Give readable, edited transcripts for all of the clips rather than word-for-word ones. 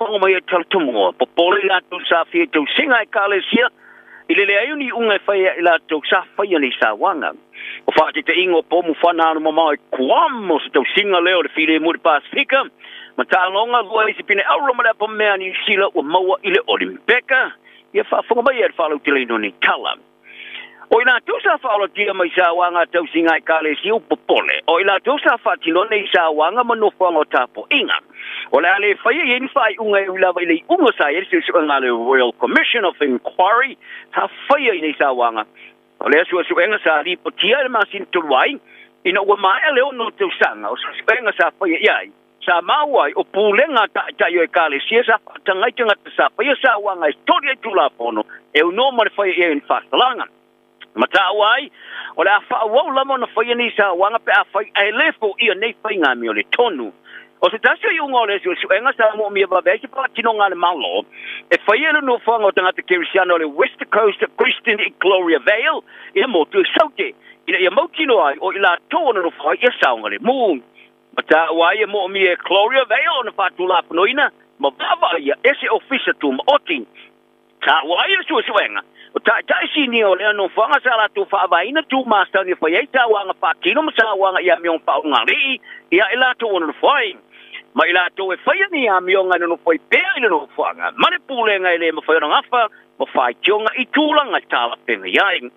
faafogafoga mai ai Talatumua, popole i latou sa fia i tausiga a Ekalesia i le leai o ni iuga e fai ai i latou sa faia nei sauaga. O faataitaiga o pomu fana alu mamao i Guam o se tausiga lea o le filemu i le Pasefika, ma taaloga lua isi pine auro ma le apamea a Niu Sila ua maua i le Olimpeka. Ia faafofoga mai ai le faalauteleina o nei tala. O i latou sa faaolatia mai sauaga a tausiga a Ekalesia ua popole, o i latou sa faatinoina nei sauaga ma nofoaga o tapuaiga. O le a le faia i ai ni faaiuga e ui lava i le iuga sa i ai le suesuega a le Royal Commission of Inquiry sa faia i nei sauaga. O lea suesuega sa lipotia i le masina talu ai, ina ua maea le 6 tausaga o suesuega sa faia i ai, Sa maua ai o pulega a taitai o Ekalesia sa faataga ai tagata sa faia sauaga e soli ai Tulafono e unoa ma le faia i ai o ni faasalaga. Ma taua ai, o le a faaauau lava ona faia nei sauaga pe afai ae le foia nei faiga amioletonu. O se tasi o iuga o lea suesuega sa moomia vave ai se faatinoga a le Malo e faia i le nofoaga o tagata Kerisiano o le West Coast Christian i Gloria Vale i le motu i Saute ina ia mautinoa ai o i latou ona nofo ai ia saogalemu. Ma taua ai e moomia e Gloria Vale ona faatulafonoina ma vaavaaia e se Ofisa Tumaoti. Taua ai le suesuega o taitai sinia o lea nofoaga sa latou faavaeina tu masani e fai ai sauaga faatino ma sauaga i amioga faaugaalii ia i latou ona nofo ai. Ma i latou e faia ni amioga e nonofo ai pea i le nofoaga ma le pulega e le mafai ona gafa ma faitioga i tulaga e talafeagai ai.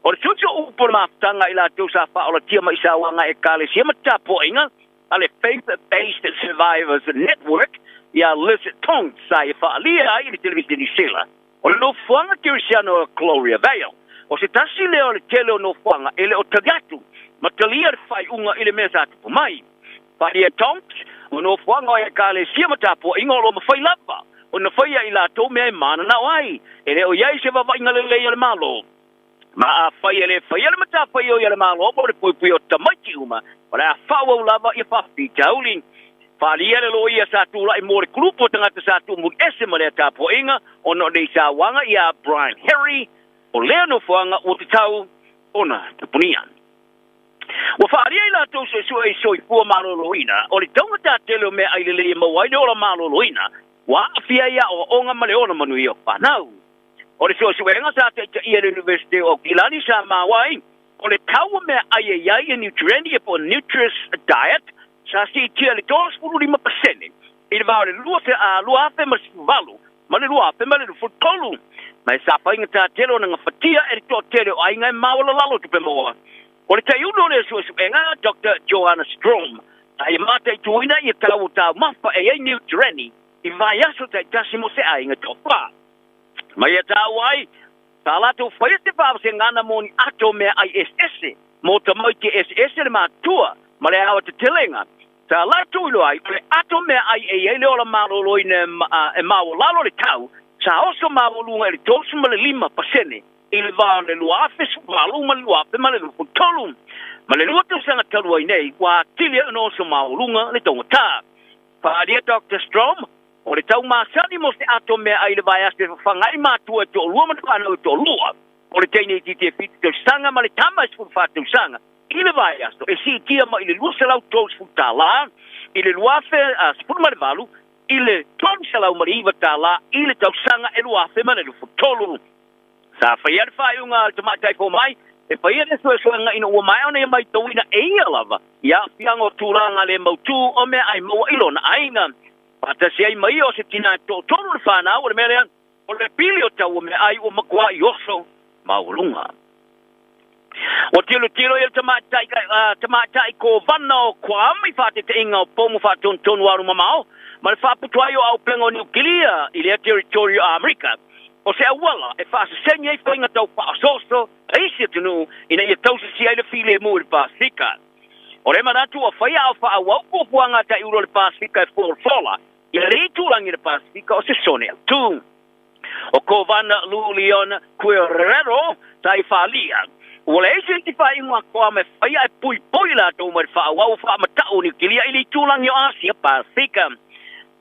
O le tusi o upu o le mafutaga i latou sa faaolatia mai sauaga a Ekalesia ma tapuaiga a le Faith Based Survivors Network ia Liz Tongs sa ia faaalia ai i le televise Niu Sila. O le nofoaga kerisiano o Gloria Vale, o se tasi lea o le tele o nofoaga e le o tali atu ma talia le faaiuga i le mea sa tupu mai. Faaalia Tongs, o nofoaga o Ekalesia ma tapuaiga o lo o mafai lava ona faia i latou mea e mananao ai, e le o i ai se vaavaiga lelei a le Malo. Ma afai e le faia le matafaioi a le Malo mo le puipui o tamaiti uma, o le a faaauau lava ia faafitauli. Faaalia le loia sa tulai mo le kulupu o tagata sa tuumuli ese ma lea tapuaiga ona o nei sauaga ia Brian Harry, o lea nofoaga ua tatau ona tapunia. Ua faaalia i latou suesue i soifua maloloina, o le taugata tele o meaai lelei e maua ai le ola maloloina, ua aafia ai aoaoga ma le ola manuia o fanau. O le suesuega sa taitaia e le Iunivesite o Aukilani sa maua ai, o le tau o meaai e i ai e niutrieni po o nutritious diet sa siitia i le 35% i le va o le 2018 ma le 2023, ma e sa faigata tele ona gafatia e le toatele o aiga e maualalalo tupe maua. O le taiulu o lea suesuega, Doctor Joanna Strom, sa ia mataituina ia tau o taumafa e i ai niutrieni i vaiaso taitasi mo se aiga toafa. Ma ia taua ai, sa latou faia se faavasegana mo ni ato meaai eseese mo tamaiti eseese le matua ma le aoatetelega. Sa latou iloa ai, o le ato meaai e i ai le ola maloloina e maualalo le tau, sa oso maualuga i le 35% i le va o le 2018 ma le 2023. Ma le lua tausaga talu ai nei, ua atili ai ona oso maualuga le taugata. Faaalia Doctor Strom, O le tau masani mo se ato meaai i le vaiaso e fafaga ai matua e toalua ma le fanau e toalua. O le teine itiiti e 7 tausaga ma le tama e 14 tausaga i le vaiaso e siitia mai i le $230 i le 2018 i le $309 i le tausaga e 2023. Sa faia le faaiuga a le tamaitai fomai e faia le suesuega ina ua maea ona ia maitauina e ia lava i aafiaga o tulaga le mautū o meaai maua i lona aiga. Faatasi ai ma ia o se tina e toatolu le fanau, o le mea lea, o le pili o tau o meaai ua matuai oso maualuga. Ua tilotilo ia le tamaitai, tamaitai kovana o Guam i faataitaiga o pomu faatonutonu alu mamao ma le faaputu ai o auupega o Niukilia i lea territory o Amerika. O se auala e faaseseni ai faiga tau faaosooso a isi atunuu ina ia tausisia ai le filemu i le Pasefika. O le manatu ua faia a o faaauau fuafuaga a taiulu o le Pasefika e folafola ia le itulagi i le Pasefika o se sone autu. O Kovana Lou Leon Guerrero sa i faaalia, ua leai se isi faaiuga a Guam e faia e poipoi latou mai le faaauau o faamatau o Niukilia i le itulagi o Asia Pasefika.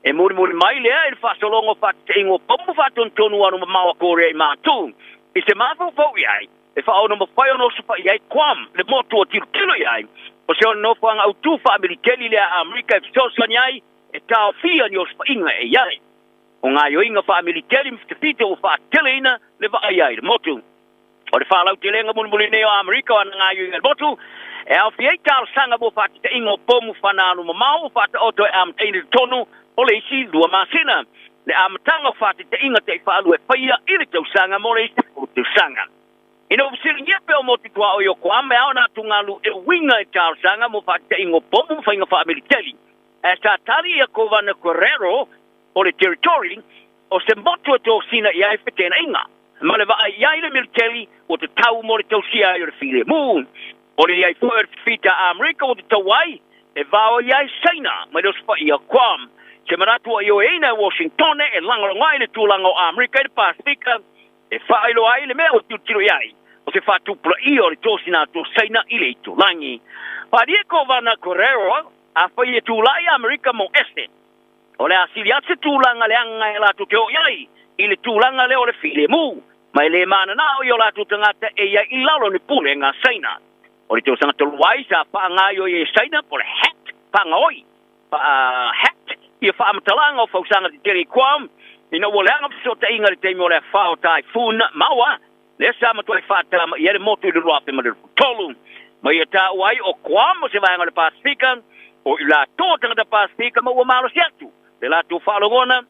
E mulimuli mai lea i le faasologa o faataitaiga o pomu faatonutonu alu mamao a Korea i Matu. I se mafaufau i ai, e faaono mafai ona osofaia ai Guam, le motu o tilotilo i ai, o se ona nofoaga autu faamiliteli lea a Amerika e fesoasoani ai e taofia ni osofaiga e i ai. O gaoioiga faamiliteli ma fitafita ua faateleina le vaaia ai le motu. O le faalautelega mulimuli nei o Amerika o ana gaoioiga i le motu, e aofia ai talosaga mo faatitaiga o pomu fana alumamao ua faataoto e amataina i totonu o le isi 2 masina, le amataga o faatitaiga taifaalua e faia i le tausaga mo le isi 10 tausaga. Ina ua fesiligia pea o motu tuaoi o Guam e ao ona atugalu e uiga i talosaga mo faatitaiga o pomu ma faiga faamiliteli, ae sa tali ia Kovana Guerrero o le Territory o se motu e tosina i ai feteenaiga ma le vaai i ai le militeli ua tatau mo le tausia ai o le filemu. O le i ai foi o le fifita a Amerika ua tatau ai e vaoi ai Saina mai le osofai o Guam. Se manatu ua ioeina e Washingtone e lagolago ai le tulaga o Amerika i le Pasefika e faailoa ai le mea ua tilotilo i ai o se faatupulaia o le tosina atu o Saina i le itulagi. Faaalia Kovana Guerrero afai e tulai Amerika mo ese. O le a sili atu se tulaga leaga e latou te oo i ai i le tulaga lea o le filemu, ma e le mananao i o latou tagata e i ai i lalo o ni pulega a Saina. O le tausaga talu ai sa faagaoioi ai e Saina po o le hat, faagaoi, faa-hat, ia faamatalaga o fausaga tetele i Guam ina ua leaga fesootaiga i le taimi o le afa o Typhoon Maua, lea sa matuai faatama i ai le motu i le 2023. Ma ia taua ai o Guam o se vaega o le Pasefika, o i latou o tagata Pasefika ma ua malosi atu le latou faalogona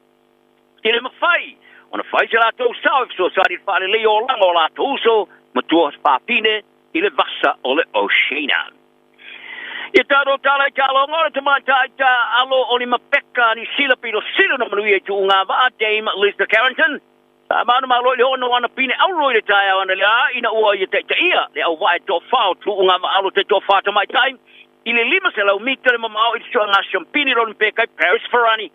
i le mafai ona fai se latou sao e fesoasoani i le faaleleia o olaga o latou uso ma tua fafine i le vasa o le Oceania. Ia tatou tala i taaloga o le tamaitai taaalo o Limapeka Niu Sila pito sili ona manuia i tuuga vaa Dame Lisa Carrington Sa manumalo i le ono ana pine auro i le taeao analeā ina ua ia taitaia le auvaa e toafa o tuuga ma alo taitoafa tamaitai i le 500 mita le mamao i le suaga siampini le Olimpeka i Paris Farani.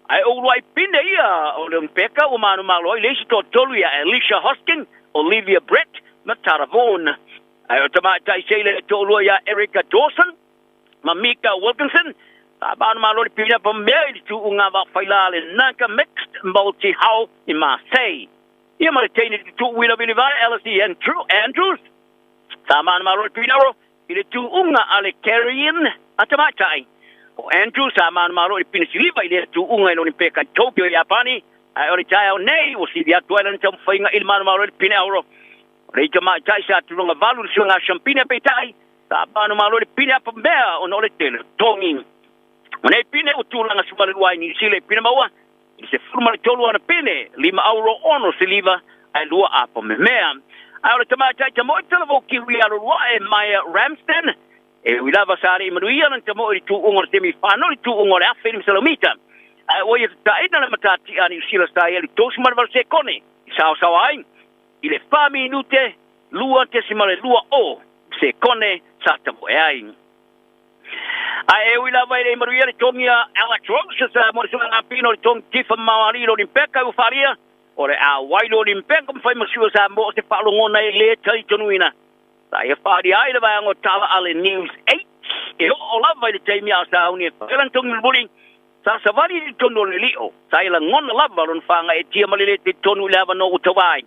Ae o uluai pine ia o le Olimpeka ua manumalo ai le isi toatolu ia Alicia Hosking, Olivia Brett ma Tara Vaughan. Ae o tamaitai seila e toalua ia Erica Dawson ma Mika Wilkinson, sa manumalo le pine pa mea i le tuuga vaafaila le Nanka Mixed Multi-Hull i Marseille. Ia ma le teine tutuu uila vilivae Elsie Andrews, sa manumalo le pine oro i le tuuga a le Carrion a tamaitai. O Andrews sa manumalo i le pine siliva i lea tuuga i le Olimpeka i Tokyo i Iapani, ae o le taeao nei ua sili atu ai lana taumafaiga i le manumalo i le pine auro. O le tamaitai sa tulaga valu i le suiga siampine peitai, Sa manumalo i le pine apa mea ona o le tele o togi. O nei pine ua tulaga sumalelua ai Niu Sila i pine maua i le 13 ana pine, 5 auro 6 siliva ae 2 apa memea. Ae o le tamaitai tamoe talavou kiwi alo ae Maya Ramsden, e ui lava sa alii manuia lana tamoe i le tuuga o le semi final i le tuuga o le 1500 mita. Ae ua ia tataina le matatia a Niu Sila sa ia i le 38 sekone i saosaoa ai i le 4 minute 2.20 sekone sa tamoe ai. Ae e ui lava e le i manuia le togi a Alex Rose sa mo le suaga pino le togi tifa mamao ali i le Olimpeka ua faalia o le auai le Olimpeka ma fai ma sui o Samoa o se faalogona e le talitonuina. Sa ia faalia ai le vaega o tala a le News 8 e oo lava i le taimi a o sauni e fai lana togi mulimuli sa savali i le tonu o le lio sa ia lagona lava lona fagaetia ma le le talitonu i le avanoa ua tauva ai.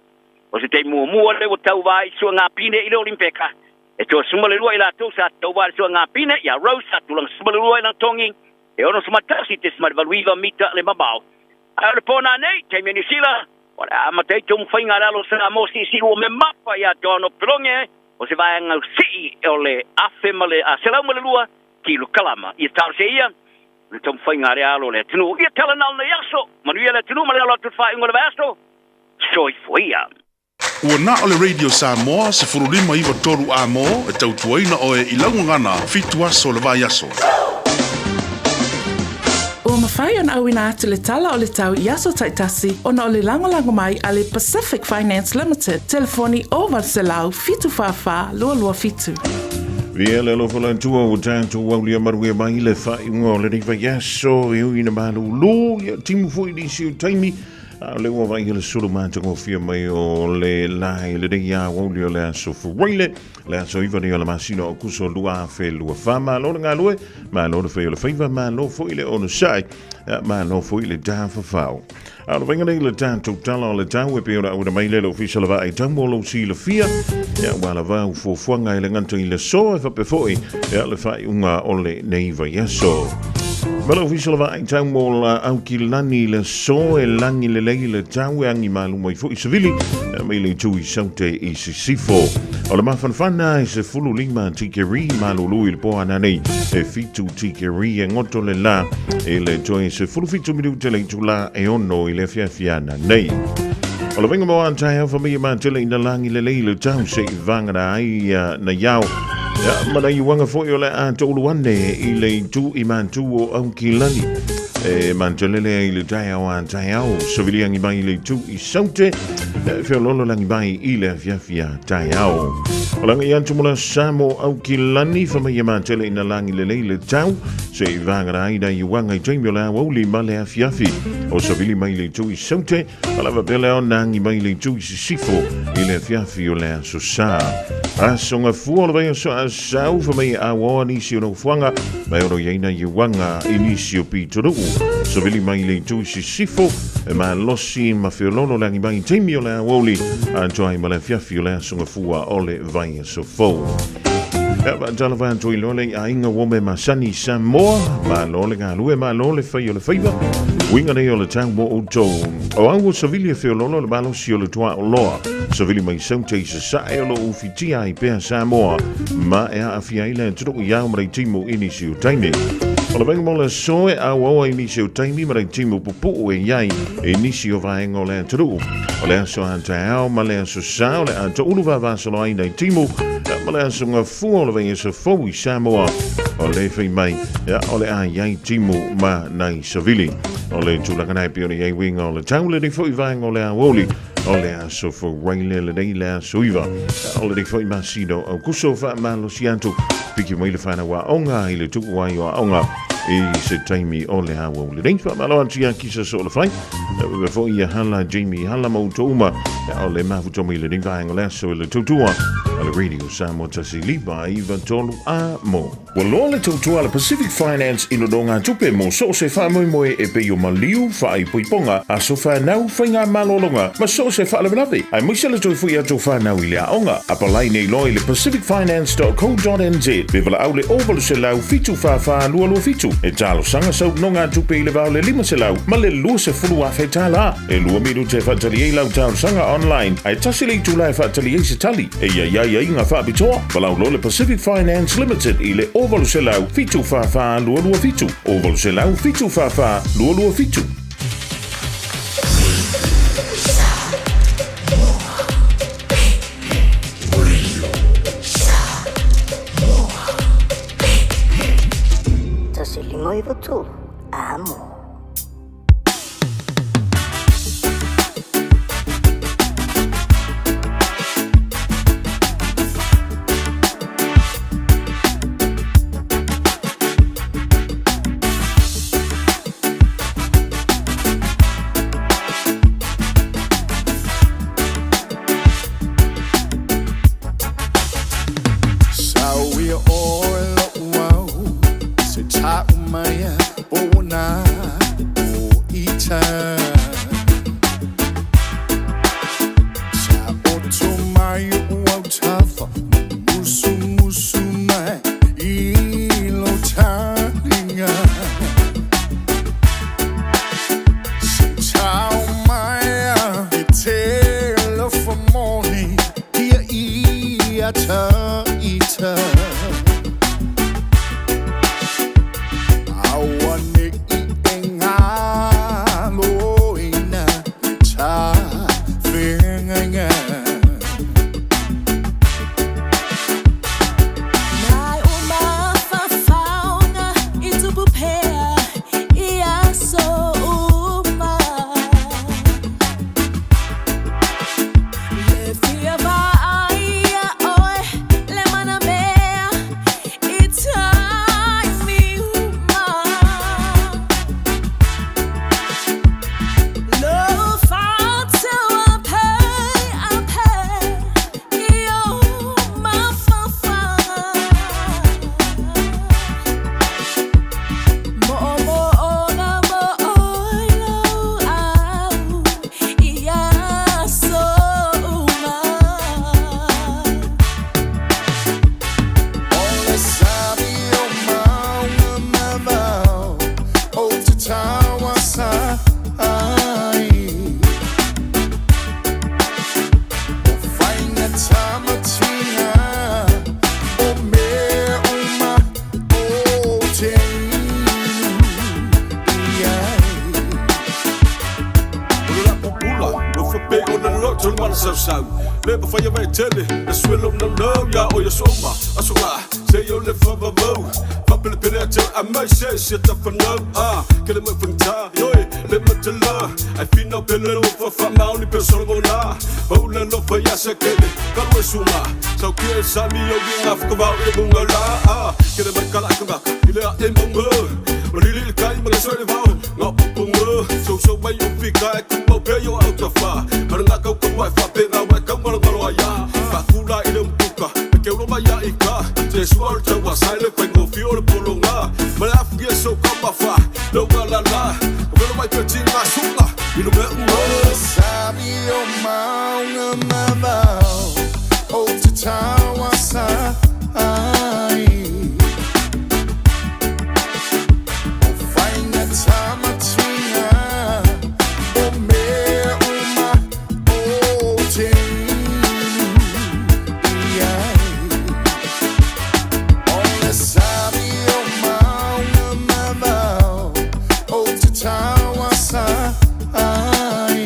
O se taimi muamua lea ua tauva ai suaga pine i le Olimpeka. E toa 12 i latou sa tauva i le suaga pine, ia Rose sa tulaga 12 i lana togi, e 61.89 mita le mamao. Ae o le pona nei, taimi a Niu Sila, o le a amata ai taumafaiga a le alo o Samoa siisii ua memafa ia Donald Pelonge o se vaega sii o le afe ma le 102 kilokalama. Ia talosia ia le taumafaiga a le alo o le atunuu. Ia tala na o lenei aso, manuia le atunuu ma le alo atu i le faaiuga o le vaiaso. Soifua ia. Ua na o le Radio Samoa 15 93 A mo e tautuaina oe i lau gagana 7 aso o le vaiaso. Ua mafai ona auina atu le tala o le tau i aso taitasi ona o le lagolago mai a le Pacific Finance Limited, telefoni 0800 744 227. Via le alofa le Atua ua tatou aulia manuia mai le faaiuga o lenei vaiaso e ui ina malūlū ia timu foi nisi o taimi. A o le ua vaai le sulu matagofie mai o le la i lenei aoauli o le aso Fuaile, le aso 9 nei o le masina o Kuso 2024. Malo le galue, malo le fai o le faiva, malo foi le onosai, malo foi le tafafao. A o le vaiga nei le tatou tala o le tau e pei ona auina mai le le ofisa o le vaai tau mo lou silafia, ia ua lava au fuafuaga e le gata i le aso e faapea foi ia le faaiuga o lenei vaiaso. Ma le ofisa o le vaai tau mo la Aukilani i le aso e lagi lelei le tau e agi malu mai foi savili mai le itu i Saute i Sisifo. O le mafanafana e 15 tikeri malulu i le po ananei e 7 tikeri e ngoto le la i le toe 17 minute le itula e 6 i le afiafi ananei. O le venga mo a taeao whamia mā tele ina langi lelei le tau se i vangana ai na iao. Ia, ma nai uaga foi o le a toulu ane i le itu i mātū o Aukilani. E mātelele ai le taeao a taeao, saviliangi mai i le itu i Saute, e feololo langi mai i le afiafi a taeao. O langa i atu mo la sa mo Aukilani, whamai e mātele ina langi lelei le tau, se i vangana ai nai uaga i taimi o le aoauli ma le afiafi. O savili mai le itu i Saute, A lava pea le ao na agi mai le itu i sisifo i le afiafi o le aso sa. Aso gafua o le vaiaso a sau fa mai a oa nisi o nofoaga mai ono i ai nai uaga i nisi o pitonuu. Savili mai le itu i sisifo e malosi ma feololo le agi mai i taimi o le aoauli atoa ai ma le afiafi o le aso gafua o le vaiaso fou. Ia, faatalofa atu i loa le aiga ua me masani i Samoa, malo le galue, malo le fai o le faiva, uiga nei o le tau mo outou. O au o Savili e feololo le malosi o le tuaoloa, Savili mai Saute i Sasae o lo o ufitia ai pea Samoa, ma e aafia ai le atunuu i ao ma timu i nisi o taimi. O le vaega mo le aso e auaua i nisi o taimi ma timu pupuu e i ai i nisi o vaega o le atunuu. O le aso a taeao ma le aso sa o le a toulu vavasolo ai nai timu ma le aso gafua o le vaiaso fou i Samoa o le fai mai ia, o le a iai timu ma nai savili. O le tulaga nei pei ona i ai uiga o le tau lenei foi vaega o le aoauli o le aso Faraile lenei le aso 9 o lenei foi masina o Aukuso faamalosi atu piki mai le whanau aoga i le tuku ai o aoga i se taimi o le aoauli lenei. Faamalo atu ia kisa so o le whai. E foi ia hala Jamie hala mau touma o le mafuta mai lenei vaega o le aso i le tautua a le Radio Samoa tasi lima iva tolu a mo. Ua loa le tautua a le Pacific Finance i nonogatupe mo so o se faamoemoe e pei o maliu, faaipoipoga, aso fanau, faiga malologa, ma so o se faalavelave, aemaise le toe foi atu o fanau i le aoga. Apalai nei loa i le pacificfinance.co.nz pe valaau le 0800 744 227 e talosaga sau nonogatupe i le va o le 500 ma le 20,000 tala. E lua minute e faatali ai lau talosaga online, ae tasi le itula e faatali ai se tali. E i ai aiaiga faapitoa, valaau loa le Pacific Finance Limited i le 0800 744 227, 0800 744 227. Tasi lima iwa tolu, amo. Sauia ʻoe loʻu au se taʻu mai o na o ita Sa oto mai o au tafa musu musu mai i lo talinga Se tau mai a e te lofa moni Ia ia ta ita Aua ne i e ngalo ina le ta whengainga. Nai o mafafaoga i tupu pea i aso uma. Le fia vaaia oe mana sausau Le mawhai mai tele Le suelo na nau Ya o ya soma Aso ngā Se yo le whawawau Whapele pele a te a mai se se ta whanau Ah, ke le mai whangta Yoi, le matala Ai whina pele lo whawha maoni pe solo mona Paula lo whai asa kele Kalu e sunga Sau ki e sami o ki ngā whakawau e munga la Ah, ke le mai kala kangaka I le a e munga Malili le kai mga soe le vau Ngā pupunga So so mai o pika e kumau pe yo au ta wha Mana ngā kau kau wai wha pe ngā wai kau ngalo ngalo a ia Whakula i le mpuka Me ke uro mai a i ka Te sua o le tau a sai le whai ngō o le polo ngā Mana afu ia so ka mawha Lau ngā la la Ka welo mai pe ti ngā sunga I lunga unga Sabi o maunga mavao O te tawa sa ai O whainga tamatinga O mea uma o te inu i ai O le sabi o maunga mavao O te tawa sa ai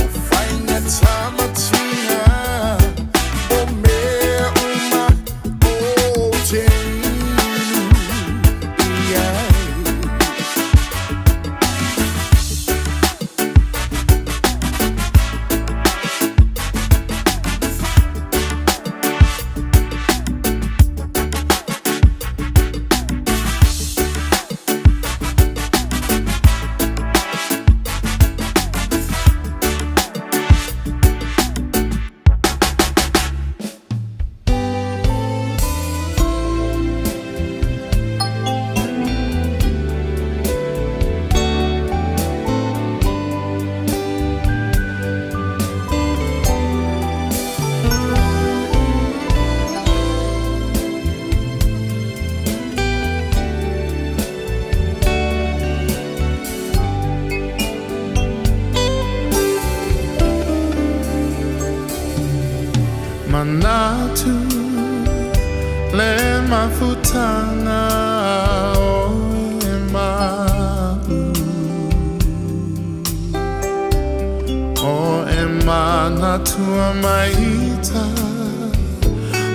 O whainga tamatinga O mea uma o te inu i ai. Manatu le mafutanga o e mau O e manatua maita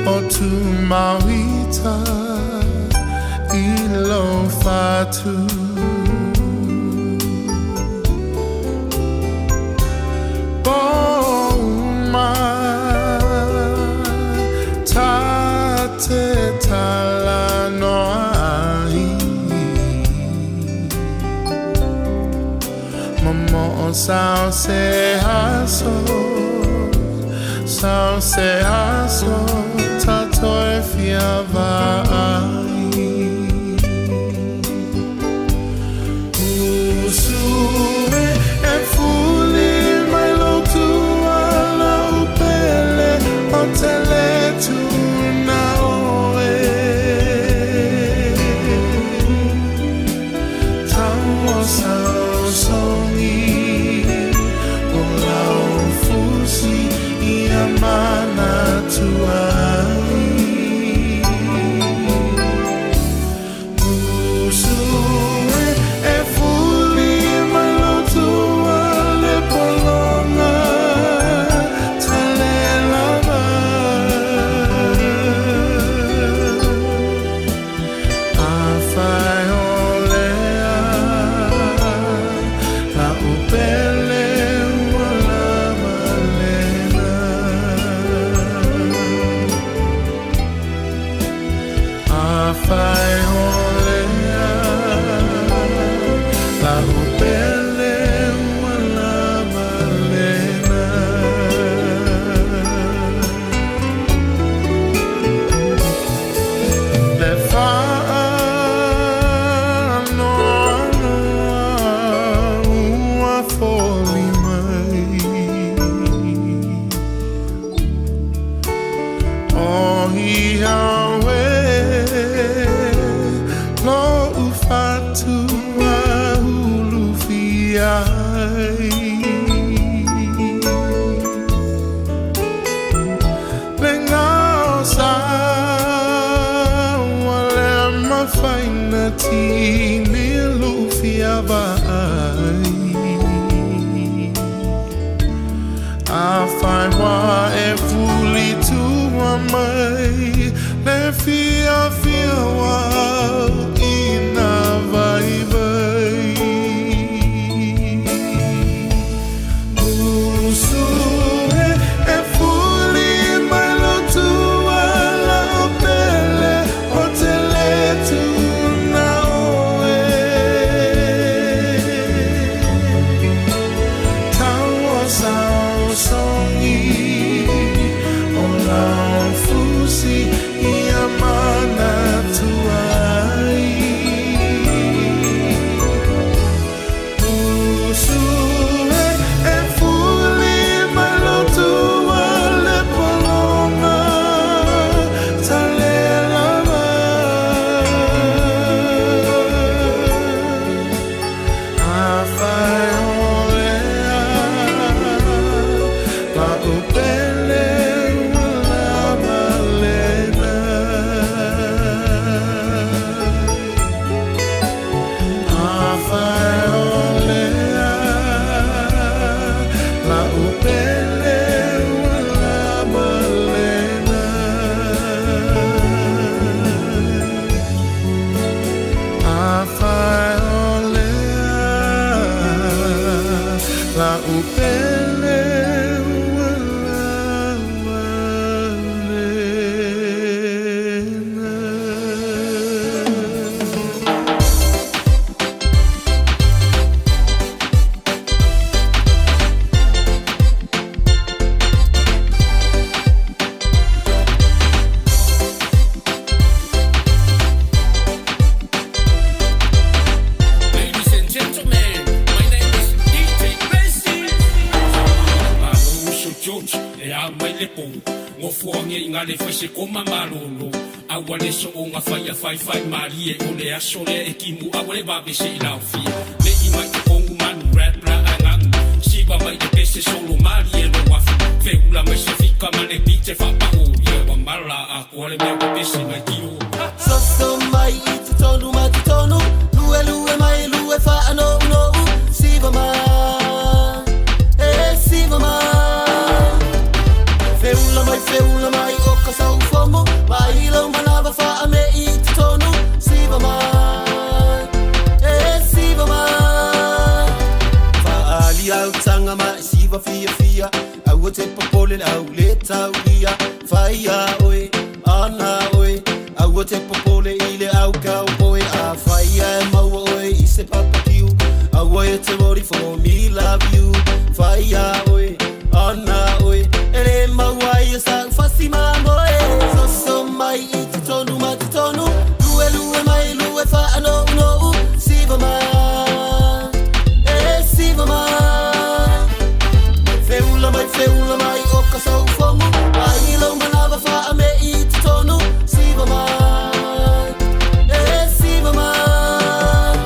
O tu mauita i lo fatu Uma ta te tala noa ai Momo o sao se aso Sao se aso Tato e fia vai Usue e fuli mai lo tua upele O te le tuna oe Tau o sao songi O lau fusi i a mana tuai Usue e fuli mai lo tua le polonga Tale lava A whai o lea La upele ua lava lena A whai o lea La upele ua lava lena Le whaanoanoa ua foli mai O ia oe lo ufatu a ulu ai Le ngao sa ua le mafaina tini lu fia vai. wā e fuli tua mai le fiafia ua au i nā vaivai. Usu e, e fuli mai lo tua lau pele o te le tū na oe. Taua sao songi o lau fusi ia manatua ai. Usu e, e fuli mai lo tua le pologa talelava. Afai o lea la'u pele ua lava lena. Afai o lea la'u pele ua lava lena. Afai o lea la'u pele ua lava lena. Ladies and gentlemen, my name is DJ Messi. Malo George, e a mai le pou. Ngofoangia i ngā le whai se koma malolo. Aua le so o ngā whai a whai whai mari e o le aso le e kimu aua le wawe se i laufia. Me i mai te kongu manu rap la angangu. Siva mai te pese solo mari e lo wafu. Feula mai se fika ma le pite whapao. Ia wa mala a koa le mea wa pese mai tiro. Soso mai i te tonu ma te tonu Lue lue mai lue wha no no Siva mai E siva mai Feula mai feula mai o ka sau fomo Mai lau manawa wha me i te tonu Siva mai E siva mai Whaali au tanga mai siva fia fia Aua te popole au le taulia Whaia oe, ana oe Aua te popole i le au kau oe A whaia e maua oe i se papakiu Aua e te worry for me love you Whaia oe, ana oe E le maua i e sa ufasi mamoe Soso mai i te tonu ma te tonu Lue lue mai lue wha no no Siva mai, e siva mai Feula mai, feula mai o ka sau fomu Ai lau manawa wha me i te tonu Siva mai, e siva mai.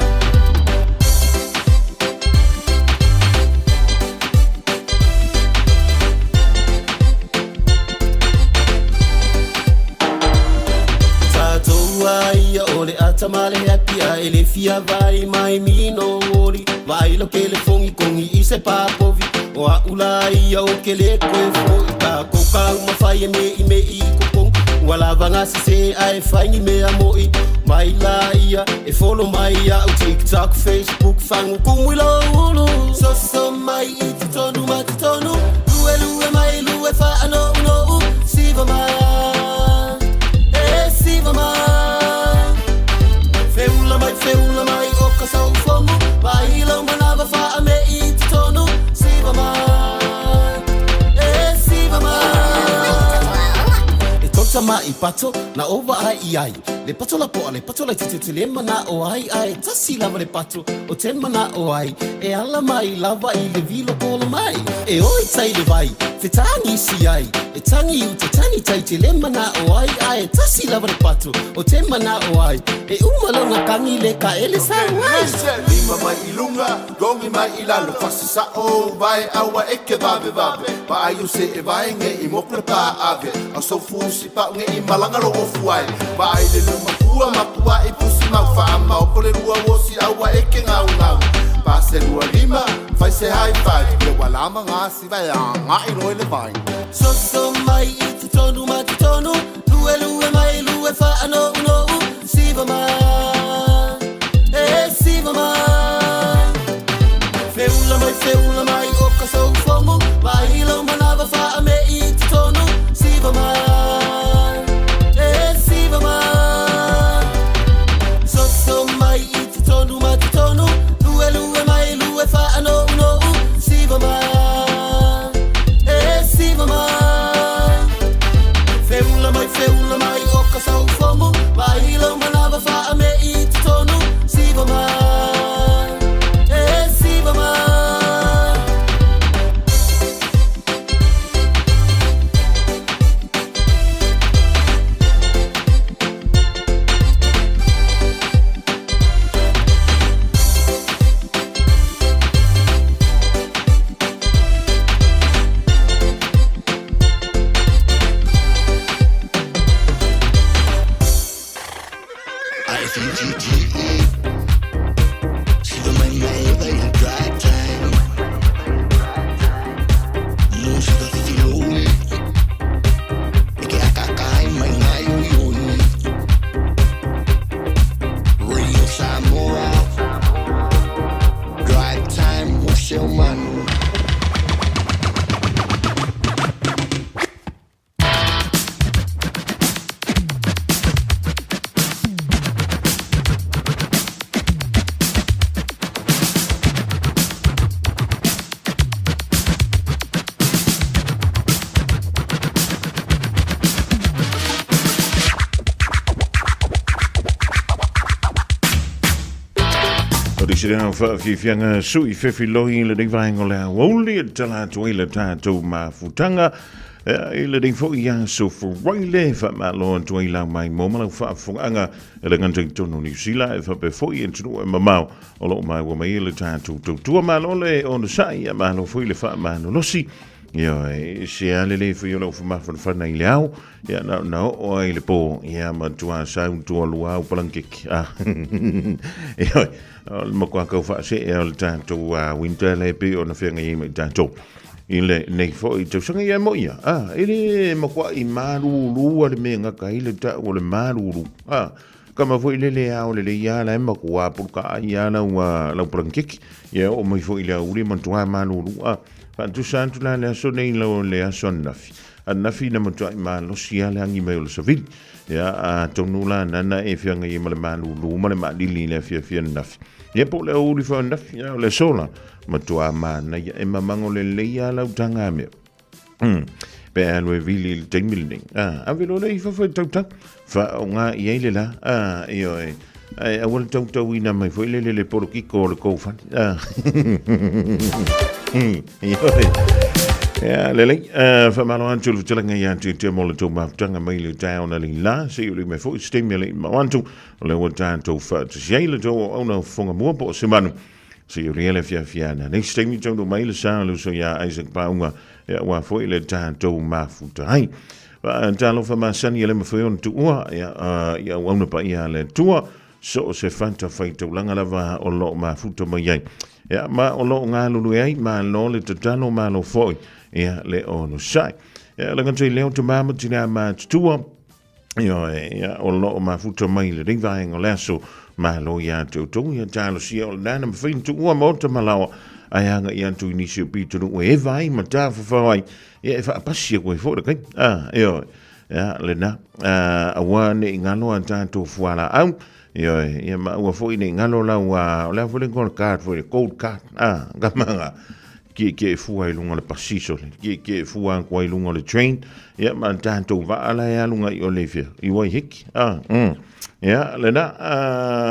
Tātou a ia o le ata ma le happy a e le fia vai mai mi no ori Vai lo ke le fongi kongi i se papovi O a ula ia o ke le koe fo i ta kouka uma fai e me i me i kokong Ua lava ngasi se a e whai ni mea moi Mai la ia e follow mai au TikTok, Facebook, fangu kumu i lo ulu Soso mai i te tonu ma te tonu Lue lue mai lue wha no no Siva mai, e siva mai Feula mai, feula mai o ka sau fomu Mai lau manawa wha me i te tonu Siva mai, e siva mai E tota ma i pato, na ova ai i ai Le pato la poa, le pato la te te le mana o ai ai Tasi lava le pato, o te mana o ai E ala mai lava i le vilo kola mai E oi tai le vai, fetangi si ai E tangi u te tani tai te le mana o ai ai Tasi lava le pato, o te mana o ai E umalonga kangi le ka ele sa ai Lima mai i lunga, gongi mai i lalo Fasi sa o vai aua e ke vave vave Pa ai o se e vai nge i mokle pa ave Au sau fusi pa nge i malanga lo ofu ai Pa ai le luma pua makua i pusi mau Wha mau po le rua wosi aua e ke ngau ngau Pa se rua lima, fai se high five Ia ua lama ngā siva e agai loe le vai. Soso mai i totonu ma totonu, Lue lue mai lue whaanounou, Siva mai, e siva mai. Feula mai feula mai o ka soufomu, Mai lau manawa whaame i totonu, Siva mai, e siva mai. Soso mai i totonu ma totonu, Lue lue mai lue whaanounou, Siva mai, e siva mai. Feula mai feula mai o ka soufomu, Mai lau manawa whaame i totonu, Siva mai, e siva mai. O te sira whaafiafianga sui fefiloi i lenei vaega o le aoauli e tala atu ai le tatou mafutaga i lenei foi aso Furaile. Faamalo atu ai lau maimoa ma lau faafofogaaga e le gata i totonu o Niu Sila e faapea foi i atunuu e mamao o loo maua mai ai le tatou tautua. Malo le onosai, malo foi le faamalolosi. Ioe, se a lelei foi o lau famafanafana i le ao, ia na na oo ai le po, ia matua sau tua lua au palangkeke. Ah. Ioe, o le matua kau faasee o le tatou winter le pei ona feagai ai ma i tatou i le nei foi tausaga ia mo ia. Ah, e le matua i malulu a le mea gata ai le tau o le malulu. Ah, kama foi le le ao le le ia la e matua puluka ai ia lau lau palangkeke. Ia oo mai foi i le aouli matua malulu. Ah, Faatusa atu la le aso nei lau le aso ananafi. Ananafi na matuai malosi lava le agi mai o le savili. Ia, atonu la nana e feagai ai ma le malūlū ma le maalili i le afiafi ananafi. Ia po o le aoauli foi ananafi, a o le aso la, matua manaia e mamago lelei lava lau tagamea. Pe a alu e vili i le taimi lenei. A, ave loa lea i fafo e tautau. Faaaoga i ai le la. A, ioe. Ae aua le tautauina mai foi lele le polokiko o le koufale. A. Ioe. Ia, lelei. Faamalo atu le fetalaiga ia te te mo le tou mafutaga mai le taeao na lei la. Se i uli mai foi se taimi e le i mau atu. O lea ua tatou faatasi ai le tou auauna fofoga mua po o se manu. Se i uli le fiafiana. Nei se taimi taunuu mai le sa o le uso ia Isaac Paunga. Ia, aua foi le tatou mafuta ai. Talofa masani e le mafai ona tuua ia, i auauna paia a le Atua, so o se fata faitaulaga lava o lo o mafuta mai ai. Ia, ma o lo o galulue ai, malo le tatalo, malo foi ia le onosai. Ia, le gata i lea o tama ma tinā matutua, Ioe, ia, o lo o mafuta mai le nei vaega o le aso, malo iā te outou, ia talosia o lena na mafai ona tuua maota ma laoa, ae agai atu i nisi o pitonuu e eva ai ma tafafao ai, ia e faapasi aku ai foi le taimi. Ah, ioe, ia, lena, aua ne i galo a tatou fualaau, ioe, ia ma aua foi ne i galo lau, o le a foi le igoa o le card foi, le gold card, ah, kamaga, Kiekie fua i luga o le pasiso le, kiekie fua atu ai i luga o le train, ia ma le tatou vaa la e alu agai i o le fea, i Waiheke. Ah. Ia, lena,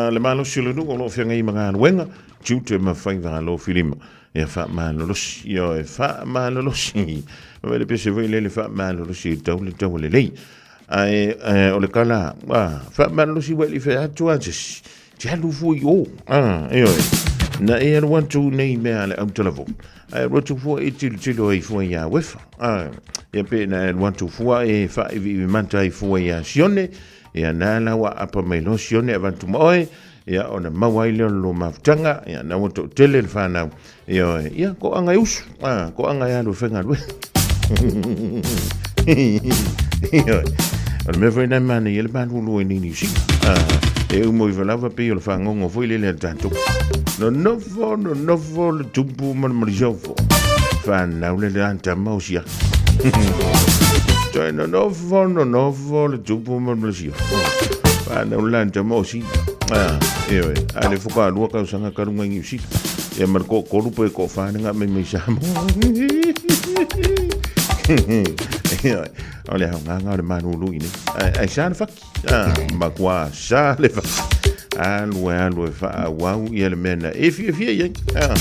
le malosi o le nuu o lo o feagai ma galuega, tiute ma faiva alofilima. Ia faamalolosi, ioe, faamalolosi. Vaai le pese foi lele faamalolosi e tau le taua lelei. Ae o le tala, ah, faamalolosi ua e le i fai atu a se isi. Te alu fua i o. Ah, ioe. Na e alu atu nei mea a le autalavou. Ae alu atu fua e tilotilo ai fua iā Uefa. Ah, ia pe na e alu atu fua e faaiviivi mata ai fua iā Sione. Ia na la ua apa mai loa Sione avatu ma oe. Ia, ona maua ai lea o le lua mafutaga, ia, na ua toatele le whanau. Ia, ia, ko anga e usu, ah, ko anga e alu e whaingalue. Ia, o le mea foi nai mana ia le malulu e nini usika. Ah, e umo i valava pe o le whangongo foi lele a tātou. No nofo, no nofo le tupu ma le malisofo. Whanau le le antama o sia. Toi no nofo, no nofo le tupu ma le malisofo. Whanau le antama o sia. Ah, e oe, a le fuka alua kausanga karunga i usika. Ia ma le toatolu pe toafa le ga'a mai mai Samoa. Ioe, o le aogaga o le malulu i nei. Ae, ae sa le faki. Ah, matua sa le faki. Alu e alu e faaauau ia le mea na e fiafia i ai. Ah,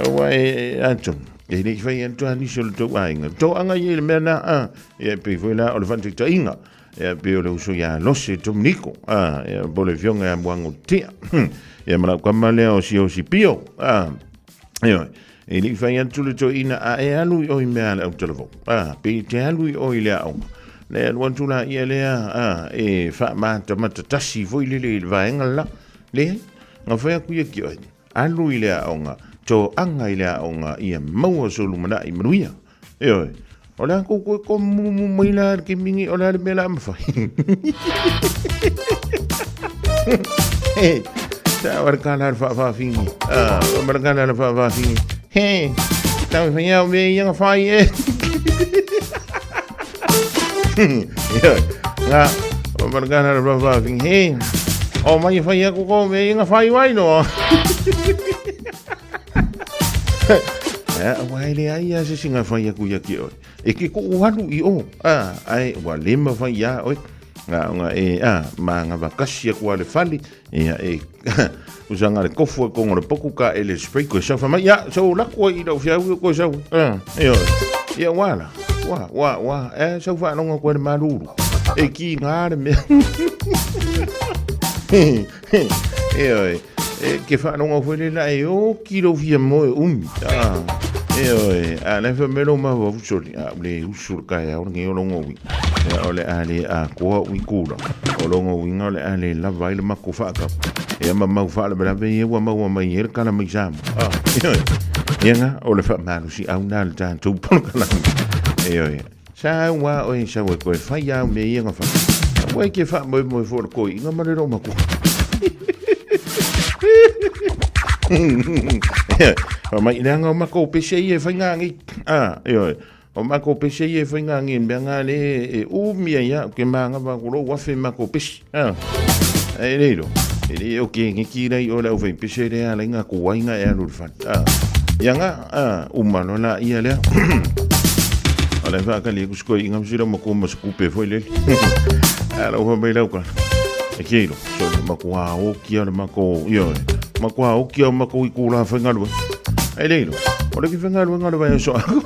aua e, Anton, e le i fai atu lava nisi o le tou aiga. Toaga ia i le mea na, ah, ia e pei foi la o le faataitaiga. Ia pei o le uso ia Lose Dominiko, ah, ia po o le afioga ia Muago Tea. Ia ma lau kama lea o Siosi Pio. Ah, ioe. E le i fai atu le toeaina a e alu i o i mea a le autalavou. Ah, pe te alu i o i le aoga. Na e alu atu la ia lea, ah, e faamatamata tasi foi lele i le vaega la. Leai, na fai aku ia ki oe. Alu i le aoga, toaga i le aoga, ia maua sou lumanai manuia. Ioe, o le a kou koe komumu mai la le ke mingi o le a le mea la mawhai. He, tā wara kā la le whaawhawhingi. Ah, wara kā la le whaawhawhingi. He, tā whai au me ia ngā whai e. Ioe, ngā, wara kā la le whaawhawhingi. He, o mai whai aku ko me ia ngā whai wai noa. Ua ele ai a se singa whai aku ia ki oe. E ke ko uhalu i o. A, ai, ua lema whai ia oe. Nga, nga e, a, ma nga wakasi aku ale fali. E, e, usa nga le kofu e kongo le poku ka ele spray koe sau whamai. Ia, sau laku ai i lau whiau i koe sau. A, e oe. Ia, wala. Wa, wa, wa. E, sau whanonga koe le maruru. E ki ngā le mea. E oe. E ke wharonga koe le la e o ki ro fia moe umi. Ah, e oe, a le fa melo ma wa usoli, a le usu le kai au ngi o longo wi. E o le a le a koa ui kula. O longo wi nga le a le lava i le mako whaaka. E ama mau wha le bela e ua mau mai e le kala mai samu. Ah, e oe. Ia nga, o le wha malu si au nā le tātou polo kala. E oe. Sa au a oe sau e koe whai au me ia nga wha. Koe ke wha moe moe fo le koi inga mare ro maku. O mai le anga o mako pese ia e whai ngā ngi. Ah, e oe. O mako pese ia e whai ngā ngi mea ngā le e umia ia ke mā ngā wā kuro wafe mako pese. Ah. E leiro. E le o ke ngi rei o lau whai pese rea le ngā ko wainga e alu le whai. Ah. Ia ngā, ah, umano la ia lea. O le whaakali e kusko i ngā msira ma kō ma sakupe foi lele. A lau wha mai lau ka. E ke iro. So, ma ko a oki a le ma ko, ia e. Ma ko a oki a ma ko i kō la whaingalua. E leiro. O le ki whaingalua ngā le vai so ako.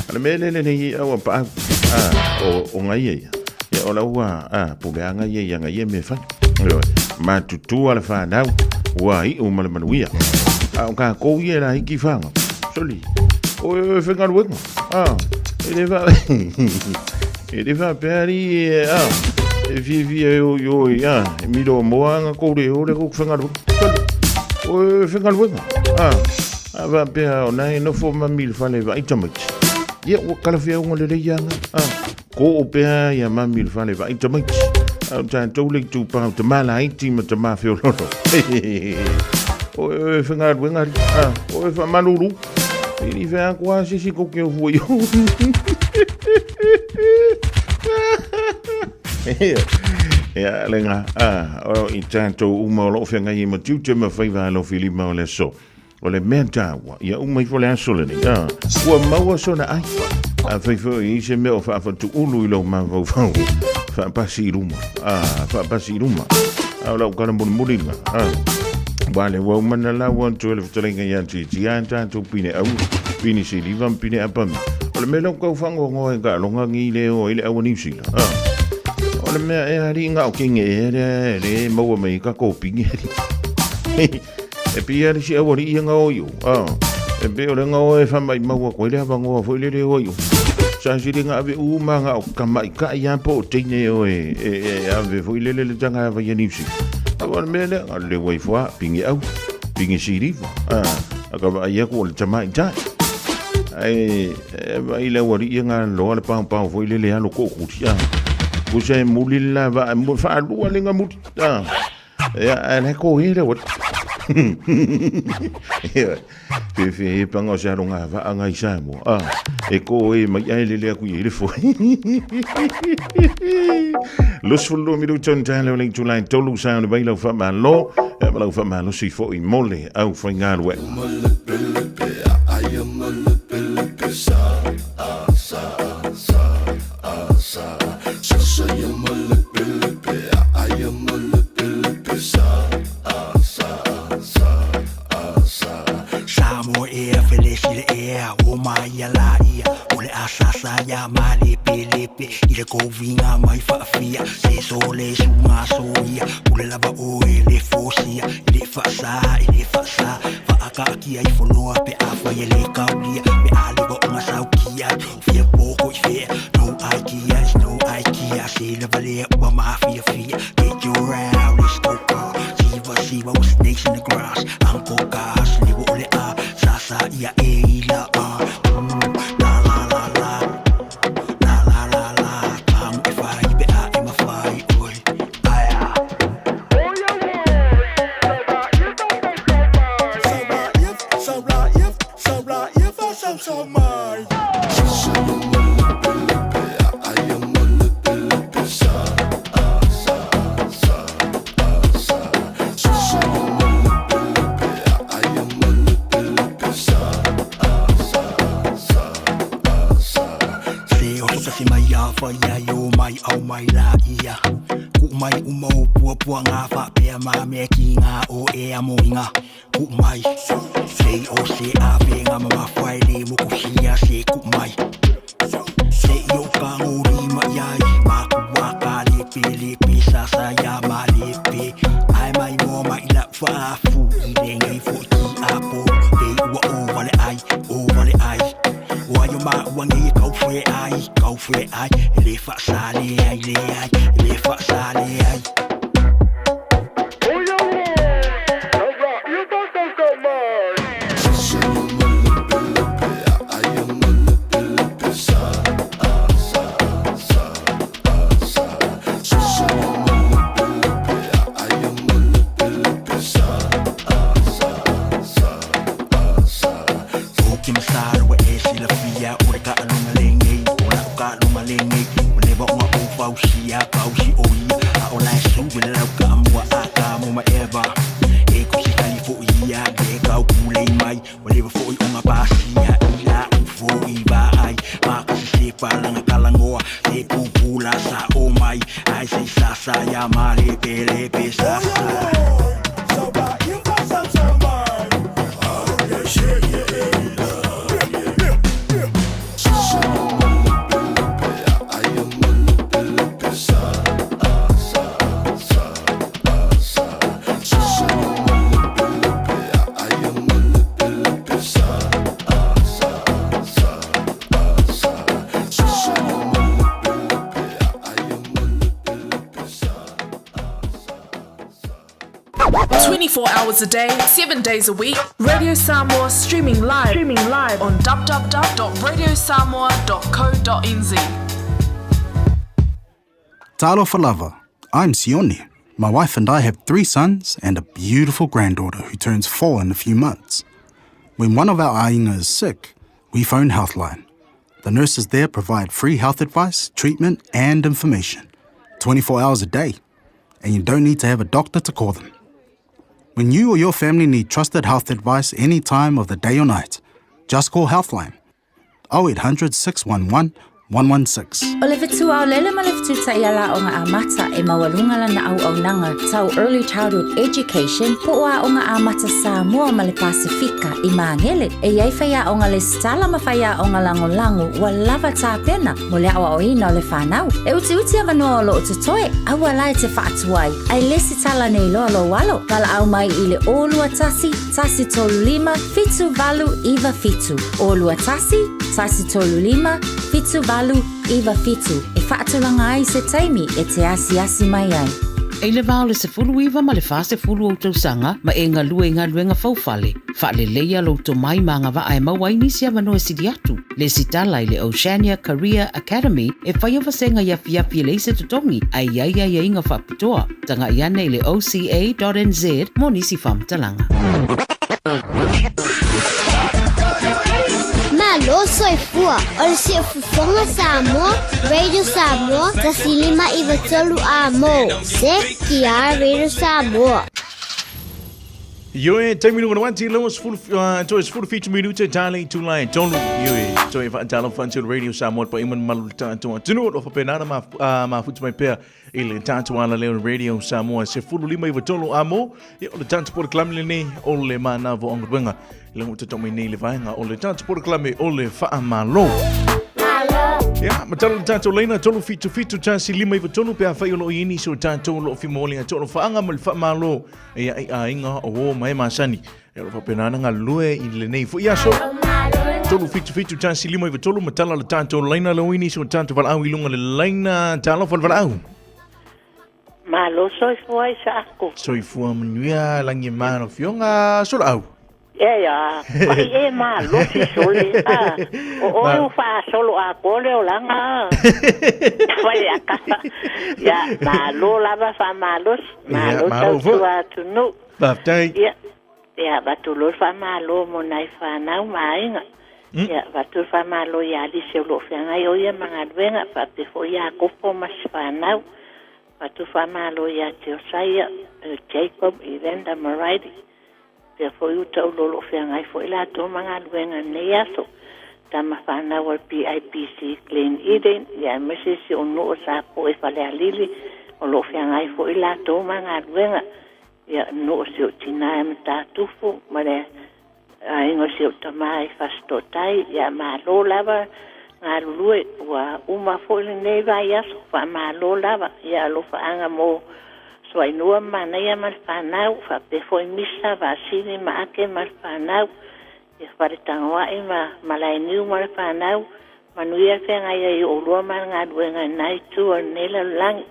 A le mea lele nei au a paau. Ah, o, o ngai ia. Ia o lau ua, ah, puleanga ia ia ngai ia me whai. Matutua le whanau, ua iu ma le manuia. A o ka kou ia la hiki whanga. Soli, o e whengaruenga. Ah, e le wha... e le wha peari, ah, e fia fia e oi oi, ah, e miro moanga kore o le kuk whengaruenga. Soli, o e whengaruenga. Ah, a wha pea o nai nofo ma mil whale wa itamaiti. Ia, ua kalawhia unga le reianga. Ah, Ko o pea ia mami le fale vaai tamaiti. Au tātou le tūpā o te mālaiti ma te māwheololo. O e whengaruenga ri. Ah, o e whamaluru. I whea koa sisi ko ke o fua i o. Ia, le ngā, ah, o i tātou uma o loo whengai i matiu te mawhaiwa alofi lima o le aso. O le mea tāua, ia uma ifo le aso lenei. Ah, ua maua sona ai. A fai foi i se mea o whaafatu ulu i lau mafaufau. Whaapasi i ruma. Ah, whaapasi i ruma. A o lau kala mulimuli nga. Ah. Wa le wau mana la ua tu le whatalenga ia ti ti a tātou pine au. Pine siliva pine apami. O le mea lau kau whango ngoe ka longa ngi le o i le awa New Zealand. Ah. O le mea e hari ngā o kinge e le le maua mai ka kōpingi hari. E pia le si aua ri ia ngā o iu. Ah. E pe o le ngā o e whamai maua koe le hapa ngoa foi le le o iu. Sa sili nga ave uma nga o kamaitaʻi lava po o teine e o e, e, e ave foi lele le taga ava ia Niu Sila. A o le mea lea, ga le ua ifo lava, pigi au, pigi siliva, a, a ka vaai aku o le tamaitai. Ae, e vaai le aualii ia ga loa le paopao foi lele alo kookuli, a. Kusa e muli le la vaa, faalua le ga muli, a. Ia, ae la e koe le aualii. Ia, fefe e panga o se alo ngā vaa ngai Samoa. A, e koe mai ai lele aku i le foe. 22 minuta ni tale o le itulai tolu sa o le vai lau whamalo. E ma lau whamalo si fo i mole au whaingalue. Samoa ea felesi le ea o mai ia la ia o le asasa ia malepe lepe i le koviga mai faafia se so le suga soia pule lava oe le fosia i le faasā i le faasā faakaakia i foloa pe afai e le kaulia pe a lewa o gasaukia fia poko i fea no idea is no idea se lava lea ua mafiafia get your round let's go car siva siva with snakes in the grass uncle gas lewa o le a sa sa ia e ila a la la la la la la la la tamu e fai pe a e mafai oi aia Se o se mai a whai ai o mai au mai la ia Ku mai uma o puapua ngā whapea mā mea ki ngā o e a moinga Ku mai Se o se a ve ngā mama whai le mokuhia se ku mai Se i o ka ngori mai ai Mā ku wā ka lepe lepe sa sa ia mā lepe Ai mai mo mai la whaafu I le ngai fo ki a po Te ua o wale ai, o wale ai O ai o mā ua ngei e kau whai ai, kau whai ai E le whaasa le ai le ai, e le whaasa le ai O ki masaro e silafia o le kaalunga lenei o lau kaalunga lenei o leva o ngā o fausia pausi o ia a o lai su le lau ka mua a ka mo ma eva e ku si kali fo ia le kau pulei mai o leva fo i o ngā pasia i la u fo i va ai ma ka se se palanga kalangoa se pupula sa o mai ai se sa sa ya ma le pe le pe sa sa. 24 hours a day, 7 days a week. Radio Samoa streaming live, streaming live on www.radiosamoa.co.nz. Talofa lava. I'm Sione. My wife and I have three sons and a beautiful granddaughter who turns four in a few months. When one of our ainga is sick, we phone Healthline. The nurses there provide free health advice, treatment, and information 24 hours a day. And you don't need to have a doctor to call them. When you or your family need trusted health advice any time of the day or night, just call Healthline 0800 611 116. O le fetuaolele ma le fetutaiala o nga amata e maualuga lana auaunaga tau Early Childhood Education po o Aoga Amata Samoa ma le Pasefika i Magele. E i ai faiaoga lesitala ma faiaoga lagolago ua lava tapena mo le aoaoina o le fanau. E utiuti avanoa o loo totoe, aua la e te faatuai, ae lesitala nei loa lou alo. Valaau mai i le 021 135 7897. 021 135 7897 e faatulaga ai se taimi e te asiasi mai ai. I le va o le 19 ma le 40 ou tausaga ma e galue i galuega faufale, faaleleia lou tomai ma agavaa e maua ai nisi avanoa e sili atu. Lesitala i le Oceania Career Academy e faia vasega i afiafi e leai se totogi ae i ai aiaiga faapitoa. Tagai ane i le oca.nz mo nisi faamatalaga. Malo soifua o le Siufofoga Samoa, Radio Samoa, 105 93 amo. CKR Radio Samoa. Ioe, taimi lunga no ati lewa sefulu, toe 17 minute tale i tula e tolu. Ioe, toe whaatalo whantu Radio Samoa pa iman malu le tātou atunu. O whapenana ma, mafutu mai pea i le tātou ala leo Radio Samoa 15 93 amo. Ia o le tātou porokalame lenei o le mana vo angaruenga. I le ngota mai nei le vaenga o le tātou porokalame o le whaamalo. Ia, ma talo le tātou leina, tolu fitu fitu tasi lima iwa tolu pe a whai o loo ini so tātou loo whimoli a tolo whaanga ma le whaamalo. Ia i aiga o o mai masani. E o faapena ona galulue i lenei foi aso. 377 1 5 9 3 ma tala le tatou laina le uini so tatou valaau i luga le laina talofa le valaau. Malo soifua i sa aku. Soifua manuia langi ma lau fioga solaau. E ia, mai e malosi sole. Ah, o oe o faasolo atoa le olaga. Fai aka. Ia, malo lava faamalosi. Malo tautua atunuu. Faafetai. Ia, ia avatu loa le faamalo mo nai fanau ma aiga. Ia, avatu le faamalo ia Alisi o lo o feagai o ia ma galuega, faapea foi ia Kopo ma si fanau. Avatu le faamalo ia Josaia, Jacob, Evander ma Riley. Pea foi uta o lo o feagai foi latou ma galuega i lenei aso. Tama fanau a le PIPC Glen Eden, ia aemaise si ou nuu o Sapoe i Falealili, o lo o feagai foi latou ma galuega. Ia nuu o si ou tina e Matatufu ma le aiga o si ou tama i Fasitootai, ia malo lava galulue, ua uma foi lenei vaiaso, faamalo lava. Ia alofaaga mo Suainua ma Manaia ma le fanau, faapea foi Misa, Vasili ma Ake ma le fanau, ia Faletagoai ma Malaeniu ma le fanau, manuia le feagai ai o oulua ma le galuega i lena itu o lenei lalolagi.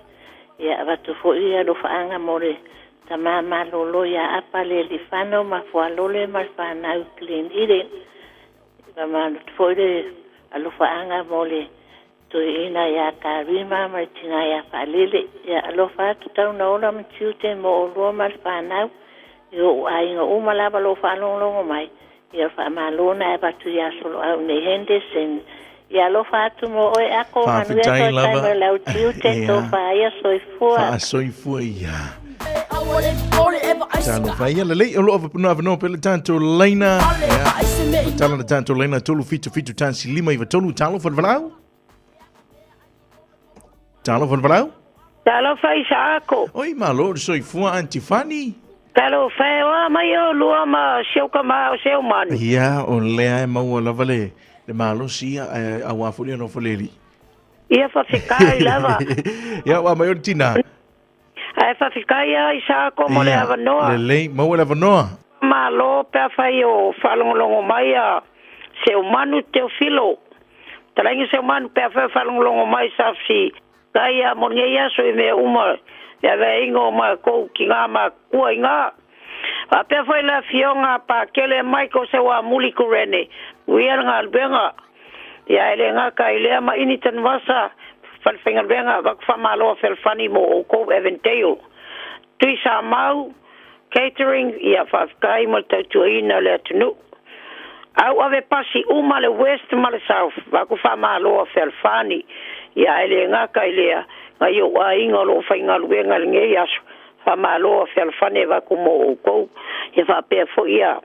Ia avatu foi alofaaga mo le tama malolo ia Apa Lealifano ma Fualole ma le fanau i Glen Eden. Faamalotu foi le alofaaga mo le Toeaina ia Karima ma le tina ia Faalele. Ia alofa atu tau na ola ma tiute mo oulua ma le fanau. I ou aiga uma lava lou faalogologo mai. Ia faamalo na e avatu ia Soloau nei Henderson. Ia alofa atu mo oe Ako manuia Faafetai toetai lava. mo lau tiute Ia. tofa ia soifua. Faasoifua ia. Talofa ia lelei o loo avanoa pea le tatou laina. Ia. Tala le tatou laina 377 1 5 9 3 talofa le valaau. Talofa le valaau. Talofa Isaako. Oi malo le soifua Aunty Fanny. Talofa e oa mai o lua ma si ou tama o Seumanu. Ia o lea e maua lava le le malosi ia ae aua foi le alofa le alii. Ia fafetai lava. Ia ua mai o le tina. Ae fafetai a Isaako mo le Ia, avanoa. Lelei, maua le avanoa. Malo pe afai o faalogologo mai a Seumanu Teofilo. Talaiga Seumanu pe afai o faalogologo mai safsi kai a mo lenei aso i mea uma le aveaiga o makou tina ma kua iga. Faapea foi le afioga a Pakele Michael Seuamuli Kurene, uia le galuega. Ia e le gata i lea ma ini Tanuvasa, Falefaigaluega, avatu faamalo a Fealofani mo oukou Evandale. Tui Samau Catering, ia faafetai mo le tautuaina o le atunuu. Au ave pasi uma le West ma le South, avatu faamalo a Fealofani. Ia e le gata i lea, nai ou aiga o lo o faigaluega i lenei aso, faamalo a Fealofani avatu mo oukou. Ia faapea foi ia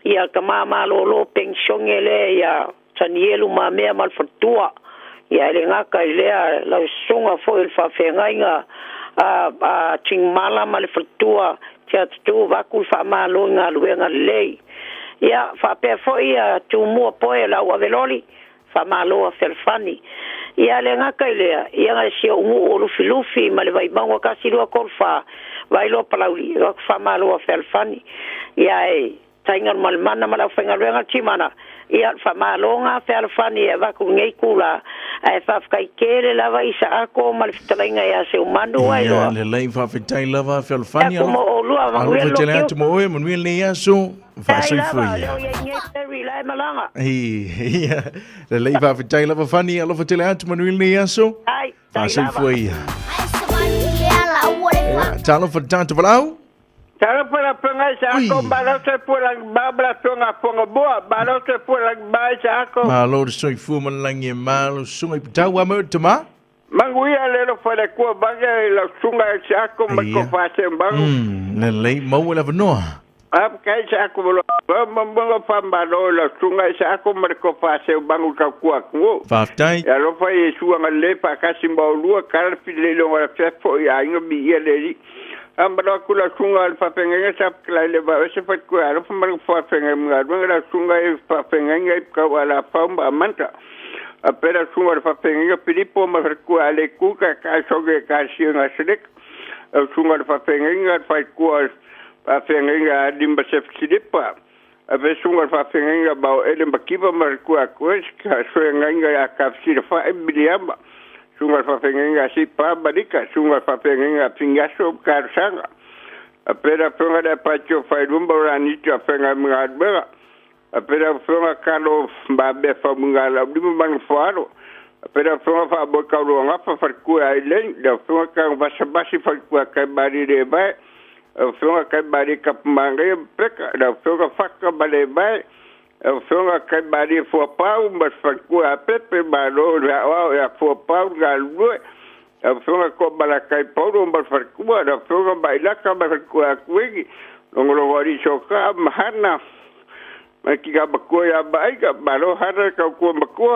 ia tama malolo penisione lea ia Tanielu Mamea ma le faletua. Ia e le gata i lea lau susuga foi o le faafeagaiga a a Tingmala ma le faletua Tiatutu vaku le faamalo i galuega lelei. Ia faapea foi ia Tumua Poe o le au ave loli faamalo a Fealofani. Ia le gata i lea, ia na si ou nuu o Lufilufi ma le Vaimauga 1 2 3 4, Vailoa Palauli, vaku faamalo a Fealofani. Ia e taiga le malemana ma le aufaigaluega a le Timana, Ia, o le faamaloga fealofani e avatu i lenei itulā, ae faafetai tele lava i Saako ma le fetalaiga ia Seumanu Ia, Ailoa. lelei faafetai lava fealofani. Atu mo oulua, manuia Alofa le tele lotiu. atu mo oe, manuia lenei aso. Faafetai lava, Faasoifua o lea ia. o i ai nei Terry la e malaga. Ia, lelei faafetai lava Fani, alofa tele atu manuia lenei aso. Ai, tai lava. Faasoifua ia. Ia, talofa tatou valaau. Tala pala penga sa ako malo se pula babla tonga ponga boa malo se pula bai sa ako Malo le soifua ma le lagi e malo susuga i patau a mai o le tama. Manguia le lo fale kua bange la sunga sa ako ma ko fa se bangu Lelei maua le avanoa. Ap kai sa ako lo ba mo fa malo la sunga sa ako ma ko fa se bangu ka kua ku Faafetai. Ya lo fa Yesu anga le pa kasi ma lua kala file lo ngala fefo ya inga mi ia le ri. Ambalo kula sunga al fa penga sa kla le ba se fa ku alo fa ma fa penga mga nga la sunga e fa penga ngai ka wala fa ma manta. A pera sunga al fa penga Filipo ma fa ku ale ku ka ka so ge ka si nga selek. A sunga al fa penga fa ku al fa penga dimba se Filipa. A ve sunga fa penga ba ele ba kiba ma ku a ku ka so nga nga ka fi fa e biliamba. Sunga fa penga si pa barika sunga fa penga pingaso ka sanga. A pera penga da pacho fa lumba ra ni ta penga mga bera. A pera penga kalo ba be fa mga la di bang faro. A pera penga fa bo ka ro nga fa fa ku ai len da penga ka va sa basi fa ku ka bari de ba. A penga ka bari ka manga peka da penga fa ka ba le ba. A penga ka bari fo pau mas fa ku a pepe ba lo ra wa ya fo pau ga lu. A penga ko ba la kai pau ma fa ku da penga ba ila ka ba ku a ku gi. Longo lo wari soka mahana. Ma ki ka ba ku ya ba ai ka ba lo hana ka ku ma ku.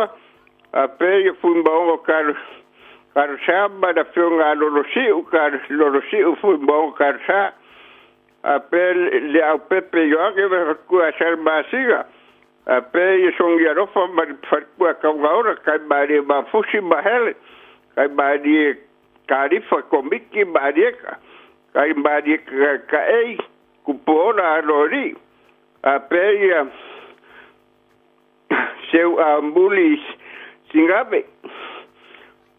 A pe ye fu mba ongo ka ka sa ba da penga lo lo si u ka lo lo si u fu mba ongo ka sa. A pe le au pepe yo ke ba ku a sal ba siga. A pe ye songi a rofa ma fa ku a ka nga ora kai ba re ba fusi ba hele. Kai ba re karifa komiki ba re ka. Kai ba re ka ei ku pora lori. A pe ye seu a mbuli singabe.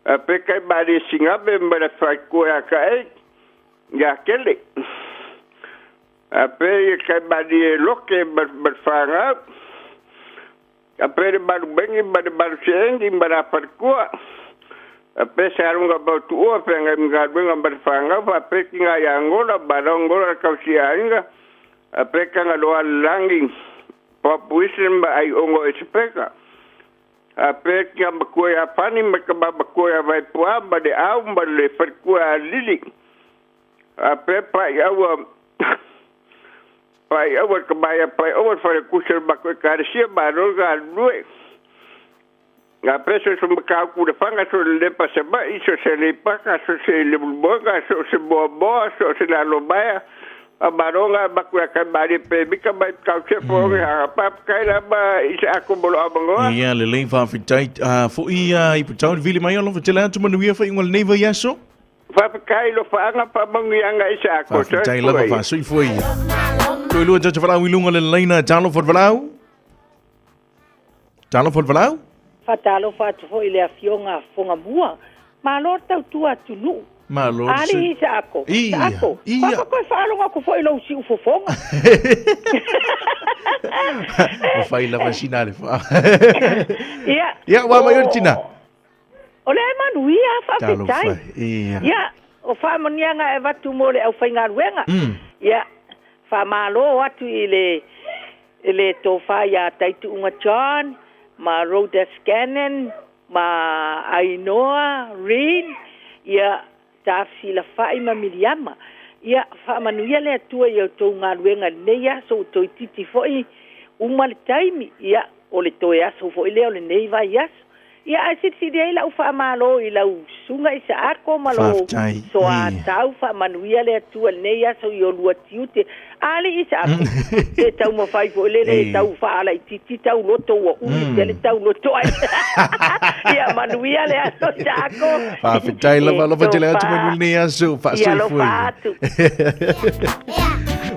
A pe kai ba re singabe ma le fa ku a ka ei. Ya kele. A pe ye kai ba re loke ba fa nga. A pe re baru bengi ba re baru sengi ba ra parkua. A pe se arunga ba tuua pe ngai mga benga ba fa nga fa pe ki nga ya Angola ba ra Angola ka si ainga. A pe ka nga loa langi pa puisen ba ai ongo e sepeka. A pe ki nga makua ya pani ma ka ba makua ya vai pua ba de au ba le farkua a lili. A pe pa i aua pai aua ka bai pai aua fa le kusa ba ko ka sia ba ro ga lue. Nga peso so ma ku le fanga so le pa se ba iso se le pa ka so se le bo ka so se bo bo so se la lo ba a baronga ba ku ka ba ri pe bi ka ba ka se po ga pa ka la ba isa ako bolo abango. Ia, lelei faafetai fo'i i patau le vili mai alofa tele atu manuia faaiuga o lenei vaiaso. Faafetai lo faanga faamanuiaga i sa ako. Faafetai lava faasoifua ia. Toe lua tatou valaau i luga o le laina talofa o le valaau. Talofa o le valaau. Faatalofa atu foi i le afioga a Fogamua. Malo le tautua atunuu. Malo le Ali sui. i sa ako. Ia, Sa ako. ia. Papa koe faalogo aku foi i lou siufofoga. O fai lava sina le fa. Ia. Ia, ua mai o le tina. O le manuia faafetai. Talofa. Ia. Ia, o faamanuiaga e avatu mo le aufaigaluega. Ia, faamalo atu i le tofā iā Taituuga John, ma Rhoda Scannon, ma Ainoa Reid, ia Tafesilafa'i ma Miliama. Ia, faamanuia le Atua i outou galuega i lenei aso ua toeitiiti foi uma le taimi. Ia, o le toe aso foi lea o lenei vaiaso. Ia, ae silisili ai lau faamalo i lau susuga i Saako ma lou Faafetai. soatau. Faamanuia le Atua i lenei aso i olua tiute. Ali i Saako, se taumafai foi lele e tau faalaitiiti tau loto ua umi tele tau loto ai. Ia, manuia le aso i Saako. Faafetai lava E alofa tele atu tofa. manuia lenei aso Ia faasoifua alofa ia. atu.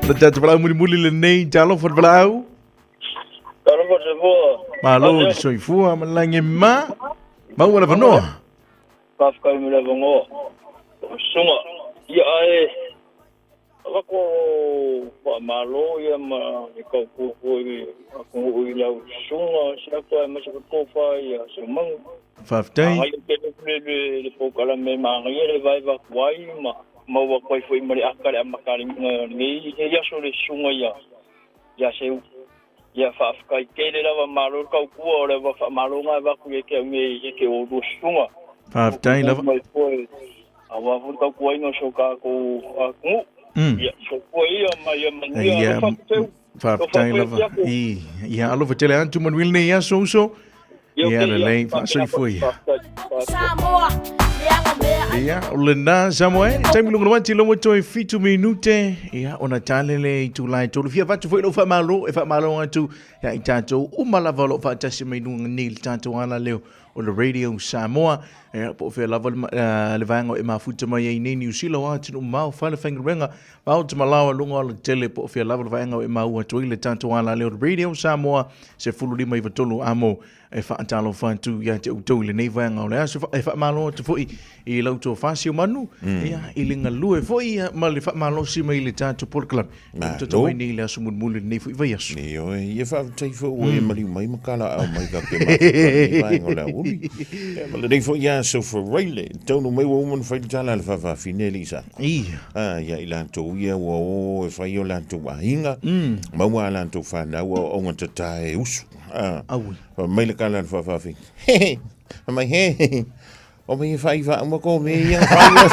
Le tatou valaau mulimuli lenei talofa o le valaau. Talofa Malo le soifua ma le lagi ma. Maua le avanoa. Faafetai mo le avanoa. O susuga, ia ae avatu faamalo ia ma le tautua foi atunuu i lau susuga Siapo aemaise foi le tofa ia Seumanu. Faafetai. Manaia tele le le le polokalame manaia le vaeva atu ai ma maua atu ai foi ma le ata le amatalimina o lenei lenei aso le susuga ia ia Seu. Ia faafetai tele lava malo le tautua o le ava faamalo na avatu ia te au nei ia te oulua susuga. Faafetai lava. Mai foi aua foi le tautuaina o si o tatou atunuu. Ia soifua ia ma ia manuia Ia, alofa atu Seu. Faafetai lava. I, ia alofa tele atu manuia lenei aso uso. Ia lelei faasoifua ia. Ia, o lena Samoa e, taimi lunga loa ti loa toe 7 minute. Ia, ona tale le itula e tolu. Fia avatu foi lou faamalo, e faamalo atu ia i tatou uma lava o lo o faatasi mai luga nei le tatou ala leo o le Radio Samoa. Ia, po o fea lava le, le vaega o e mafuta mai ai nei Niu Sila o atunuu mamao, fale faigaluega, ma o te malao luga o le tele po o fea lava le vaega o e maua atu ai le tatou ala leo o le Radio Samoa 1593 amo e faatalofa atu ia te outou i lenei vaega o le aso. E faamalo atu foi i lau tofa Siomanu, ia, i le galue foi ia, ma le faamalosi mai i le tatou polokalame. Malo. Toto mai nei i le aso mulimuli o lenei foi vaiaso. Ioe, ia faafetai foi ua e maliu mai ma kalaau mai ka ke mafuta i lenei vaega o le aoauli. Ia, ma lenei foi aso Faraile, taunuu mai ua uma ona fai le tala a le faafafine e le i sako. Ia. Ah, ia i latou ia ua o e fai o latou aiga, maua a latou fanau aoaoga e usu. Ah, Aue. Fai mai le kala a le faafafine. He, fai mai, he, o mai e fai faa uma ko me ia fai.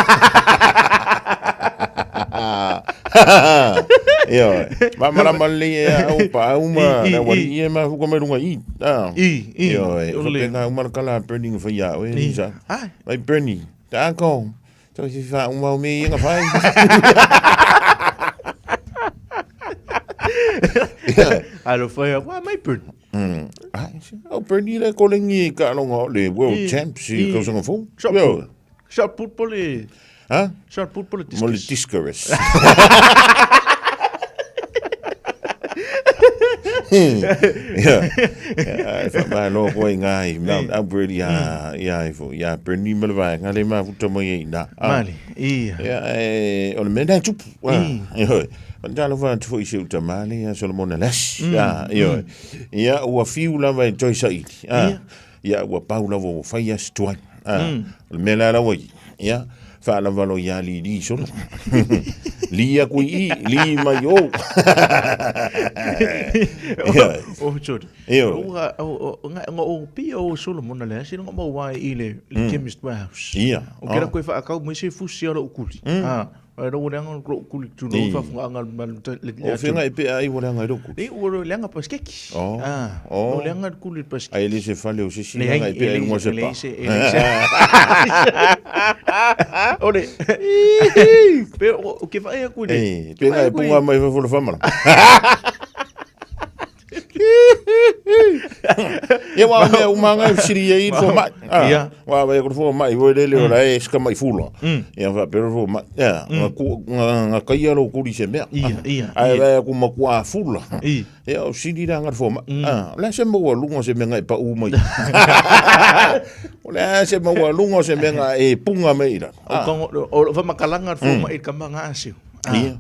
Ioe, ma marama lelei e au pa au ma I, i, na wari i. i e mafuka mai runga i. Ah. I, i. Ioe, O le- whapenga uma le kala a Bernie nga whai au e, I. Lisa. Ai. Mai Bernie, tā ko, tau si wha uma o me ia nga whai. Alo whai a, wa mai Bernie. Ai, o Bernie le kolengi i ka alonga o le World I, Champs i i. kausanga fou. Shot Ioe. put. Shot put po le... Ha? Shot put po le Mo le discus. discus. Ia, e whamalo koe ngā i Mount Albert ia, ia, ia, Bernie ma le vaega le mafuta mai ai nā. Mali, ia. Ia, e, o le mea nā tupu. Ia, Talo fa atu foi i se uta male ia Solomon Alasi. Ia, ia, ia, ua fiu lava e toi saili. Ia, ua pau lava ua fai a se tuai. O le mea la laua i, ia, faalavalo ia li li solo. Li aku i, li mai o. Ia, O, sorry. Ia. O, o, o, nga, nga o pia o Solomon le asi nga mau ai i le, le Chemist Warehouse. Ia. O kera koe whaakau mai se fusi ala ukuli. Ah, ai ro le anga ro ukuli tu no fa funga anga ma le O whenga e pea ai ua leanga i roku. Le ua le anga paskeki. Oh. Ah, Oh. o le anga kuli paskeki. Ai le se fale o se si Le langa ai, e pea e i le lunga se e le pa. se e le se. Ore. Pe o ke whae aku le. Eh, pe ngai punga mai fa fo le whamara. Ia wa mea umanga e siri e i fo mai. Ia. Wa vai ko fo mai voi lele ora e ska mai fula. Ia fa pero fo mai. Ia, nga ku nga nga kai alo kuri se mea. Ia, ia, Ai ia. vai ku makua fula. I. Ia o siri ranga fo mai. Ah, la se mo lunga se mea e pa u mai. O la se mo lunga se mea e punga mai ira. O kongo o fa makalanga fo mai ka manga asiu. Ia.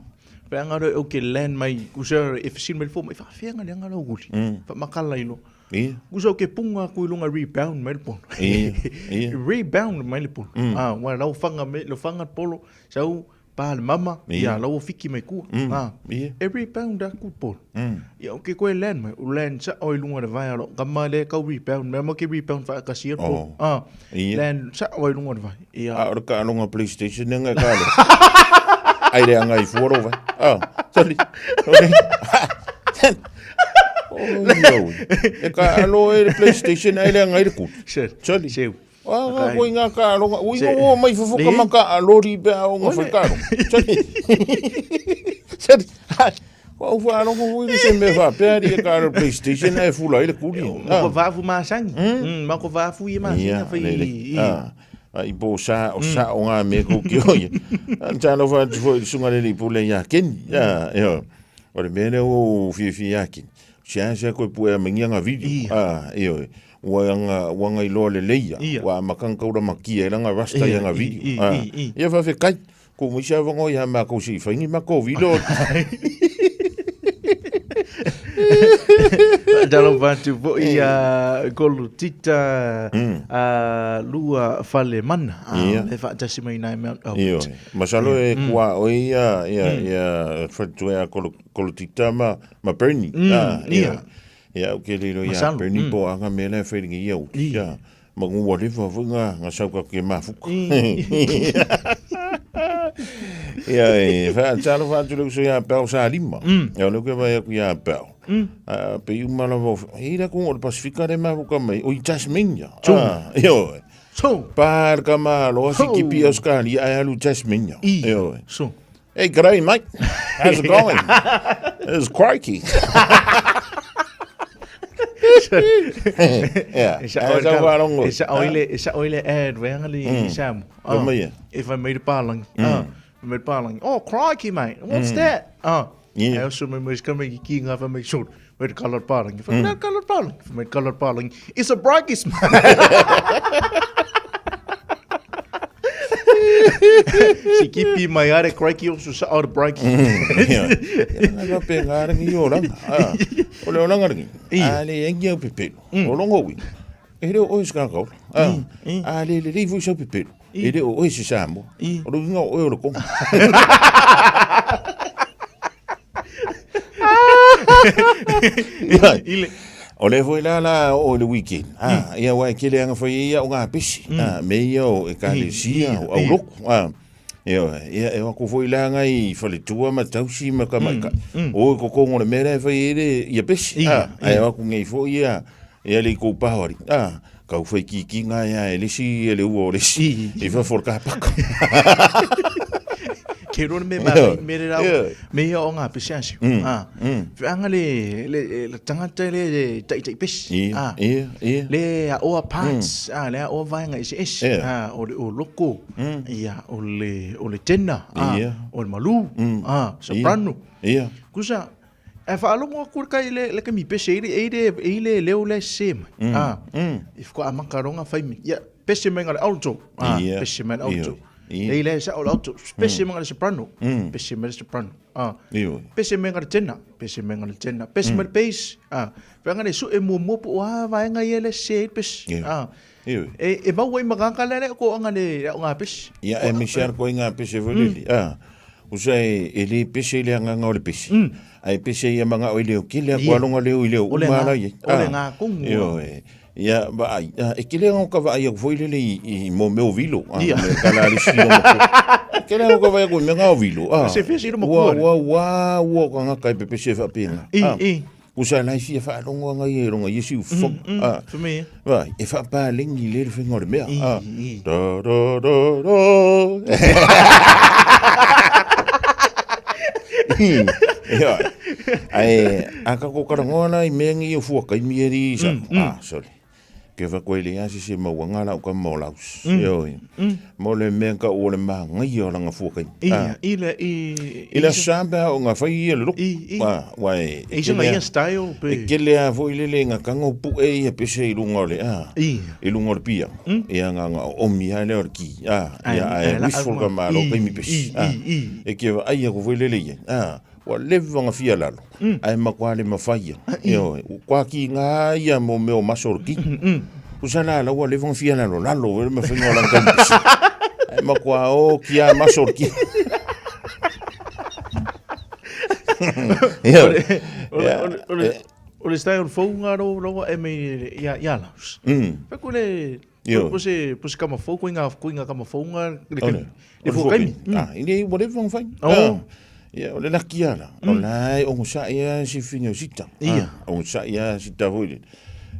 Pe anga ro o ke land mai kusa e fisin mai fo mai fa fenga le anga ro guli. Fa makala ilo. Ia. Kusa o ke punga ku ilunga rebound mai le pono. Ia, ia. Rebound mai le pono. Ah, wa lau fanga me lo fanga polo sau pa le mama Ia. ia lau fiki mai ku. Ah. Ia. E rebound a ku polo. Ia o ke koe land mai o land sa o ilunga le vai alo kama le kau rebound me mo ke rebound fa ka sia polo. Oh. Ah. Ia. Land sa o ilunga le vai. Ia. A o ka alonga PlayStation nga ka le. Ai le anga i fuaro vai. Ah, sorry. Okay. Oh, no. E ka alo e le PlayStation ai le anga i le kutu. Sure. Sorry. Seu. Ah, ko inga ka alonga. Ui Se- o mai fufuka Le- maka alori pe a o nga whakaro. Sorry. Sorry. Ko au wha alonga ui se me wha pe ari e ka alo PlayStation ai fula i le kuri. Ma ko vafu masangi. Ma ko vafu i masangi Ia, fa i. lele. i- Ah, a i po sa o sa o ngā me ko ki oi. An tāna wha atu foi sunga lele i pule ia keni. Ia, ia. O le mea lea o whiwhi ia keni. Sea sea koe pue a mengia nga video. Ah, ioe. Ua anga, ua anga iloa lelei ia. Ua amakanga kaura makia e langa rasta ia nga video. Ah, ia whawhe kai. Ko mo isia wango ia mā kou si whaingi ma kou video. Talo whatu po i a kolu tita a lua whale mana. Le whaatasi mai nai Mount Albert. Ioe. Masalo e kua o ia, ia, ia whatua a kolu, kolu tita ma, ma Bernie. Ia. Ia, au ke lilo ia Bernie po anga me la whairingi ia uti. Ia. Ma ngua lewa foi nga, nga sauka ke mafuka. Ia, e, wha, talo wha atu leu ia pau sa lima. Ia, leu ke vai aku ia pau. Pe i umala wau, e ira kunga o le Pasifika le mafuka mai, o i Tasmania. Ia, oe. So. Par ka malo, si kipi Australia, ai alu Tasmania. Ia oe. So. Hey, g'day, mate. How's it going? It's crikey. Yeah. E sa oile, e sa oile ad weanga li Sam. Oh, yeah. If I made a palangi. Oh, I made a palangi. Oh, crikey, mate. What's that? Oh. Yeah. I also remember it's coming ki ngā wha make sure. Made colored palangi. If I made colored palangi. If I made colored palangi. It's a brightest man. Si kipi mai are crikey also sa out brightest. Yeah. Ia pe ngā rangi o ranga. Ah. O le oranga rangi. A le engi au pepelu. O longo ui. E reo oe se kakao. Ah. A le le rei foi sau pepelu. E reo oe se Samoa. O le uinga o oe o le konga. O le foi la la o le weekend. Ah, ia wai ke le anga foi ia o ngā pesi. Ah, me ia o e ka le sia o au loku. Ah, ia, ia e wako foi la ngai whaletua ma tausi ma ka mai ka. O e kokongo le mera e whai e le ia pesi. Ah, ai wako ngei foi ia ia le kou pahori. Ah, kau whai ki ki ngā ia e lesi e le ua o lesi. I wha for ka paka. Ke rona me ma me re rau me ia o ngā pesi asi. Ah. Whianga le le le tangata le le tai tai pesi. Ah. Ia, ia. Le a oa parts, ah le a oa vaenga ese ese. Ah o le o loko. Ia o le o le tena, ah o le malu, ah soprano. Ia. Kusa e whaalongo aku kai le le kami pesi e le e le leo le se mai. Ah. If ko amaka ronga whai mi. Ia pesi mai ngā le alto. Ah, pesi mai le alto. E le sa o le alto. Pesi mai ngā le soprano. Pesi mai le soprano. Ah. Pesi mai ngā le tenor. Pesi mai ngā le tenor. Pesi mai le bass. Ah. Whianga le su e mua mua po a vaenga ia le se pesi. Ah. E e mau ai makaka le le ko anga le o ngā pesi. Ia e misi ar ko i ngā pesi foi lili. Ah. Usa e e le pesi le anganga o le pesi. Ai pesi ia manga o i leo kele a alonga leo i leo uma ala i. O le ngā kongu. Io e. Ia va ai e kele ngo ka va ai foi lele i mo meo vilo. Ia. Me kala ali si o mo. Kele ngo ka va ai ko me ngā vilo. Ah. Se fesi ro Ua ua ua ua ka ngā kai pepe se fa pena. I i. Usa lai fia whaalongo anga i e ronga i si ufo. Ah. For me. Vai, e whaapalengi le le whenga o le mea. I, i. Da, da, da, da. Ia. Ai, a ka ko karangoa la i mea ngi o fua kai mieri sa. Ah, sorry. Ke wha koe le asi se maua ngā lau ka mō laus. Ioi. Mō le mea ka o le mā ngai o langa fua kai. I, i le, i... I la samba o ngā whai ia le roku. I, i. Ah, wai. E isa ngai ia style pe. E kele a foi lele ngā kango pu e ia pese i lunga o le, ah. I. I lunga o le pia. Ia ngā ngā o omi ai le o le ki. Ah, ia ai wishful ka māro kai mi pese. I, i, i. E ke ai a ko foi lele ia. Ah. Ua leva nga fia lalo, ae makuā le mawhai ia. Ioe, kua ki ngā ia mō mea o maso o le ki. Usa la la ua leva nga fia lalo, lalo, e le mawhai ngā lang kampisi. Ae makuā o ki a maso o le ki. Ioe. O le style fou ngā ro roa e mei ia ia laus. Pe ko le po se po se kama fou ko inga ko inga kama fou ngā le le fou kaimi. Ah, ile whatever ngā whai. Oh. Ia, o le laki ala. O lai o ngā ia si whina o sita. Ia. O ngā ia sita hoi le.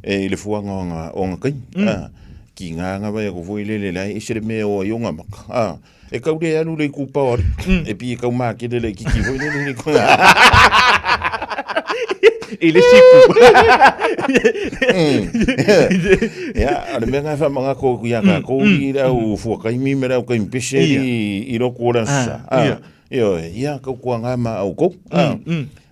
E i le fuanga o ngā o ngā kai. Ah, ki ngā ngā vai ko foi le le lai e se le mea o ai o ngā maka. Ah, e kau le alu le kupa o ari. E pi e kau mā ke le le kiki foi le le le ko. I le sipu. Ia, o le mea ngā whamanga ko ia ka kouri i rau fuakaimi me rau kaimpese i, i roku o rasa. Ia. Ioe, ia tautuaga ma outou. Ah,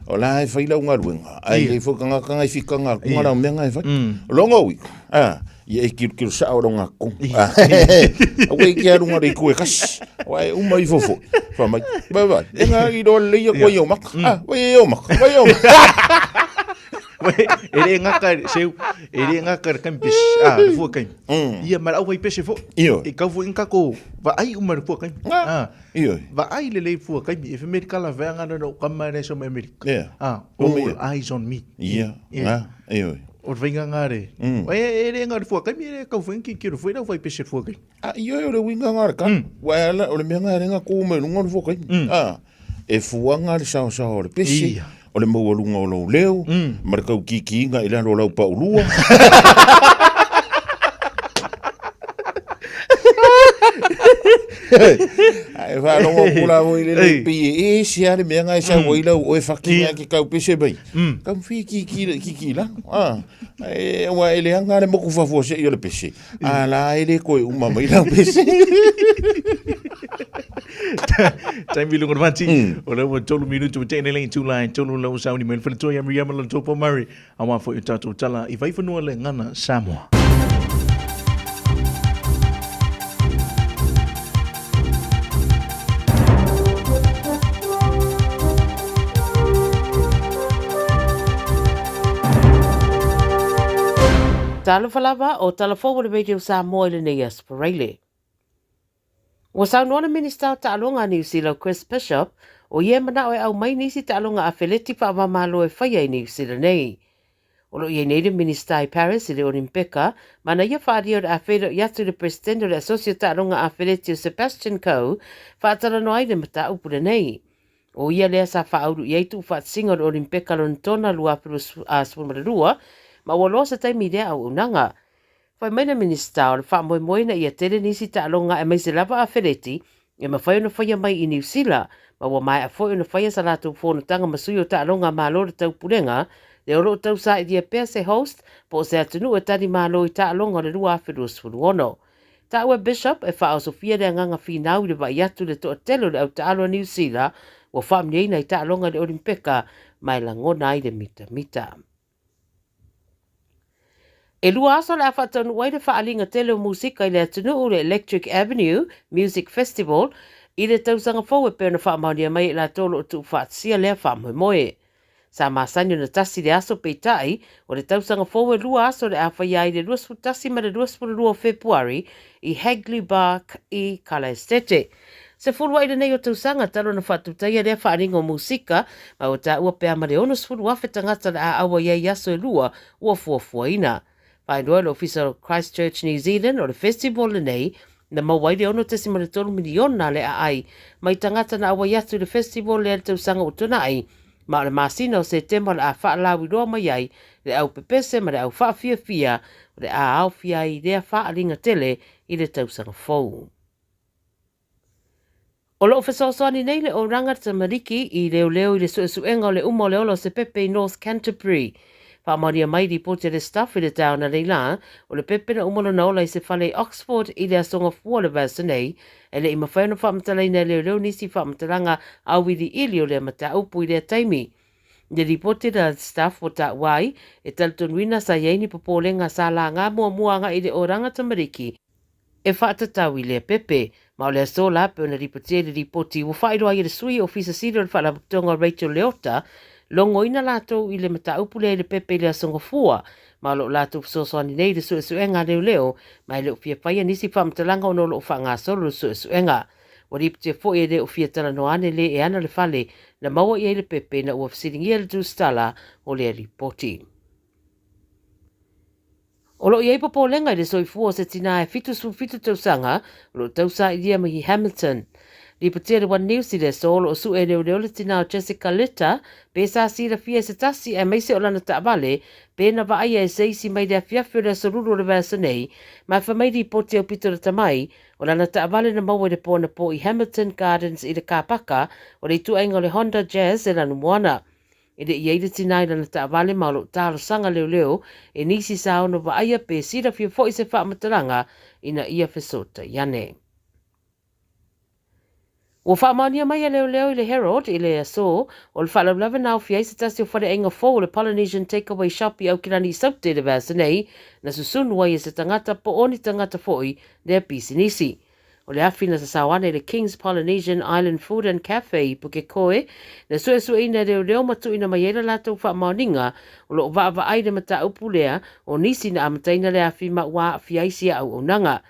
O la e fai lau galuega, ae i ai foi tagata na e fitaga atu na lau mea na e fai. O lona uiga, ah, ia e tilotilo sao i lona totonu. Ah, Aua e te alu na o le itu e tasi, aua e uma ifo foi. Fai mai, vai vai, e na iloa lelei atu ai i ou maka. Ah, vai e ou maka, vai e ou maka. E le gata seu, e le gata le kaimi pese, ah, le fua kaimi. Ia ma le au fai pese foi. E kau foi ni tatou vaai uma i le fua kaimi. Ah. Ioe. Vaai lelei fua kaimi, e fai mai kala veanga na no kama le so mai Amerika. Yeah. Ah, all eyes on me. Ia. Yeah. Ah, ioe. O le faiga ngā re. E, e le ngā le fua kaimi, e le kau foi ki kiro foi lau fai pese fua kaimi. Ah, ioe o le uiga ngā le ka. Ua e ala, o le mea ngā e lenga kō mai lunga o le fua kaimi. Ah, e fuanga le saosaoa o le pese, Ia. o le maualuga o lou leo, ma le taukikiiga i lalo o lau paulua. Ae faalogo atu la foi le lei pei e ese lava le mea na e sau ai lau oe faki na ke tau pese mai. Tau fi ki ki ki ki la. Ah, e ua e leaga le moku faafuasei o le pese. A la e le koe uma mai lau pese. Taimi lunga o le fati, o lea ua tolu minutu ua tea nei le itula e tolu lau sauni mai le faletua ia Miriama lona Topo Murray, aua foi o tatou tala i Vaifanua le Gana Samoa. Talofa lava o tala fou o le Radio Samoa i lenei aso Paraile. Ua saunoa le Minista o Taaloga a Niu Sila o Chris Bishop, o ia e manao e aumai nisi taaloga afeleti faava-o-Malo e faia i Niu Sila nei. O lo o i ai nei le Minista i Paris i le Olimpeka, ma na ia faaalia o le a feiloai atu i le Peresetene o le Asosi o Taaloga Afeleti o Sebastian Coe faatalanoa ai le mataupu lenei. O ia lea sa faaulu i ai tuufaatasiga o le Olimpeka Lonetona 2012, ma ua loa se taimi i lea auaunaga. Fai mai le Minisita o le faamoemoe ina ia tele nisi taaloga aemaise lava afeleti e mafai ona faia mai i Niu Sila ma ua maea foi ona faia sa latou fonotaga ma sui o taaloga a Malo o le Taupulega lea o lo o tausailia pea se host po o se atunuu e tali malo i taaloga o le 2026. Taua e Bishop e faaosofia le agaga finau i le vaai atu i le toatele o le au taalo a Niu Sila ua faamanuiaina i taaloga i le Olimpeka ma e lagona ai le mitamita. E lua aso o le a faataunuu ai le faaaliga tele o musika i le atunuu, le Electric Avenue Music Festival, i le tausaga fou e pei ona faamaonia mai e i latou o lo o tuufaatasia lea faamoemoe. Sa masani ona tasi le aso peitai, o le tausaga fou e lua aso o le a faia ai le 21 ma le 22 o Fepuari i Hagley Park i Kalaestete. 10 ai lenei o tausaga talu ona faatutaia lea faaaliga o musika, ma ua taua pea ma le 60,000 tagata le a auai ai i aso e lua ua fuafuaina. Faailoa e le Ofisa o Christchurch New Zealand o le festival lenei na maua ai le 6.3 miliona le aai mai tagata na auai atu i le festival lea i le tausaga ua tuanai, ma o le masina o Setema o le a faalauiloa mai ai le au pepese ma le au faafiafia o le a aofia ai i lea faaaliga tele i le tausaga fou. O lo o fesoasoani nei le Oranga Tamariki i leoleo i le suesuega o le uma o le ola o se pepe i North Canterbury. Faamaonia mai lipoti a le Stuff i le taeao ananei lā, o le pepe na uma lona ola i se fale i Oxford i le Aso Gafua o le vaiaso nei, e le i mafai ona faamatalaina e leoleo nisi faamatalaga auiliili o lea mataupu i lea taimi. I le lipoti a le Stuff ua taua ai, e talitonuina sa i ai ni popolega sa laga muamua agai i le Oranga Tamariki, e faatatau i lea pepe. Ma o le aso la, pei ona lipotia i le lipoti ua faailoa ai e le sui Ofisa Sili o le Faalapotopotoga o Rachel Leota, logoina latou i le mataupu lea i le pepe i le Aso Gafua, ma o lo o latou fesoasoani nei i le suesuega a leoleo, ma e le o fia faia nisi faamatalaga ona o lo o faagasolo le suesuega. Ua lipotia foi e le o fia talanoa ane le e ana le fale na maua i ai le pepe ina ua fesiligia le tusitala o lea lipoti. O lo o i ai popolega i le soifua o se tinā e 77 tausaga o lo o tausailia mai i Hamilton. Lipotia le One News i le aso o lo o sue e leoleo le tinā o Jessica Litter pe sa silafia e se tasi aemaise o lana taavale pe na vaaia e se isi mai le afiafi o le aso Lulu o le vaiaso nei ma e fai mai lipoti aupito lata mai o lana taavale na maua i le po anapo i Hamilton Gardens i le kāpaka o le ituaiga o le Honda Jazz e lanumoana. E le i ai le tinā i lana taavale ma o lo o talosaga leoleo e nisi sa ono vaaia pe silafia foi se faamatalaga ina ia fesootai ane. Ua faamaonia mai e leoleo i le Herald i le aso o le faalavelave na aofia ai se tasi o faleaiga fou o le Polynesian Takeaway Shop i Aukilani i Saute i le vaiaso nei, na susunu ai e se tagata po o ni tagata foi lea pisinisi. O le afi na sasao ane i le King's Polynesian Island Food and Cafe i Pukekohe, na suesueina e leoleo ma tuuina mai ai la latou faamaoniga o lo o vaavaai le mataupu lea o nisi na amataina le afi ma ua aafia ai sia auaunaga.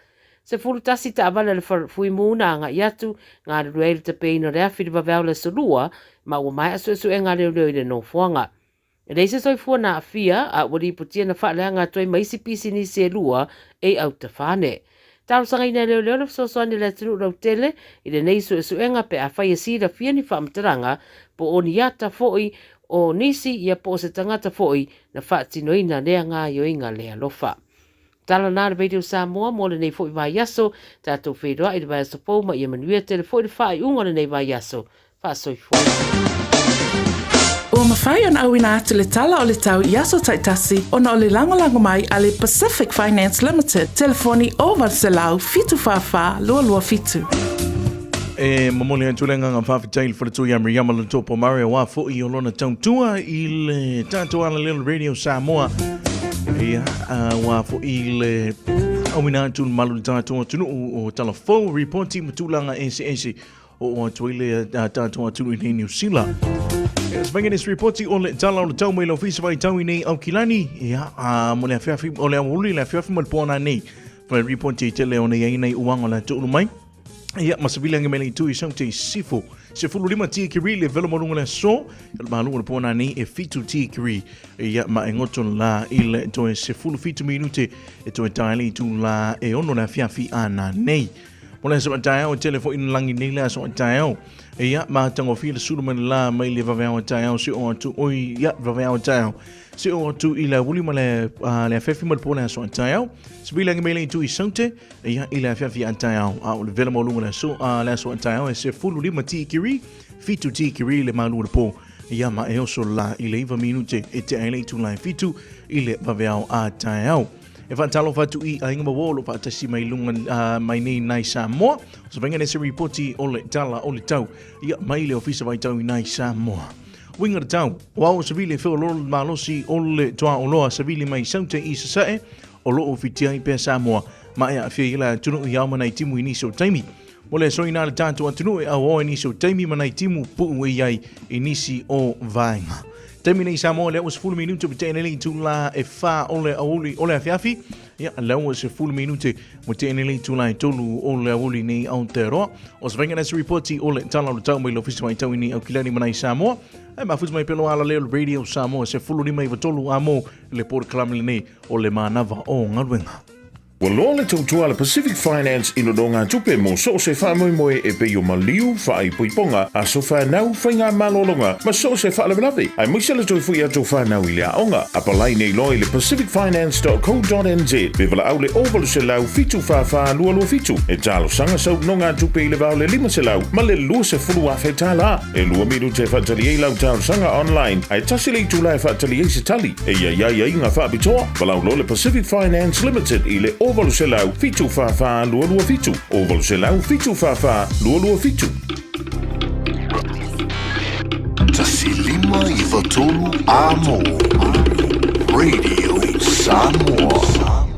11 taavale a le Fuimu na agai atu, galulue ai le tapeina o le afi i le vaveao le Aso Lua, ma ua maea suesuega a leoleo i le nofoaga. E leai se soifua na aafia, a ua lipotia na faaleaga atu ai ma isi pisinisi e lua e i autafane. Talosagaina e leoleo le fesoasoani a le atunuu lautele i lenei suesuega pe afai e silafia ni faamatalaga po o ni ata foi o nisi ia po o se tagata foi na faatinoina lea gaoioiga le alofa. Tala na le Radio Samoa mo lenei foi vaiaso. Tatou feiloai i le vaiaso fou ma ia manuia tele foi le faaiuga o lenei vaiaso. Faasoifua. Ua mafai ona auina atu le tala o le tau i aso taitasi ona o le lagolago mai a le Pacific Finance Limited, telefoni 0800 744 227. E momoli atu le agaga faafetai i le faletua ia Miriama le Topo Mare aua foi o lona tautua i le tatou alalelo Radio Samoa. Ia, aua foi le auina atu le malu le tatou atunuu o talafou, ripoti ma tulaga eseese o atu ai le tatou atunuu i nei Niu Sila. Ia, se vainga nisi ripoti o le tala o le tau mai le ofisa vaitau i nei Aukilani. Ia, mo le afiafi, o le aoauli le afiafi ma le poana nei. Fai ripoti i tele o nei ai nei uanga o le atu mai. Ia, ma se vili ange mai le itu i sau te sifo. Se fulu lima tikiri le velo malunga le aso. Ia le malu o le pōna nei e fitu tikiri. Ia, ma e ngoto la i le toe se fulu fitu minute e toe tae le itu la e ono le afiafi ana nei. Mo le aso a taeao, e tele foi na langi nei le aso a taeao. Ia, ma tangofia le sulu mai le la mai le vaveao a taeao se o atu oi, ia, vaveao a taeao. Se o atu i le auli ma le, le afefi ma le pō le aso a taeao. Se vili ange mai le itu i saute. Ia, i le afiafi a taeao, a o le vela maualuga le aso, a le aso a taeao e 15 tikiri, 7 tikiri le malu o le pō. Ia, ma e oso la i le 9 minute e tea ai le itula e 7 i le vaveao a taeao. E faatalofa atu i aiga ma uo o lo o faatasi mai luga mai nei nai Samoa. O se vainga nei se ripoti o le tala o le tau ia mai le ofisa vaitau i nai Samoa. Uiga le tau, o ao savili e feololo le malosi o le tuaoloa savili mai Saute i Sasae, o lo o whiti ai pea Samoa ma e aafia i le atunuu i ao ma nai timu i nisi o taimi. Mo le aso inā le tātou atunuu e auau ai nisi o taimi ma nai timu puu e i ai i nisi o vaega. Taimi nei Samoa lea ua 10 minute mo te enele i tūlā e whā o le aouli o le afiafi. Ia, lea ua 10 minute mo te enele i tūlā e tolu o le aouli nei Aotearoa. O se vainga nasi ripoti o le tala o le tau mai le ofisa mai tau i nei Aukilani ma nai Samoa. Ai mafuta mai pelo ala leo le Radio Samoa se fulu lima i tolu a mo le porokalame lenei o le manava o galuega. Ua loa le tautua a le Pacific Finance i nonogatupe mo so o se faamoemoe e pei o maliu, faaipoipoga, aso fanau, faigamalologa ma so o se faalavelave, aemaise le toe foi atu o fanau i le aoga. Apalai nei loa i le pacificfinance.co.nz pe valaau le 0800 744 227 e talosaga sau nonogatupe i le va o le 500 ma le 20,000 tala. E lua minute e faatali ai lau talosaga online, ae tasi le itula e faatali ai se tali. E i ai aiaiga faapitoa, valaau loa le Pacific Finance Limited i le 0800 744 227, 0800 744 227. 1593 Amo Radio Samoa.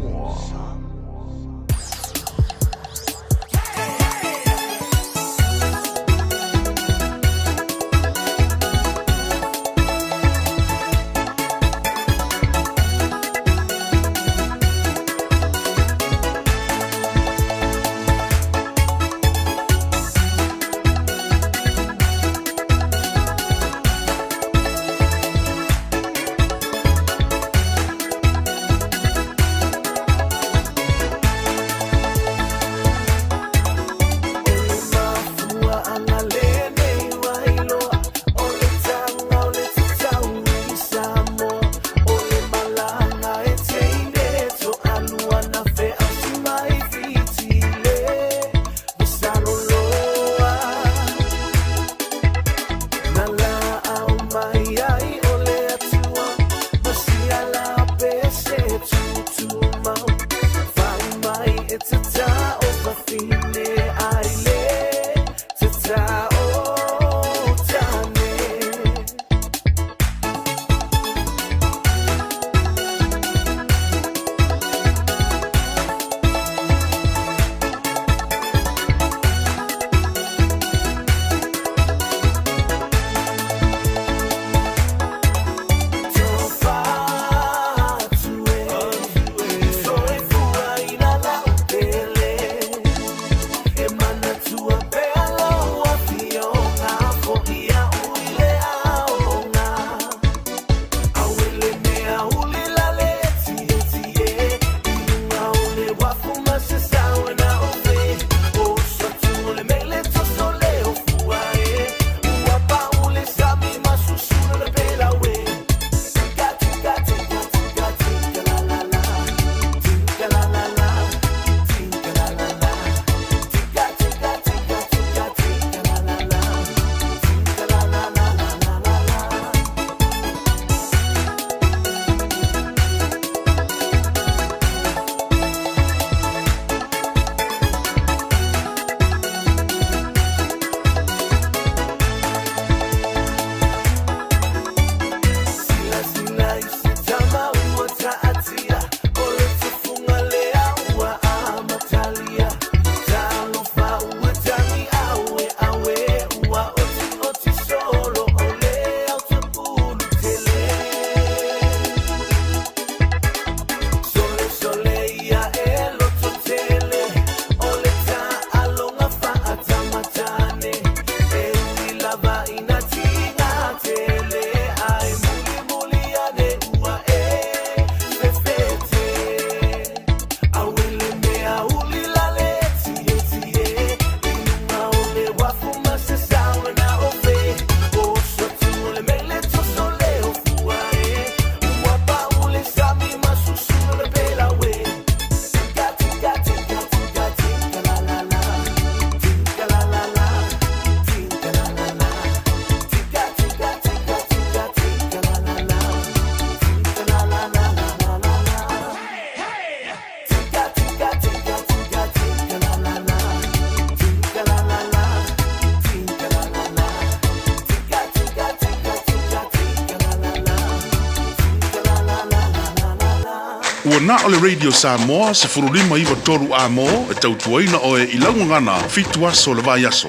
Ua na o le Radio Samoa 1593 A mo e tautuaina oe i lau gagana fitu aso o le vaiaso.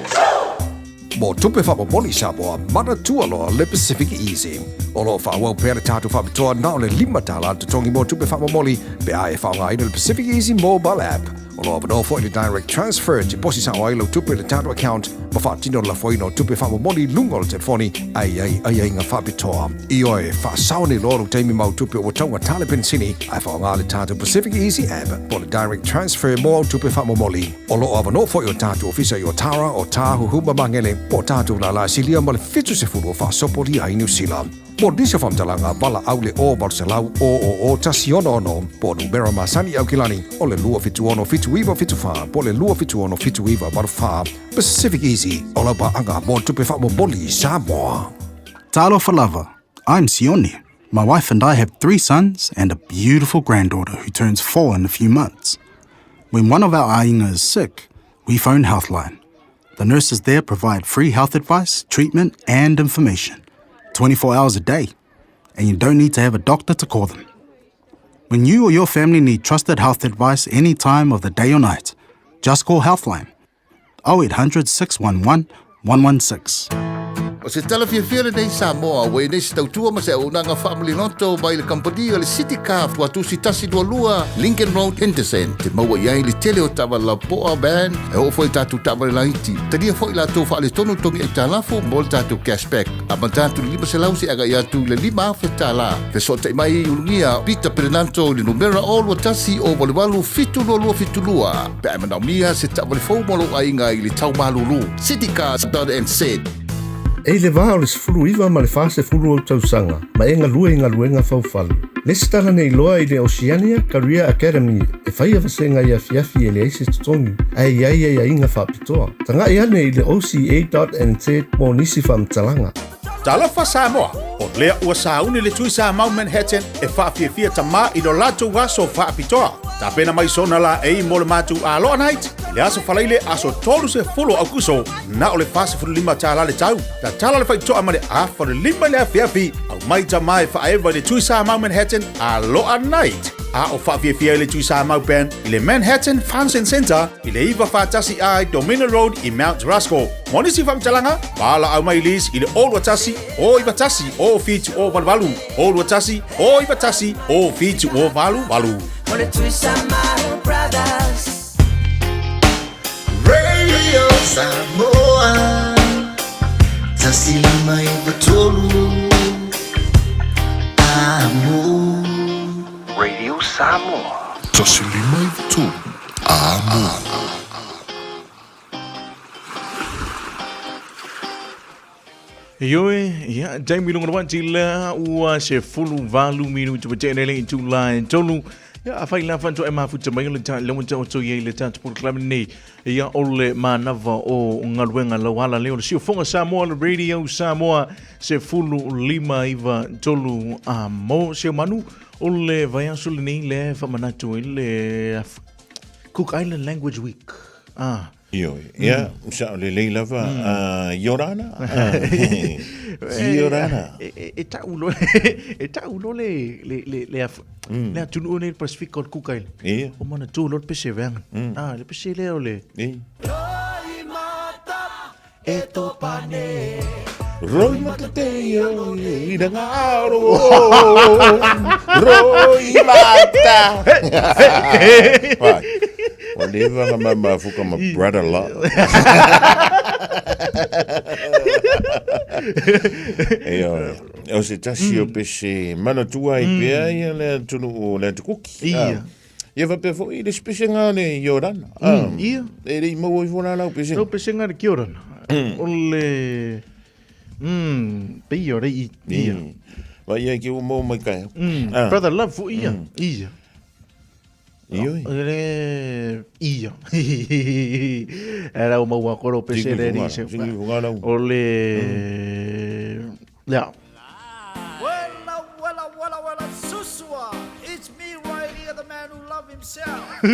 Mo tupe faamomoli Samoa, manatua loa le Pacific Easy. O lo o faaauau pea le tatou faapitoa na o le $5 le totogi mo tupe faamomoli pe a e faaaogaina le Pacific Easy mobile app. O lo o avanoa foi le direct transfer e te posi sao ai lau tupe i le tatou account ma faatino le lafoina o tupe faamomoli i luga o le telefoni a i ai aiaiga faapitoa. Ioe, faasao nei loa lou taimi ma au tupe ua taugata le penisini ae faaaoga le tatou Pacific Easy app po o le direct transfer mo au tupe faamomoli. O lo o avanoa foi o tatou ofisa i Otara, Otāhuhu ma Magele, po o tatou lālā silia ma le 70 o faasopolia ai Niu Sila. Mo nisi o faamatalaga, valaau le 0800 000 166 po o numera masani i Aukilani o le 276 7974 po o le 276 7984. Pacific Easy, o lau paaga mo tupe faamomoli Samoa. Talofa lava, I'm Sione. My wife and I have three sons and a beautiful granddaughter who turns four in a few months. When one of our aiga is sick, we phone Healthline. The nurses there provide free health advice, treatment, and information 24 hours a day. And you don't need to have a doctor to call them. When you or your family need trusted health advice any time of the day or night, just call Healthline 0800 611 116. O se tala fiafia lenei Samoa, ua i nei se tautua ma se auaunaga faamaliloto mai le kamupani o le City Car Tuatusi 122 Lincoln Road, Henderson. Te maua i ai le tele o taavale lapoa, van, e oo foi i tatou taavale laiti. Talia foi latou faaletonu togi aitalafu mo le tatou cashback. Amata atu i le 500 seia agai atu i le $5,000. Fesootai mai i Ulugia Peter Perenanto i le numera 021 088 7272 pe a e manaomia se taavale fou mo lou aiga i le tau malulu. Citycars.nz. E i le va o le 19 ma le 40 ou tausaga, ma e galue i galuega faufale. Lesitala nei loa i le Oceania Career Academy e faia vasega i afiafi e leai se totogi, ae i ai aiaiga faapitoa. Tagai ane i le oca.nz mo nisi faamatalaga. Talofa Samoa, o lea ua sauni le Tui Samau Manhattan e faafiafia tamā i lo latou aso faapitoa. Tapena mai sona laei mo le matou Aloha Night i le aso Faraile aso 30 o Aukuso, na o le $45 le tau. Tatala le faitoa mai le 4:30 i le afiafi, aumai tamā e faaeva i le Tui Samau Manhattan Aloha Night. A o faafiafia ai le Tui Samau Band i le Manhattan Function Centre i le 941 I Dominion Road i Mount Roskill. Mo nisi faamatalaga, valaau mai Liz i le 021 091 07 088 021 091 07 088. O le Tui Samau Brothers. Radio Samoa 1593 Amo. Radio Samoa. 1593 Amo. Ioe, ia, taimi lunga le wati lea, ua 18 minuti ua tene le itu la e tolu. Ia, a whai la whantua e mafuta mai o le tā, le wata o toi ei le tātu polokalame nei. Ia, o le manava o ngaluenga lauala leo le siofonga Samoa, le Radio Samoa, 1593 a mo se manu o le vaiaso lenei le whamanatu i le Cook Island Language Week. Ah. Ioe, ia, sao lelei lava, Iorana? Iorana. E tau loa, e tau loa le, le, le, le, le atunuu nei le Pasifika o le Cook Island. Ia. O manatua loa le pese veanga. Ah, le pese lea o le... Ia. E topane. Roi mata te io i ranga aro. Roi mata. Vai. Ua leva na mamafuka ma brother law. Ioe. O se tasi o pese manatua ai pea ia le atunuu o le Atukuki. Ia. Ia faapea foi le pesega le Iorana. Ia. E le i maua ifo la lau pesega. Lau pesega le Kiorana. O le... Pei o rei ia. Vai ia ke ua maua mai kai. Brother Love foi ia. Ia. Ioe. Le ia. E rau maua koro pese le ri se. O le Ia. Wela, wela, wela, wela, susua. It's me right here, the man who love himself. I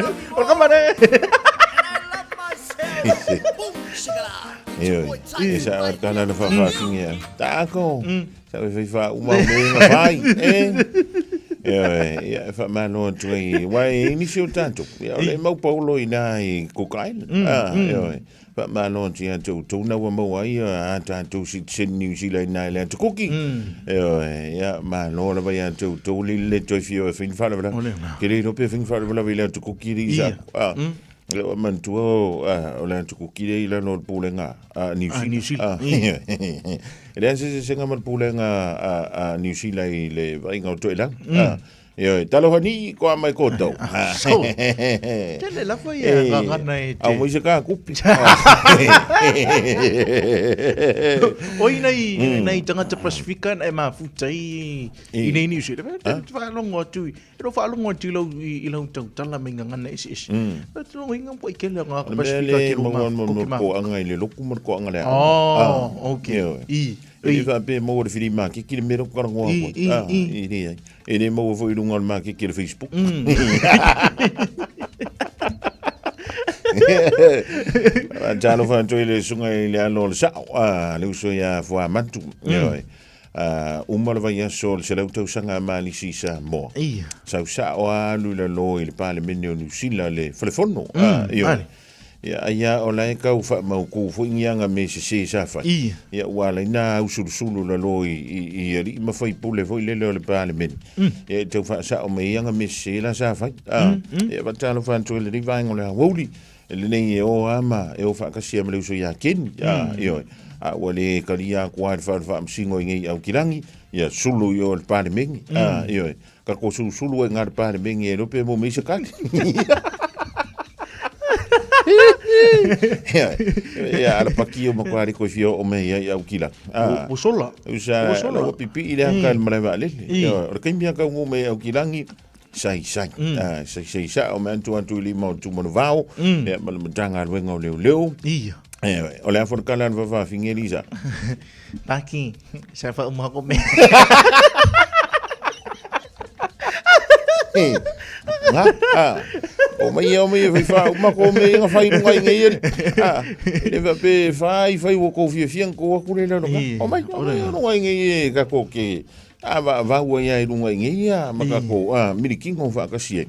love you all. And I love myself. Boom, shakala. Ioe. E sa o tana na whawhawhingia. Tāko. Sa we whai wha uma me nga whai. E. Ia, e faamalo atu ai, aua e i ai nisi o tatou, ia, o le mau paolo i ina i Cook Island. Ioe, faamalo atu ia te outou na ua maua ai a tatou sitiseni Niu Sila i ina i le Atu Kuki. Ioe, ia, malo lava ia te outou le le toe fia o e fai ni faalavelave. Ke le iloa pe fai ni faalavelave i le Atu Kuki le isa aku. Le ua manatua o le Atu Kuki le i lalo o le pulega a Niu Sila. Niu Sila. E leai se sesega ma le pulega a Niu Sila i le vaaiga o Toelau. Ioe, talofa nii koa mai koutou. So, tele lava ia gagana e te... Au mai se kā kupi. Oi nei tangata Pasifika na e mafuta i nei Niu Sila. Te whaalongo atu, e ro whaalongo atu i lau tautala me ngangana ese ese. Te rongo inga po i kele ngā Pasifika ke rō mafuta. Ko anga i le loku ma ko anga le Oh, okay. I. E le whape maua le whiri mākeke le mera karangoa koe. I le ai. E le maua foi i runga o le mākeke le Facebook. Talofa atu i le susuga i le alo o le sao, le uso ia Fuamatu. Uma le vaiaso o le 100 tausaga a Malisi i Samoa. Sau sao a alu i lalo i le Palemene o Niu Sila le Falefono. Ioe. Ia, ai a o la e kau faamautu foi ni aga me sesē sa fai. Ia. Ia, ua ala ai na ausulusulu lalo i, i, i alii ma faipule foi lele o le Palemene. Ia, e tau faasao mai ai aga me sesē la sa fai. A, ia, faatalofa atu ai i lenei vaega o le aoauli, lenei e o lava ma, e o faatasi lava ma le uso ia Ken. A, ioe. A ua le talia atu lava e le Fale Faamasino i nei Aukilagi, ia sulu i o i le Palemene. A, ioe. Ka ko sulusulu ai ngā le Palemene e iloa pe mo mei se kali. Ia, ia, ala paki o makuari koe fia o mei ai au kila. Ah. O sola. Usa, O sola. ua pipi i le aka i le malae vaalele. Ia, o le kaimi aka ungu mei au kilangi, sai sai. Ah, sai sai sa o me antu antu i lima o tumanu vao. Ia, ma le matagaluega o leoleo. Ia. Ia, o le a whanakala le whawhawhingi Elisa. Paki, sa wha uma ko me. Nga, ah. O mai ia, o mai ia, whai wha, uma ko me inga whai runga i ngei eri. Ah, e wha pe whai, whai wo ko fia fia ko aku le lalo. O mai, o mai runga i ngei e ka ko ke. Ah, va, va ua ia i runga i ngei ia, ma ka ko, ah, mirikingo whaakasi e.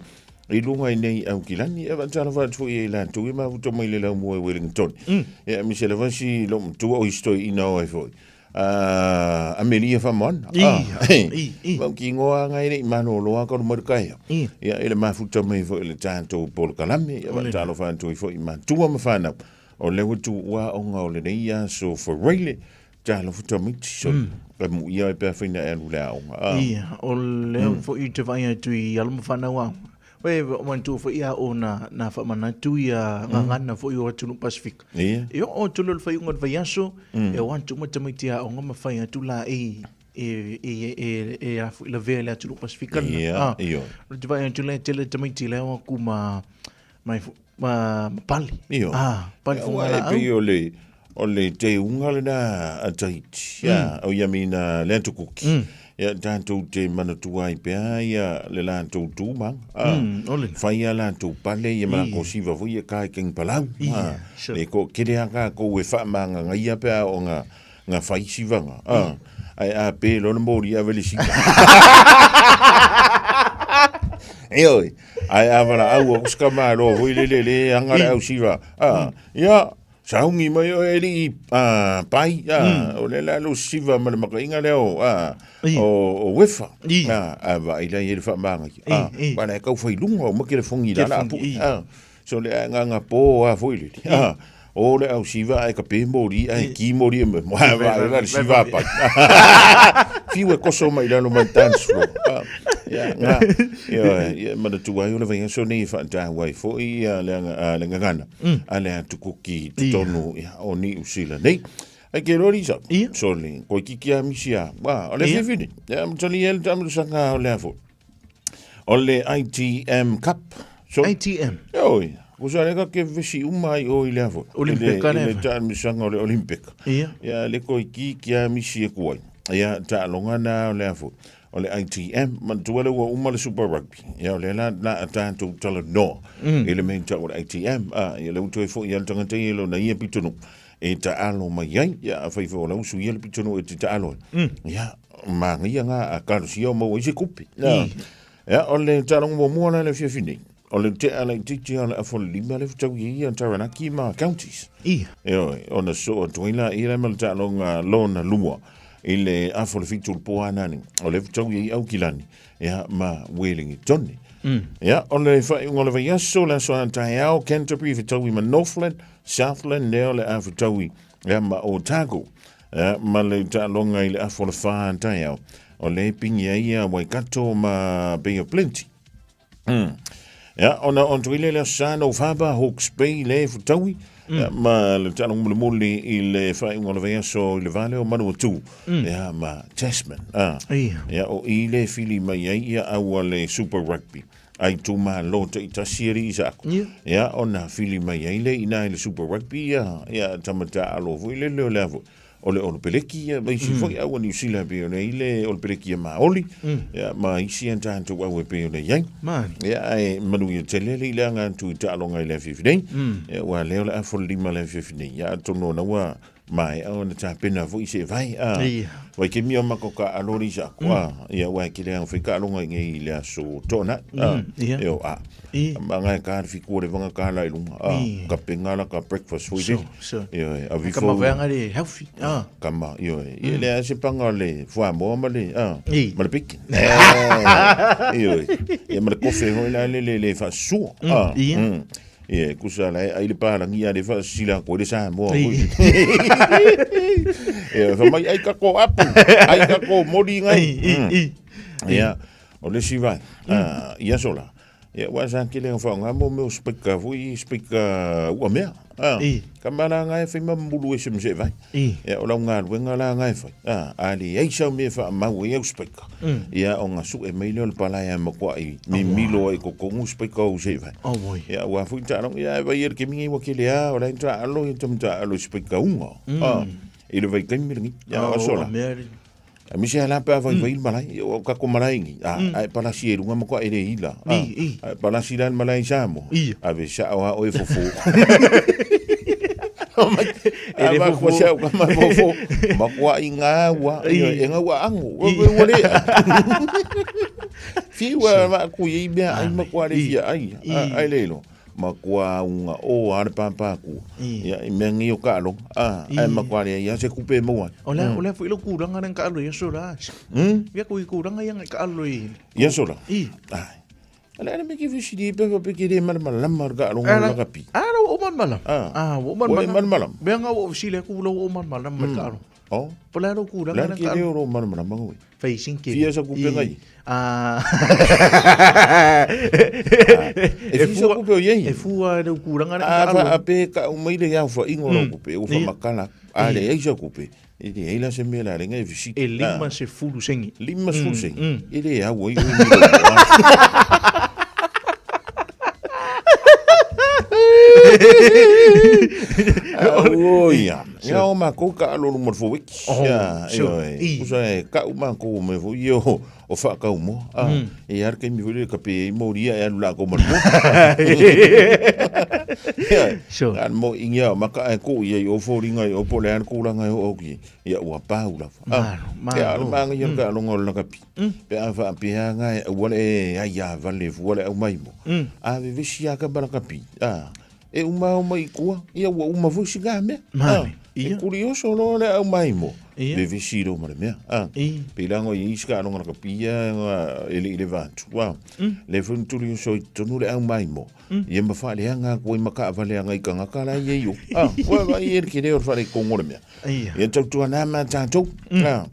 I lunga i nei au ki lani, e whakatalofa atu foi e latou e mafuta mai le laumua i Wellington. E aemaise lava si lou matua o isi toeaina o ai foi. Amelia Whamoana. Mau ki ingoa anga e le i malolo a ka mai le kaea. Ia e le mafuta mai foi le tatou polokalame, ia whakatalofa atu ai foi i matua ma whanau. O lea ua tuua aoga o lenei aso Faraile, Talofa tamaiti, so, ka muia ai pea whaina e alu le aoga. Ah. Ia, o lea foi te vaai atu i alo ma whanau au. Oe, o mantua foi ia o na, na whamanatu ia ngangana foi o atunuu Pasifika. Ia. E o o tulu le whaiunga o le vaiaso, e o atu ma tamaiti aoga ma whai atu la e e e e e a foi lavea le atunuu Pasifika. Ia, Ah. ioe. O te vaai atu le tele tamaiti le o aku ma ma ma, ma pali. Ioe. Ah, pali Ia, funga ua la e au. pei o le, O le teuga lena a Tahiti, mm. o ia mina le atu kuki. Ia tātou te manatua ai pea ia le lātou tūmanga. Ole. Whai a lātou pale ia mana ko siva foi ia kai kengi palau. Ia, sure. Le ko kere a kā kou e whaamanga ngai pea o ngā, ngā whai sivanga. Ai a pē lona mōri a wele siva. Eoi, ai a wala au o kuska mā hui le le le anga le au siva. Ia, Sauni mai oe e alii pai, o le la lo siva ma le makainga lea o, o Wefa. A vaai la i le faamagai. Wa la e kau fai lunga o make le fongi la la pu. So le a nganga po a foi le. O le au siva ai ka pe mori ai ki mori me mo va la le siva pai. Fiu e koso mai lalo mai dance floor. Ia, nga, ia, ia, manatua ai o le vaiaso nei e faataua ai foi ia le le gagana. A le atu kuki totonu ia, o Niu Sila nei. Ai ke rori sa. Soli, koe kiki a misi a. Wa, o le whiwhiri. Ia, matali e le tamasanga o le afo. O le ITM Cup. So, ITM? Oi, ko sa reka ke vesi uma ai o i le afo. Olympic I le tamasanga o le Olympic. Ia. Ia, le koe kiki a misi e kuai. Ia, taaloga na o le afo. O le ITM, manatua lea ua uma le Super Rugby. Ia, o lea la, la a tātou talanoa i le mea i tau o le ITM. A, ia, lea ua toe foi lava le tagata ia i lona ia pitonuu e taalo mai ai. Ia, afai foi o lau sui ia le pitonuu e te taalo ai. Ia, manaia ngā a kalosia o maua ai se kupe. Ia. Ia, o le taaloga muamua la i le afiafi nei, o le tea laitiiti o le afa o le 5 le fetaui ai ia Taranaki ma Counties. Ia. Ioe, ona soo atu ai laia la ma le taaloga lona lua i le afa o le 7 o le po anane, o le fetaui ai Aukilani, ia, ma Welingitone. Ia, o le faaiuga o le vaiaso, le aso a taeao, Canterbury fetaui ma Northland, Southland lea o le a fetaui, ia, ma Otago. Ia, ma le taaloga i le afa o le 4 a taeao, o le pingi ai ia Waikato ma Bay of Plenty. Ia, ona on tuile le aso sa North Harbour, Hawke's Bay le fetaui, ia, ma le taaloga mulimuli i le faaiuga o le vaiaso i le vale o Manuatu, ia, ma Tasman. Ah. Ia. Ia, o i le fili mai ai ia au a le Super Rugby. A itumalo taitasi alii Isaako. Ia. Ia, ona fili mai ai le ina i le Super Rugby, ia, ia tamata alo foi le leo le avo. O le Olopeleki, ia, ma isi foi au a Niu Sila pei ona i le Olopeleki a Maoli, ia, ma isi a tatou au e pei ona i ai. Mani. Ia, ae manuia tele le i le aga atu i taaloga i le afiafi nei. Ia, ua lea o le afa o le 5 le afiafi nei. Ia, atonu ona ua maea ona tapena foi se vai, a. Ia. Vai ke mia mako ka alo le Isaako, a. Ia, ua e kele anga fai ka alonga i ngei i le aso tona, a. Ia. Eo, a. Ia. Ma ngai ka le fiku o le vanga ka la i lunga, a. Ia. Ka penga la ka breakfast foi So, le. so. Io, e, a vi Ka fou. maveanga le healthy, a. Ka ma, io, e. Ia, le a se panga le fuamoa ma le, a. Ia. Ma le bacon. Eh, io, e. Ia, ma le kofe hoi la le, le, le faasua, a. Ia. Ia, e kusa la e ai le pālangi a le whaasila koe le Samoa. Ei. Ia, wha mai ai kako apu, ai kako mori ngai. Ei, ei, ei. Ia, o le si vai, ia sola. Ia, ua sa kele ngā whaonga mō meo spika fui, spika ua mea. Ei. Ka mala ngai whai mamulu e se mse vai. Ei. Ia, o lau ngā luenga la ngai whai. A le ei sau mea wha mau e au spika. Ia, o ngā su e mai leo le palai a makua i mi milo ai ko kongu spika o se vai. Oh, boy. Ia, ua fui ta along, ia, e vai e le kemingi wa kele a, o lai ta alo, ia tamta alo spika unga. I le vai kaimi rangi. Ia, Oh, o sola. o mea re. A misi a la pe a vai vai malai, ia, o kako malai ngi. A, a e palasi e runga makua e le ila. A, I, i. a e palasi la malai sa mo. I. A ve sa o a o e fofo. E le A va fofo. kua sa o ka ma fofo. Makua i ngā ua, ia, e ngā ua ango. Ua, ua, ua le. Whiua ma ku i mea ai makua le fia ai. A, ai le ilo. Makua unga o a le pāpā kua. Ia, i mea ngi o ka alo. A, ai makua le ia se kupe mua. O le, o le foi lo kuranga nang ka alo ia sola. Ia ku i kuranga ia ngai ka alo i. Ia sola. I. Ai. Ale ale me ki fisi di pe pe ki re mar malam mar ka alo Ala- ngā lakapi. Ah, lo o man malam. Ah. Ah, o man Ua e malam. man malam. Mea ngā o sile ku lo o man malam ma ka alo. Oh. Po la lo kuranga Lan nang ki ka reo alo. ro mar malam ngoi. Fei sinke. Fia sa kupe ngai. Ah. E fia sa kupe o iei. E fua le kuranga nang A ka fa alo. a pe ka umai le iau fa ingo ro kupe. U fa makala. A le ei sa kupe. E le ei la se mea la lenga e fisi. E lima se fulu sengi. Lima se fulu sengi. E le au ai ui Oia. Ia o mākou ka alo mo le fowiki. Oh, Ia, sure. e, I. Kusa e ka u mākou me fo i o o whaakau mo. Ah, E ara kei mi fo le ka pe i mori ia e alu la ko maru mo. Ia, Sure. An mo ingia o maka e ko ia i o fōringa i o po le an kūranga i o oki. Ia ua pāu la. Malo, malo. Ia, ala maanga ia ka alonga o lakapi. Pe a wha pea ngai ua le e ai a vale fua le au mai mo. A vevesi a ka balakapi. Ah, e uma au mai kua, ia ua uma foi si ngā mea. Mane, Ah, e kurioso loa le au mai mo. Ia. Vevesi ro ma le mea. Ah, I. pe lango i isi ka alonga lakapi ia e le i le vātu. Ah, le fun turi so i tonu le au mai mo. Ia ma wha le anga koe maka a vale anga i kangaka la ia i o. Ah, ua vai e le kere o le whare kongo le mea. Ia. Ia tautua nā mā tātou. Ah,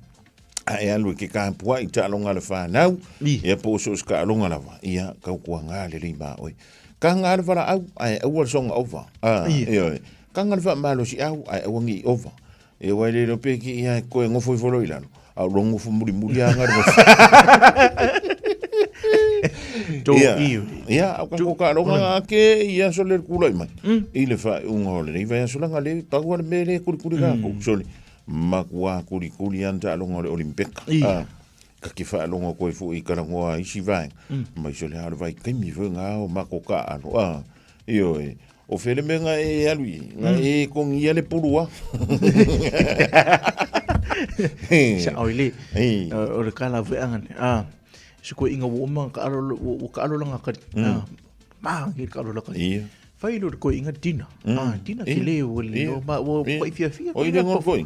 a e alu e ke kāpua i taaloga le whānau, ia po o so se kaaloga lava, ia kau kua ngā le lima oe. Ka ngā le wala au, ai aua le songa ova. Ah, Ia. ia, e. Ka ngā le wha malo si au, ai aua ngi ova. E wai le lo pe ki ia koe ngofo i folo i lalo. Au lo ngofo muri muri a ngā le ngofo. Tō Ia. i. Ia, au ka ko kaaloga ngā ke ia so le kula i mai. I le wha unga o le reiva ia sola ngā le pau ale me le kuri kuri kā kou. Sole, makua kuri kuri anta alonga o le Olimpeka. Ia. Ah, ka ki whaalonga koe fo i karangoa isi vaenga. Mai sole halo vai kaimi fo ngā o mako ka alo. Ah, io e. O whele me ngā e alu i. Ngā e kongi ia le purua. Sa oi le. Ei. O le kala veanga ne. Ah. Se koe inga ua uma ka alo ua ka alo langa kari. Ma ngi ka alo langa. Ia. Fai lo koe inga dina. Ah, dina ke le ua le no ma ua Ia. pai fia fia. O i le ngor koe.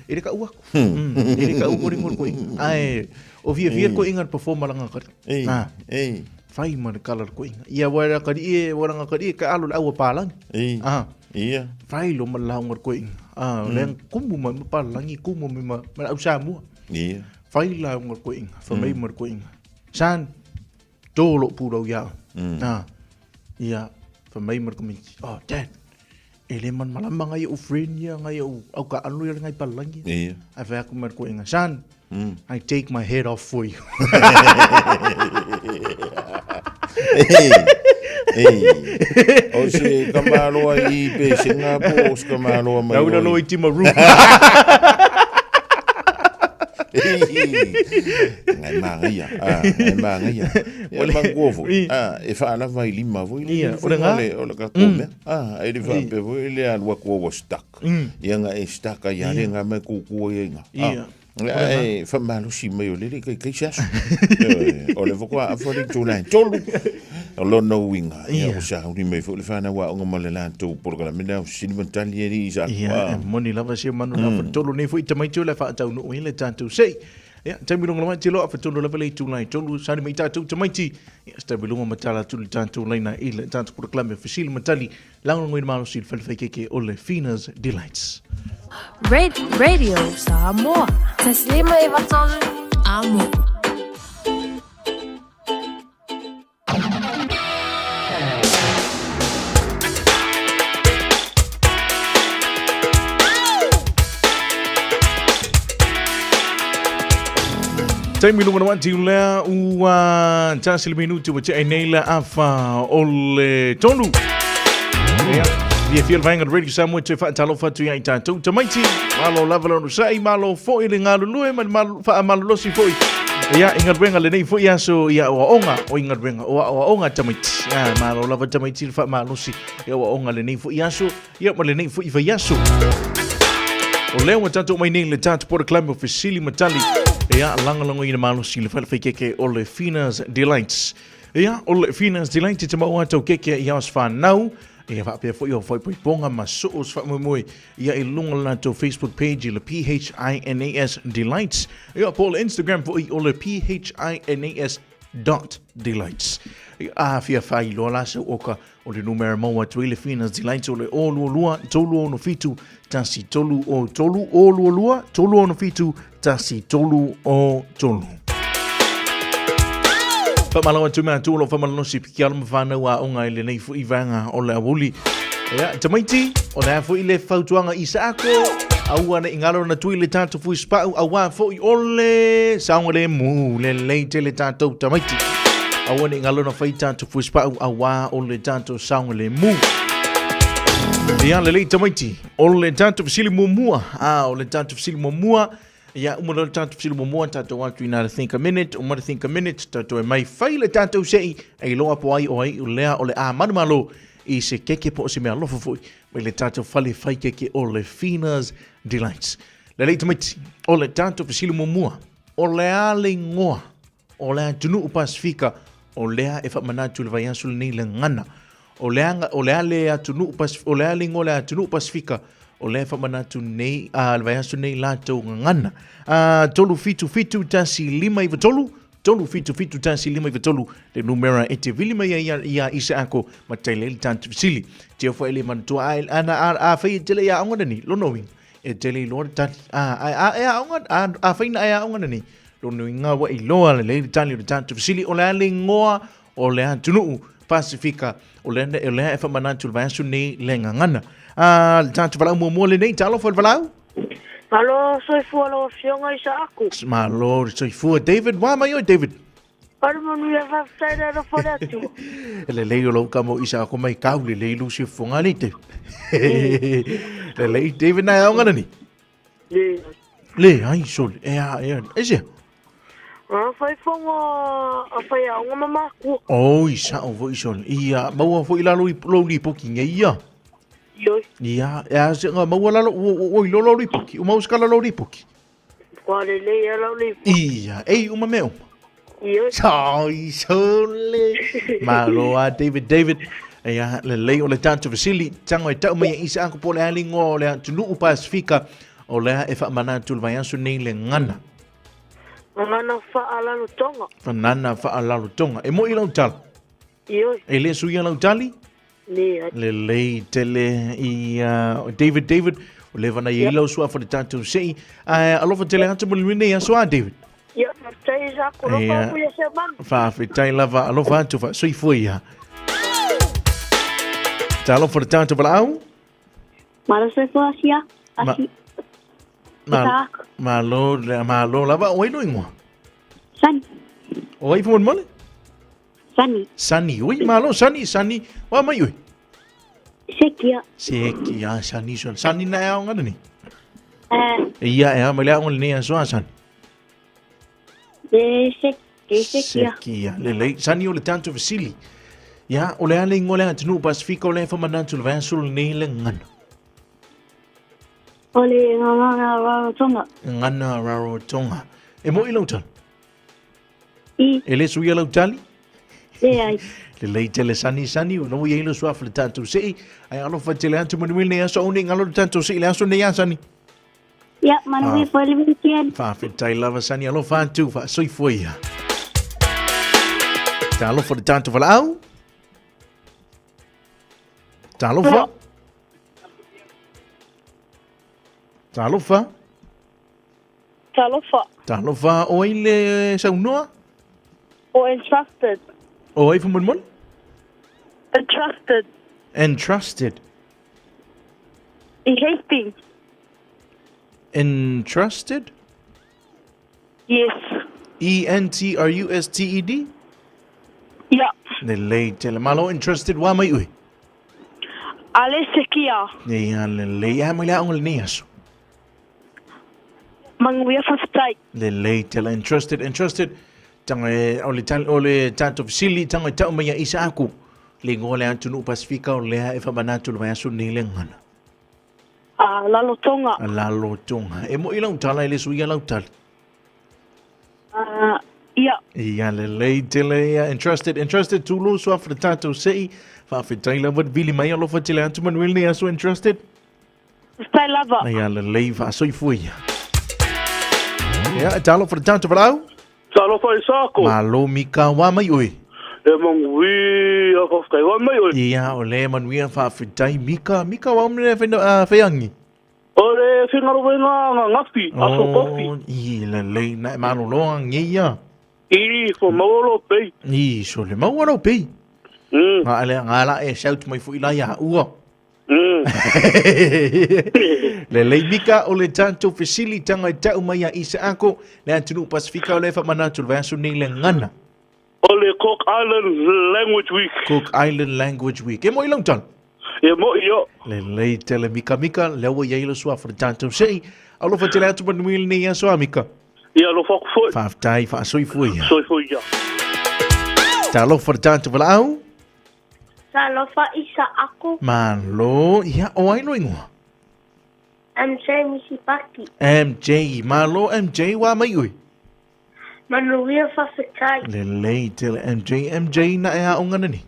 E le ka ua. E le ka ua ngor koe. Ai, o fia fia koe inga performa langa kari. Ei. Ei. Fai ma le kala koe inga. Ia wa ra kari e wa langa kari ka alo la ua palangi. Ei. Ah. Ia. Fai lo ma la ngor koe inga. Ah, le kumu ma palangi kumu ma ma au Samoa. Ia. Fai la ngor koe inga. Fa mai ma koe inga. San tō lo pūrau ia. Ah. Ia, fa mai ma komi. Oh, dad. E le man malama ngai o friend ia ngai o au ka alo ia ngai palangi. Ia. Ai fa aku ma koe inga. San, I take my head off for you. Ei. Ei. O se kamaloa i pe Singapore, o se kamaloa mai. Nauna lo i Timaru. Ngai mangaia. Ah, ngai mangaia. Ia mangua foi. Ah, e whaalava i lima foi. Ia, o le ngā. O le ka kōmea. Ah, e le whaapea foi, le alua kua wa stuck. Ia nga e stuck ai ale ngā mai kukua ia inga. Ia. Ah, e whamalosi mai o lele kai kai se aso. O le whakoa a whare tō tolu. O lona uinga. Ia o sa huri mai foi le whanau a onga ma le lātou polokalame o sili matali e ri sa. Ia, e moni lava se manu la whatolo nei foi tamaiti o le whaatau no le tātou sei. Ia, taimi longa lama tilo a whatolo lava le tūlai tolu sani mai tātou tamaiti. Ia, stabi lunga matala tu le tātou leina i le tātou polokalame fesili matali. Langolongo i le malosi le falefai keke o le Fina's Delights. Radio Samoa. Taslima e vatolu. Amo. Taimi lunga na wanti lea ua tasi le minuti ua tea nei la afa o le tolu. Ia, fia fia le vaenga Radio Samoa te whaatalofa atu ia i tātou tamaiti. Malo lava le sai, malo foi le ngalulue ma le malo whaamalolosi foi. Ia, i ngaruenga le nei foi aso ia oa onga, o i ngaruenga oa oa onga tamaiti. Ia, malo lava tamaiti le whaamalosi ia oa onga le nei foi aso, ia ma le nei foi vai aso. O lea ua tātou mai nei le tātou polokalame o Fesili Matali. Ia, lagolago i le malosi le falefai keke o le Fina's Delights. Ia, o le Fina's Delights e te maua tau keke i aos whanau. Ia, whaapea foi o whaipoiponga ma soo se whaamoemoe. Ia, i lunga le latou Facebook page i le PHINAS Delights. Ia, po o le Instagram foi o le PHINAS dot delights. A fia whailoa la sau oka o le numera maua atu ai le Fina's Delights o le o lua lua, tolu ono fitu, tasi tolu o tolu, o lua lua, tolu ono fitu, tasi tolu o tolu. Whamalo atu mea tūlo whamalanosi piki alo ma whanau a onga i le nei fui vanga o le awuli. Ia, tamaiti, o le a fui le fautuanga i saako, aua ne ingalo na tui le tātou fui spau, aua fui o le saunga le mū, le lei te le tātou tamaiti. Aua ne ingalo na whai tātou fui spau, aua o le tātou saunga le mū. Ia, le lei tamaiti, o le tātou fisili muamua, a, o le tātou fisili muamua, ia, uma le tātou fisili muamua, tātou atu i nā le think a minute, uma le think a minute, tātou e mai whai le tātou sei, e loa po ai o ai o lea o le a manumalo, i se keke po o se mea alofa foi, mai le tātou fale whai keke o le Fina's Delights. Le lei tamaiti, o le tātou fisili muamua, o le a le ingoa, o le atunuu Pasifika, o lea e whaamanatu le vaiaso lenei le ngana. O le anga, o le a le atunuu Pasifika, o le a le ingoa le atunuu Pasifika, o lea e whaamanatu nei, a le vaiaso nei latou ngana. A, tolu fitu fitu tasi lima iwa tolu, tolu fitu fitu tasi lima iwa tolu, le numera e te vili mai ai ia Isaako ma taile le tātou fesili. Te ofa ele manatua a, ana a, a whai e tele ia aonga nani, lono winga. E tele i loa le tali. A, a, a, e aonga, a, a whaina e aonga nani. Lono winga wa i loa le le tali o le tātou fesili. O le a le ingoa o le atunuu Pasifika o le, o le e whamanatu le vaiaso nei le ngangana. A, le tātou walau muamua le nei, talofa le walau. Malo soifua lau afioga Isaaku. Malo soifua David, wā mai oi David. Pare manu ia whawhitai le alofa le atu. Le lei o lau ka mo Isaako mai kau le lei lu se fonga le te. Le lei David na aonga nani. Le. Le ai sol e a e a. E se. A whai fonga a whai aonga ma mākua. Oi sa o foi sol. Ia maua foi lalo i lo li poki ngai ia. Ioi. Ia e a se nga maua lalo o o i lo lo li poki. O mau skala lo li poki. Kua le lei a lau li. Ia ei uma me uma. Ioe. Sai sole. Malo a David David. Ia lelei o le tatou fesili tago e tau mai e isa aku po o le a le igoa o le atunuu Pasefika o lea e faamanatu i le vaiaso nei le gana. Gagana faalalotoga. Gagana faalalotoga. E moi lau tala? Ioe. E le suia lau tali? Leai. Lelei tele i David David o leva na iai lau suafa le tatou sei. Ae alofa tele atu mo le nei aso a David. Ia, faafetai Isako, alofa Ia. atu ia Seumanu. Faafetai lava alofa atu faasoifua ia. Talofa le tatou valaau. Malo soifua asia. Ma- Asi. Ma, malo, malo lava o ai lo ingoa? Sani. O ai faamolemole? Sani. Sani, ui, malo, Sani, Sani. Wa mai ui. Sekia. Sekia, Sani, Sani. Sani na e aonga ni. Eh, Ia e a mai le aonga lenei aso a Sani. de sek, de sekia. Sekia, lelei. Sani o le tatou fesili. Ia, o le a le ingoa le atunuu Pasifika o le e faamanatu i le vaiaso lenei le gagana. O le gagana Rarotonga. Gagana Rarotonga. E moi lau tala? I. E le suia lau tali? Leai. Lelei tele Sani Sani, o lou iai le suafa le tatou sei. Ai alofa tele atu manuia lenei aso, au nei galo le tatou sei le aso nei a Sani. Ia, manuia Ah. foi le weekend. Faafetai lava Sani, alofa atu, faasoifua ia. Talofa le tatou valaau. Talofa. Talofa. Talofa. Talofa o ai le saunoa? O entrusted. O ai faamolemole? Entrusted. Entrusted. I Hastings. Entrusted? Yes. E N T R U S T E D? Ia. Lelei tele malo entrusted wa mai ui. Ale sekia. Ia lelei a mai le aoga lenei aso. Manuia faafetai. Lelei tele entrusted entrusted tanga e o le tal o le tatou fesili tanga e tau mai ia isa aku le ingoa le atunuu Pasifika o lea e faamanatu le vaiaso nei le gagana. A Lalotonga. A Lalotonga. E moi lau tala e le suia lau tali. A ia. Ia lelei tele ia entrusted entrusted tulo suafa le tatou sei faafetai lava le vili mai alofa tele atu manuia lenei aso entrusted. Faafetai lava. Ia lelei faasoifua ia. Ia talofa le tatou valaau. Talofa i sako. Malo Mika wa mai oe. E manuia faafetai wa mai oe. Ia o le manuia faafetai Mika. Mika wa omne wheangi. O le whingaro nga ngafi, aso kofi. Oh, i lelei na e maloloa ngi ia. I fo maua lo pei. I so le maua lo pei. Nga ale nga la e shout mai fui la ia ua. Lelei Mika o le tatou fesili tanga e tau mai ia Isa Ako le atunuu Pasifika o le faamanatu le vaiaso nei le gagana. O le Cook Island Language Week. Cook Island Language Week. E moi lau tala. E moi yo. Lelei tele Mika Mika, lea ua iai le suafa le tatou sei. Alofa tele atu manuia lenei aso a Mika. Ia alofa aku foi. Faafetai faasoifua ia. Soifua ia. Talofa le tatou valaau. Talofa isa aku. Malo, ia o ai lo ingoa? MJ Misipaki. MJ, malo MJ wa mai ui. Manuia faafetai. Lelei tele MJ, MJ na e aonga nani.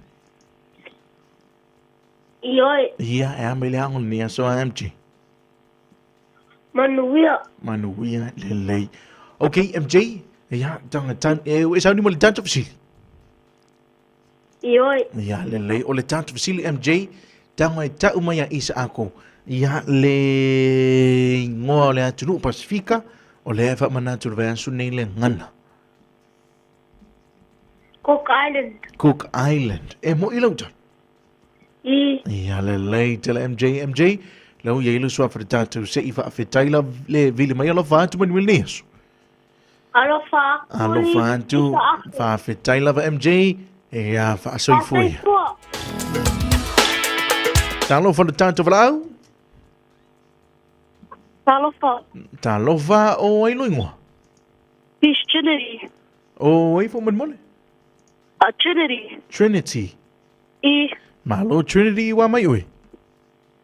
Ioe. Ia e a mai le aonga ni aso a MJ. Manuia. Manuia lelei. Ok, MJ, ia tanga tan e e sauni mo le tatou fesili. Ioe. Ia lelei o le tatou fesili MJ, tanga e tau mai a isa ako. Ia le ingoa o le atunuu Pasifika o lea e faamanatu le vaiaso nei le gagana. Cook Island. Cook Island. E moi lau tala. I. Ia lelei tele MJ MJ lau iai le suafa le tatou sei faafetai la le vili mai alofa atu manuia lenei aso. Alofa aku. Alofa atu faafetai lava MJ ia faasoifua ia. Faasoifua. Talofa le tatou valaau. Talofa. Talofa o ai lo ingoa. Miss Trinity. O ai faamolemole. Trinity. Trinity. I. Malo Trinity wa mai oe.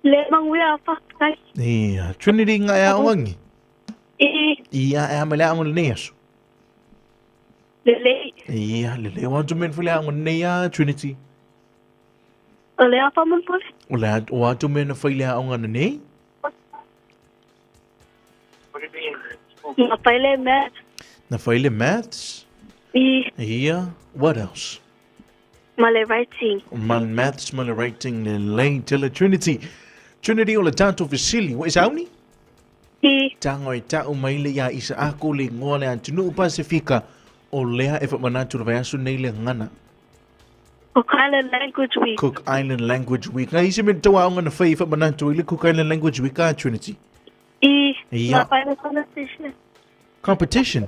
Le manuia faafetai. Ia Trinity nga e aoangi. I. Ia e a mai le aoga lenei aso. Lelei. Ia, lelei. O atu mea na fai le aoga nei a Trinity. O le a faamolemole? O le a, o atu mea na fai le aoga nei? Na fai le math. Na fai le maths? I. Ia, what else? Ma le writing. Ma le maths, ma le writing, lelei tele Trinity. Trinity o le tatou fesili, ua e sauni? I. Tago e ta'u mai le iā Isaako le igoa le atunuu Pasefika o lea e faamanatu le vaiaso nei le gagana. Cook Island Language Week. Cook Island Language Week. Ngai isi mea tau aoga na fai e faamanatu ai le Cook Island Language Week a Trinity. I. Ia. Na fai le competition. Competition.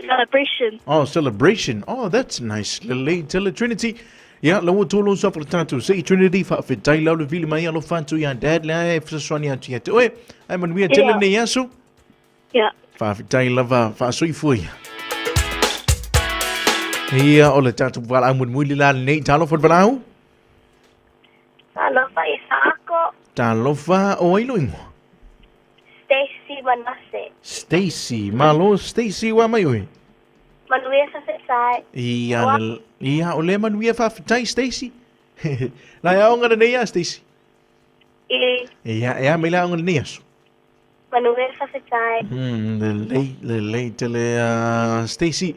Celebration. Oh, celebration. Oh, that's nice. Lelei tele Trinity. Ia, la ua tolo sa fo tātou. Sei Trinity, whaawhetai lau le vili mai alo whātu ia dad le ae whasaswani atu ia te oe. Ai manuia tele Ia. nei aso. Ia. Whaawhetai lava, whaasoifua ia. Ia, o le tātou wala mulimuli la nei. Talofa le valau. Talofa Isaako. Talofa o ai lo ingoa. Stacy Manase. Stacy, malo Stacy wa mai oe. Manuia fa'afetai. Ia, ia, o le manuia fa'afetai, Stacy. La e aoga lenei ia, Stacy. I. Ia, e a mai le aoga lenei aso. Manuia fa'afetai. Lelei, lelei tele a Stacy.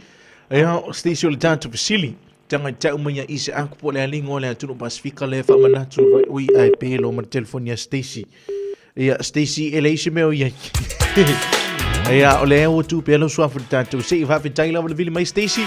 Ia, Stacy o le tatou fesili. Taga ta'u mai ia i se aku po o le aliga o le atunuu Pasefika le faamanatu le vai ui ae pe lo ma le telefoni a Stacy. Ia, Stacy, e leai se mea o i ai. Ia, o lea ua tuu pea lau suafa i le tatou se'i faafetai lava le vili mai Stacy.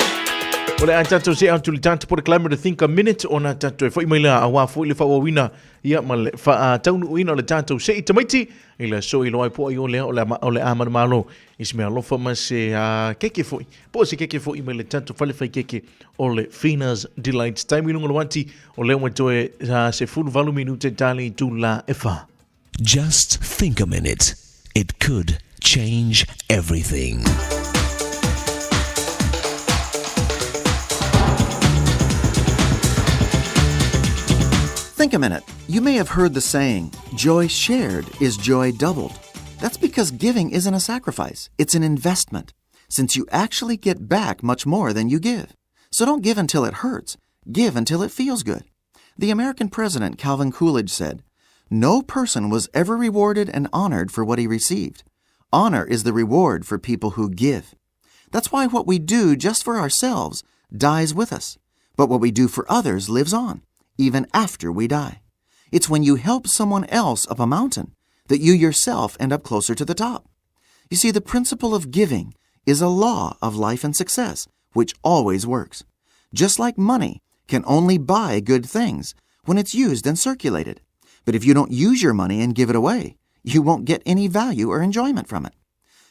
O le a tatou se'e atu i le tatou polokalame o le Think a Minute ona tatou e foi mai la auā foi le faaauauina ia ma le faataunuuina o le tatou se'i tamaiti i le aso i loa ai po ai o lea o le, o le amana malo i se mea alofa ma se keke foi po o se keke foi mai le tatou fale fai keke o le Fina's Delights. Taimi lunga lo ati o lea ua toe 18 minute tali tula e wha. Just think a minute. It could change everything. Think a minute. You may have heard the saying, joy shared is joy doubled. That's because giving isn't a sacrifice, it's an investment, since you actually get back much more than you give. So don't give until it hurts, give until it feels good. The American president Calvin Coolidge said, No person was ever rewarded and honored for what he received. Honor is the reward for people who give. That's why what we do just for ourselves dies with us, but what we do for others lives on, even after we die. It's when you help someone else up a mountain that you yourself end up closer to the top. You see, the principle of giving is a law of life and success, which always works. Just like money can only buy good things when it's used and circulated. But if you don't use your money and give it away, you won't get any value or enjoyment from it.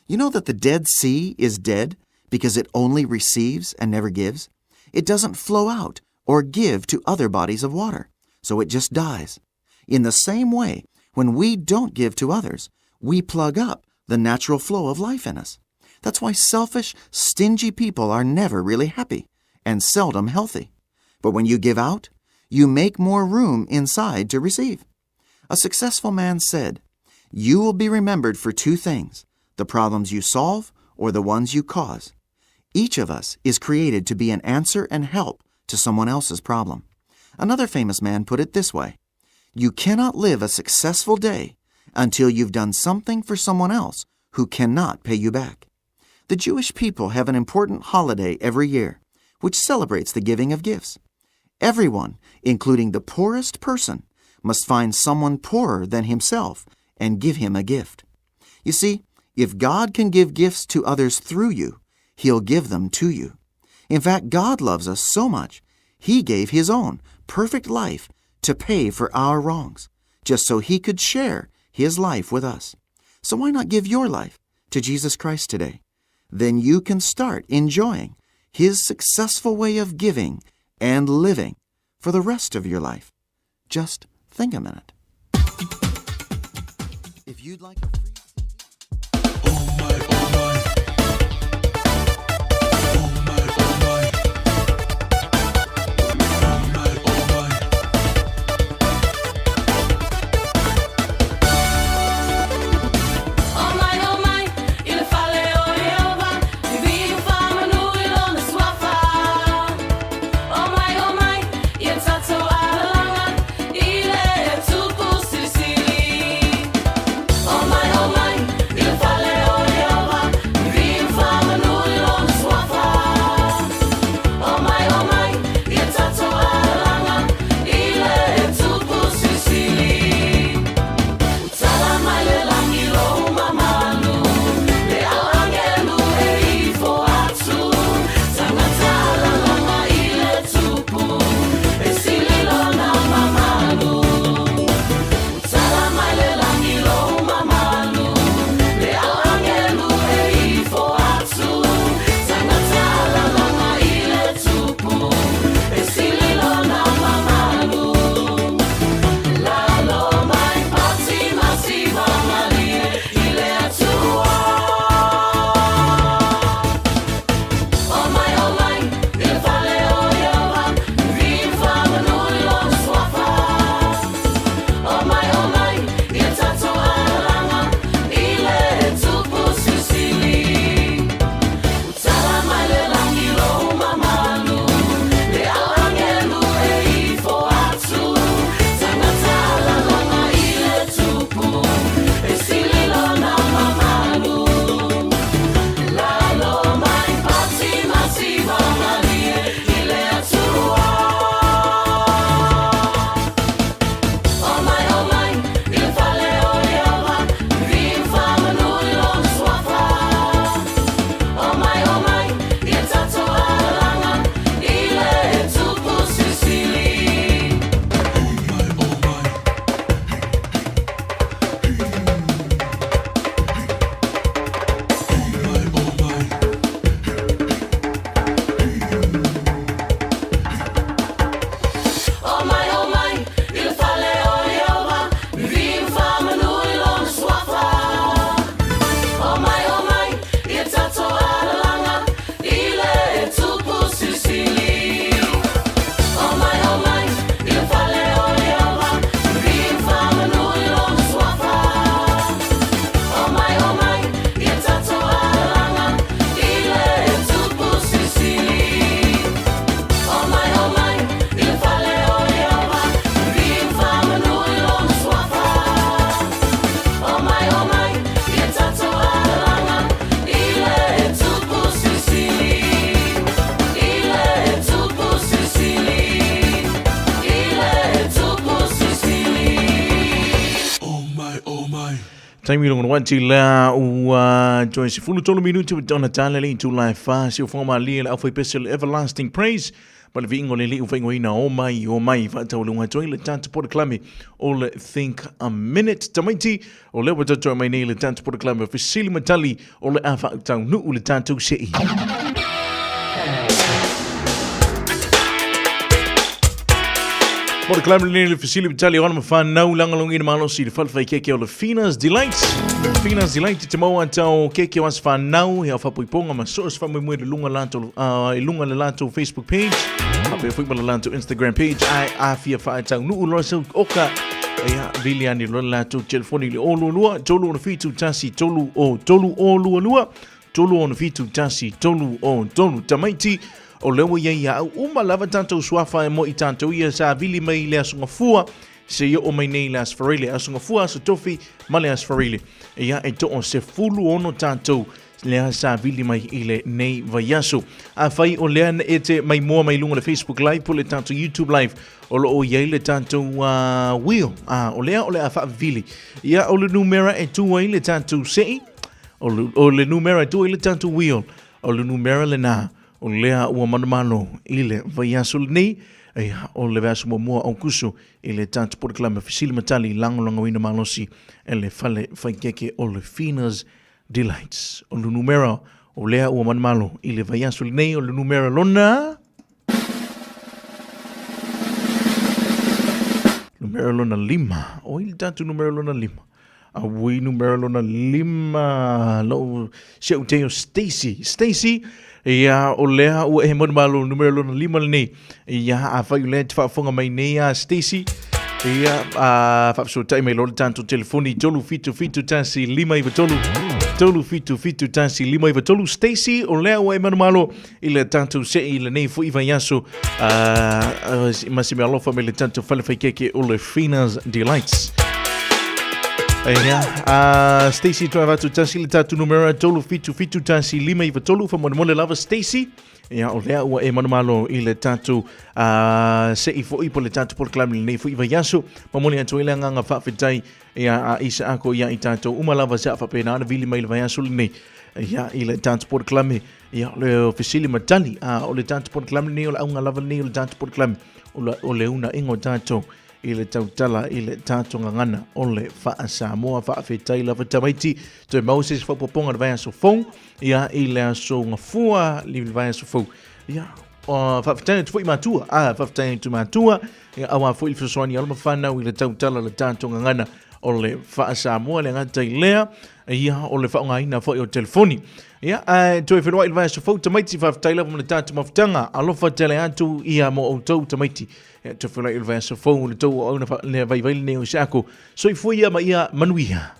You know that the Dead Sea is dead because it only receives and never gives? It doesn't flow out or give to other bodies of water, so it just dies. In the same way, when we don't give to others, we plug up the natural flow of life in us. That's why selfish, stingy people are never really happy and seldom healthy. But when you give out, you make more room inside to receive. A successful man said, You will be remembered for two things the problems you solve or the ones you cause. Each of us is created to be an answer and help to someone else's problem. Another famous man put it this way You cannot live a successful day until you've done something for someone else who cannot pay you back. The Jewish people have an important holiday every year, which celebrates the giving of gifts. Everyone, including the poorest person, must find someone poorer than himself and give him a gift. You see, if God can give gifts to others through you, He'll give them to you. In fact, God loves us so much, He gave His own perfect life to pay for our wrongs, just so He could share His life with us. So why not give your life to Jesus Christ today? Then you can start enjoying His successful way of giving and living for the rest of your life. Just think a minute. If you'd like a O mai, o mai, i le fale o Ieova, viviu faamanu i lona suafa. Taimi longa wati la ua toe 13 minuti ua ona tala le itula e fa si ufonga malie le auwhai pese le Everlasting Praise ma le viingo le liu whaingoina o mai o mai whaatau toi le tata poroklame o le Think a Minute. Tamaiti o lea ua tatou mai nei le tatou poroklame o fesili ma tali o le a faautaunuu le tatou sei. Poroklame lenei le fesili ma tali o ana mawhanau lagolagina malosi i le falefai keke o le Fina's Delight. Fina's Delight i te maua tau keke o as whanau he au whapoiponga ma so se whamoemoe le lunga latou, i lunga le latou Facebook page. Faapea foi ma le latou Instagram page ai a fia whaataunuu loa sau oka ia vili ane loa le latou telefoni le 022 367 1 3 0 3 0 22 367 1 3 0 3 tamaiti o lea ua iai ia au uma lava tatou suafa e mo i tatou ia sa vili mai le aso gafua se i oo mai nei le aso Faraile aso gafua aso tofi ma le aso Faraile ia e too 16 tatou lea sa vili mai i le nei vaiaso. Afai o lea na e te mai mua mai luga le Facebook Live po le tatou YouTube Live, o lo o iai le tatou wheel. O lea o le a faavili. Ia o le numera e tu ai le tatou sei, o le, o le numera e tu ai le tatou wheel, o le numera lena, o lea ua manumalo i le vaiaso lenei, ia, o le vaiaso muamua o Kuso i le tatou polokalame fesili ma tali lagolagoina malosi e le fale faikeke o le Fina's Delights. O le numera o lea ua manumalo i le vaiaso lenei o le numera lona... Numera lona lima. O i le tatou numera lona lima. A ui numera lona lima. Lou se u teo Stacy. Stacy, ia o lea ua e manumalo numera lona lima lenei. Ia a fai o lea te faafofoga mai nei a Stacy. Ia a faafesootai mai loa le tatou telefoni 377 1 5 93 377 1 5 93 Stacy o lea ua e manumalo i le tatou sei i lenei foi vaiaso ma se mea alofa mai le tatou fale faikeke o le Fina's Delights. Ia, Stacy toe avatu tasi le tatou numera 377 1 5 93 faamolemole lava Stacy. Ia, o lea ua e manumalo i le tatou sei foi po le tatou polokalame i lenei foi vaiaso. Momoli atu ai le agaga faafetai ia a Isaako ia i tatou uma lava sa faapena ona vili mai le vaiaso lenei. Ia, i le tatou polokalame, ia, o le fesili ma tali. O le tatou polokalame lenei, o le auga lava lenei o le tatou polokalame, o le uunainga o tatou i le tautala i le tatou gagana o le faa-Samoa. Faafetai lava tamaiti, toe maua se isi faaopoopoga i le vaiaso fou. Ia, i le aso gafua, i le vaiaso fou. Ia, faafetai atu foi matua. Ah, faafetai atu matua. Ia, auā foi le fesoasoani a alo ma fanau i le tautala le tatou gagana o le faa-Samoa le gata i lea. Ia, o le faaaogaina foi o telefoni. Ia, ae toe feiloai i le vaiaso fou tamaiti, faafetai lava mo le tatou mafutaga. Alofa tele atu ia mo outou tamaiti. Ia, toe feiloai i le vaiaso fou le tou auauna le vaivai lenei o Isaako. Soifua ia ma ia manuia.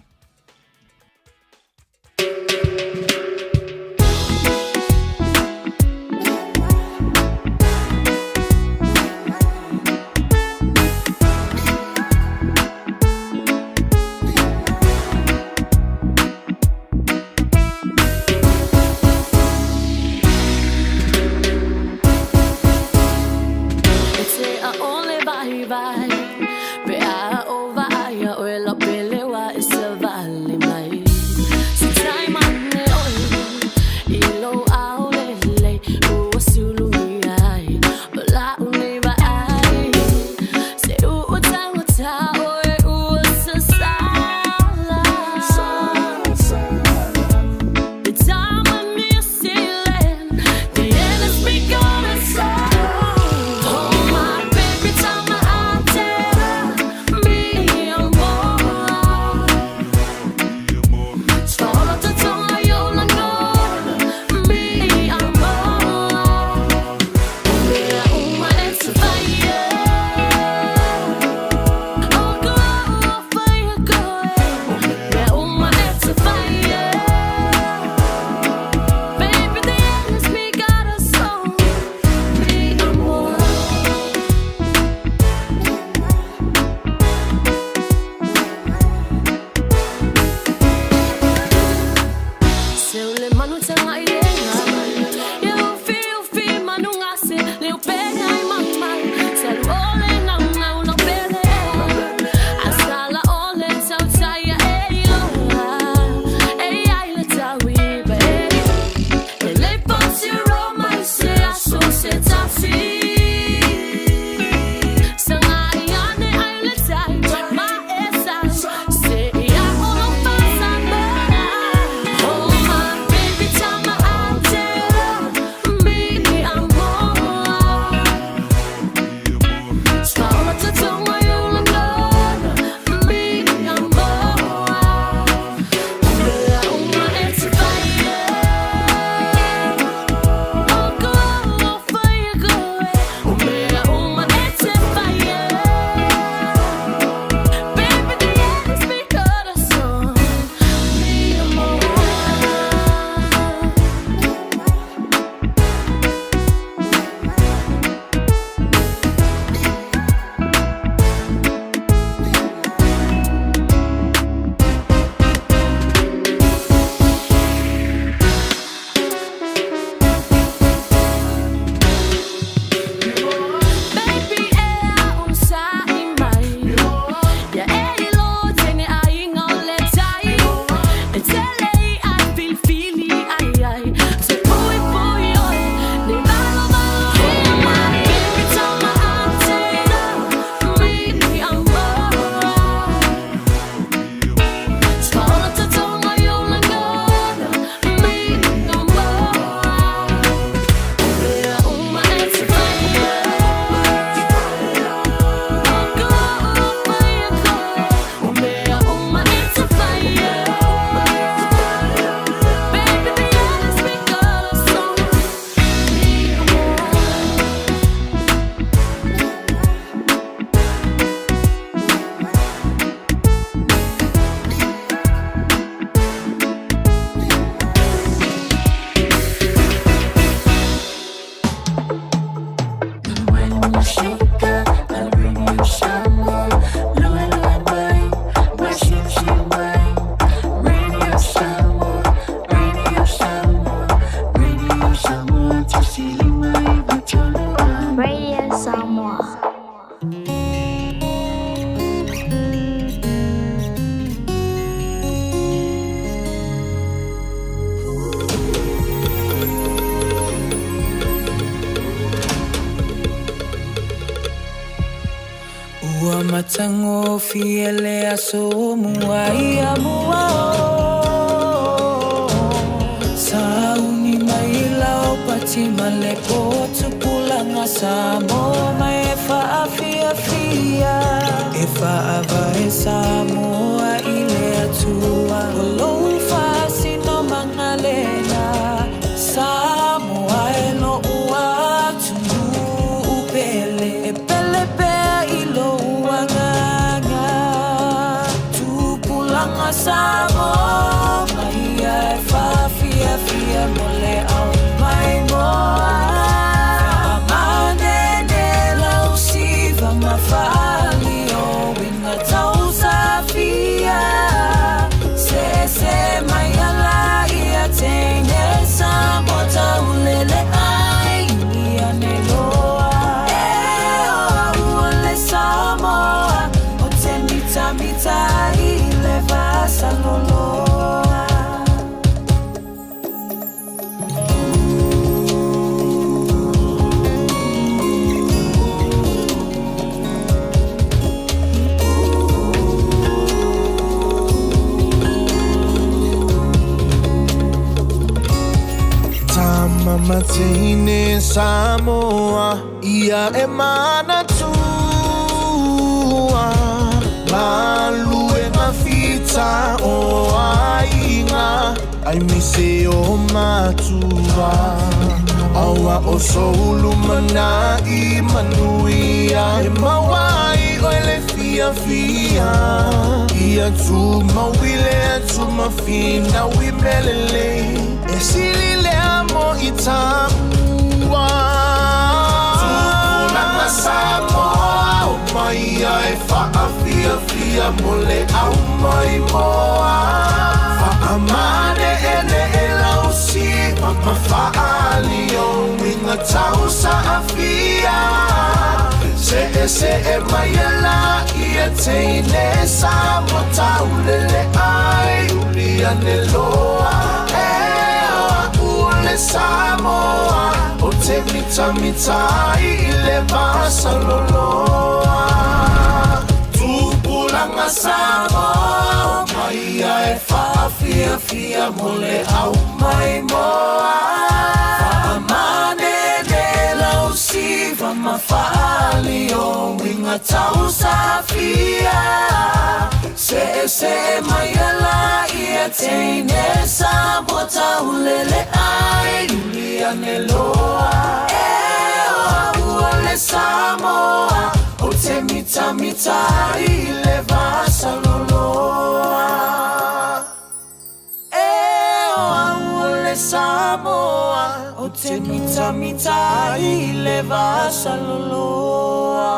Pasifika a Radio Samoa Lua lua mai ma siusiu mai Radio Samoa Radio Samoa Radio Samoa 1593 AM Radio Samoa. Ua matagofie le aso o mua i Amoa o Sauni mai lau pati ma le po tupulaga Samoa mai e faafiafia E faavae Samoa i le Atua O lou faasinomaga lena Samoa e lo'u atunuu pele E pele pea i lou agaga Tupulaga Samoa mai ia e faafiafia mo le au maimoa Faamanene lau siva ma faali o uiga tausafia Sese mai ala ia teine Samoa taulele ai ia ne loa E o au o le Samoa O te mitamita i le vasaloloa. Tama mateine Samoa ia e manatua Galuega fita o aiga aemaise o matua Aua o sou lumanai manuia E maua ai oe le fiafia Ia tumau i le atu ma finau i mea lelei E sili lea mo i tamua Tupulaga Samoa o mai ia e faafiafia mo le au maimoa Faamane'ene'e lau siva ma faaali o uiga tausaafia Se'ese'e mai e laia teine Samoa taulele ai uli ane loa E o a'u o le Samoa Ou te mitamita ai i le vasaloloa Tupulaga Samoa o mai ia e faafiafia mo le au maimoa Faamanene lau siva ma faali o uiga tausafia Se'ese'e mai ala ia teine Samoa taulele ai uli ane loa E o au o le Samoa Ou te mitamita ai i le vasaloloa E o au o le Samoa Ou te mitamita ai i le vasaloloa.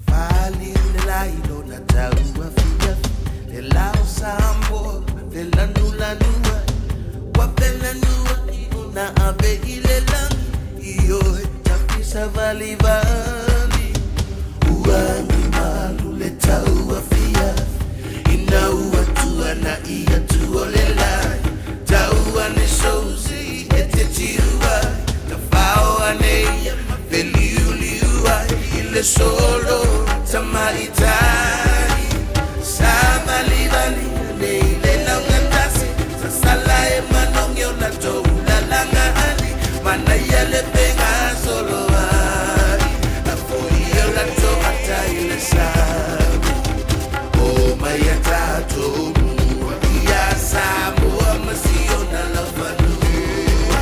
Faliu le lai lona tau afiafi Le lao Samoa felanulanua Ua felanua i ona ave i le lagi Ioe tafisa valivali Ua agi malu le tau afiafi Ina ua tuana'i atu o le lai Tau ane sousi e te tiu ai Tafao ane ia ma feliuliu ai I le solo tamaitai Savalivali ane i le laugatasi Sasala e manogi o latou lalagaali Manaia le fegasoloai Lafoi o latou ata i le sami O mai a tatou mua Ia Samoa ma si ona laufanua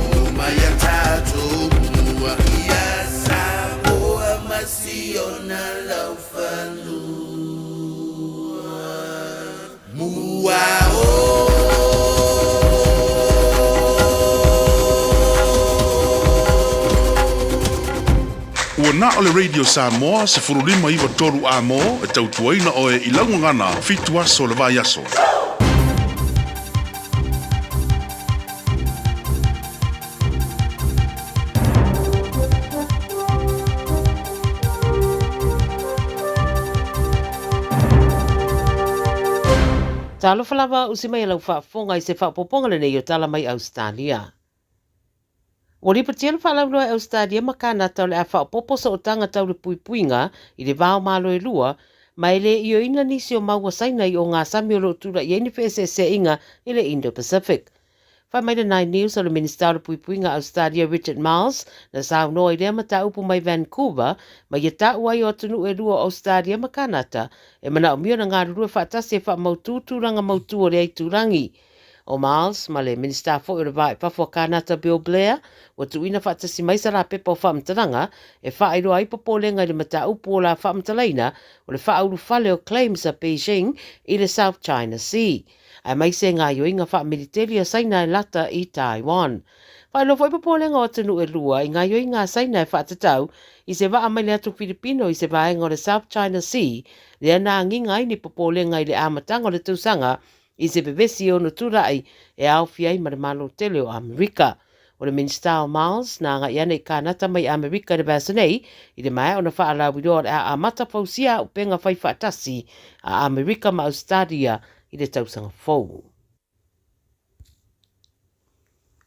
O mai a tatou mua Ia Samoa ma ai si ona laufanua. Mua o. Ua na o le Radio Samoa 1593 Amo e tautuaina oe i laugagana 7 aso o le vaiaso. Talofa lava usi mai e lau faafofoga i se faaopoopoga lenei o Tala Mai Ausetalia. Ua lipotia le faalauiloa e Ausetalia ma Kanata o le a faaopoopo sootaga tau le puipuiga i le va o Malo e lua, ma e le ioeina nisi o mau a Saina i ogasami o lo o tulai ai ni feeseeseaiga i le Indo-Pacific. Fai mai le Nine News o le Minisita o le Puipuiga Ausetalia Richard Marles na saunoa i lea mataupu mai Vancouver ma ia taua ai o atunuu e lua o Ausetalia ma Kanata e manaomia ona galulue faatasi e faamautū tulaga mautū o lea itulagi. O Marles ma le Minisita foi o le Va i Fafo a Kanata Bill Blair ua tuuina faatasi mai sala pepa o faamatalaga e faailoa ai popolega i le mataupu o la faamatalaina o le faaulufale o claims a Beijing i le South China Sea. aemaise gaoioiga faamiliteli a Saina e lata i Taiwan. Faailoa foi popolega o atunuu e lua i gaoioiga a Saina e faatatau i se vaa mai le atu Filipino i se vaega o le South China Sea, lea na agiga ai ni popolega i le amataga o le tausaga i se vevesi e ono tulai e aofia ai ma le Malo tele o Amerika. O le Minisita o Miles na agai ane i Kānata mai Amerika i le vaiaso nei, i le maea ona faalauiloa o le a amata fausia auupega fai faatasi a Amerika ma Ausetalia i le tausaga fou.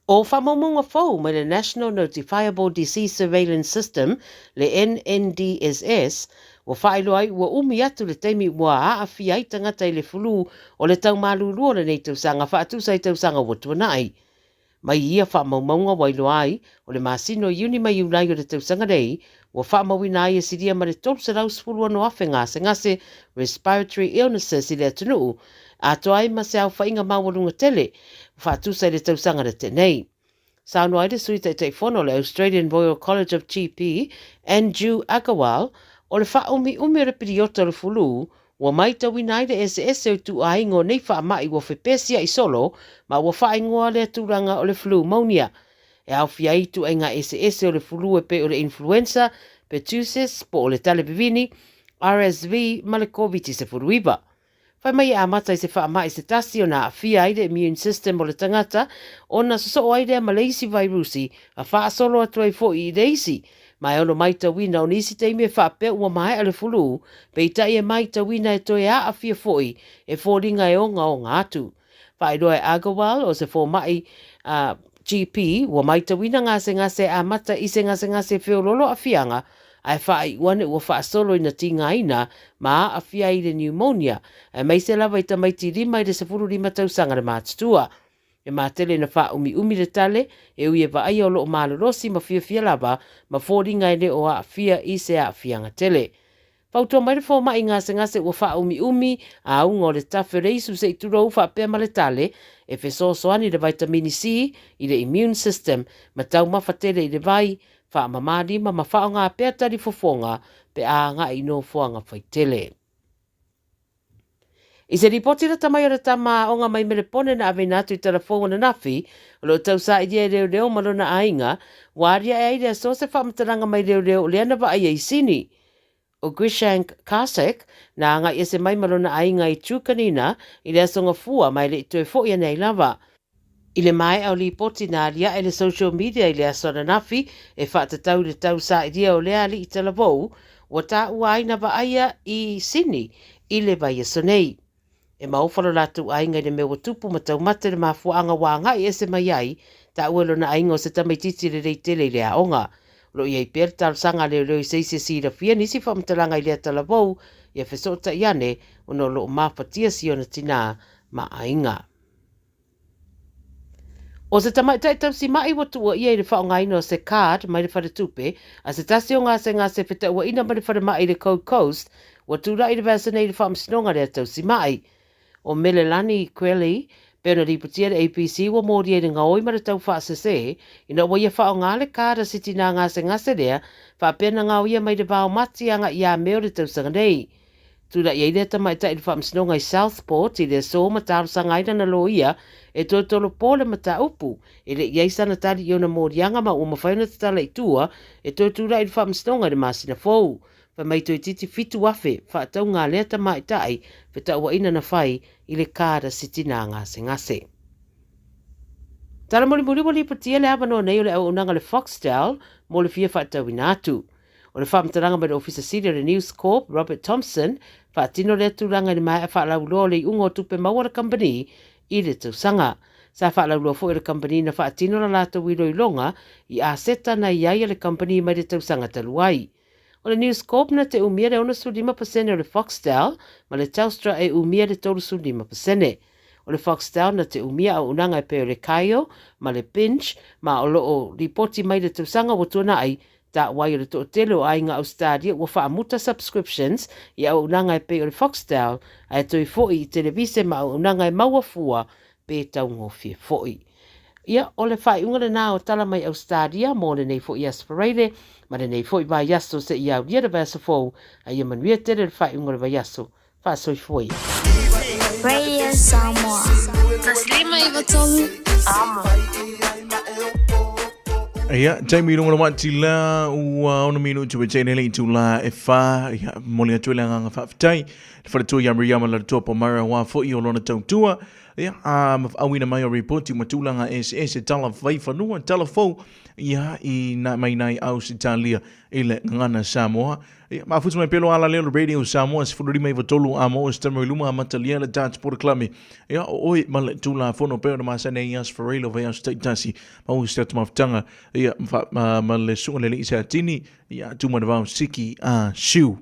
O faamaumauga fou mai le National Notifiable Disease Surveillance System, le NNDSS, ua faailoa ai ua umi atu le taimi ua aafia ai tagata i le fulu o le tau malulu o lenei tausaga faatusa i tausaga ua tuanai. Mai ia faamaumauga ua iloa ai, o le masina o Iuni ma Iulai o le tausaga nei, ua faamauina ai e silia ma le 316,000 gasegase respiratory illnesses i le atunuu, atoa ai ma se aofaiga maualuga tele ua faatusa i le tausaga na tea nei. Saunoa ai le Sui Taitaifono o le Australian Royal College of GP, Anju Agarwal, o le faaumiumi o le piliota o le fulu Ua maitauina ai le eseese o ituaiga o nei faamai ua fepesia'i solo ma ua faaigoa lea tulaga o le flumonia. E aofia ai ituaiga eseese o le fulu e pei o le influenza, pertussis po o le tale vivini, RSV ma le Koviti-19. Fai mai e amata i se faamai se tasi ona aafia ai le immune system o le tagata ona sosoo ai lea ma le isi vairusi a faasolo atu ai foi i le isi. Ma e ono maitauina o nisi taimi e faapea ua maea le fulu, peitai e maitauina e toe aafia foi e foliga e ogaoga atu. Faailoa e Agarwal o se fomai a GP ua maitauina gasegase e amata i se gasegase feololo aafiaga ae faaiu ane ua faasolo ina tigaina ma aafia ai i le pneumonia, aemaise lava i tamaiti 5 i le 15 tausaga le matutua. E matele ina faaumiumi le tale, e ui e vaaia o loo malolosi ma fiafia lava ma foliga e le o aafia i se aafiaga tele. Fautua mai le fomai gasegase ua faaumiumi auga o le tafe o le isu se i tulou faapea ma le tale, e fesoasoani le vaitamini C i le immune system ma taumafa tele i le vai, faamama lima ma faaaoga pea tali fofoga pe a agai i nofoaga faitele. I se lipoti lata mai o le tama aoga mai Melepone na aveina atu i Talafou ananafi, o lo o tausailia e leoleo ma lona aiga, ua aliae ai le aso se faamatalaga mai leoleo o lea na vaaia i Sini. O Grishank Karsak na agai ese mai ma lona aiga i Trukanina i le aso Gafua ma e le i toe foi ane ai lava. I le maea o lipoti na aliae le social media i le aso ananafi e faatatau i le tausailia o lea alii talavou, ua taua ai na vaaia i Sini i le vaiaso nei. E maofa lo latou aiga i le mea ua tupu ma taumate le mafuaaga ua agai ese mai ai, taua e lona aiga o se tamaitiiti lelei tele i le aoga. O lo o i ai pea le talosaga a leoleo i se isi e silafia nisi faamatalaga i lea talavou ia fesootai ane ona o lo o mafatia si ona tinā ma aiga. O se tamaitai tausima'i ua tuuaia i le faaaogaina o se card mai le faletupe a se tasi o gasegase fetauaina mai le falemai i le Gold Coast ua tulai i le vaiaso nei i le faamasinoga lea tausima'i. O Melelani Quelly, Pei ona lipotia le ABC ua molia i le gaoi ma le tau faasese ina ua ia faaaoga le kāda se tinā gasegase lea faapea na gaoia mai le vao mati agai ia Me o le tausaga nei. Tulai ai lea tamaitai i le faamasinoga i Southport i le aso ma talosaga ai lana loia e toe tolopo le mataupu e le i ai sana tali i ona moliaga ma ua mafai ona tatala i tua e toe tulai i le faamasinoga i le masina fou. Fai mai toeitiiti 7,000 faatauga a lea tamaitai fetauaiina na fai i le kāda se tinā gasegase. Tala mulimuli ua lipotia le avanoa nei o le auaunaga a le Foxtel mo le fia faatauina atu. O le faamatalaga mai le Ofisa Sili o le News Corp, Robert Thomson, faatino lea tulaga i le maea faalauiloa o le iuga o tupe maua a le kamupani i le tausaga. Sa faalauiloa foi o le kamupani na faatino la latou iloiloga i aseta na i ai a le kamupani mai le tausaga talu ai. O le News Corp na te umia le 65% o le Foxtel ma le Telstra e umia le 35%. O le Foxtel na te umia auaunaga e pei o le Kayo ma le Binge ma o lo o lipoti mai le tausaga ua tuanai taua ai o le toatele o aiga Ausetalia ua faamuta subscriptions i auaunaga e pei o le Foxtel ae toe foi i televise ma auaunaga e maua fua pe taugofie foi. Ia, o le faaiuga lena o tala mai Ausetalia mo lenei foi Aso Faraile ma lenei foi vaiaso seia aulia le vaiaso fou, a ia manuia tele le faaiuga o le vaiaso. Faasoifua ia. Radio Samoa. 1993 Amo. Ia, taimi lunga le wati la, ua ono minutu e tene le itu la e wha, ia, moli atu le anganga whaafetai, le wharatua ia Miriama la toa pomara wā fo i o lona tautua, ia, a mawhawina mai o ripoti ma tūlanga eseese tala whaiwhanua, tala fou, ia, i nā mai nai Ausitalia i le ngana Samoa. Ia, mafuta mai pelo ala leo le Radio Samoa, 15 93 a mo se tamu luma amatalia le Dart Sport Club. Ia, o oi ma le tulafono peo na masane i Aso Faraile o vaiaso taitasi. Mau se atu mafutanga, ia, ma, ma le sunga le lii se atini, ia, tūmanavao siki a siu.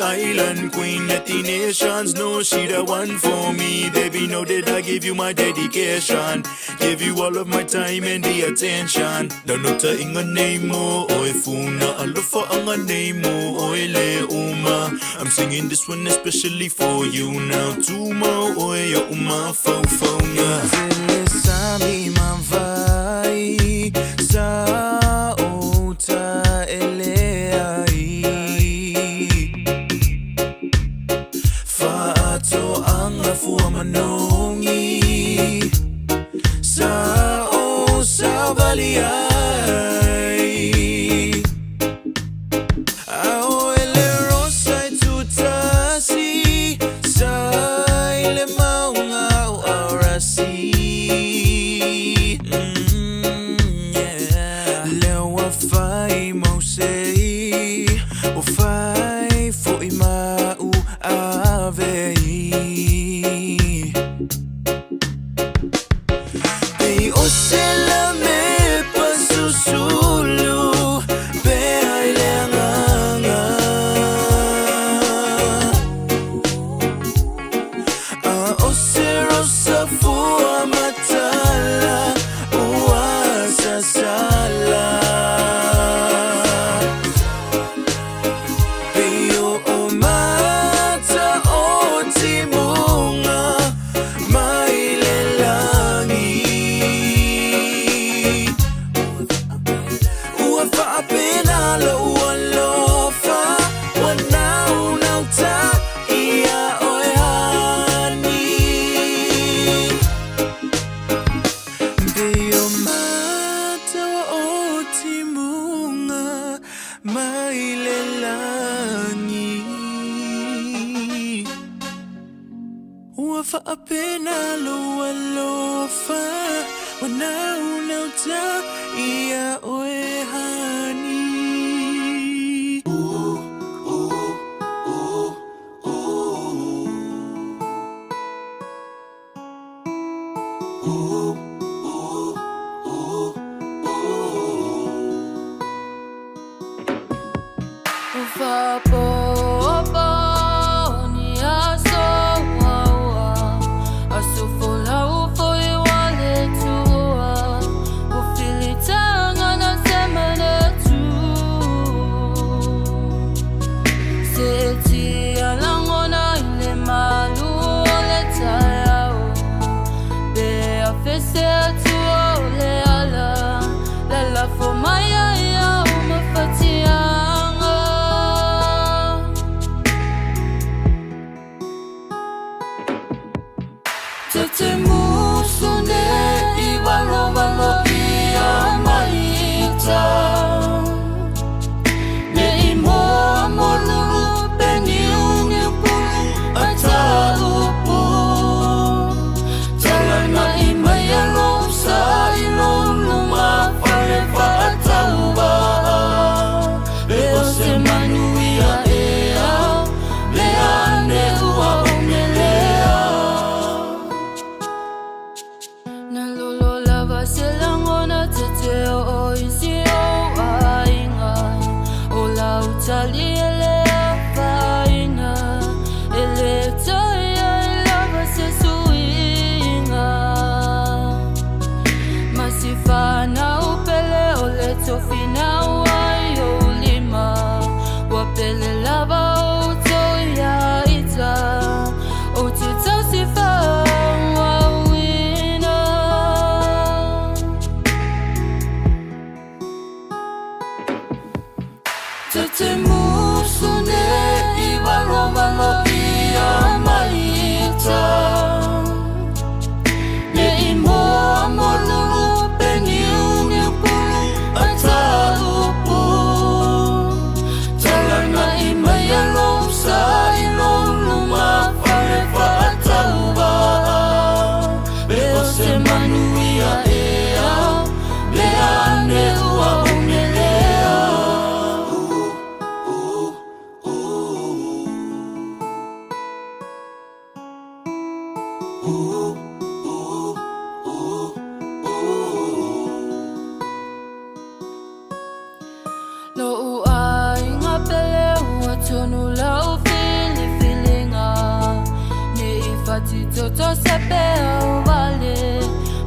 Island queen. Let the nations know she the one for me. Baby, know that I give you my dedication. Give you all of my time and the attention. Lano ta inga nei mo, oe funa. Alofa anga nei mo, oe le uma. I'm singing this one especially for you now. Tuma oe ya uma fau fau nga. Sami mavai sa ota ele ai. Faato anga fua manongi sa o sa vali ai. Ao ele rosa i tutasi sa ile maunga o arasi. ave i. Pei o se la me pasusulu pe ai le agaga. A o se rosa fua matala ua sasala. Pei o o mata o timuga mai le lagi. Ua faapena lou alofa ua naunauta ia oe hani. Pei o mata o timuga mai le lagi. Ua faapena lou alofa ua naunauta ia oe hani. Te musu ne i valovalo ia maita. Ne i moa mo lulu pe niu niu pulu a talupu. Talana i mai a lou sa i lou luma fale faatauva. Pe o se manuia ea, le ane ua omelea. Na lolo lava se lagona tete o i si ou aiga. O lau tali e le afaina, e le toe ai lava se suiga. Ma si fanau pele o le tofi ai ou lima. Ua pele lava o tou ia ita, o te tausi faaauauina. Te musu ne i valovalo ia maita. Ne i moa mo lulu pe niu niu pulu a talupu. Talana i mai a lou sa i lou luma fale faatauva. Pe o se manuia ea, le ane ua omelea. Lo'u aiga pele ua tonu lau filifiliga. Ne i fatitoto se peau vale,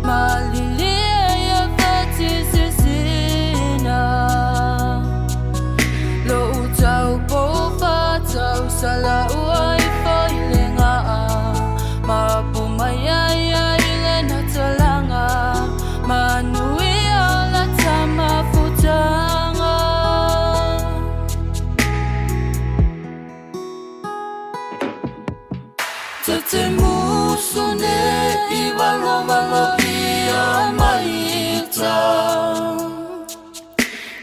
malilie ia fatisisina. Lo'u taupou fatausala ua ifo i le gaa. Mapu mai ai ai le natalaga, manuia la tamafutaga. Te musu ne i valovalo ia maita.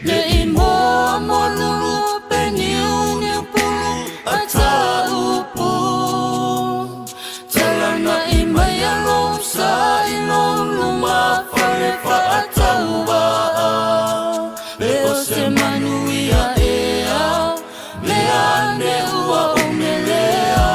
Ne i moa mo lulu pe niu niu pulu a talupu. Talana i mai a lou sa i lou luma fale faatauva. Pe o se manuia ea, le ane ua omelea.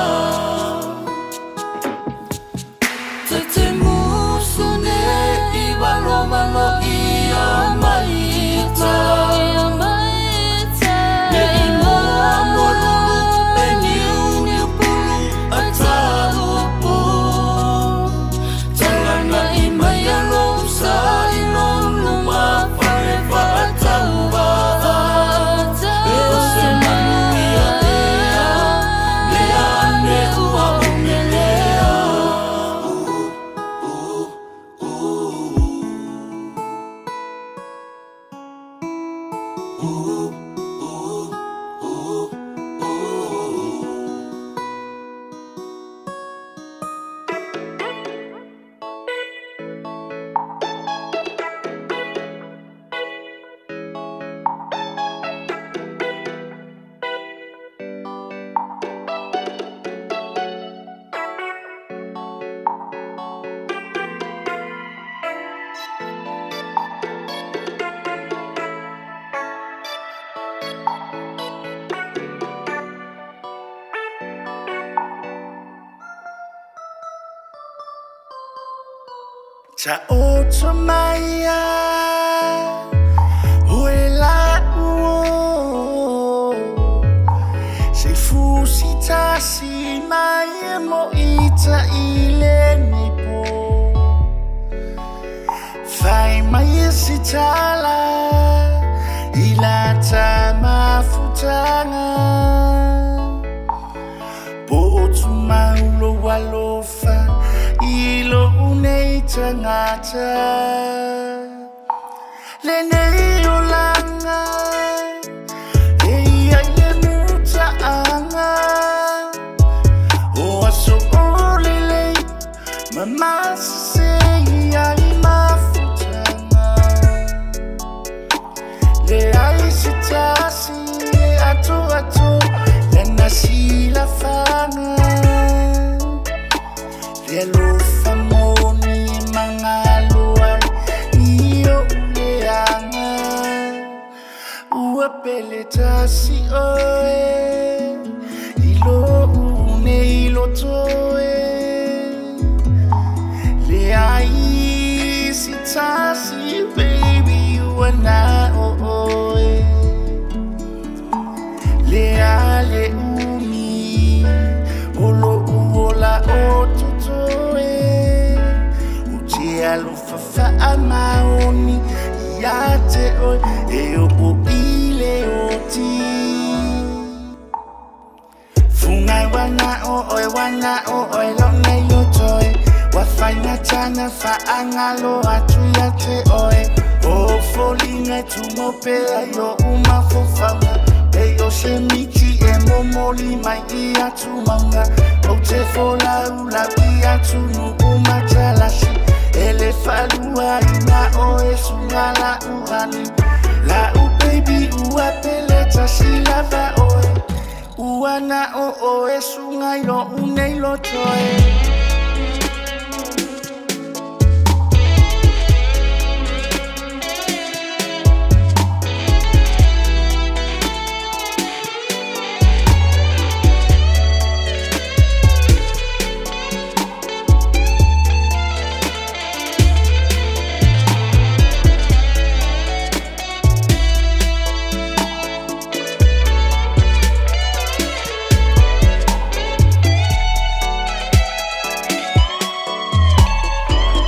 Ta oto mai a Oe la uo Se fusi tasi mai e mo ita i le nei po Fai mai e si tala I la ta mafutanga Po o tu maulo alofa I lo unei tangata Le nei o langa E ia i le mutaanga O aso o lelei Mamasa se ia i mafutanga Le ai se tasi e ato ato Lana sila fanga Le alofa moni e mangalo ai Ni o uleanga Ua pele tasi oe I lo une i loto e Le ai si tasi baby ua na o oe Le ale umi O lo uola o totoe O te alofa whaamaoni Ia te oe E o o i le oti Fungai wana o oe wana o oe lo nei o toe Wa whainga tana whaangalo atu ia te oe O folinga e tumo pea i o umafofanga Pei o se miti e momoli mai i atu maunga O te folau lau i atu nu umatalasi E le whalua ina o e sunga la uhani La u baby ua pele tasi lava oe Ua na o o e sunga i lo unei lo toe.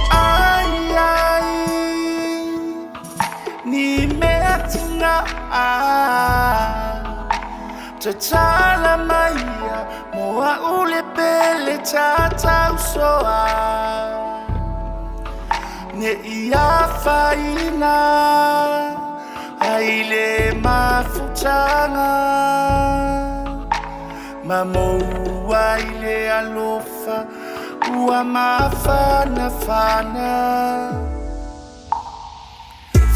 Ai ai Ni mea tina Tatala maia Moa ule pele tatau soa Ne ia whaina Ai le mafutanga Mamoua i le alofa Ua mafana fana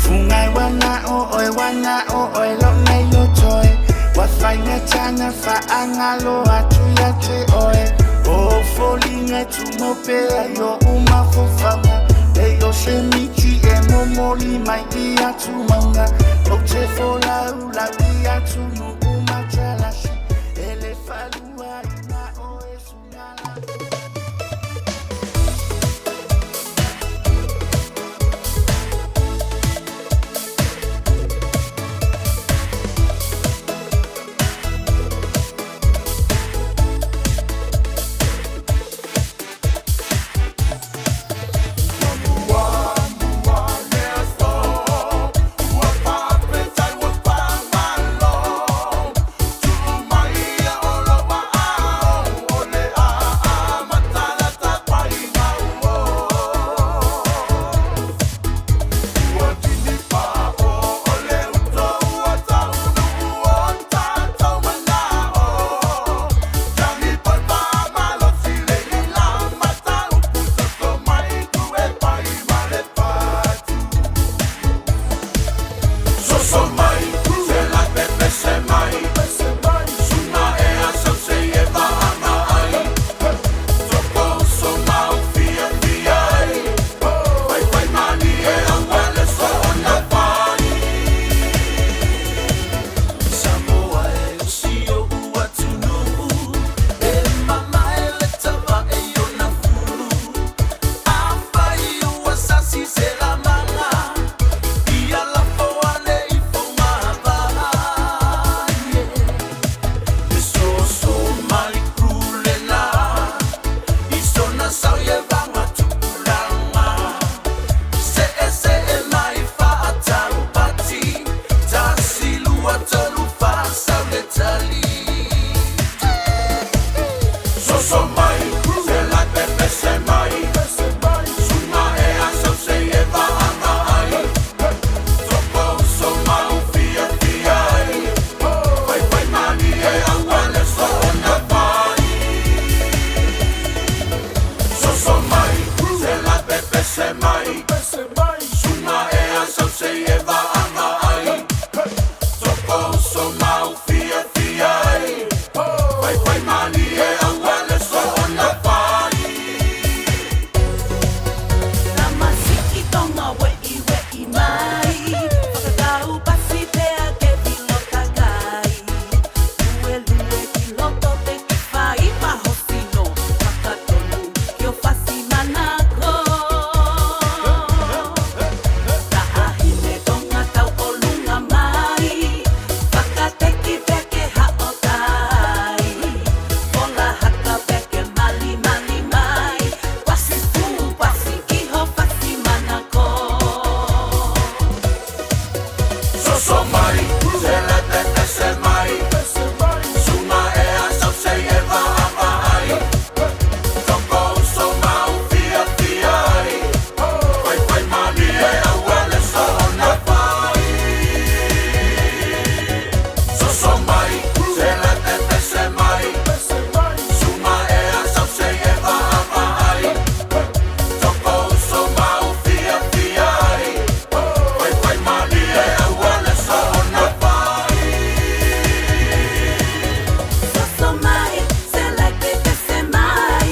Fungai wana o oe wana o oe lo nei lo toe Wa whainga tana whaangalo atu ia te oe O folinga tumo pea i o umafofanga Pei o se miti e momoli mai i atu maunga O te folau lau i atu nu umatalasi E le whalua ina o e sunga la sei e vaava ai. Toko uso mau fia fia ai. Faifai malie aua le soona fai. Tamasiki tonga we'i we'i mai. Whakatau pasi pea ke vilo kakai. Lue lue ki loto te ki whai pahosino. Whakatonu ki o fasi manako. Ta'ahine tonga tau o lunga mai. Whakateki peke hao tai. Fola haka peke mali mali mai. Pasi fu, pasi iho, pasi manako. Soso mai, se la tete se mai. Sunga e asau se e vaava ai. Toko uso mau fia fia ai. Faifai malie aua le soona fai. Soso mai, se la tete se mai. Sunga e asau se e vaava ai. Toko uso mau fia fia ai. Faifai malie aua le soona fai. Soso mai, se leke te se mai.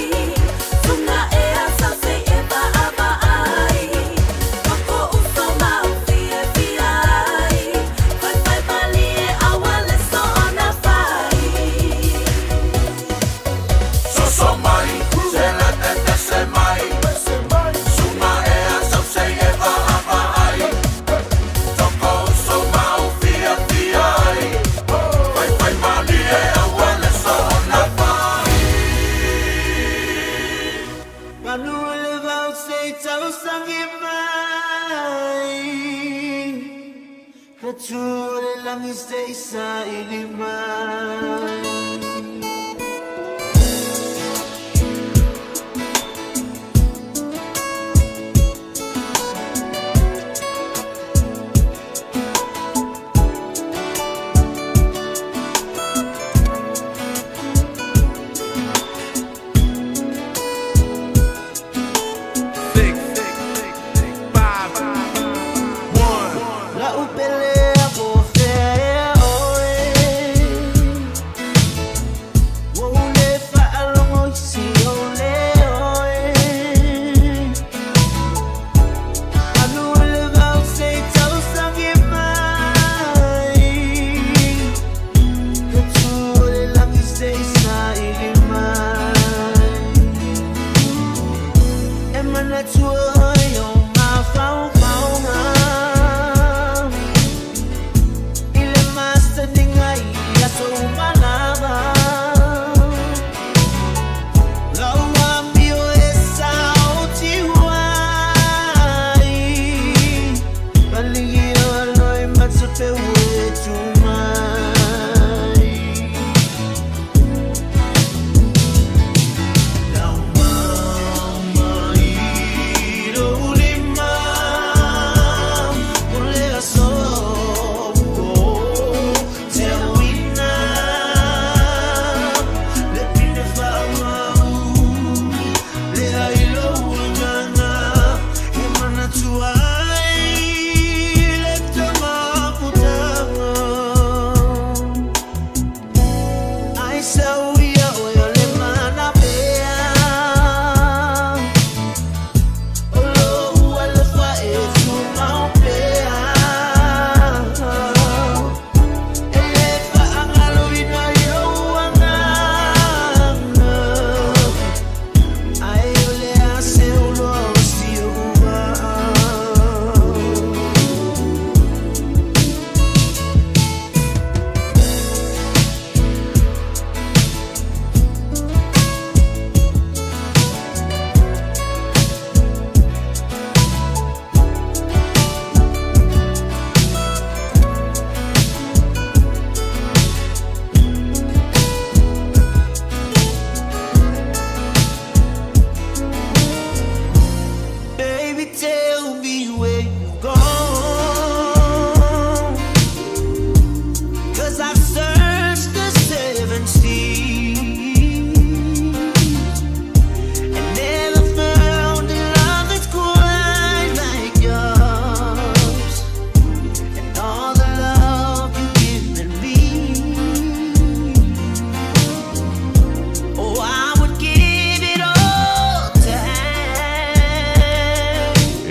Sunga e asau se e vaava ai. Toko uso mau fia fia ai. Faifai malie aua le soona fai. Soso mai, se la tete se mai. Sunga e asau se e vaava ai. Toko uso mau fia fia ai. Faifai malie aua le soona fai. Manu le vau se tau sangi mai. Ka tū le langi se isa ili mai. Six, five, one. La upele a mo fea ea oe.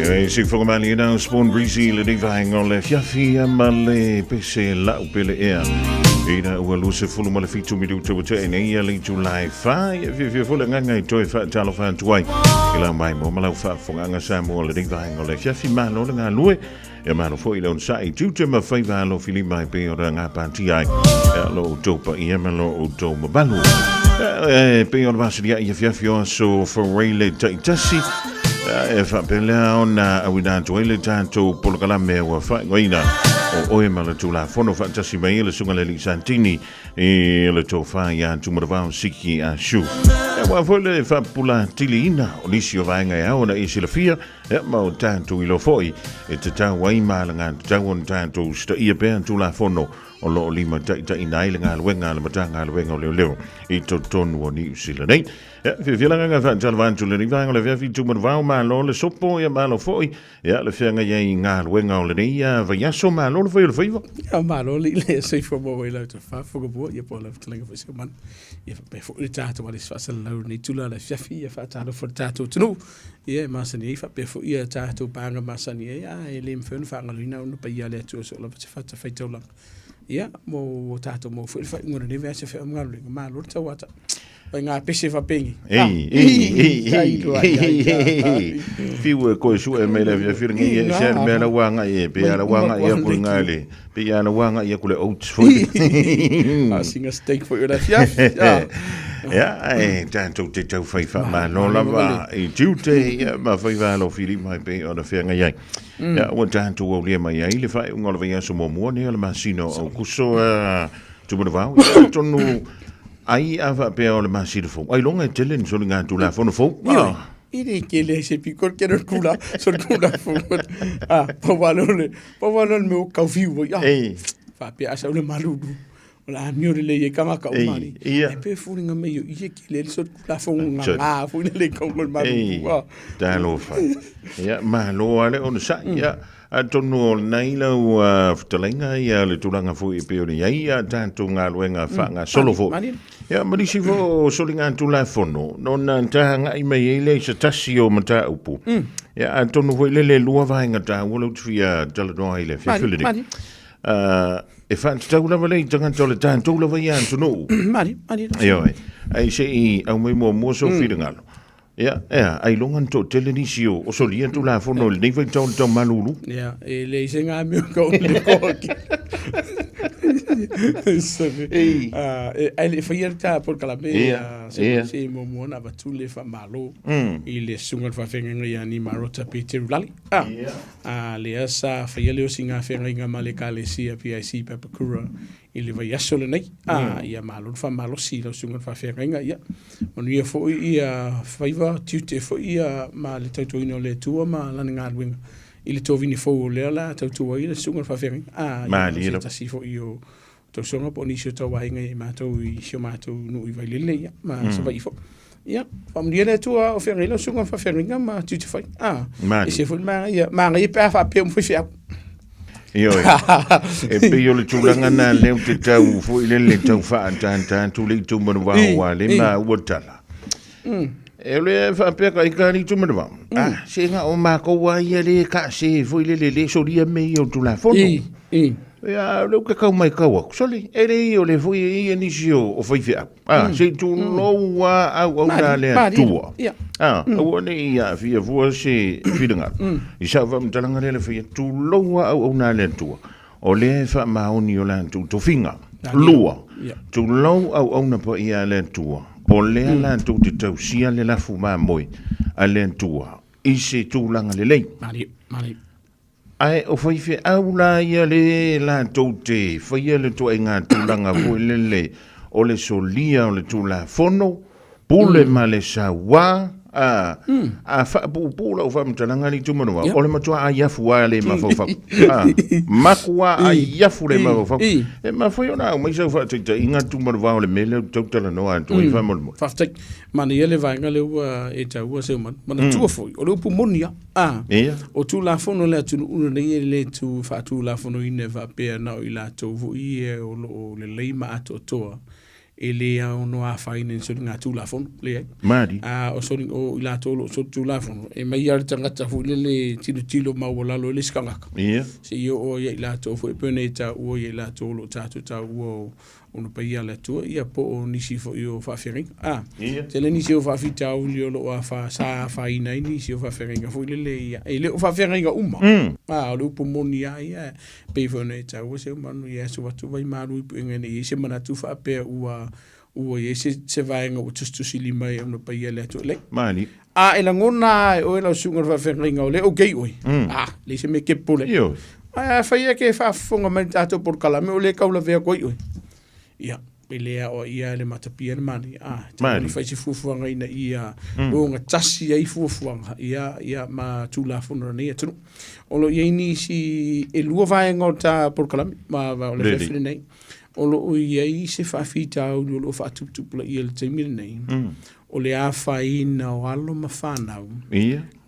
E si whakamani e nau Spawn Breezy le nei vaenga o le fiafi a ma le pese lau pele ea. Ina ua luse fulu ma le fitu mi te wate e nei a le tu lai wha ia fia fia fule nganga i toi wha talo wha tuai. I lau mai mo malau wha whanganga sa mo le nei vaenga o le fiafi malo le ngā lue. E malo foi le onsa'i tiute ma faiva alofi lima e pei ona gapatia ai e lo outou paia ma lo outou mamalu. E pei ona masalia'i afiafi o aso Foreile ta'itasi e faapea lea ona auina atu ai le tatou polokalame ua faaigoaina o oe ma le Tulafono faatasi mai ai le Susuga i le Alii Santini i le tofa iā Tumanavao Siki Ashu. Aua foi le faapulatiliina o nisi o vaega e ao ona e silafia Ia, ma o tatou iloa foi e tatau ai ma alagatatau ona tatou usitaia pea Tulafono o lo o limataitaiina ai le galuega a le Matagaluega o Leoleo i totonu o Niu Sila nei. Ia, fiafia le agaga e faatalofa atu i lenei vaega o le afiafi Tumanavao, malo le sopo, ia malo foi, ia le feagai ai i galuega o lenei vaiaso, malo le fai o le faiva. Ia, malo le i le soifua maua i lau tofa, Fokomua, ia po o lau fetalaiga foi Seumanu. Ia faapea foi le tatou alisi faasalalau i lenei itula o le afiafi, ia faatalofa i le tatou atunuu. Ia e masani ai faapea foi ia tatou paga masani ai, a e le mafai ona faagaloina ona paia a le Atua so o lava se fatafaitaulaga. Ia, mo ua tatou maua foi le faaiuga o lenei vaiaso e feau ma galuega, malo le tauata. Pai ngā pese whapengi. Ei, ei, ei, ei, ei, ei. Fiu e koe sue mai le afiafi lenei e se le mea la wanga e pe ala wanga ia ku ngā le pe ia ala wanga ia ku le oats foi. A singa steak foi o le afiafi. Ia, e tātou te tau whai wha malo lava i tiute ia ma whai whalo whiri mai pe o na whenga iai. Ia, ua tātou au lia mai ai le whai unga o le vaiaso muamua nei o le masina o Aukuso Tumanavao. Ia, tonu ai a whaapea o le masina fou. Ai longa e tele ni soli ngā tulafono fou. Ioe, i le kele se piko ke ro kula, so kula fou. Ah, pa walo le, pa walo le meo kau fiu. Ei. Whaapea asa o le malulu. O le amio lelei ai tagata uma alii. Ai pe foliga mai o i e kele ai le solitulafono gagā foi lele i kauga o le malulu. Ei, talofa. Ia, malo lava le onosai. Ia, atonu o lena i lau fetalaiga ia le tulaga foi e pei ona i ai a tatou galuega faagasolo foi. Ia, ma nisi foi o soligatulafono, ona tagai mai ai lea i se tasi o mataupu. Ia, atonu foi lele e lua vaega taua lea ou te fia talanoa ai i le afiafi lenei. E faatatau lava lea i tagata o le tatou lava ia atunuu. Mari, mari. Ioe. Ai se i aumai muamua sou finagalo. Ia, ea, ailoga na toatele nisi o, o solia Tulafono i lenei vaitau o le tau malulu. Ia, e leai se ngā mea ka o le koa ki. Sabe. Ei. Ah, e, ai le whaia le tā polokalame, Ia, ah, se, ia. se muamua na avatu le faamalo i le susuga i le faafeagaiga ia Nimarota Peteru Lali. Ah, A lea sa faia le osiga feagaiga ma le Ekalesia PIC Papakura i le vaiaso lenei. A, ia malo le faamalosi i lau susuga i le faafeagaiga. Ia, manuia foi ia faiva, tiute foi ia ma le tautuaina o le Atua ma Lana galuega i le tovini fou o lea o le a tautua ai le susuga i le faafeagaiga. A, ia, o se tasi foi o tausoga po o nisi o tauaiga i matou i si o matou nuu i Vailele ia, ma Savaii foi. Ia, faamanuia le Atua o feagai lau susuga faafeagaiga ma tiute fai. Ah, Manu. e se foi le manaia, manaia pe a faapea uma faifeau. Ioe. E pei o le tulaga na lea ou te tau foi lele tau faatātā atu le itu manuvao a le maua tala. E o le faapea ka ika le itu manuvao. Ah, se nga o makou a ia le ka se foi lele le solia me ia o Tulafono. I, i. Ia, o lea ou te kau mai kau aku. Sole, e le i o le foi e ia nisi o, o faifeau. Ah, se i tulou a auauna a le Atua. Ah, aua ne i aafia fua se finagalo. I sau faamatalaga lea le faia, tulou a auauna a le Atua. O lea e faamaoni o latou tofiga. Lua, tulou auauna paia a le Atua. O lea latou te tausia le lafu mamoe a le Atua i se tulaga lelei. Malie, malie. Ae o faifeau la ia le latou te faia le ituaiga tulaga foi lele o le solia o le Tulafono, pule ma le sauā, a, a faapuupuu lau faamatalaga alii Tumanuvao, o le matua aiafu lava le mafaufau. A, matua aiafu le mafaufau. E mafai ona aumai sau faataitaiga Tumanuvao o le mea lea ou te tau talanoa atu ai faamolemole. Faafetai. Manaia le vaega lea ua e taua Seumanu. Manatua foi, o le upu moni lava. A, Ia. o Tulafono a le atunuu lenei e le tu faatulafonoina e faapea na o i latou foi ia o lo o lelei ma atoatoa. E lē ono afaina i ni soligatulafono, leai. Malie. A o soli, o i latou o lo o solitulafono, e mai lava le tagata foi lele e tilotilo maualalo i le isi tagata. Ia. Seia oo ai ia i latou foi e pei ona e taua ia i latou o lo o tatou taua o ona paia a le Atua, ia po o nisi foi o faafeagaiga. A, Ia. tele nisi o faafitauli o lo o afa, sa afaina ai nisi o faafeagaiga foi lele, ia, e le o faafeagaiga uma. A, o le upu moni lava ia, Pei foi ona e taua se manu ia aso atu vai malu i puega ina i ai se manatu faapea ua ua i ai se, se vaega ua tusitusilima ai ona paia le atu lei. Mani. A e lagona lava e oe lau susuga le faafeagaiga o lea okay oe. A, leai se mea e ke popole. Ioe. Ae afai e ke faafofoga mai le tatou polokalame o lea e taulavea atu ai oe. Ia, e le aoaia e le matapia le manaia. A, e tatau ona fai se fuafuaga ina ia ogatasi ai fuafuaga ia, ia ma Tulafono a lenei atunuu. O lo o i ai nisi, e lua vaega o le ta polokalame, ma, ma o le afiafi lenei. O lo o i ai se faafitauli o lo o faatuputupulaia i le taimi lenei, o le afaina o alo ma fanau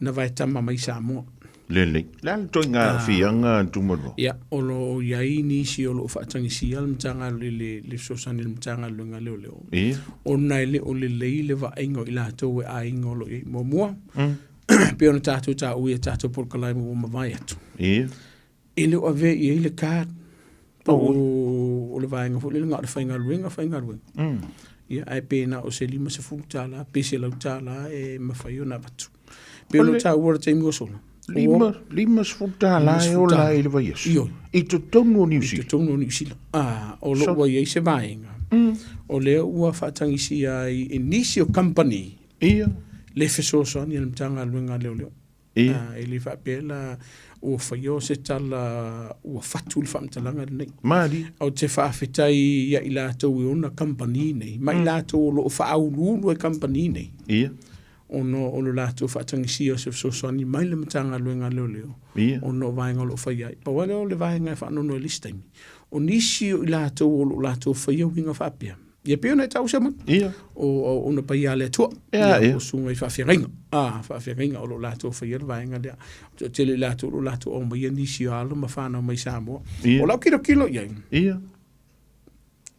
na vaetama mai Samoa. Lelei. Le a le toiga aafiaga Tumaloa? Ia, o lo o i ai nisi o lo o faatagisia le Matagaluega, le, le fesoasoani a le Matagaluega a Leoleo. Ia. Ona e le o lelei le vaaiga o i latou e aiga o lo o i ai. Muamua, pei ona tatou taua i a tatou polokalame ua mavae atu. Ia. E le o avea i ai le card po o le vaega foi lele na o le faigaluega, faigaluega. Ia, ae pe na o se $50 pe $100 e mafai ona avatu. Pei ona taua le taimi ua sola. $50 e ola ai i le vaiaso. Ioe. I totonu o Niu Sila. I totonu o Niu Sila. Ah, o lo o ua i ai se vaega. O lea ua faatagisia ai e nisi o kamupani. Ia. Le fesoasoani a le Matagaluega a Leoleo. Ia. Ah, e le faapea la ua faia o se tala ua fatu le faamatalaga lenei. Malie. Ou te faafetai ia i latou e ona kamupani nei, ma i latou o lo o faauluulu ai kamupani nei. Ia. Ona o lo latou faatagisia o se fesoasoani mai le Matagaluega a Leoleo, ona o vaega o lo o faia ai. Pau lava lea o le vaega e faanono ai i le isi taimi, o nisi o i latou o lo o latou faia uiga faapea, ia pei ona e tau Simon, o ona paia a le Atua, o susuga i faafeagaiga, a, faafeagaiga o lo o latou faia le vaega lea. O le toatele o i latou o lo o latou aumaia nisi o alo ma fanau mai Samoa. O lau tilotilo i ai,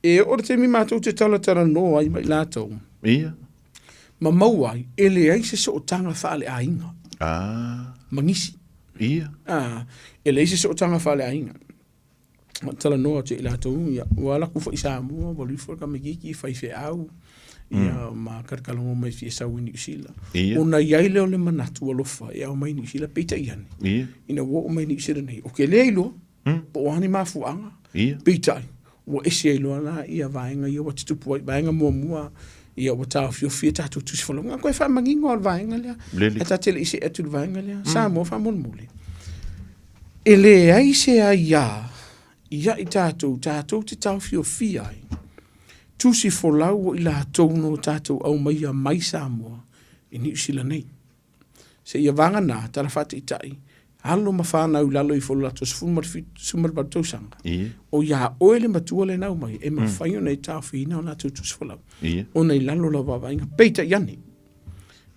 E oo i le taimi matou te talatalanoa ai ma i latou. Ia. Ma maua ai, e leai se sootaga faaleaiga. Ah. Ma nisi. Ia. Ah, e leai se sootaga faaleaiga. Ma talanoa atu i latou, ia, ua alu atu foi i Samoa, ua alu ifo le tamaitiiti faifeau, ia, ma kalakalago mai fia sau i Niu Sila. Ia. Ona i ai lea o le manatu alofa e aumai i Niu Sila, peitai ane, Ia. ina ua oo mai i Niu Sila nei, ou te le iloa, Po o a ni mafuaaga, peitai, ua ese ai loa la ia vaega ia ua tutupu ai. Vaega muamua, ia ua taofiofi ai tatou tusi folauga. Toe faamanino lava o le vaega lea. Lele. Ae ta te le i see atu i le vaega lea. Samoa faamolemole, e leai se aia ia i tatou, tatou te taofiofia ai tusi folau o i latou na o tatou aumaia mai Samoa i Niu Sila nei. Seia vagana tala faataitai, alo ma fanau i lalo ifo o le latou 17, 18 tausaga, o ia oe le matua lea na aumai, e mafai ona e taofiina o latou tusi folau, ona i lalo o lau vaavaaiga. Peitai ane,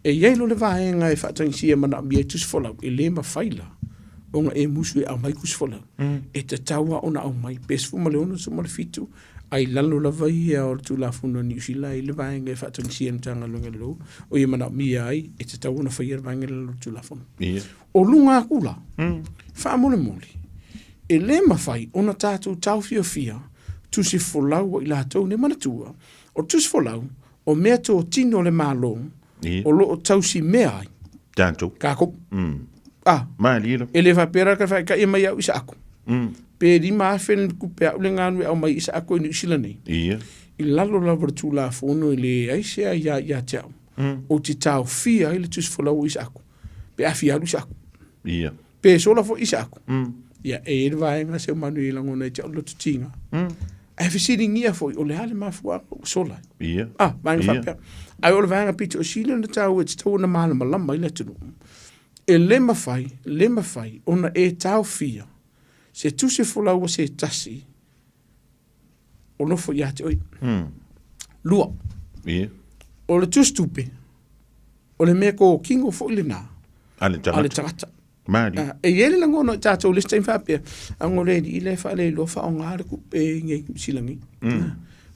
e i ai loa le vaega e faatagisia e manaomia ai tusi folau, e le mafai la ona e musu e aumai tusi folau. E tatau lava ona aumai pe 16, 17, A i lalo lava ia o le Tulafono a Niu Sila i le vaega e faatagisia e le Matagaluega o Leoleo, o ia manaomia ai e tatau ona faia le vaega i lalo o le Tulafono. O luga atu la, faamolemole, e le mafai ona tatou taofiofia tusi folau a i latou nei. Manatua, o le tusi folau, o mea totino a le Malo o lo o tausimea ai Tatou. Kākou. Ah. Malie lava. E le faapea la ka whaikaia mai au i sa ako. Pe 5,000 le tupe au le galue au mai i sa ako i Niu Sila nei. Ia. I lalo lava o le Tulafono e leai se aia ia te au. Ou te taofia ai le tusi folau o Isaako. Pe a fia alu Isaako. Ia. Pe sola foi Isaako. Ia, e i ai le vaega se manu i lagona i te au loto tiga. Ae fesiligia foi, o le a le mafuaaga ua sola ai? Ia. Ah, vaega Ia. faapea. Ae o le vaega pito o sili ona taua e tatau ona malamalama ai le atunuu. E le mafai, le mafai ona e taofia se tusi folau a se tasi o nofo ia te oe. Lua. Ia. O le tusi tupe, o le mea kōkino foi lena A le tagata. A le tagata. Malie. Ah, e i ai le lagona o i tatou i le isi taimi faapea, a ngo le alii lea e faaleiloa faaaoga le tupe i nei Niu Sila nei.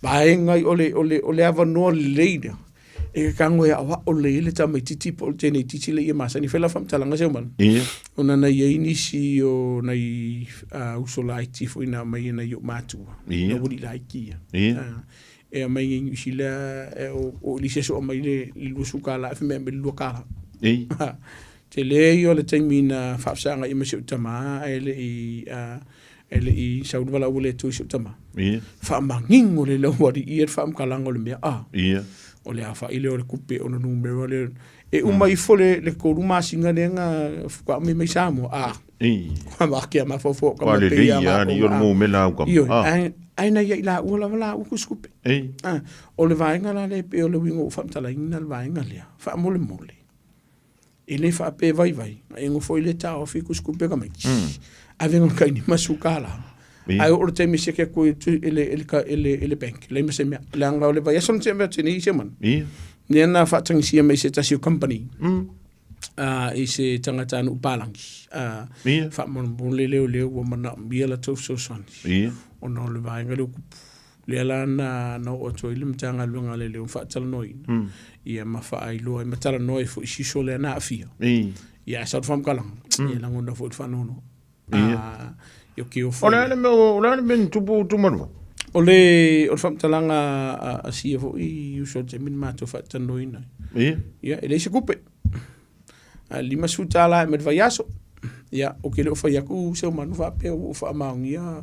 Vaega o le, o le, o le avanoa lelei lea e kago e aoao lelei ai le tamaitiiti po o le teneitiiti lea ia masani. Fai la faamatalaga Seumanu. Ia. Ona na i ai nisi o nai uso laiti foi na aumai e nai ou matua. Ia. Na ualii laiti ia. Ia. E aumai i Niu Sila, e o i le isi aso aumai le 20 tala, ae fai mai aumai le 2 tala. Ia. Tele ia o le taimi na faafesagaia mai si ou tama ae le i e le i sau le valaau a le Atua i si ou tama. Ia. Faamanino lelei lau alii ia le faamatalaga o le mea a. Ia. O le afa'i lea o le kupe ona numera lea. E uma ifo le 3 masina lea na faatoa aumai mai Samoa a. Ia. Ua makia mafaufau au Ua kama lelei pei a lava matou ni o le numera au kama. Ioe, Ah. ae na ia i laua lava laua tusitupe. Ei. A, o le vaega la lea e pei o le uiga ua ou faamatalaina le vaega lea, faamolemole. E le faapea vaivai, e nofo i le taofi tusitupe tamaiti. Ave na tai $50. Ia. Ae oo i le taimi e siaki atu ai i le, i le, i le, i le bank, leai ma se mea. Leaga o le vaiaso na tea atu nei se mana. Ia. Lea na faatagisia mai se tasi o company. I se tagatanuu palagi. Ia. Faamolemole lea o lea ua manaomia latou fesoasoani. Ia. Ona o le vaega lea o kupu. Lea la na oo atu ai le Matagaluega a Leoleo ma faatalanoaina, ia ma faailoa ai ma talanoa ai foi i si uso lea na aafia. Ia ae sau le faamatalaga, ia lagona foi le faanoanoa. Ia. Ia o ke ofo. O le a le mea o le a le mea na tupu Tumanuva? O le faamatalaga a sia foi uso i le taimi na matou faatalanoaina ai. Ia. Ia, e leai se tupe. Ae $50 e mai le vaiaso. Ia, ou te le o fai atu Seumanu faapea ua ou faamaonia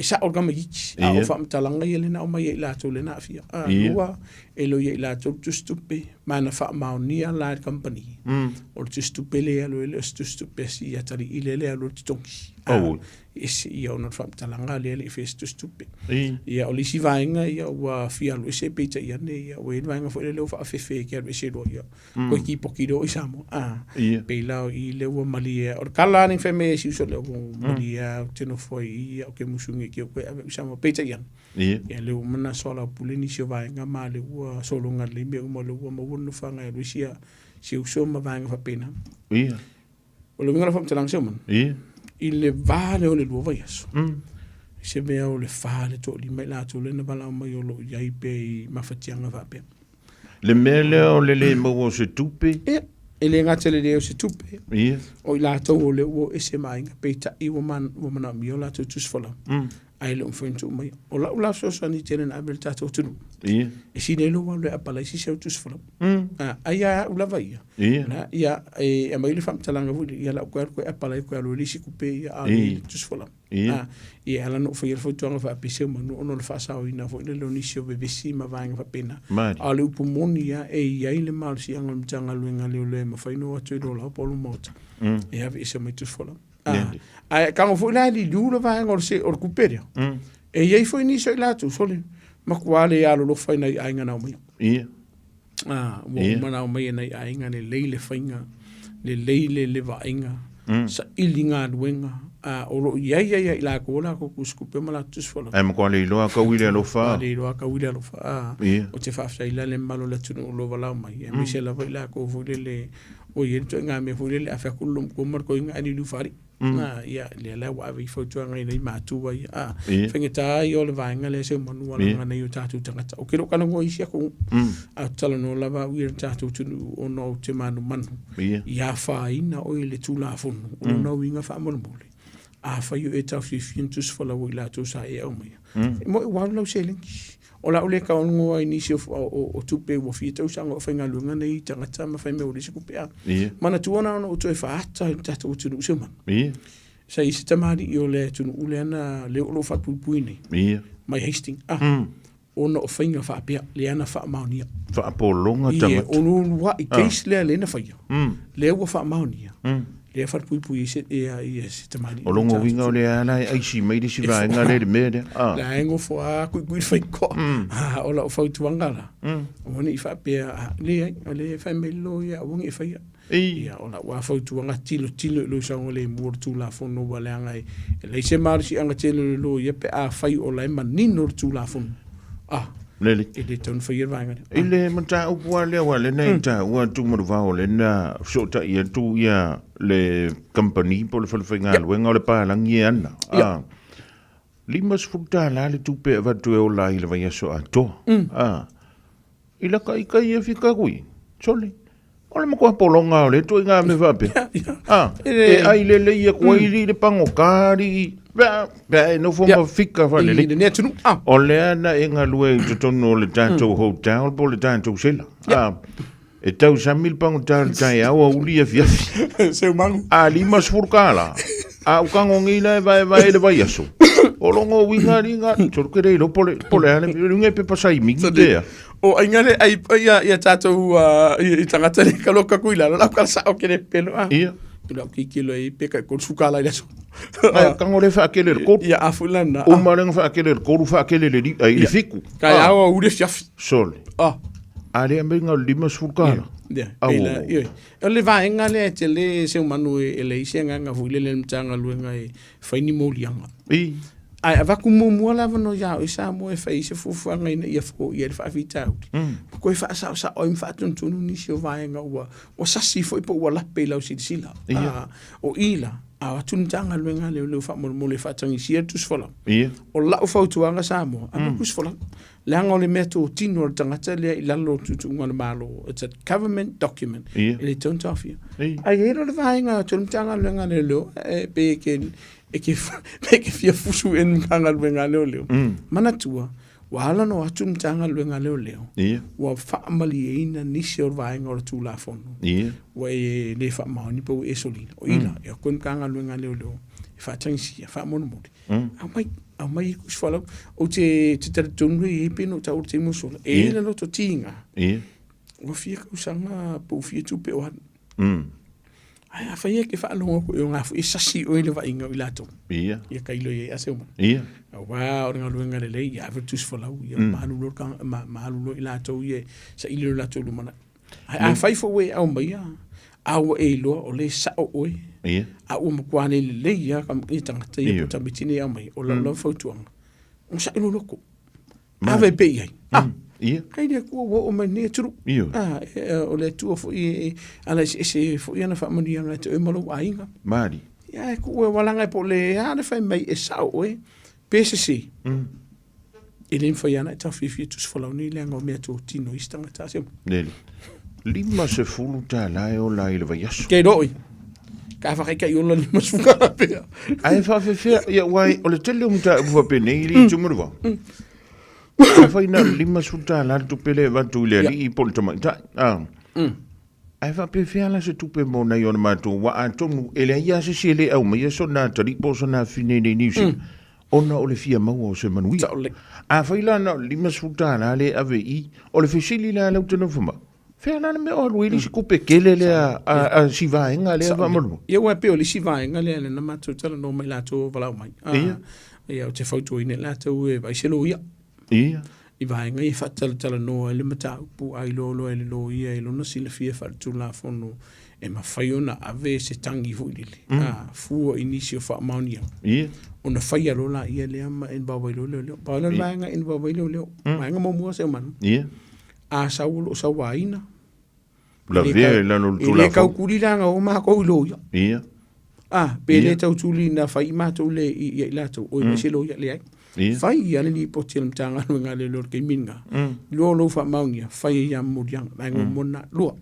E sao le tamaitiiti, a o faamatalaga ia lea na aumai e i latou lea na aafia. Lua, e le o ia i latou le tusitupe, ma na faamaonia la e le kamupani, o le tusitupe lea e alu ai, e le o se tusitupe a si atalii lea e alu ai le totogi. E ese ia ona o le faamatalaga lea e le i faia se tusitupe. Ia, o le isi vaega, ia, ua fia alu ese, peitai ane, ia, ua i ai le vaega foi lea ua faafefe e te alu ese loa, ia, koe tipoti loa i Samoa. A, pei la o i lea ua malie a. O le tala lava lenei fai mai ai si uso lea, ua malie a, ou te nofo ai i i, ou te musu nei ki ou koe ave i Samoa. Peitai ane, ia lea ua uma ona soalaupule nisi o vaega ma lea ua sologa lelei mea uma, lea ua maua le nofoaga e alu ai sia, si uso ma vaega faapena. O le uiga o lau faamatalaga Seumanu, i le va lea o le 2 vaiaso, i se mea o le 4 le toalima i latou lea na valaau mai o lo o i ai pea i mafatiaga faapea. Le mea lea o le le maua o se tupe? Ia, e le gata i le leai o se tupe, Ia. o i latou o lea ua o ese ma aiga, peitai ua manaomia o latou tusi folau. Ae le o mafai ona tuu maia. O lau la fesoasoani tele na ave i le tatou atunuu. Ia. E sili ai lou alu e apalai se isi au tusi folau. Ai a au lava ia. Ia. Na, ia, e aumai le faamatalaga foi lea, ia lau koe alu koe apalai koe alu ai le isi kupe ia, a o le tusi folau. Ia. Ia, e ala ona ou faia le fautuaga faapea Seumanu ona o le faasaoina foi lele o nisi o vevesi ma vaega faapena. Mari. A o le upu moni lava, e i ai le malosiaga o le Matagaluega a Leoleo e mafai ona o atu i lo lao po o lo maota e aveese mai tusi folau. Ae tago foi la e liliu le vaega o le, o le kupe lea. E i ai foi nisi o i latou, sole, matua le alolofa i nai aiga na omai. Ia. Ua uma ona omai e nai aiga lelei le faiga, lelei le vaaiga, saili galuega, o lo o i ai ai lava i latou o latou tusitupe ma latou tusifolau. Ae matua le iloa kau i le alofa. Matua le iloa kau i le alofa. Ou te faafetai la i le mamalu o le atunuu o lo o valaau mai, aemaise lava i latou foi lele ua i ai le ituaiga mea foi lele, a fai atu le loomatua ma le toeaina ae liliu faalii. Ia, lea la ua ave i fautuaga i nai matua ia. Faigata ia o le vaega lea Seumanu leaga nai o tatou tagata. Ou te le o talanoa i isi atunuu, ae ou te talanoa lava au ia i le tatou atunuu ona ou te manumanu i afaina oe i le Tulafono. O lona uiga faamolemole, afai o e taofiofia ni tusi folau o i latou sa e aumaia, moe ua alu lau seleni. O le a ou le taonoa i nisi o tupe ua fia tausaga o faigaluega nei tagata ma fai mea ua leai se tupe. Manatua na ona ou toe faaata i le tatou atunuu Seumanu. Sa i ai se tamalii o le atunuu lea na lea o lo o faapuipui nei. Mai Hastings. Ona o faiga faapea lea na faamaonia. Faapologa tagata. O le uluai case lea lea na faia. Lea ua faamaonia. Lea e falepuipui ai se, ia, ia se tamalii. O lona uiga o lea la e aisi mai le isi vaega lea i le mea lea. Ah. La e nofo a kuikui le faitoa. Ah, o lau fautuaga la, aua ne i faapea, ah, leai, o lea e fai mai le loia, aua ne i faia. Ia, o lau lava fautuaga, tilotilo i lou saogalemu o le Tulafono, ua leaga e leai se malosiaga tele o le loia pe afai o la e manino le Tulafono. Ah. Lele. E le tatau ona faia le vaega lea. I le mataupu lava lea aua o lea na e taua atu Manuvao o lea na fesootai atu ia le kamupani po o le fale faigaluega o le palagi e ana. Ia. $50 le tupe e avatu e ola ai i le vaiaso atoa. A, i laka i kai e fika kui. Sole, o le matua pologa o lea ituaiga mea faapea. A, e ai lelei atu ai i le pagota alii, pe a, pe a e nofo ma fika faalelei. I lenei atunuu. A. O lea na e galue i totonu o le tatou hotel po o le tatou sela. A, e tausami le pagota i le taeao auli afiafi. Seu magu. A $50, a ukago nei la e vaevae i le vaiaso. O logo uiga alii ga, sole ke le iloa po o le, po o le a le luga e pepa saimigi pe a. O aiga le ai ia ia tatou i tagata le ka loka kui lalo lau kala sao ke le pelo a. Ia. Lau kikilo e pe ka kolu sukala i le aso. Ai kango le whaakele le kolu. Ia afu lana. Uma lenga whaakele le kolu whaakele le ai le fiku. Ka ia au ure fiafi. Sole. Ah. A le amenga o le 50 kala. Ia. Ia. Ia. O le vaega lea e tele se manu e leai se agaga foi lele i le Matagaluega e fai ni moliaga. I. Ae avatu muamua le avanoa ia oe Samoa e fai ai se fuafuaga ina ia foia le faafitauli, ma toe faasaosao ai ma faatonutonu nisi o vaega ua ua sasi foi po ua lape i lau silasila. Ia. O i la, a o atu le Matagaluega a Leoleo faamolemole e faatagisia le tusi folau. Ia. O lau fautuaga Samoa, ave le tusi folau. Leaga o le mea totino a le tagata lea i lalo o tuutuuga o le Malo, it's a government document, Ia. e le tatau ona taofia. Ia. Ae i ai loa le vaega atu a le Matagaluega a Leoleo, e pe e ke, e ke, pe e ke fia fusu ea le Matagaluega a Leoleo. Manatua, ua ala ona o atu le Matagaluega a Leoleo, Ia. ua faamalieina nisi o vaega o le Tulafono. Ia. Ua e le faamaoni pe ua e solina. O i la, e o atu le Matagaluega a Leoleo e faatagisia, faamolemole. Aumai, aumai i kusi folau. Ou te, te talitonu e i ai pe na ou taua i le taimi ua sola. E i ai le loto tiga. Ia. Ua fia tausaga po ua fia tupe o alu. Ae afai e ke faalogo atu i o ngā foi e sasi oe i le vaaiga o i latou. Ia. Ia tailo i ai a se uma. Ia. Auā o le galuega lelei, ia ave le tusi folau, ia ma alu loa le ma alu loa i latou ia e saili lo latou lumanai. Ae afai foi ua e aumaia, a ua e iloa o lea e sao oe, Ia. a ua matua le lelei lava ia tagata ia po o tamaiti nei e aumai, o lau lava fautuaga, onosai lou loto. Ave pea i ai. Ah, Ia. Kai le Atua ua oo mai lenei atunuu. Ioe. Ah, o le Atua foi e ala eseese foi ana faamanuiaga ia te oe ma lou aiga. Malie. Ia, e tuu e walaga e po o le a le fai mai e sao oe, pe sese. E le mafai lava ona e taofiofia tusi folau nei leaga o mea totino isi tagata a se uma. Lele. $50 e ola ai i le vaiaso. Kei roi. Ka whakaikai ola 50 tala pea. Ae faafefea, ia aua o le tele o mataupu faapenei i le itu manu Afai na o le $50 le tupe lea e avatu i le alii po o le tamaitai. Ah. Ae faapefea la se tupe mo nai ona matou aua atonu e leai lava se isi e le aumaia sona atalii po o sona afine i Niu Sila ona o le fia maua o se manuia. Afai la na o le $50 lea e ave i i, o le fesili la lea ou te nofo mai, fea la le mea o alu ai le isi tupe tele lea a si vaega lea faamolemole? Ia aua e pei o le isi vaega lea lena matou talanoa ma i latou o valaau mai. Ia. Ia ou te fautuaina i latou e vaai se loia. Ia. I vaega ia e faatalatalanoa ai le mataupu a iloa loa e le loia i lona silafia faaletulafono e mafai ona ave se tagi foi lele, a fua i nisi o faamaoniaga. Ia. Ona faia loa laia lea ma involve ai loa leoleo. Pau lea o le vaega e involve ai leoleo. Vaega muamua se manu. Ia. A sau o lo o sauaina. Lavea i lalo o le E le Tulafono. tautuli leaga o matou i loia. Ia. A, pe Ia. le tautuli na fai i matou le i ia i latou, oi mai se loia, leai. Ia. Fai ia le lipoti a le Matagaluega a Leoleo i le taimi lena. Lua o lou faamaonia, fai ai ia moliaga. Vaega muamua lena. Lua,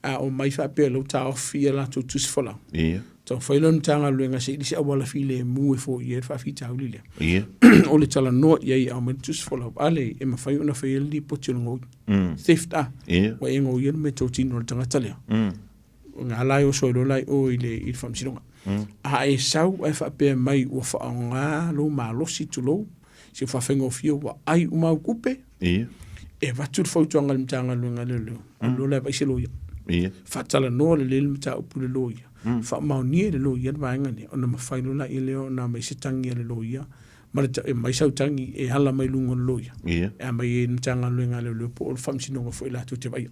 a omai faapea lou taofi ia latou tusi folau. Ia. Taumafai loa le Matagaluega se i se auala filemu e foia ai le faafitauli lea. Ia. O le talanoa i ai e aumai le tusi folau, a le e mafai ona faia le lipoti o le gaoi. Theft a. Ia. Ua e gaoia le meatotino a le tagata lea. O ngā la e oso ai loa la i o i le, i le faamasinoga. A e sau ae faapea mai ua faaaoga lou malosi tulou, si ua faafaigofie ua ai uma au tupe, Ia. e avatu le fautuaga a le Matagaluega a Leoleo, alu loa la e vaai se loia. Ia. Faatalanoa lelei le mataupu i le loia, faamaonia e le loia le vaega lea, ona mafai loa laia lea ona aumai se tagi a le loia, ma le e aumai sau tagi e ala mai luga o le loia, Ia. e aumai ai i le Matagaluega a Leoleo po o le Faamasinoga foi latou te vaaia.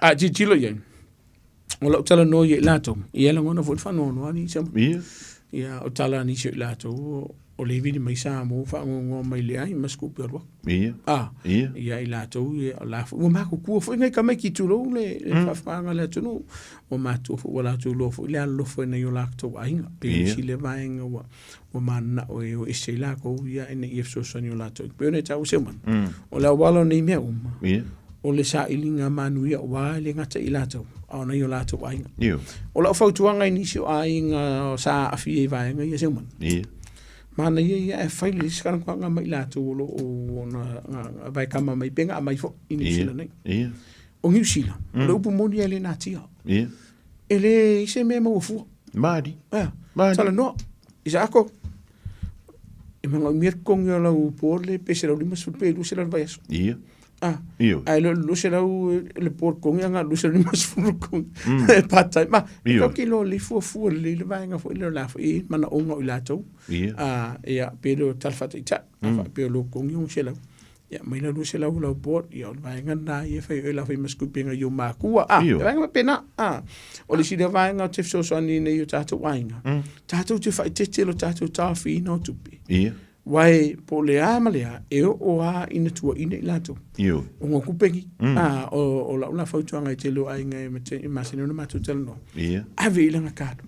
A tilotilo i ai, o lau talanoa ia i latou, ia e lagona foi le faanoanoa alii Samoa. Ia. Ia, o tala a nisi o i latou, O le vili mai Samoa faagogoa mai le ai ma se tupe alu atu. Ia. A. Ia. Ia i latou ia o la foi ua matutua foi nai tamaiti tulou le le mm. faafofaaga a le atunuu. Ua matua foi ua latou iloa foi le alolofa i nai o latou aiga. Pe yeah. isi le vaega ua ua mananao e o ese i lakou ia ina ia fesoasoani o latou. Pe ona e taua se mana. Mm. O le auala o nei mea uma. Yeah. O le sailiga manuia aua e le gata i latou, a o nai o latou aiga. Io. O lau fautuaga i nisi o aiga sa aafia i vaega ia Seuman. Ia. Manaia ia ae fai lelei se talanoaga ma i latou o lo o na vaekama mai pe na aumai foi i Niu Sila nei. Ia. O Niu Sila, o le upu moni e le natia. Ia. E leai se mea e maua fua. Mali. Ea. Mali. Talanoa. Isaako, e manaomia le totogi o lau board le pe 150 pe 200 le vaiaso. Ia. Ah, Ioe. ae le o le 200 le board totogi ae na o le 250 le totogi. E part time. Ma, Ioe. tau ke loa le fuafua lelei le vaega foi lea o le a foi e i ai manaoga o i latou. Ia. Ah, ia, pe le o tala faataitai. A faapea o lou totogi e 600. Ia, aumai la 200 lau board, ia o le vaega lena ia e fai ai oe la fai ma se tupe nai ou matua. Ah, Ioe. le vaega faapena. Ah, o le isi lea vaega ou te fesoasoani nei i o tatou aiga. Tatou te faaeteete i lo tatou taofiina o tupe. Ia. Aua po o le a ma le a, e oo lava ina tuuaiina i latou. Ioe. O ngā kupe ki. Ah, o, o lau la fautuaga i tele o aiga e mate, e masani ona matou talanoa. Ia. Ave i lana card.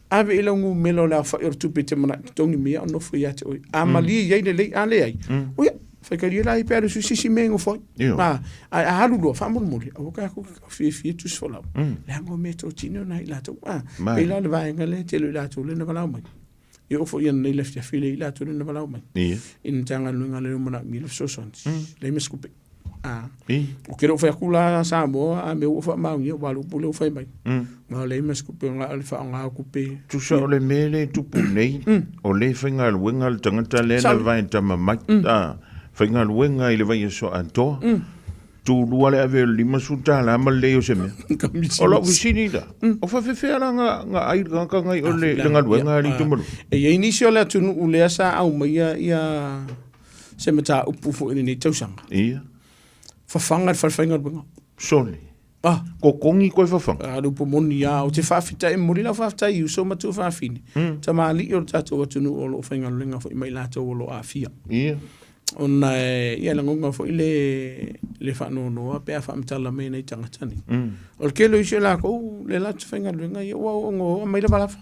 Ave i lau numera o le aofai o le tupe e te manao e totogi mai a o nofo ia te oe. A malie i ai lelei, a leai. Oia, faitalia la ai pe alu sui se isi mea e nofo ai. Ioe. A, ae a alu loa, faamolemole, aua tatou te tau fiafia tusi folau. Leaga o mea totino na i latou. A, Mali. pei la o le vaega lea e tele o i latou lea na valaau mai. E oo foi ananei i le afiafi lea i latou lea na valaau mai. Ia. I le Matagaluega lea o manaomia le fesoasoani. Leai ma se tupe. A, Ia. ou te le o fai atu la Samoa a mea ua faamaonia aua o le upu lea ua fai mai. Ma leai ma se tupe na o le faaaoga o tupe. Tusa o le mea lea e tupu nei, o lea e faigaluega le tagata lea na Saole. vaetama mai, a, faigaluega i le vaiaso atoa. Tulua le ave o le $50 ma le leai o se mea. O lau fesili la, o faafefea la nga, nga ai le tagata ngai o le, le galuega a le itumalo? E i ai nisi o le atunuu lea sa aumaia ia se mataupu foi i lenei tausaga. Ia. Fafaga le fale faigaluega. Sole. Ah. Kokongi koe fafaga. A, le upu moni lava. Ou te faafetai, e momoli lau faafetai i uso ma tuafafine. Tamalii o le tatou atunuu o lo o faigaluega foi ma i latou o lo o aafia. Ia. Ona e, ia, e lagona foi le, le faanoanoa pe a faamatala mai e nai tagata nei. O le tele o isi o lakou, le latou faigaluega, ia ua oo ina oo mai lavalava.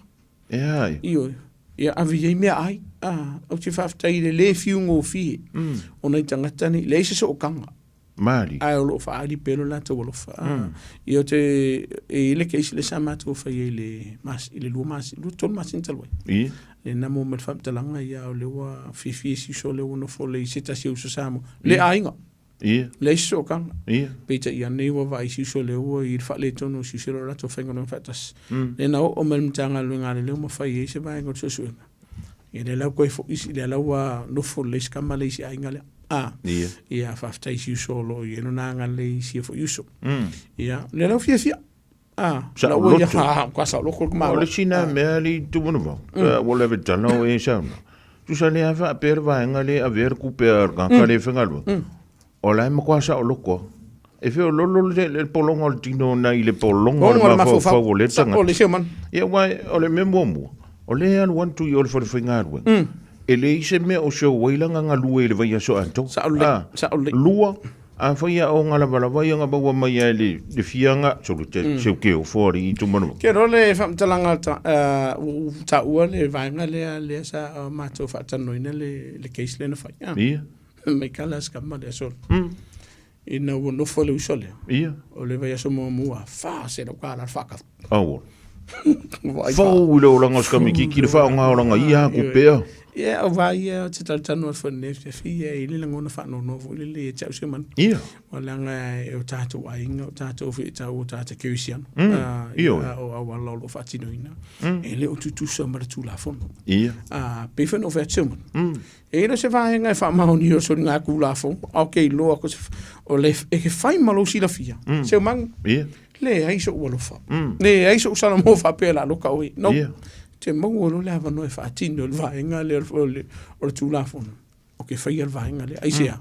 E a ia? Ioe. Ia ave i ai meaai. A, ou te faafetai i le le fiugofie o nai tagata nei, leai se sootaga. Maali. Ae o lo o faaali pea lo latou alofa. Mm. Ia o te, e i ai le case lea sa matou faia i le, mas, i le lua masina, lua tolu masina talu ai. Ia. Le na mo mai le faamatalaga, ia o lea ua fiafia isi uso lea ua nofo lelei i se tasi o uso Samoa. Le aiga. Ia. Leai se sootaga. Ia. Peitai ane ua vaai isi uso lea ua i le faaletonu o isi uso i lo latou faigaluega faatasi. Mm. Lea na oo mai le Matagaluega a Leoleo ma fai ai se vaega o le suesuega. Ia lea la ua toe foi isi, lea la ua nofo lelei si tama lea i si aiga lea. A, Ia. ia faafetai i si uso o lo o i ai lona agalelei i sia foi uso. Mm. Ia, lea la ua fiafia. A, Sa la ua ia, loto. a, ua saoloto le O malo. le sina mea li tumanuvau. Ua leve tala o e sauna. Tusa le a faapea le vaega le avea le kupe a le tagata le faigaluega. O la e matua saoloto lava. E fea o lolo le, le pologa o le tino nai le pologa o le mafaufau o lea tagata. O le isi o mana. Ia, aua o le mea muamua, o lea e alu atu i o le fale faigaluega, e leai se mea o show ai lana galue i le vaiaso atoa. Sao lelei, Ah, sao lelei. Lua, afai a o galavalava ia na maua mai ai le, le fiaga, solo te mm. seu ke o foa le itu manu. Ke ro le faamatalaga ta, ua taua le vaega lea lea sa matou faatalanoaina le, le case lea na fai. Ah. Ia. Mai kala se kama lea solo. Ina ua nofo le uso lea. Ia. O le vaiaso muamua, $400 le faakau. Aua. Vaai Fou i le olaga o se kamikiki le faaaoga o lana ia aku pea. Ia, o vai ia, ou te talotanu atu foi i lenei afiafi, ia, e i ai le lagona faanoanoa foi lele ia te au se mana. Ia. Ua leaga e o tatou aiga, o tatou feetau, o tatou kerisiano. Ioe. Ia, o auala o lo o faatinoina. E le o tutusa ma le Tulafono. Ia. Pei foi ona ou fai atu se mana. E le o se vaega e faamaonia o soligatulafono, a o ke iloa ko se, o le, e ke fai ma lou silafia, mm. Seumaga, yeah. leai so'u alofa, leai so'u salamo faapea o le a loka oe. No, Yeah. te maua loa le avanoa e faatino i le vaega lea o le, o le Tulafono, o ke faia le vaega lea. Aisea?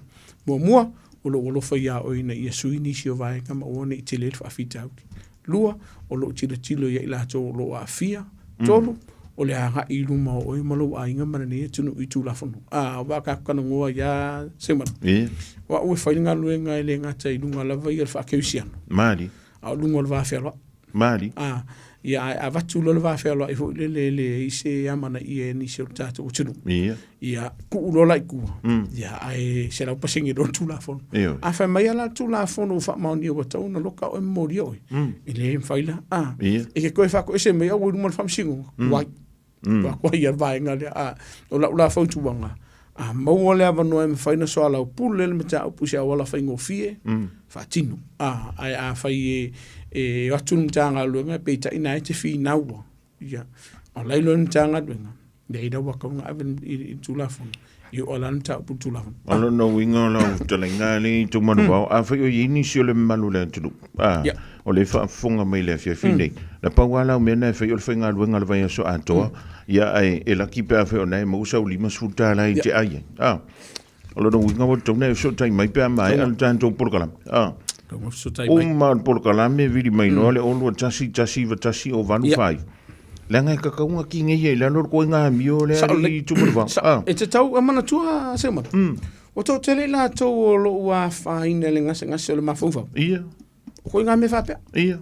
Muamua, o lou alofa iā oe ina ia sui nisi o vaega ma aua ne i tele ai le faafitauli. Lua, o lou tilotilo ia i latou o lo o aafia. Tolu, O le agai i luma o oe ma lou aiga ma lenei atunuu i Tulafono. A, aua a tatou talanoa ia Semanu, Ia. o au e fai le galuega e le gata i luga lava ia o le faakerisiano, Mali. a o luga o le vafealoai. Mali. A, ia ae avatu loa le vafealoai foi lele e leai se amanaia e nisi o le tatou atunuu. Ia. Ia, tuu loa la i tua, ia ae 100% loa le Tulafono. Ioe. A fai mai lava la le Tulafono ua faamaonia ua tatau ona loka oe ma molia oe, e le mafai la. A, Ia. e te toe faatoese mai au i luma o le Faamasinoga, tuai. Tuai lava le vaega lea. A, o lau la fautuaga, a maua le avanoa e mafai ona soalaupule le mataupu i se auala faigofie, faatino. A, ae afai e, e o atu le Matagaluega, peitai na e te finaua, Ia, o la iloa le Matagaluega, ia i lau akau na ave i le Tulafono, i o ala le mataupu i le Tulafono. O lona uiga o lau fetalaiga lea i Tumanuvao, afai o i ai nisi o le mamalu o le atunuu, a, o lea e faafofoga mai i le afiafi nei, na pau lava lau mea na e fai o le faigaluega o le vaiaso atoa, ia ae e laki pe afai o lena e maua sau $50 e te ai ai. A, o lona uiga ua tatau ona e fesootai mai pe a maea le tatou polokalame. A, uma le polokalame vili mai loa le 021 191 085. Leaga e kakauga kigeia i lalo le koiga amio lea i Tumanuvao. A. E tatau, e manatua Seumanu, ua toatele i latou o lo o ua afaina i le gasegase o le mafaufau. Ia. O koiga mea faapea. Ia.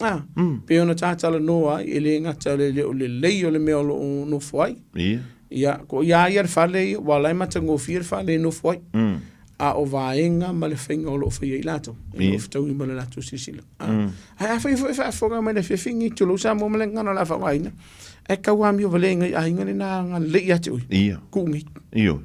A, pei ona ta talanoa ai, e le gata o le o lelei o le mea o lo o nofo ai. Ia. Ia, ko ia ia le fale ia, ua la e matagofie le fale e nofo ai. A o vaega ma le faiga o lo o faia i latou, e le o fetaui ma le latou silasila. Ae afai foi e faafofoga mai le afiafi lenei, tulou Samoa ma le gagana o le a faaaogaina, ae tau amio valea i aiga lena agalelei ia te oe. Ia. Tuu nei. Ioe.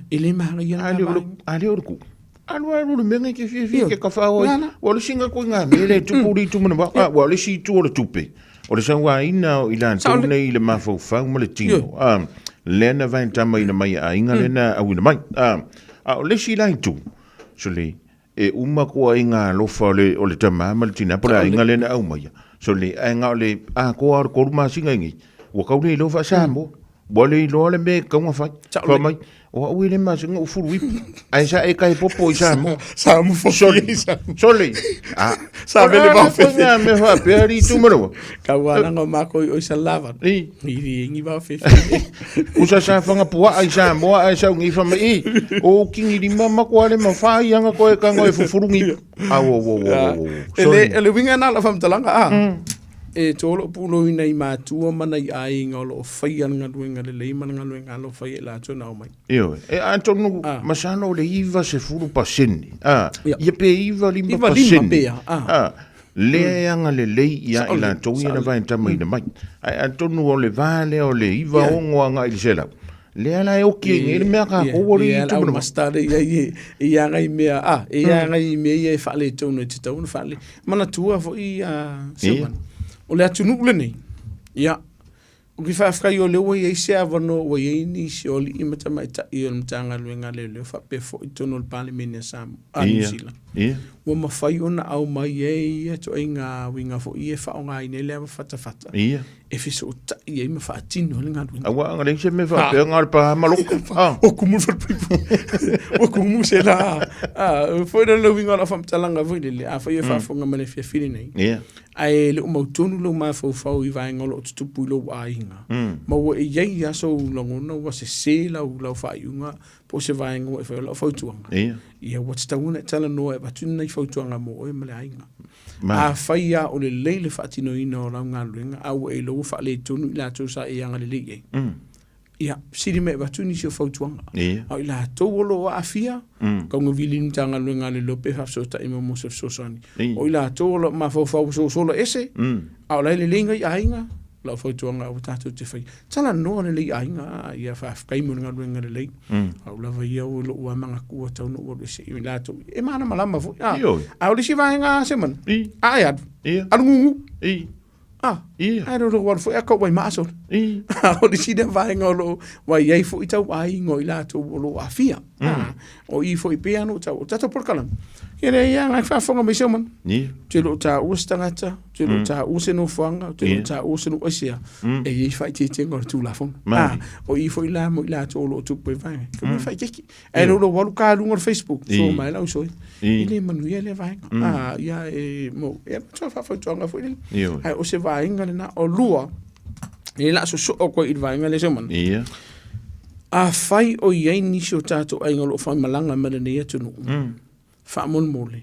E le manaia lena vaega. A le o le kuu. Alu alu le mea nei ke fiafia ke kawhao ai. Ua le singa koe ngā mea le tupu li tu mana waka. Ua le si tu o le tupe. O le sauaina o i latou nei i le mafaufau ma le tino. Lea na vae tama ina mai a aiga lea na auina mai. A o le isi la itu, sole, e uma koa i ngā alofa o le, o le tama ma le tina, po le aiga lea na aumaia. Sole, ae nga o le atoa o le kolu masina i nei, ua kau le iloa faa-Samoa. Ua le iloa le mea e tatau ona fai. Fai mai, o au e le masina o fulu ipu. Ae sa e kai popo i Samoa. Samoa fo Sole. Sole. Ah. Sa vele va fe. Nga me fa pe ari tu marawa. Ka wa langa ma ko i sa lava. I. I i ngi va fe. Usa sa fanga pua ai Samoa ai sa ngi fa mai. O kingi lima ma ko ale ma fa i anga ko e kanga e fufuru ngi. Ah wo wo wo wo. Ele ele winga na la fam talanga ah. E tō lou puloina i matua ma nai aiga o lo o faia le galuega lelei ma le galuega alofa ia i latou na omai. Ioe. E atonu, masalo o le 90%, a, ia pe 95%. 95 pea, a. A, lea e agalelei ia i latou ia na vaetamaina mai. Ae atonu o le va lea o le 96 agai i le 100, lea la e oki ai nei le mea kākou o le Ia, itu au mastard ia i e ia ngai mea, a, e ia ngai mea ia e faaletonu e tatau ona faale. Manatua foi a Silvan. O le atunuu lenei, ia, ou te faafetai o lea ua i ai se avanoa ua i ai nisi o alii ma tamaitai o le Matagaluega a Leoleo faapea foi i totonu o le Palemene a Samoa, a Niu Sila. Ua mafai ona aumai ai ia ituaiga uiga foi ia e faaaogaina ai le ava fatafata. E fesootai ai ma faatino ai le galuega. Aua a leai se mea faapea na o le pa maloka. Ah. Ua kumu le falepaipa. Ua kumu se la. Ah, foi le uiga o lau faamatalaga foi lele, afai e faafofoga mai i le afiafi lenei. Ia. Ae le o mautonu lou mafaufau i vaega o lo o tutupu i lou aiga, ma ua i ai lava sou lagona ua sese lau, lau faaiuga po o se vaega ua e faia. O lau fautuaga, ia ua tatau ona e talanoa e avatu ni nai fautuaga mo oe ma le aiga. Afai lava o lelei le faatinoina o lau galuega, a ua e iloa ua faaletonu i latou sa e agalelei i ai, ia, sili mai avatu nisi o fautuaga. A o i latou o lo o aafia, taugavili i le Matagaluega a Leoleo pe faafesootai mai mo se fesoasoani. O i latou o lo o mafaufau ua sosola ese, a o la e lelei nai aiga, lau fautuaga aua tatou te faia. Talanoa lelei i aiga, ia faafetai mo le galuega lelei. Au lava ia o lou lava manatua tau na ou alu ese i latou. E malamalama foi. A, a o le isi vaega Semanu, a e alu, alu gugu. A, ae le o alu foi a kau ai maa solo. A o le isi lea vaega o lo o ua i ai foi tau aiga o i latou o lo o aafia. A, o i foi pei lava ona ou taua, o le tatou polokalame, ia leai lava, na faafofoga mai Semanu, ou te le o taua se tagata, ou te le o taua se nofoaga, ou te le o taua se nuu aisea, e i ai faaeteetega o le Tulafono. A, o i foi la mo i latou o lo o tupu ai vaega, e mea faaeteete. Ae le o lou alu ka luga o le Facebook, so mai lau soi, e le manuia lea vaega. A, ia e, mo, e avatu lava faafautuaga foi lele. Ae o se vaega lena. O lua, E la so o ko i vaenga le se mana. Ia. Afai o i ai nisi o tātou aiga o lo o faimalaga ma lenei atunuu, faamolemole,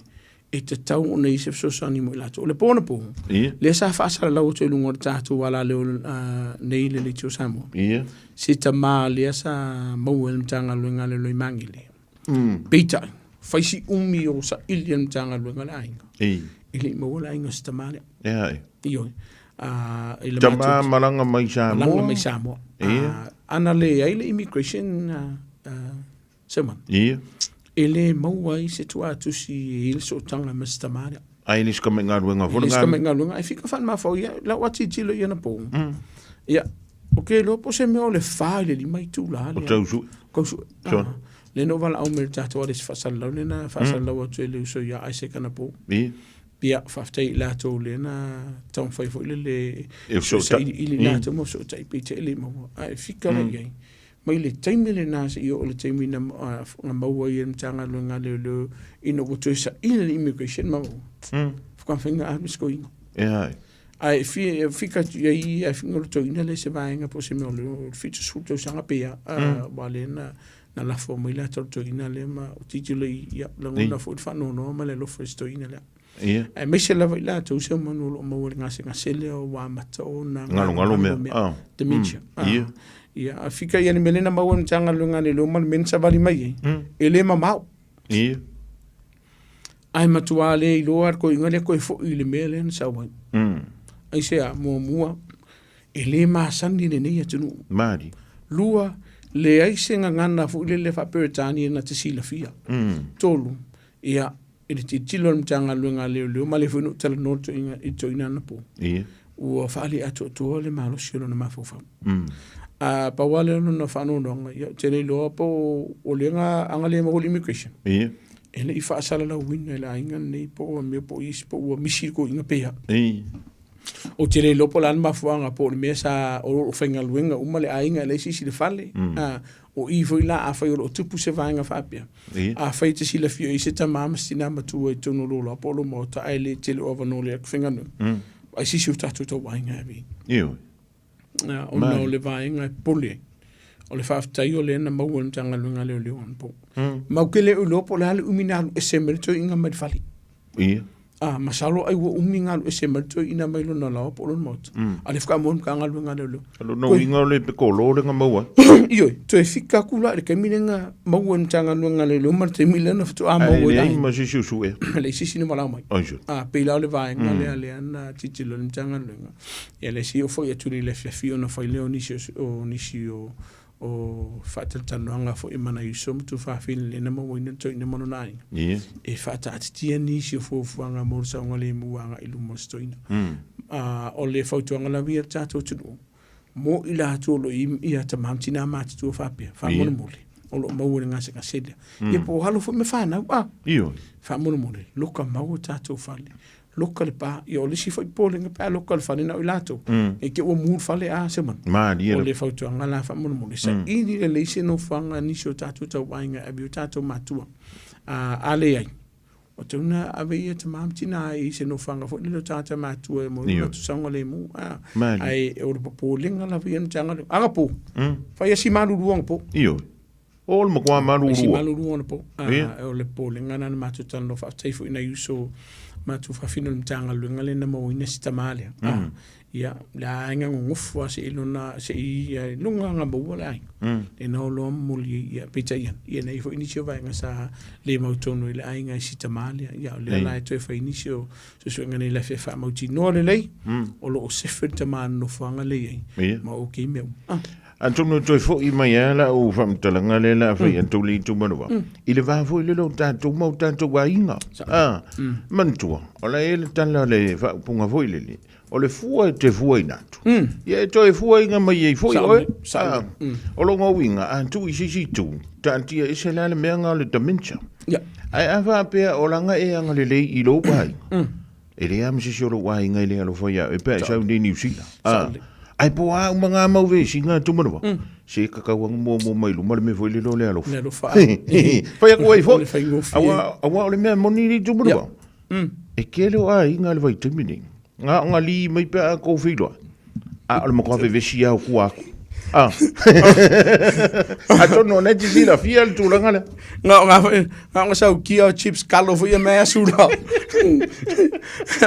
e tatau ona i ai se fesoasoani mo i latou. O le po anapo, lea sa faasalalau atu i luga o le tatou alaleo nei i le Leitio Samoa, se tama lea sa maua e le Matagaluega a le Loimagele. Peitai, fai si umi o saili e le Matagaluega le aiga. E le i maua le aiga o se tama lea. Ioe. I le Tama malaga mai Samoa. Malaga mai Samoa. Ana leai le immigration Simon. Ia. E le maua ai se tuatusi e i le sootaga ma se tama lea. Ai le sika mai galuega foi. Le sika mai galuega. Ai fika whan mawhau ia, lau ati tilo ia na pō. Ia, o ke loa po se mea o le wha i le lima i tū la. O tau sui. Kau sui. Le no wala au me le tātou ale se whasalau le na whasalau atu e le uso ia ai se kana pō. Ia. Ia, whaftai i latou le na taumafai foi le le E so sa ili ili latou ma so tai pe te le maua. Ai fika la i ai. Mai le taimi lenā seia oo i le taimi na na maua ai e le Matagaluega a Leoleo ina ua toe saili le immigration ma maua. Whakawhenga a miskoinga. E ai. Ae fia e fika atu i ai ia e fingolotoina le se vaega po o se mea o le 70 tausaga pe a wa le na na lafo mai la tolotoina lea ma o titilo i ia lagona foi le faanoanoa ma le alofa i se toeaina lea. Ia. Aemaise lava i latou se manu o lo o maua i le gasegase lea ua amata ona Ngalongalo mea. Ah. Dementia. Mm. Ia. Ia, a fika ia le mea lea na maua e le Matagaluega a Leoleo ma le mea na savali mai ai, e le mamao. Ia. Ae matua le iloa le koiga lea koe foi i le mea lea na sau ai. Aisea, muamua, e le masani lenei atunuu. Mali. Lua, leai se gagana foi lele faa-Peretania na te silafia. Tolu, ia, i le tilotilo a le Matagaluega a Leoleo ma le foi na ou talanoa le toeaina i le toeaina anapo, ua faaali atoatoa le malosi o lona mafaufau. A pau lava lea o lona faanoanoaga, ia ou te le iloa po o lea na agalelei mai le immigration. E le i faasalalauina e le aiga lenei po o mea po o isi po ua misi le toeaina pe a. Ou te le iloa po o le a le mafuaaga po o le mea sa o lo o faigaluega uma le aiga e leai se isi i le fale. O i foi la afai o lo o tupu se vaega faapea, afai e te silafia i se tama ma se tina matua i totonu o lou laoa po o lou maota ae le tele o avanoa o le atu faigaluega, ai se isi o tatou tauaiga e ave i ai. Ioe. Ona o le vaega e popole ai. O le faafetai o lea na maua e le Matagaluega a Leoleo anapo. Ma ou te le o iloa po o le a le umi na alu ese mai le toeaina mai le fale. Ia. A, masalo ai ua umi na alu ese mai le toeaina mai lona laoa po o lona maota. A lea faatoa maua e le Matagaluega a Leoleo. O lona uiga o le pekolo lea na maua ai. Ioe, toe fika atu la i le taimi lea na maua e le Matagaluega a Leoleo ma le taimi lea na faatoa maua ai. Ae leai ma se isi o suea. Leai se isi na valaau mai. Ai se. A, pei la o le vaega lea lea na tilotilo ai le Matagaluega. Ia le isi o foi atu nei i le afiafi ona fai lea o nisi o nisi o o faatalatalanoaga foi ma nai uso ma tuafafine lea na mauaina le toeaina ma lona aiga. Ia. E faataatitia nisi o fuafuaga mo le saogalemu agai i luma o se toeaina. O le fautuaga lava ia i le tatou atunuu, mo i latou o lo o i ai tama ma tina matutua faapea, faamolemole, o lo o maua i le gasegase lea. Ia po o alo foi ma fanau, a. Ioe. Faamolemole, loka mau o tatou fale. Loka le pa, ia o le isi foi popolega pe a loka le fale na o i latou. E te ua mu le fale a se manu. Malie O le fautuaga la faamolemole, saili lelei se nofoaga a nisi o tatou tauaiga e ave i o tatou matua. A leai, ua tatau ona ave ia tama ma tina i se nofoaga foi lele o tagata matua e maua ai le saogalemu. Ae o le popolega lava ia o le Matagaluega. Anapo, fai lava si malulu anapo. Ioe. O le matua malulu. Si malulu ona po. O le popolega lena na matou talanoa faafetai foi i nai uso matou fafine o le Matagaluega lea na mauaina si tama lea. Ia, le aiga gogofo lava seia lona, seia luga na maua le aiga. Lena o loa momoli ai, ia, peitai ane, ia na i ai foi nisi o vaega sa le mautonu i le aiga i si tama lea. Ia, o lea la e toe fai nisi o suesuega nei la e fia faamautinoa lelei, o lo o sefe le tama i le nofoaga lea e i ai, ma okay mea uma. Atonu e toe foi mai lava lau faamatalaga lea la fai atu le itumalo i le va foi lele o tatou ma o tatou aiga. Ah, manatua, o la e le tala le faaupuga foi lele, o le fua e te fuaina atu. Ia e toe fuaina mai ai foi oe. Ah, o lona uiga, a tuu i se isi itu, taatia ese la le mea lena o le dementia. Ae a faapea o laga e agalelei i lou aiga, E leai lava ma se isi o lou aiga e le alofa ia oe pe a e sau nei i Niu Sila. A, ae po o a uma ngā mau vesiga a Tumanawa, se kakau anga muamua mai luma le mea foi lele o le alofa. Le alofa. Fai atu ai foi. O le faigofie. Aua, aua o le mea moni nei Tumanawa. E kele o aiga i le vaitaimi nei. Ngā o ngā li mai pe a kou feiloai. A o le matua vevesi lava o tua atu. A. Atonu o lena e te silafia le tulaga lea. Na o na o saukia o chips kalo foi ia mea sula.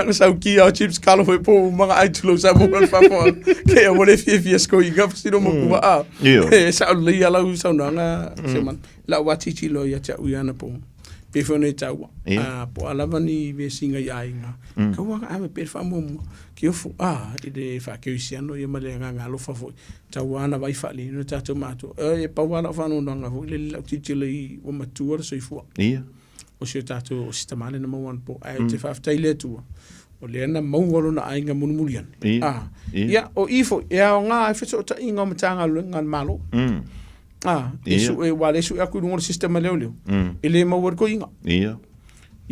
Na saukia o chips kalo foi po manga ai tulo sa mo le fafo. Ke o le fia fia sko inga sino mo kuva a. E sa le ia lau sa nanga se man. La wa titi lo ia te u ana po. Pe fo nei taua. A po alava ni vesinga i aiga. Kaua ave pe fa mo Ki ofu, ā, i le faakerisiano ia ma le agaga alofa foi, tau lava na vaai faaleleina o tatou matua. E pau lava lau faanoanoaga foi lele i lau tilotilo i ua matua le soifua. Ia. O si o tatou, o si tama lea na maua anapo. Ae ou te faafetai i le Atua, o lea na maua lona aiga mulimuli ane. Ia. Ā, ia, o i foi, e aoga ai fesootaiga o Matagaluega a le Malo. Ā, e sue, aua o lea e sue atu i luga o le system a leoleo, e le maua ai le toeaina. Ia.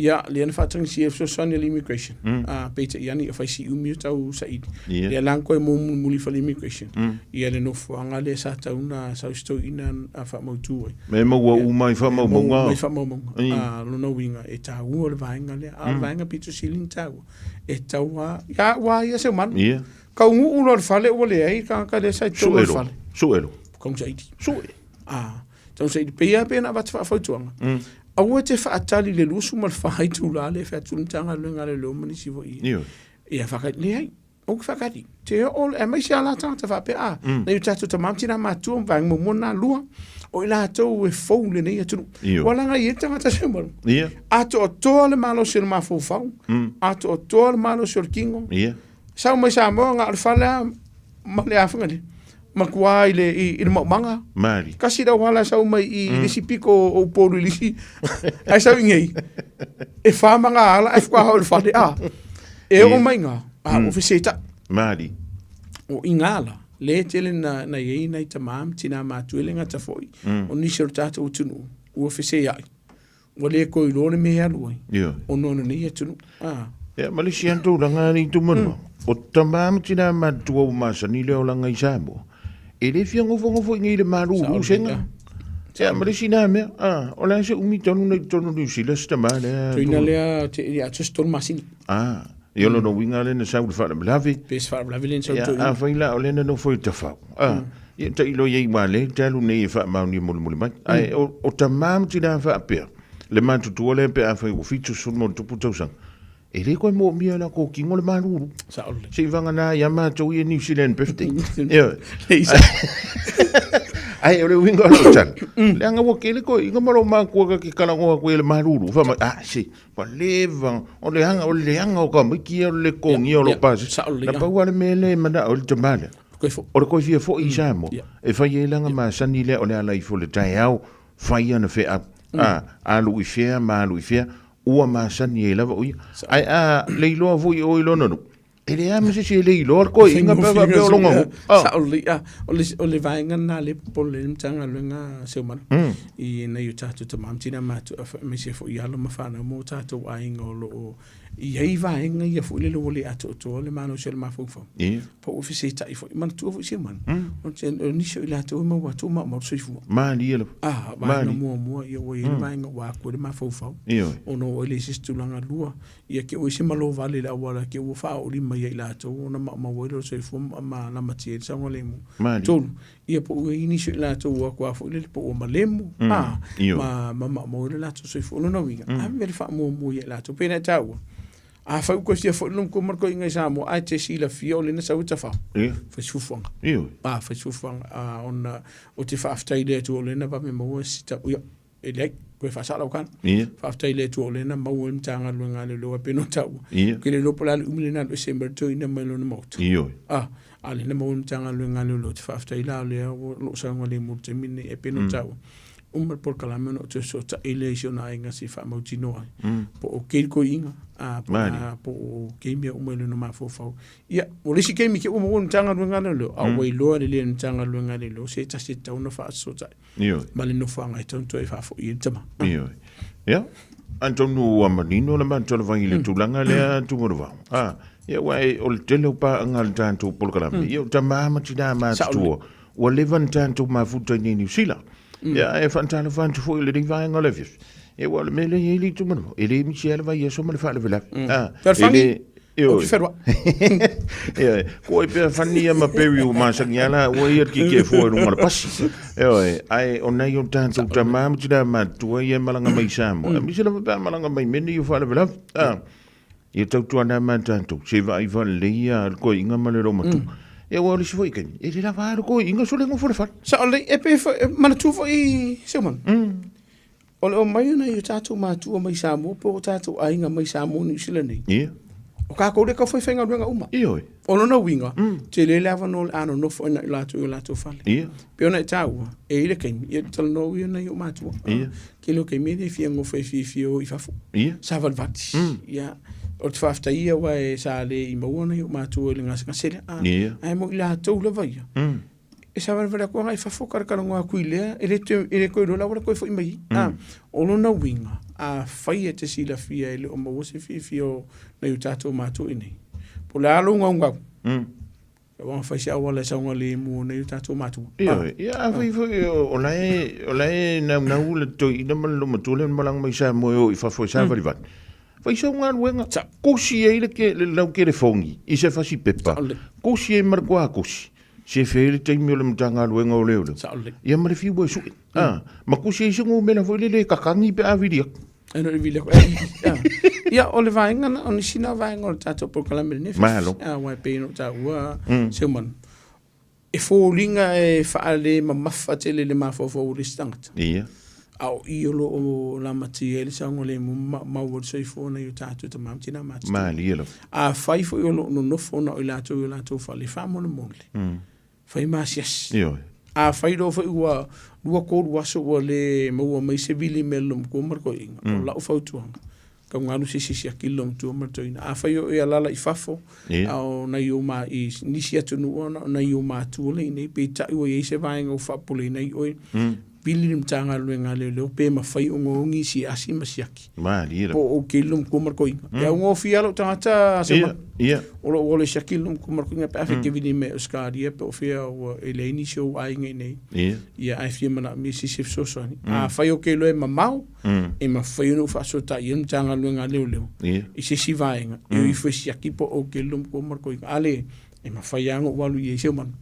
Ia, lea na faatagisia e fesoasoani a le immigration. A, peitai ane ia fai si umi o tau saili. Ia. Lea la na toe mulimuli fale immigration. Ia le nofoaga lea sa tau na sau si toeaina a faamautu ai. Me maua uma i faamaumauga. Maua uma i faamaumauga. A, lona uiga e taua le vaega lea. A o le vaega pito sili ona taua, e tau a, ia au lava ia Seumanu. Ia. Kaunuu loa i le fale ua leai le tagata lea sa i totonu o le fale. Sue loa. Tau saili. Sue. A, tau saili. Pei lava pe na avatu faafautuaga. Aua e te faatali i le 24 itula lea e fai atu le Matagaluega a Leoleo ma nisi foi. Ioe. Ia whaka, leai, aua ke whakatali. Te oo, aemaise lava la tagata faapea, a, nai o tatou tama ma tina matua ma vaega muamua na lua, o i latou e fou i lenei atunuu. Ioe. Ua laga i ai le tagata se malu. Ia. Atoatoa le malosi o le mafaufau, atoatoa le malosi o le kino. Ia. Sau mai Samoa, na o le fale lava ma le afaga lea. Matua i le, i, i le maumaga. Mali. Kasi le auala sau mai i mm. le isi piko o Upolu i le isi. Ai sau i nei. E wha manga ala e whakaha o le whare a. E o mai ngā. A o wheseta. Mali. O i ngā la. Le tele na, na iei nei ta mam, tina mātua le ngata foi. O nisi o le tātou tunu. Ua whese ai. Ua le koe iloa le mea e alu ai. Ioe. Ona o lenei atunuu. Ah. Ia, ma le isi lava tulaga alii Tumanoa, o tama ma tina matutua ua masani le olaga i Samoa, e le fia nofonofo i inei i le malulu sega. Ia, ma le isi na mea, ah, o le a se umi tonu nei i totonu o Niu Sila si tama lea. Toeaina lea, te, ia, just tolu masina. Ah, ia o lona uiga lea na sau i le faalavelave. Pe se faalavelave lea na sau i Ia, toeaina. afai la o lea na nofo i Tafau, ah, Ia tailo i ai ua le te alu nei e faamaonia mulimuli mai. Ae o tama ma tina faapea, le matutua lea pe afai ua 70 ma tausaga, e le koe moomia e latou kino le malulu. Sao lelei. Se i vagana ia matou ia New Zealand birthday. Ioe. Ae o le uiga o lau tala, leaga ua tele toeaiina ma lou matua ta te talanoa atu ai i le malulu, fai mai, ah se, ua leva, o le aga, o le leaga o tamaiti ia o le totogia o lou pasese. Na pau lava le mea lea e manao ai le tama lea. O le toe fia foi i Samoa, e fai ai lana masani lea o le ala ifo i le taeao, fai ana feau, a, alu i fea ma alu i fea, ua masani ai lava o ia. Ae a le iloa foi e oe i lona nuu, e leai ma se isi e le iloa le toeaina pe a faapea o lona nuu. Sao lelei, a, o le vaega lena lea e popole ai le Matagaluega a Seumanu i nai o tatou tama ma tina matutua, aemaise foi i alo ma fanau ma o tatou aiga o lo o i ai vaega ia foi lele ua le atoatoa le malosi o le mafaufau. Ia. Po ua feseta'i foi, manatua foi Seumanu, o nisi o i latou e maua atu o maumau le soifua. Malie lava. A, vaega muamua, ia ua i ai le vaega ua aku ai le mafaufau. Ioe. Ona oo ai lea i se isi tulaga lua, ia ke ua i se malo vale i le auala ke ua faaoolima ia i latou ona maumau ai lea o le soifua ma lamatia ai le saogalemu. Malie. Tolu, ia po ua i ai nisi o i latou ua aku lava foi lele po ua malemu, a, ma maumau ai le latou soifua. O lona uiga, ave le faamuamua ia i latou. Pei ona e taua, afai ua toe fia foi le luma ma le toeaina i Samoa, ae te silafia o lea na sau e tafao, fai se fuafuaga. A, fai se fuafuaga, a, ona ou te faafetai i le Atua o lea na vave maua si tau, ia, e leai, toe faasao lau tala. Faafetai i le Atua o lea na maua ai le Matagaluega a Leoleo, ae pei ona taua, ou te le iloa po o le a le umi lea na alu ese ai ma le toeaina mai lona maota. A, a o lea na maua e le Matagaluega a Leoleo, ou te faafetai la o lea o lo o saogalemu i le taimi lenei, ae pei ona taua, uma le polokalame ona ou toe fesootai lea i si ona aiga se i faamautinoa ai, po o okay le toeaina, a, po o okay mea uma i lona mafaufau. Ia, o le isi taimi te i ua maua e le Matagaluega a Leoleo, a ua iloa lelei e le Matagaluega a Leoleo se tasi e tatau ona faafesootai. Ioe. Ma le nofoaga e tatau ona toe faafoi ai le tama. Ioe. Ia, atonu ua manino le matou vai i le tulaga lea Tumalavao. A, ia aua o le tele o paaga a le tatou polokalame, ia o tama ma tina matutua, ua leva ona tatou mafuta i inei i Niu Sila. Ia, ae faatalofa atu foi i lenei vaega o le afiafi. Ia, aua o le mea lea e i ai le Tumalavao, e le misi lava le vaiaso ma le faalavelave. A, e le... Ou te whenua. Ioe, ko e pea whani ia ma Perry o masangi ala, ua ia ki ke fua i runga le pasi. Ioe, ai o nei o tātou tamā ma tina matua ia malanga mai Samoa. Mm. Misi lava pea malanga mai meni o whaalavelave. Ah, ia tautua nā mā tātou, se vai whalelei ia le koe inga ma le roma tu. Ia ua olisi foi kaimi, e le lava le koe inga so le ngofo le whare. Sa o le, e pe manatu foi se man. O le omai ona i o tātou mātua mai Samoa po o tātou aiga mai Samoa Niu Sila nei. Ia. O kākou le kau whaiwhaingaluega uma. Ioe. O lona uiga, tele le avanoa o le a nonofo ai na i latou i o latou fale. Ia. Pei ona e tāua, e i le kaimi, ia te talanoa ui ona i o mātua. Ia. Tele o kaimi e le fia ngofa e fiafia o i fafo. Ia. Savalivali. Ia. O te faafetai ia aua e sa le i maua nai o mātua i le gasegase lea. Ia. Ae mo i latou lava ia. E savalivali atu agai i fafo kalakalanoa atu i lea, e le toe, e le toe iloa la ua toe foi mai. O lona uiga, afai e te silafia e le o maua se fiafia o nai o tatou matua i inei, po o le a lou gaugau, ua fai se auala e saogalemu o nai o tatou matua. Ioe, ia afai foi o la e, o la e naunau le toeaina ma le loomatua lea na malaga mai Samoa e o i fafo e savalivali. Fai sau galuega, kosi ai le, ke, le lau kelefogi i se fasi pepa, kosi ai ma le kuakosi. Se fea le taimi o le Matagaluega o Leoleo. Sao lelei. Ia ma le fiu e sue. Ah, ma kusi ai se ngumela foi lele e kakangi pe a vili atu. E no i vili atu. Ia, o le vaega na, o nisi na vaega o le tātou polokalame lenei. Malo. Ah, aua e pei ona ou taua, se manu. E foliga e faale mamafa tele le mafaufau o le isi tagata. Ia. A o i o lo o lamatia ai le saogalemu ma maumau ai le soifua o nai o tātou tama ma tina matutua. Malie lava. Afai foi o lo o nonofo na o i latou i o latou fale, faamolemole, fai ma asiasi. Ioe. Afai loa foi ua lua tolu aso ua le maua mai se vili mea i le loomatua ma le toeaina, o lau fautuaga, tau galu se isi siaki i le loomatua ma le toeaina. Afai o e alaala i fafo, a o nai ou ma, i nisi atunuu ona o nai ou matua lea i inei, peitai ua i ai se vaega ua faapopoleina ai oe, Pili le Matagaluega a Leoleo pe mafai ona ogi si asi ma siaki. Malie lava. Po o ke lum ku mar koinga. E au ngofia lou tagata se Ia, ia. O lou ole siaki lum ku mar koinga pe a fe ke vili me Australia pe o fea ua e leai nisi o ou aiga i nei. Ia. Ia ae fia manaomia se isi e fesoasoani. Afai o ke loa e mamao, e mafai ona ou faasoata'i ai le Matagaluega a Leoleo Ia. i se isi vaega e o ifo e siaki po o ke lum ku mar koinga. A le, E mafai lava ona ou alu i ai se manu.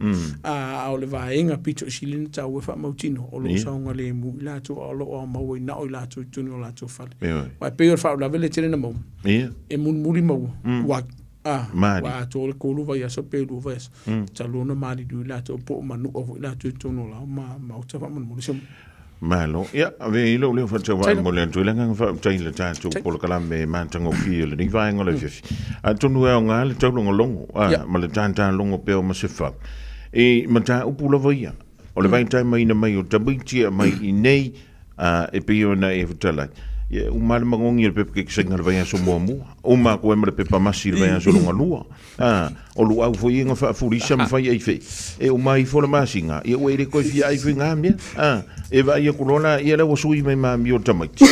A o le vaega pito i sili ona taua e faamautino, o lo o saogalemu i latou a o lo o maua i na o i latou i totonu o latou fale. Aua e pei o le faalavelave lea e tele ona maua, e mulimuli maua, tuai, a, ua atoa le tolu vaiaso pe lua vaiaso, talu ona maliliu i latou po o manua foi latou i totonu o lao ma maota faamolemole se manu. Malo. Ia, ave i lou leo faatauvaai mo le atu i le agaga faafetai i le tatou polokalame matagofie o lenei vaega o le afiafi. Atonu e aoga le taulogologo a, ma le tatalogo pea o Masefau. E mataupu lava ia, o le vaitaimaina mai o tamaiti e aumai i nei, a, e pei ona e fetalai. Ia, e uma lava le magogi o le pepa kekesaina i le vaiaso muamua, uma atu ai ma le pepa masi i le vaiaso lona lua. A, o luau foi ia na faafulisa ma fai ai fei. E uma ifo le masina, ia ua e le toe fia ai foi ngā mea. A, e vaai atu loa la, ia lea ua sui mai ma amio le tamaiti.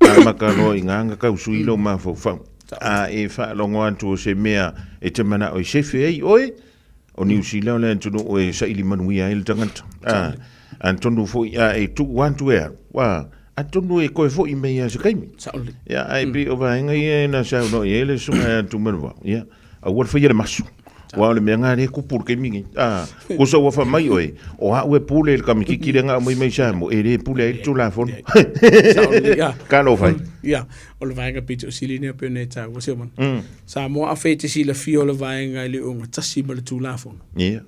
Amata loa i ngā na tau sui lou mafaufau. A e faalogo atu o se mea e te manao e sefe ai oe, o Niu Sila o le atunuu e saili manuia ai le tagata. A, atonu foi a e tuu atu e alu, a, atonu e toe foi mai lava i se taimi. Ia, ae pei o vaega ia na saunoa i ai le susuga ia Tumanuvao, ia, aua le faia le maso. Aua o le mea lena lea e tupu i le taimi lenei. A, kosa ua fai mai oe, o au e pule i le kamikiki lea na aumai mai Samoa, e le pule ai le Tulafono. Talofa e. Ia, o le vaega pito sili lea pei ona e taua se mana. Samoa afai e te silafia o le vaega e le o gatasi ma le Tulafono. Ia.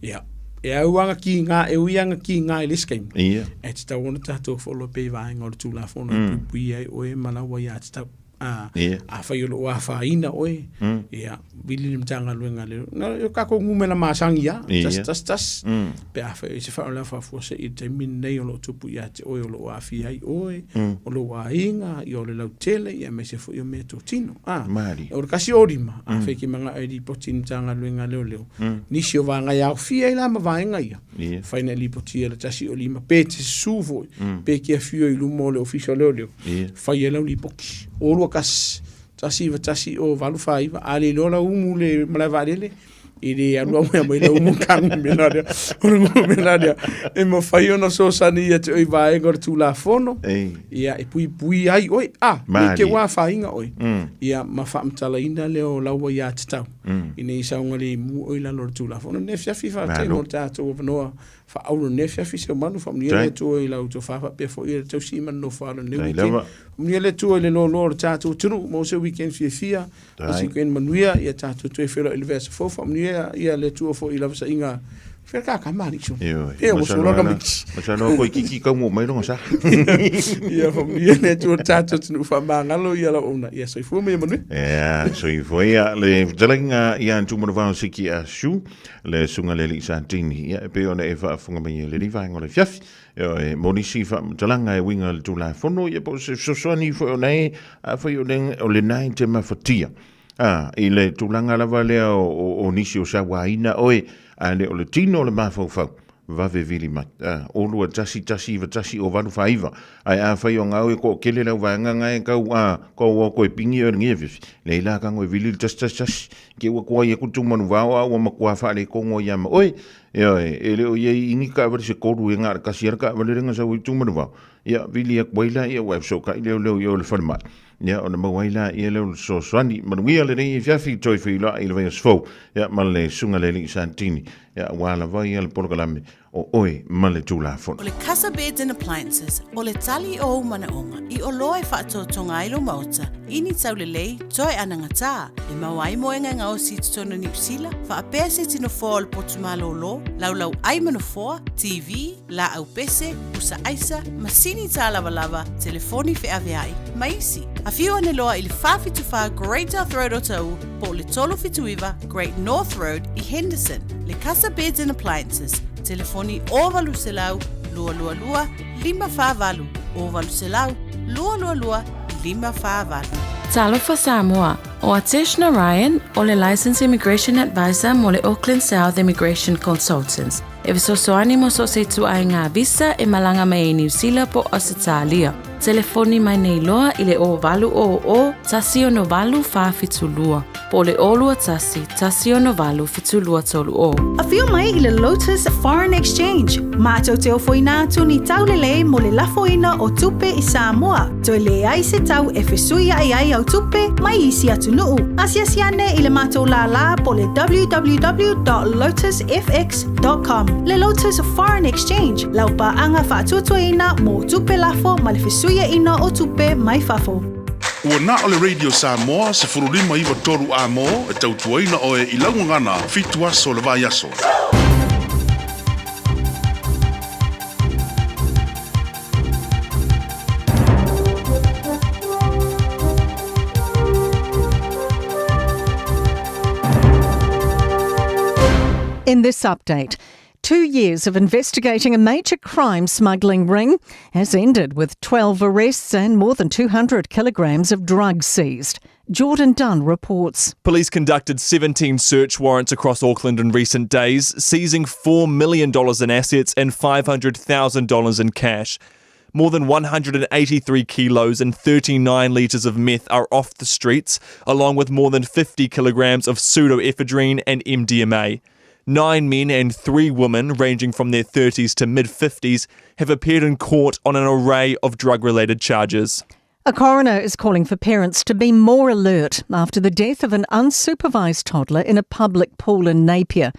Ia. E au aga ki ngā, e ui aga ki ngā i le isi taimi. Ia. E tatau ona tātou whaoloa pea i vaega o le Tulafono e puipui ai oe ma lau aiatatau. A, Ia. afai o lo o afaina oe, ia, vili le Matagaluega le, na, o kākou numera masani lava, Ia. tasi, tasi, tasi, pe afai o se faalavelave faafuasei i le taimi lenei o lo o tupu ia te oe o lo o aafia ai oe, o lou aiga, ia o le lautele, ia aemaise foi o meatotino. A, Malie. o le kasi o lima, afai ke mana'o e lipoti i le Matagaluega a Leoleo, nisi o vaega e aofia ai la ma vaega ia, Ia. fai na lipotia le tasi o lima, pe te susu foi, pe ke afio i luma o le ofisa o Leoleo, Ia. fai ai lau lipoti. O lua kasi, 1910 49, a le iloa lau umu i le malae vaalele, I le alu au mea mai lau mo kangu me la lea. O le mo me la lea. E mawhai ona fesoasoani ia te oi vaega o le Tulafono. Ia, e puipui ai oe. A, me te wā whainga oe. Ia, ma whaamatalaina lea o lau aiatatau. Ina ia saogalemu oe i lalo o le Tulafono. Ne fiafi faafetai mo le tatou avanoa faaauuro i lenei afiafi Seumanu, faamanuia le Atua i la outou faapea foi le tausi ma le nofo alo i lenei weekend. Faamanuia le Atua i le loaloa o le tatou atunuu, maua se weekend fiafia, ma se weekend manuia, ia tatou toe feiloai i le vaiaso fou. Faamanuia ia le Atua foi i lavasaiga Fea ka ka mali so. E o so la mix. Masalo ko kiki ka mo mai longa sa. Ia faamanuia le Atua i le tatou atunuu faamagalo ia lau ona. Ia soifua ma ia manuia. Ia soifua ia le fetalaiga ia Tumanuvao Siki Asu. Le susuga le alii Santini, ia e pei ona e faafofoga mai e lenei vaega o le afiafi, e mo nisi faamatalaga e uiga i le Tulafono, ia po o se fesoasoani foi ona e, afai o le, o lena e te mafatia. A, i le tulaga lava lea o, o, o nisi o sauaina oe, a le o le tino o le mafaufau, vave vili mai. A, 02 1 1 9 1 0 8 4 9. Ae afai o ngau e toatele lau vaega nga e kau a kau o koe pingi o lenei afiafi, lei la kango e vili le tasi tasi tasi, ke ua kuai aku tu manu vao a ua matua faaletonu ai ia ma oe. Ioe, e le o i ai i ni taavale se tolu e na o le tasi lava le taavale lea na sau ai tu manu vao. Ia, vili atu ai laia ua e fesootai leoleo i o i le falemai. Ia, ona maua ai laia lea o le fesoasoani. Manuia lenei afiafi, toe feiloai i le vaiaso fou, ia, ma le Susuga i le Alii Santini, ia, aua lava ia le polokalame o oe ma le Tulafono. O le Casa Beds and Appliances, o le tali o ou manaoga i oloa e faatotoga ai lou maota i ni taulelei toe anagatā, e maua ai moega e gaosi i totonu o Niu Sila, faapea se tino foa o le potu malōlō, laulau ai ma nofoa, TV, laau pese, pusa aisa, masini tālavalava, telefoni feaveai, ma isi. Afio ane loa i le 474 Great South Road Otahuhu po o le 379 Great North Road i Henderson. Le Casa Beds and Appliances, telefoni 0800 222 548, 0800 222 548. Talofa Samoa, ʻO Atesh Narayan, o le Licensed Immigration Advisor mo le Auckland South Immigration Consultants. E fesoasoani mo so o se ituaiga visa e malaga mai ai Niu Sila po o Ausetalia. Telefoni mai nei loa i le 0800 168 472 po o le 021 168 7230. Afio mai i le Lotus Foreign Exchange, matou te ofoina atu ni taulelei mo le lafoina o tupe i Samoa, toe leai se tau e fesuiai ai au tupe mai isi atunuu. Asiasi ane i le matou lālā po o le www.lotusfx com. Le Lotus Foreign Exchange, lau paaga faatuatuaina mo tupe lafo ma le fesuiaiga o tupe mai fafo. Ua na o le Radio Samoa 1593 A-mo e tautuaina oe i lau gagana fitu aso o le vaiaso. In this update, 2 years of investigating a major crime smuggling ring has ended with 12 arrests and more than 200 kilograms of drugs seized. Jordan Dunn reports. Police conducted 17 search warrants across Auckland in recent days, seizing $4 million in assets and $500,000 in cash. More than 183 kilos and 39 litres of meth are off the streets, along with more than 50 kilograms of pseudoephedrine and MDMA. 9 men and 3 women, ranging from their 30s to mid-50s, have appeared in court on an array of drug-related charges. A coroner is calling for parents to be more alert after the death of an unsupervised toddler in a public pool in Napier.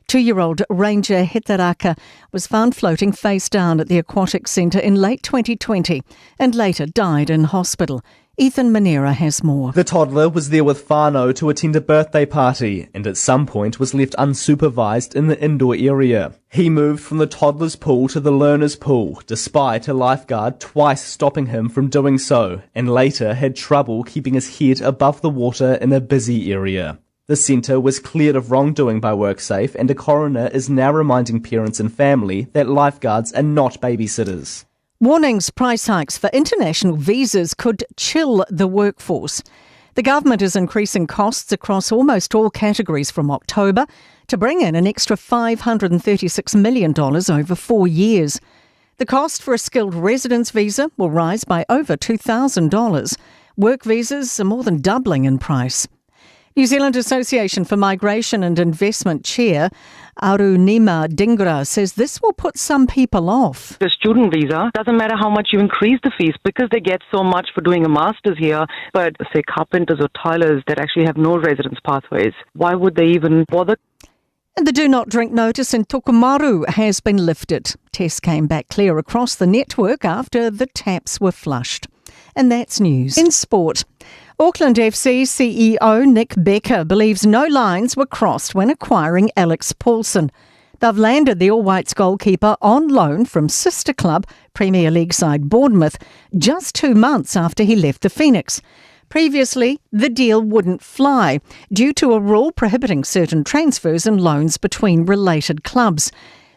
2-year-old Ranger Hetaraka was found floating face down at the aquatic centre in late 2020 and later died in hospital. Ethan Manera has more. The toddler was there with whānau to attend a birthday party and at some point was left unsupervised in the indoor area. He moved from the toddler's pool to the learner's pool, despite a lifeguard twice stopping him from doing so, and later had trouble keeping his head above the water in a busy area. The centre was cleared of wrongdoing by WorkSafe, and a coroner is now reminding parents and family that lifeguards are not babysitters. Warnings price hikes for international visas could chill the workforce. The government is increasing costs across almost all categories from October to bring in an extra $536 million over 4 years. The cost for a skilled residence visa will rise by over $2,000. Work visas are more than doubling in price. New Zealand Association for Migration and Investment Chair Arunima Dingra says this will put some people off. The student visa doesn't matter how much you increase the fees because they get so much for doing a master's here, but say carpenters or tilers that actually have no residence pathways, why would they even bother? And the do not drink notice in Tokomaru has been lifted. Tests came back clear across the network after the taps were flushed. And that's news. In sport, Auckland FC CEO Nick Becker believes no lines were crossed when acquiring Alex Paulsen. They've landed the All Whites goalkeeper on loan from sister club Premier League side Bournemouth just two months after he left the Phoenix. Previously, the deal wouldn't fly due to a rule prohibiting certain transfers and loans between related clubs.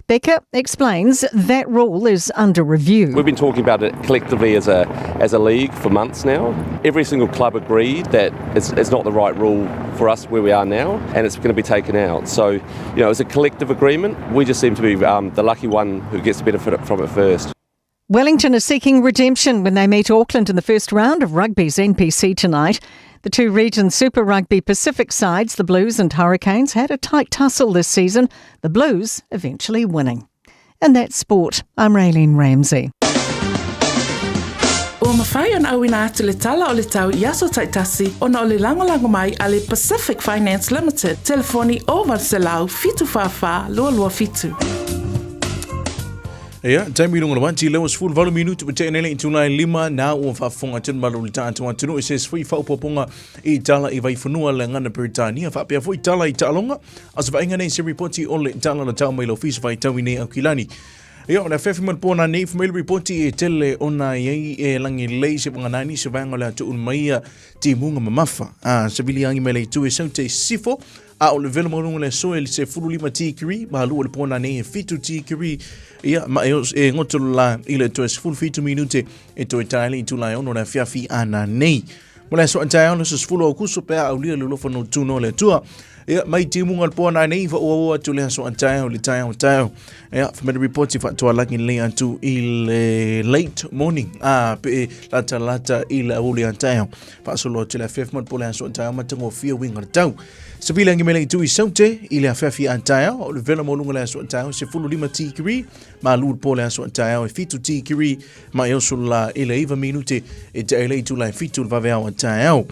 Becker explains that rule is under review. We've been talking about it collectively as a as a league for months now. Every single club agreed that it's, it's not the right rule for us where we are now, and it's going to be taken out. So, you know, it's a collective agreement. We just seem to be um, the lucky one who gets to benefit from it first. Wellington is seeking redemption when they meet Auckland in the first round of rugby's NPC tonight. The two regions Super Rugby Pacific sides, the Blues and Hurricanes, had a tight tussle this season, the Blues eventually winning. And that's sport. I'm Raylene Ramsey. Ua mawhai ona auina atu le tala o le tau i aso taitasi ona o le lagolago mai a le Pacific Finance Limited, telefoni 0800 744 227. Ia, taimi lunga le wanti lewa sefulu valu minutu pa tea nele i tūlai lima nā ua faafofoga atu le malo le tatou atunuu i se isi foi faaopoopoga i tala i Vaifanua le gagana Peretania faapea foi tala i taaloga a se vaaiga nei se ripoti o le tala na tau mai le ofisa faitau i nei Aukilani. Ia, o le afeafi ma le pō nanei, fai mai le ripoti e tele ona i ai e lagilei se paganani se vaega o le atuʻu mai ia timuga mamafa. A se viliagi mai le itu e sau te sifo, a o le velo maualuga o le aso e 15 tikiri, ma lua le pō nanei e 7 tikiri, ia, ma e, e goto la i le toe 17 minute e toe tae le itula e ono le afiafi a nanei. Mo le aso a taeao le aso 10 o Akuso pe a aulia le alofa no tūno o le Atua. Ia, mai timuga le pō nanei, whaua atu le aso a taeao le taeao taeao. Ia, whamere ripoti whaatoa lagi le atu i le late morning, a pe lata lata i le auli a taeao. Whaasolo atu le awhiawhi mo le po le aso a taeao matango fia winga le tau. Savili angi mele i tui saute i le awhiawhi a taeao, o le vela mo lunga le aso a taeao, se fulu lima tikiri, ma lu le po le aso a taeao e fitu tikiri, ma e oso la i le iwa minute e te aile i tula e fitu le vaveao a taeao.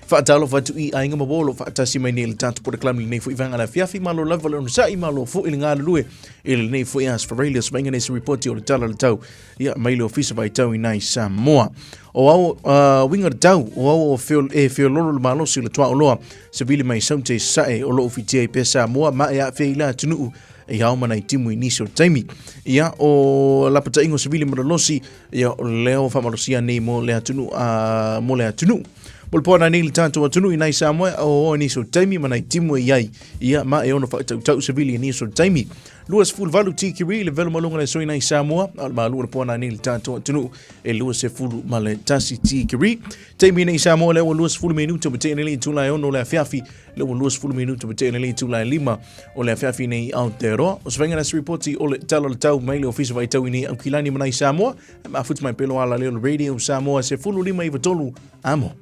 Faatalofa atu i aiga ma uo o lo o faatasi mai nei i le tatou polokalame i lenei foi vaega le afiafi. Malo lava le onosai, malo foi le galulue i lenei foi aso. Farelia Svainga nei se ripoti o le tala o le tau ia mai le ofisa vaitau i nai Samoa. O au uh, winga le tau, o au o feo, e feololo le malosi o le tuaoloa, se vili mai saute sae o loo fitia i pea Samoa ma e aafia i la atunuu i ao mana i timu i nisi o taimi. Ia, o lapataiga o Sevili Malolosi, ia o leo whamalosia nei mo le atunuu, uh, mo le atunuu. Mo le poana nei le tātou atunuu i nai Samoa, o o nisi o taimi ma nai timu e iai, ia ma e ono whaatautau Sevili i nisi o taimi. 28 tikiri le velo malunga le soi nai Samoa, a o le malua le poana nei le tātou atunuu e 21 tikiri. Taimi nei Samoa le ua 20 minuta ma tēnei le tula e ono le awhiawhi, le ua 20 minuta ma tēnei le tula e lima o le awhiawhi nei Aotearoa. O se whainga nasi ripoti o le tala o le tau mai le ofisa vaitau i nei Aukilani ma nai Samoa, e mafuta mai pelo ala leo le Radio Samoa se fulu lima iwa tolu amo.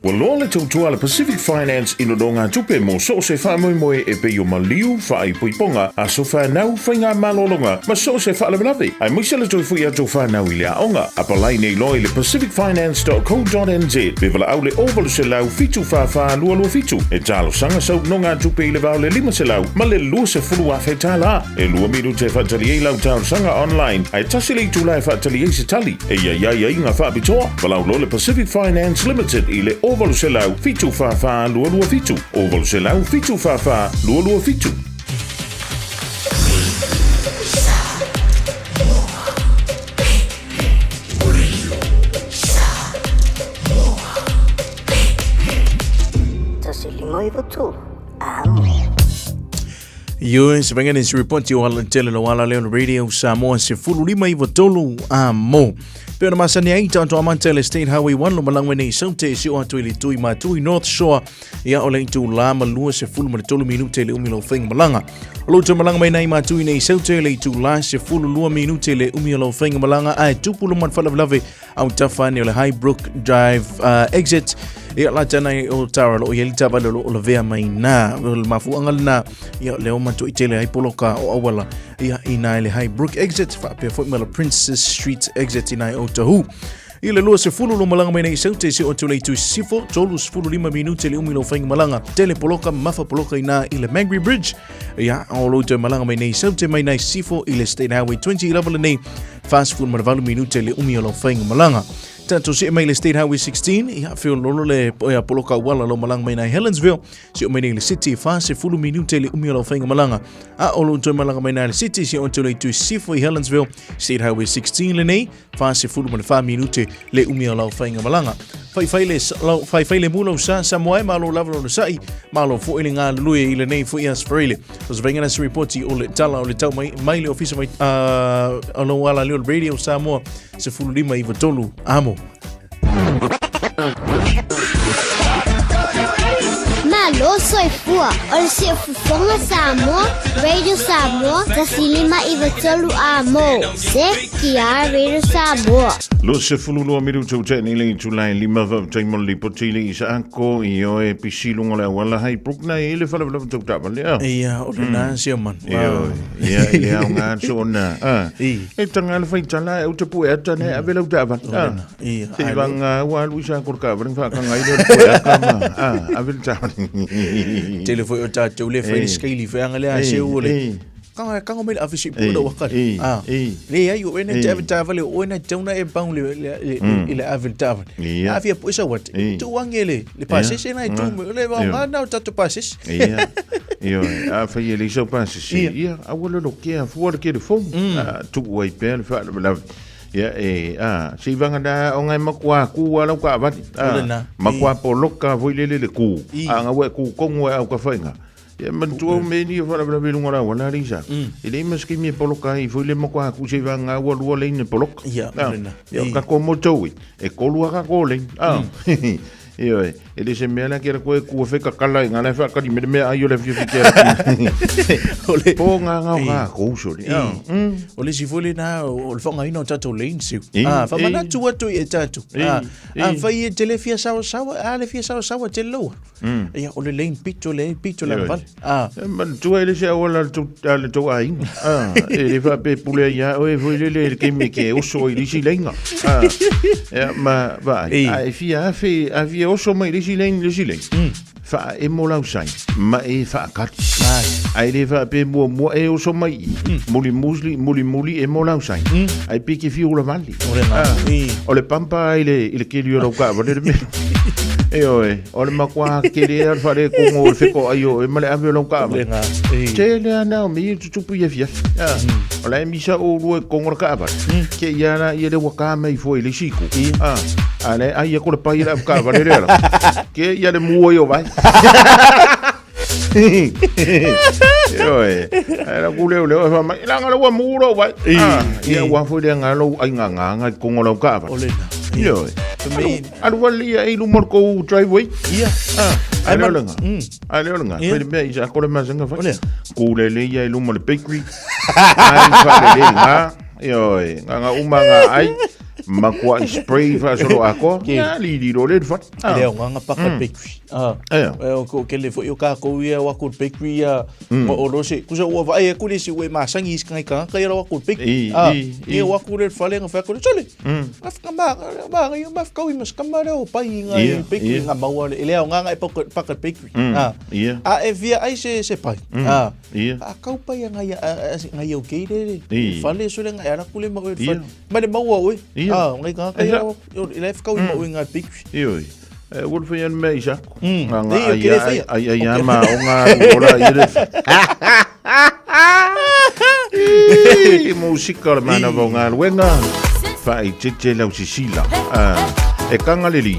Ua loa le tautua a le Pacific Finance i nonogatupe mo so o se faamoemoe e pei o maliu, faaipoipoga, aso fanau, faigamalologa ma so o se faalavelave, aemaise le toe foi atu o fanau i le aoga. Apalai nei loa i le pacificfinance.co.nz pe valaau le 0800 744 227 e talosaga sau nonogatupe i le va o le 500 ma le 20,000 tala. E lua minute e faatali ai lau talosaga online, ae tasi le itula e faatali ai se tali. E i ai aiaiga faapitoa, valaau loa le Pacific Finance Limited i le 0800 744 227, 0800 744 227. Ioe, se vainga nei se ripoti o ala tele lo ala leo Radio Samoa se fulu lima iwa tolu a mo. Pe ona masani ai tātou amata le State Highway 1 lo malangwe nei saute si o atu i le tui matui North Shore ia o le itu la ma lua se fulu ma le tolu minute le umi lo whainga malanga. O lo tau malanga mai nei matui nei saute le itu la se fulu lua minute le umi lo whainga malanga ai tupu lo man whalavlave autafa ane o le Highbrook Drive exit. Ia la tana i o tara lo i le taavale o lo o lavea mai na. O le mafuanga lena, ia o lea ua matuai tele ai poloka o auala ia i na i le Highbrook exit faapea foi ma le Princess Street exit i na i Otahuhu. I le 20 lo malaga mai nei saute se o atu le itu sifo, 35 minute le umi lo whainga malaga. Tele poloka, mafa poloka i nā i le Mangere Bridge. Ia, o lo toe malaga mai nei saute mai nei sifo i le State Highway 20 lava le nei 48 minute le umi o lo whainga malaga. Tatou see mai le State Highway 16, ia whio lolo le ia poloka uala lo malaga mai nei Helensville, se o mai nei le City, 40 minute le umi o lau whainga malaga. A o lo toe malaga mai nei le City, se o atu le itu sifo i Helensville, State Highway 16 le nei, 44 minute le umi o lau whainga malaga. Whaiwhai le, lau, whaiwhai le mulau sa, sa moe, malo lava lona sa'i, malo fo ele ngā lului i le nei fo i asfarile. O se vainga nasi reporti o le tala o le tau mai, mai le ofisa mai, o lo ala leo radio Samoa, 15 i tolu, amo. Malo soifua o le siufofoga Samoa, Radio Samoa, 1993 amo. CTR Radio Samoa. 22 minuta ua teni le itulai lima faafetai mo le lipoti le isaako i oe pisi luga o le auala hai Brooke i le falavalava tau taavale a. Ia, o lena sia man. Ia, ia, i le aoga atu ona. E tanga le faitala e uta pue ata ne ave lau taavale. Ia, Se i vanga ua alu isaako le taavale whaakanga i le pue aka ma. Ave le taavale. Tele foi o tātou le whai le skeili whaanga le a seu o le. Kanga kanga mai le afi si pula waka. Ah. Le ai o ene te ave taavale o ene tauna e bang le le i le ave le taavale. Ia. Afi a puisa wat. Tu wange le le pasese na i tu le va nga na o tatu pasese. Ia. Ia, a fai e le isau pasese. Ia, a ua lolo kea fua le kere fou. A tu ai pea le whaalavalave. Ia e, a, se i vanga na o ngai makua ku a lau ka avali. A, makua poloka foi lele le ku. A nga ue ku kongu e au ka whainga. Ia manatua o mea ni e whaalavalave lunga la wala risa. E le ima skimi e poloka ai foi le makua ku se i vanga ua lua leine poloka. Ia, A, lena. ia, ka ko mo tau e kolu a ka ko leine. A, Ioe, e le se mea la ke koe kua wheka kala i ngā lai whaakari me le mea ai o le whiwhi ke ara. Po ngā ngā ngā kouso ni. O le si foi na o le whanga ina o tātou lane siu. Ah, whamanatu atu i e tātou. I, Ah, whai e te le fia sawa sawa, a le fia sawa sawa te loa. Ia, o le lane pito, le pito la vale. Ah. Manatua e le se awala le tau aiga. Ah, e le whape pule ia oe foi le le ke me ke oso i lisi leinga. Ah, ia, ma, va, a e fia afe, a fia oso mai lisi lein, lisi lein. Wha e mo lau sai, ma e wha akati. Ai le wha pe mua mua e oso mai i. Muli musli, muli muli e mo lau sai. Ai piki fi ula vali. Ah, o le pampa ai le, i le keli o lau ka, vale le mea. E oe, o le makua kere a le whare kongo o le wheko ai o e male ave o lau ka ava. Te le ana o mi tutupu ia fia. Ah, o la e misa o rua kongo le ka ava. Ke ia la ia le waka mai fo i le siku. Ah, a le ai ia ko le pai le ka ava le le ala. Ke ia le mua i o vai. Ioe, ai la ku leo leo e wha mai, langa le ua muro vai. Ah, ia ua foi le ngā lou ai ngā ngā ngā kongo lau ka ava. O le na. Ioe. Alu wale ia i lumor kou driveway. Ia. Ah, ai leo lenga. Ai leo lenga. Fai le mea i sa kore masanga fai. Ku le le ia i luma le bakery. Ai fa le le ngā. Ioe, ngā ngā uma ngā ai. Makua i spray fa solo ako. Ia li li ro le fa. E leo ngā ngā paka bakery. Ah. Ea. E o ko kele foi o ka ko ia wa ko bakery ia ma o rose. Kusa ua vai e kule si ue masangi is kai ka ka ia wa ko bakery. I, Ah. i, i. Ia wa ko le fale nga fa ko sole. Af ka ma ma ia ma ka i mas ka ma o pai nga Ia, bakery ia. nga maua le leo nga nga e paka paka bakery. Ah. Ia. A e via ai se se pai. Ah. Ia. A kau pai nga ia nga ia o ke le. I. Fale sole nga ara kule ma o Ia. fale. Ma le maua oe. Ia. Ah, ngai ka ka E ia sa- o le kau i ma o nga bakery. Ioe. E ua le whai ane mea i sako. Ngā ngā Ei, o ai ke le ai whaia. ai ai ai ma o ngā ora i le. I musika le mana o ngā luenga. Wha i te te lau sisila. Ah, e kanga le li.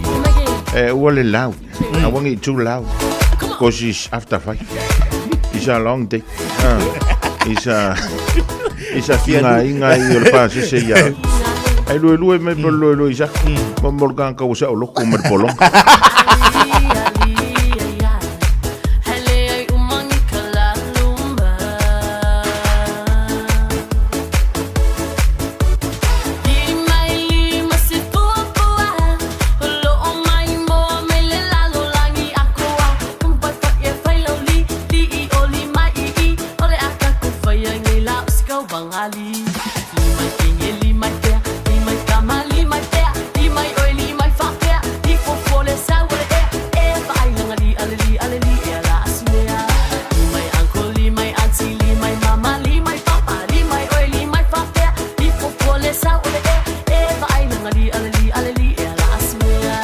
E ua le lau. I want it too loud. Cause it's after 5. It's a long day. Ah, it's a it's a finga inga i o le pa se se ia. Ai lue lue me po lue lue isa. Mo mo ka ka usa o loko me polong. Vangali. Li mai kenge, li mai pea, li mai kama, li mai pea, li mai oi, li mai faapea, li fuafua le sau o le ea, e vaailaga li ale li ale li ea la asimea. Li mai uncle, li mai auntie, li mai mama, li mai papa, li mai oi, li mai faapea, li fuafua le sau o le ea, e vaailaga li ale li ale li ea la asimea.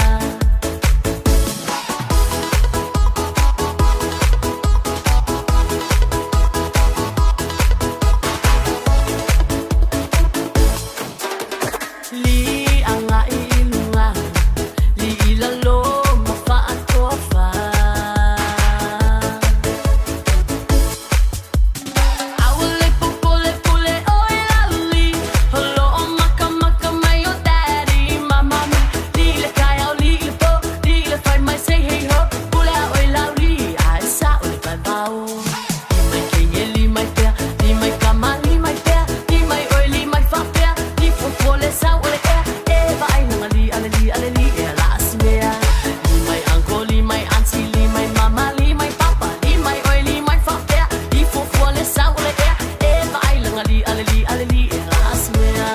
Li agai i luga, li i lalo ma faatoafa. Aua le popole pule oe lauli, holo o makamaka mai o daddy ma mami. Li i le kaeao, li i le po, li i le fai mai say hey ho, pule a oe lauli, a e sa'o le vaevao. Li mai kenge, li mai pea, li mai kama, li mai pea, li mai oe, li mai faapea, li fuafua le sau o le ea, e vaailaga li ale li ale li ea la asimea. Li mai uncle, li mai auntie, li mai mama, li mai papa, li mai oe, li mai faapea, li fuafua le sau o le ea, e vaailaga li ale li ale li ea la asimea.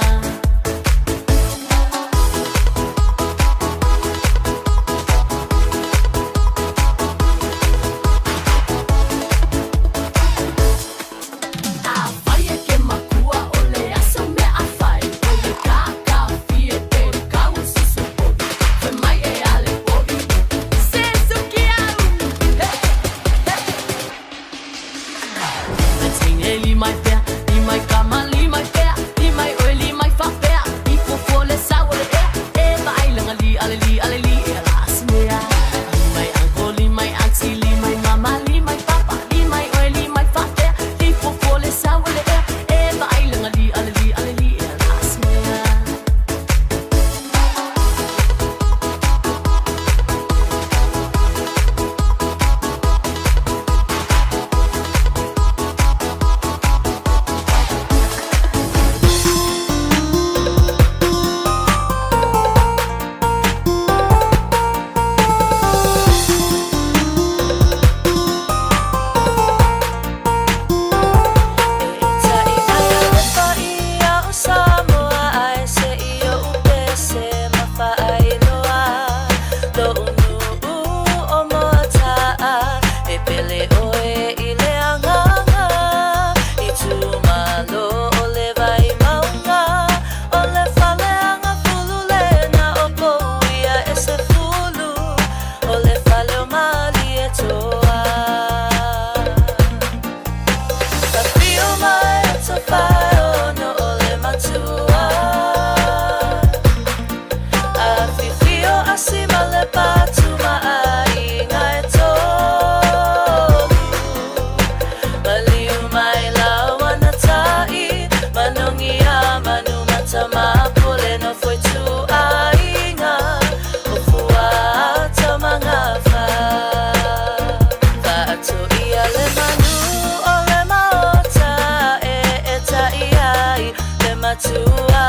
Afai e ke makua o le aso mea afai, o le kakafie pe kau susu povi, fai mai e ale povi, se suki au. Mai teine li mai pea, li mai kama, li mai pea, li mai oe, li mai faapea, li fuafua le sau o le ea, e vaailaga li ale li ale li ea la asimea. Li mai uncle, li mai auntie, li mai mama, li mai papa, li mai oe, li mai faapea, li fuafua le sau o le ea, e vaailaga li ale li ale li ea la asimea. Taʻi mai a le paia o Samoa ae se i oʻu pese ma faailoa. Loʻu nuʻu o Moataʻa, e pele ʻoe i le agaga. I tumalo o le vai mauga, o le fale agafulu lena o pouia e se fulu, o le fale o Malietoa. Afio mai o Tafaeono o le matua. Afifio Asima le Patu ma aiga e tolu. Maliu mai laua na taʻi, manogia manu matamapule no foe tuaiga, o Fuata ma Gafa. Faatoia le manu o le maota e e taʻi ai le matua.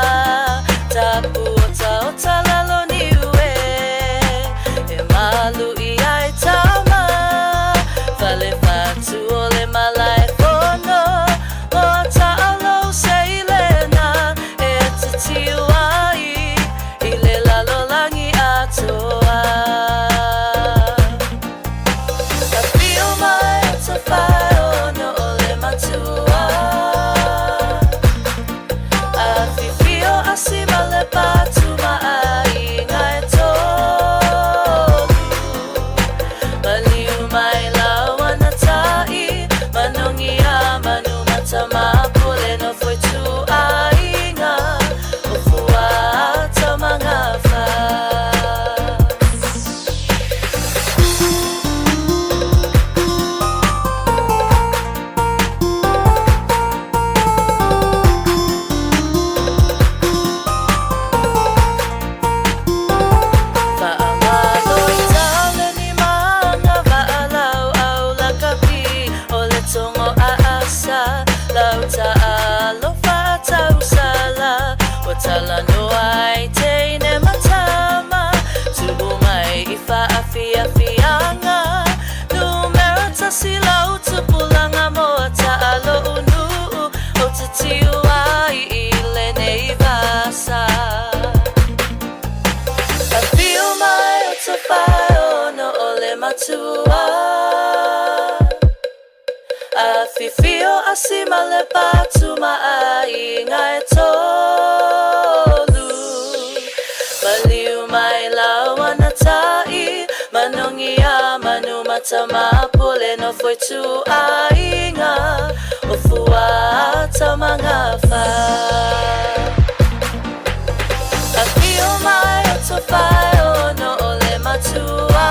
Tapu otaota lalo niue, e malu ia e tama. Fale fatu o le malae fono, moa taʻalou seilena, e tatiu ai i le lalolagi atoa. Afio mai o Tafaeono o le matua. Afifio Asima le Patu ma aiga e tolu. Maliu mai laua na taʻi, manogia manu matamapule no foe tuaiga, o Fuata ma Gafa. Faamalo i tale ni maga vaalauau lakapi, o le togo aasa lau taalo faatausala. Ua talanoa ai teine matama, tubu mai i faafiafiaga. Numera tasi lau tupulaga mo taalo unuu, o te tiu Afifio asi ma le patu ma aiga e tolu. Maliu mai laua na tai, manongi a manu matamapule no foi tu aiga o fuata mangafa. Afio mai o tofai o no o le matua.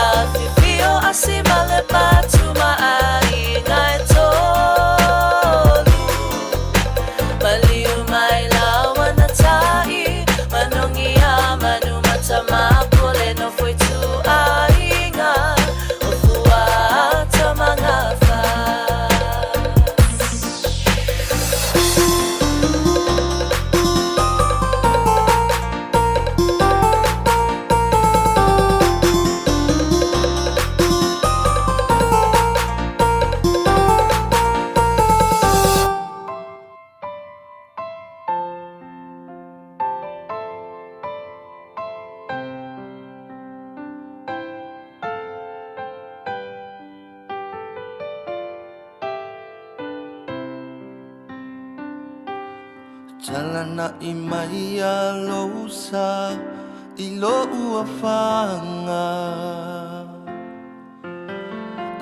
Afifio asi ma le patu ma aiga e tolu. Maliu mai laua na tai, manongi a manu matamapule no foi tu aiga o fuata mangafa. Talana i mai a lousa i lo ua whanga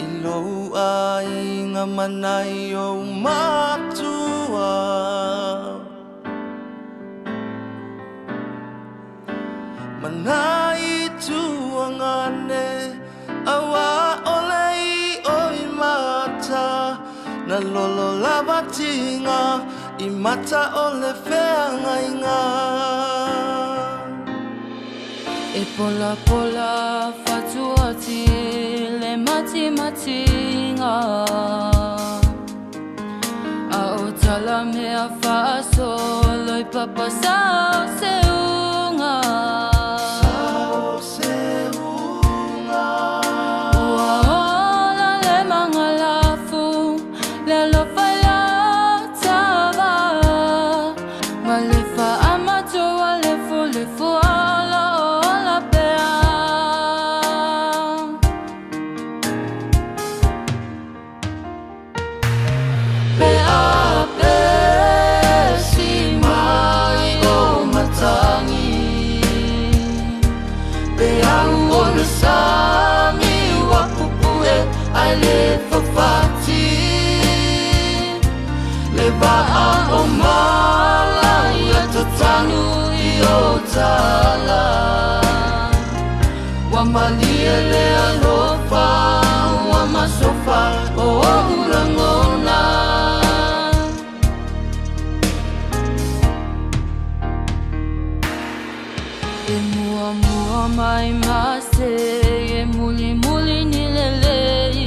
I lo ai ngā manai o matua Manai tuangane awa ole i oi mata Na lolo lava tinga i mata o le feanga inga. E pola pola fatuati le mati matinga A o tala mea faasolo i papa sao se unga. Sao se unga. Ua ola le mangalafu le alofa i la tava. Ma le faamatoa le fulefu ala o la pea. Pea pe si mai o matangi. Pe au o le sami wa pupue ai le fafati. Le va'a o mala ia tatanu i o tala. Wa malie le alofa, wa masofa o ulangona. E mua mua mai mase, e muli muli ni lelei.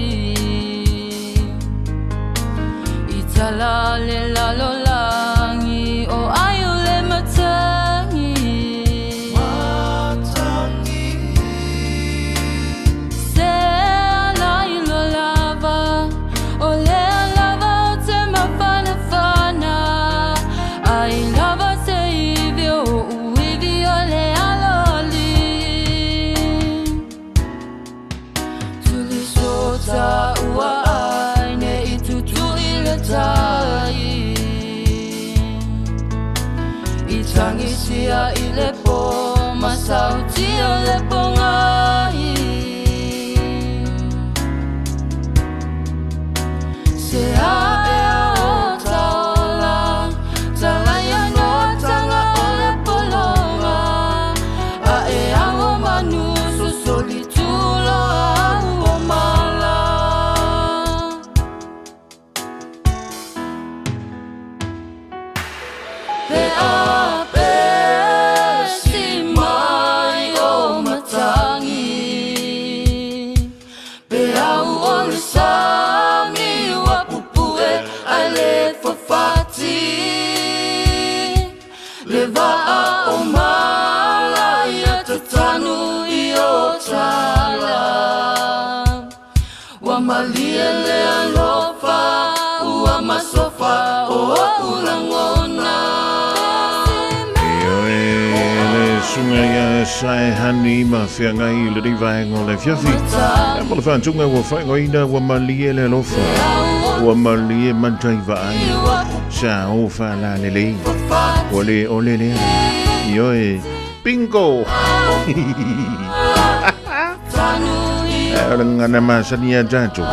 I tala le lalo langi o ayo le matangi. Matangi. Se ala i lo lava, o le alava o te mafana fana. Ai lava se ivi o uivi o le aloli. Tuli sota ua ai ne i tutuli le tai. I tangisia i le po, masauti o le pongai. Se a ea o taola, talaia no tanga o le polonga. A e au manu susoli tulo au o mala. Pe a pe si mai o matangi. Pe au o le sami wa pupue ai le fafati. Le va'a o mala ia tatanu i o tala. Wa malie le alofa, ua masofa o ulangona. Ioe, le Susuga ia Saehani ma feagai i lenei vaega o le afiafi. Ia mo le faatuga ua faaigoaina ua malie le alofa, ua malie matai vaai, sa o faalalelei, ua le ole lea. Ioe, bingo! O le gagana masani ia tatou,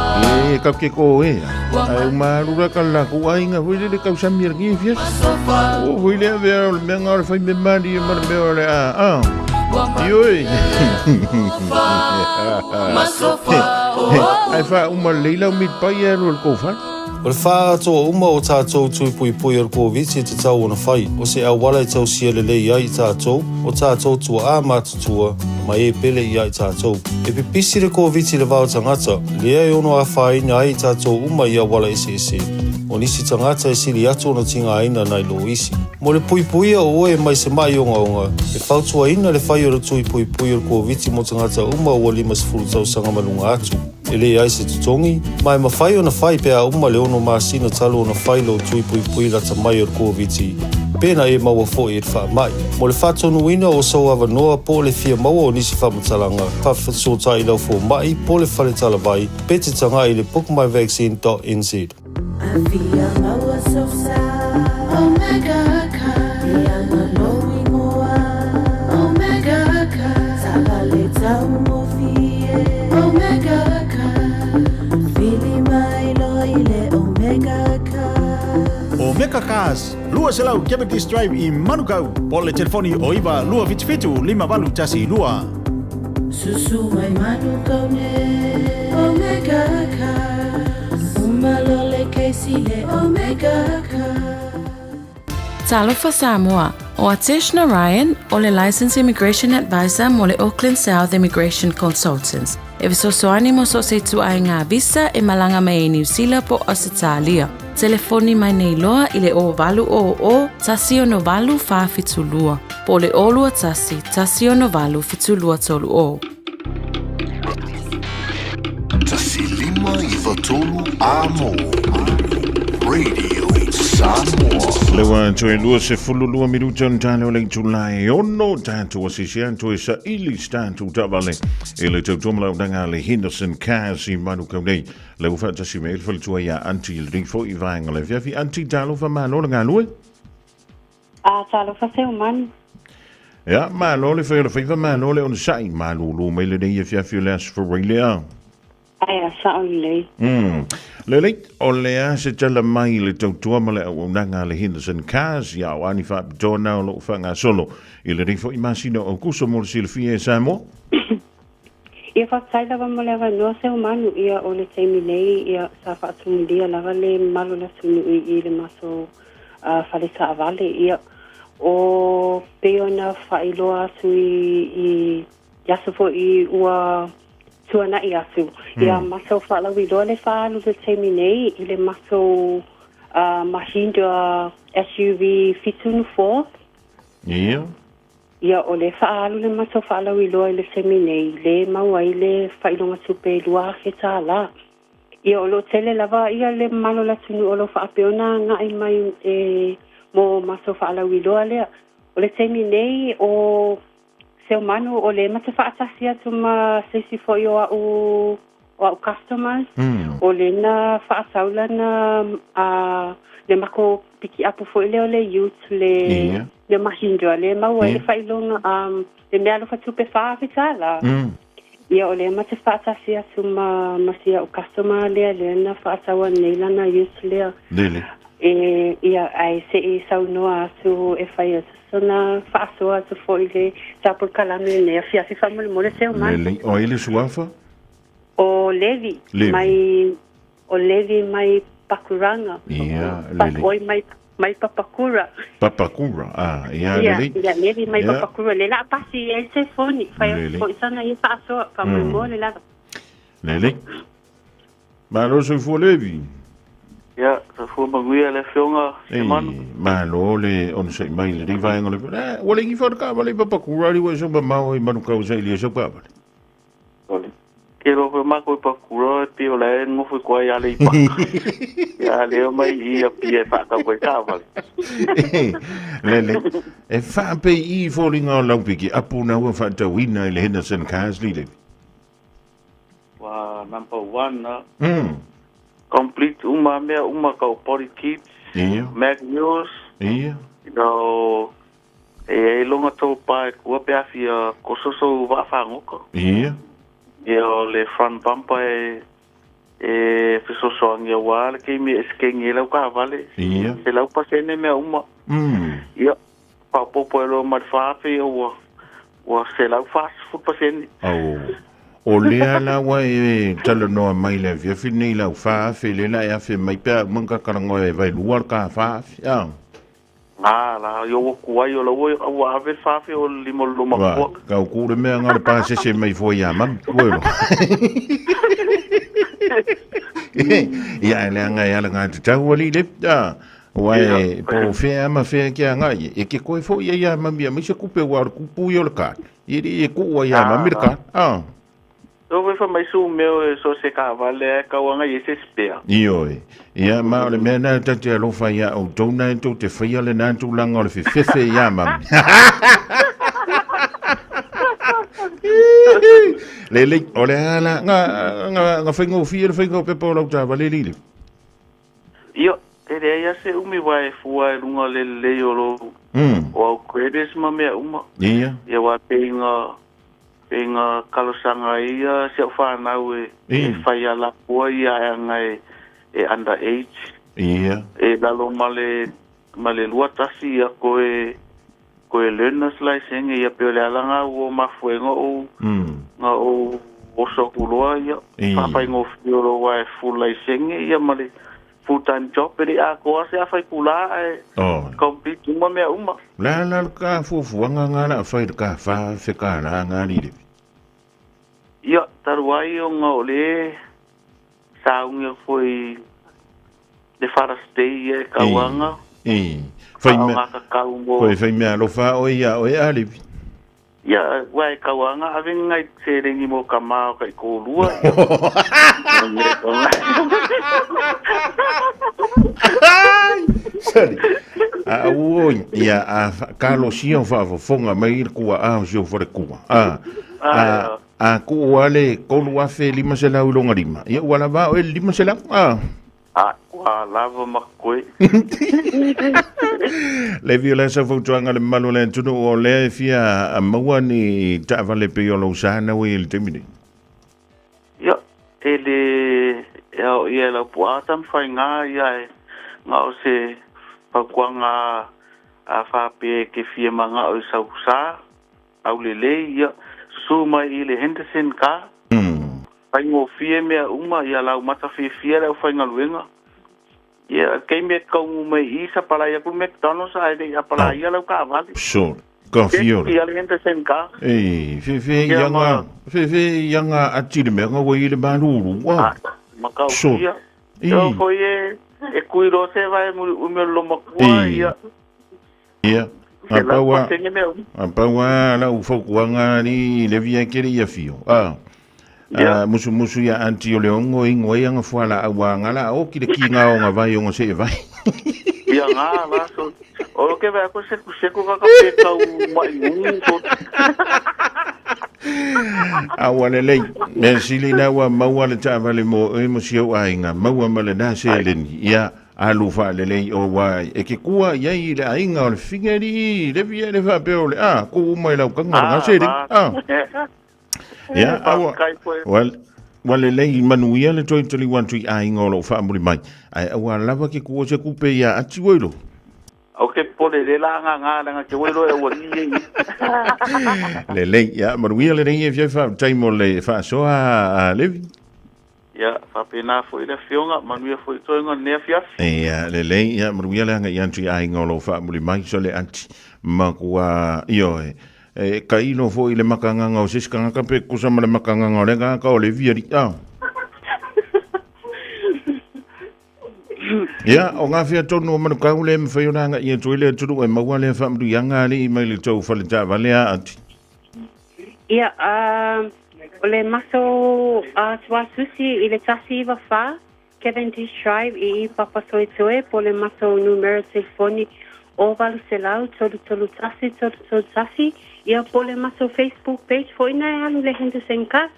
e kau ke ko e. Ai umalura ka la ku aiga foi lele kausami e lenei afiafi. O foi lea vea o le mea nga o le fai mea malie ma le mea o le a a. Ioe. Ai faauma lelei lau meat pie e alu e le kou fale. O le faaatoa uma o tatou tui puipui o le Koviti e tatau ona fai, o se auala e tausia lelei ai i tatou, o tatou tua'a matutua, ma e pele ia i tatou. E pipisi le Koviti i le va o tagata, lea e ono afaina ai i tatou uma i auala eseese. O nisi tagata e sili atu ona tigaina nai lo isi. Mo le puipuia o oe mai se ma'i ogaoga, e fautuaina le fai o le tui puipui o le Koviti mo tagata uma ua 50 tausaga ma luga atu. E leai se totogi, ma e mafai ona fai pe a uma le ono masina talu ona fai lou tui puipui lata mai o le Koviti, pe na e maua foi i le faamai. Mo le faatonuina o sou avanoa po o le fia maua o nisi faamatalaga, faafesootai i lau fomai po o le fale talavai pe te tagai i le bookmyvaccine.nz. Afia maua sou sa Omega Car Ia ma lou ingoa Omega Car Taavale taugofie Omega Car Vili mai loa i le Omega Car Omega Cars, 200 Jeopardy Drive i Manukau, po o le telefoni o 9 277 5812. Susu mai Manukau nei Omega Cars Uma loa le kesi le Omega Cars. Talofa Samoa, ʻO Atesh Narayan, ʻo le Licensed Immigration Advisor mo le Auckland South Immigration Consultants, e fesoasoani mo so o se ituaiga visa e malaga mai ai Niu Sila po o Ausetalia. Telefoni mai nei loa i le 0800 168 472 po o le 021 168 7230. 1593 Amo Radio Samoa. Le ua toe 22 minuta ona tala o le itula e ono tatou asisi atu e saili se tatou taavale i le tautua ma launaga a le Henderson Cars i Manukau nei. Le ua faatasi mai ai le faletua ia Aunty i lenei foi vaega o le afiafi. Aunty, talofa malo le galue. A, talofa Seumanu. Ia, malo le fai o le faiva, malo le onosai. Malūlū mai lenei afiafi o le Aso Faraile lea. Ae a sao lelei. Lelei, o le a se tala mai i le tautua ma le auaunaga a le Henderson Cars, ia o a ni faapitoa na o lo o faagasolo i lenei foi masina o Aokuso mo le silafia e Samoa? Ia faafetai lava mo le avanoa Seumanu, ia o le taimi nei ia sa faatumulia lava le mamalu o le atunuu i i le matou fale taavale, ia o pei ona faailoa atu i i aso foi ua tuana'i atu. Ia matou faalauiloa le faaalu i le taimi nei i le matou Mahindra SUV 74. Ia. Ia, o le faaalu le matou faalauiloa i le taimi nei, le maua ai le faailoga tupe $2,000. Ia, o lo o tele lava ia le mamalu o le atunuu o lo o faapea ona agai mai e mo matou faalauiloa lea. O le taimi nei, o Seumanu, o lea ma te faatasi atu ma se isi foi o a'u o a'u customers, o lea na faatau lana a le makou pikiapu foi lea o le ute le le Mahindra lea e maua ai le faailoga le meaalofa tupe $4,000. Ia o lea ma te faatasi atu ma ma si a'u customer lea lea na faatau nei lana ute lea. Lele. E, ia, ae se i saunoa atu e fai atu sona faasoa atu foi le tapolokalame lenei afiafi faamolemole Seumanu. Lelei. O ai le suafa? O Levi, Levi. mai, o Levi mai Pakuranga. Ia, Pa, lelei. oi mai, mai Papakura. Papakura, ah, ia, Ia, lelei. ia, Levi mai Ia. Papakura. Le la pasi ai se foni, fai atu Lelei. foi sana ia faasoa faamolemole lava. Lelei. Malo soifua Levi. Ia, soifua manuia le Afioga Semanu. Ei, malo le onosai mai i lenei vaega o le... Eh, ua le gifa o le kaavale i Papakura ali ua e sau mamao i Manukau sa ilia sau kaavale. Ole. Ke loa foi mākou i Papakura, e pei o la e nofo i koa i Aleipata. Ia, lea mai i Apia e whaatau koe kāwale. Lele, e whaapei i fōringa o Laupiki, apu na ua whaatauina i le Henderson Cars li levi. Wa number one na. Complete uma mea uma kau body kits. Ia. Mag wheels. Ia. You know, E ai longa tou pa e kua pe afi a koso sou waa whangoka. Ia. Ia o le front bumper e e fesoasoani aua le keimi e skengi e lau kaavale. Ia. 100% mea uma. Ia, faaopoopo e loa ma le 4,000 ia ua ua 140%. Au. O lea la ua e talanoa mai le afiafi nei lau 4,000 le la e afe mai pe a uma ka kalangoa e vailua le ka 4,000. Ah. Ngā la, i o ku ai o la ua ua ave le 4,000 o le lima o le loma Wa, kua. kau ku le mea ngā le pāsese mai fua ia mami, ua ilo. Ia, e leanga e ala ngā te tau ali le, a, ua e po whea ma whea ki a ngā, e ke koe fo ia ia mami a maise kupe ua o le kupu i o le kā. I ri e ku ua ia mami le kā. A. O fe fa mai su meo e so se ka vale e kauanga i se spea. Ioe. Ia, ma o le mea nā tate alofa ia au tau nā e tau te whaia le nā tūlanga o le fefefe ia mami. Le le, o le ala, ngā, ngā, ngā whainga o fia le whainga o pepa o lau tā vale lile. Io, e lea ia se umi wa e fua e lunga le lei o lo o au credits ma mea uma. Ia. Ia wa pe inga pe inga kalosanga ia se au whanau e, e whai ala pua ia e anga e, e under age. Ia. E lalo ma le, ma le lua tasi ia koe koe learner's license ia pe o le ala ngā ua mafuenga o ngā o oso kuloa ia. Whawhai ngō whioro wa e full license ia ma le full time job e le a koa se a whai kula e Oh. complete uma mea uma. La la ka fuafuaga ngā la whai le ka wha fe ka la ngā li le. Ia, taru ai o ngā o le saunga foi le Father's Day ia e kauanga. E, whai mea, Whaonga ka kau mo. koe whai mea alofa o ia o e alivi. Ia, wa e kauanga, ave ngai te rengi mo ka mao ka i kōrua. Sorry. A oi, ia a kalosia o whaafofonga mai i le kua a o si o whare kua. A, a, a ku o ale kolu afe lima se lau longa lima. Ia ua lava o e lima se lau. A. A, ua lava ma koe. Le vio le sa fautuanga le malu le tunu o le fia a maua ni taavale pe o lau sana ui le taimi nei. Ia, e le, e au ia e lau puata mwhai ngā ia e ngā o se paukuanga a whāpe ke fia ma ngā o i sau sa, au le le ia, susu mai i le Henderson ka, whai ngō fia mea uma ia lau mata fia fia lau whai ngā luenga. Ia, kei mea kaungu mai i sa palai aku McDonald's ai le a palai ia lau ka vale. Sure. Ka fiora. Ia le Henderson ka. E, fe Ia, ia ngā, ma- fe ia ngā atire mea ngā wai i le malulu. Wa. Makau Sure. fia. I. Ia foi e, e kui ro se vai muri umi o loma kua ia. Ia. Se A lau paua, pasenge mea umi. a paua lau faukuanga ni le via kere ia fio. A. Ia. A, musu musu ia anti o le ongo ingo ia ngā fuala a wā ngā la o ki le ki ngā o ngā vai o ngā se e vai. Ia ngā la so. O ke vai ko se ku se ku ka ka pe kau mai ngu so. A ua lelei, mea sili na ua maua le taavale mo e mo si au aiga, maua ma le nā seleni, ia alu faalelei o ua e ke kua i ai i le aiga o le figa li, le via le faapea o le a, ku uma i lau kanga o le ngā seleni. A, ia, a ua, ua, ua lelei manuia le toi tali wan tui aiga o lou faamuli mai. Ai aua lava ke kua se kupe ia ati ua ilo. O ke pole le la ngā ngā langa ke wero e ua ni e. Lelei, ia, manuia le nei e fia wha taimo le whaasoa a Levi. Ia, whapena foi le fionga, manuia foi toenga nea fiafi. Ia, lelei, ia, manuia le anga i anti aiga o lou faamuli mai so le anti makua ioe. E kailo foi le makanganga o se isi kangaka pe kusa ma le makanganga o le kangaka o le viari. A. Ia, o ngā whia tonu o Manukau le mwhai o ranga ia toi le turu e maua le whaamuru i anga ali i mai le tau whale tā vale a ati. Ia, O le matou tuasusi i le 194 Cavendish Drive i i Papatoetoe po o le matou numera telefoni o 800 331 331, ia po o le matou Facebook page foi na e alu i le Henderson Cars.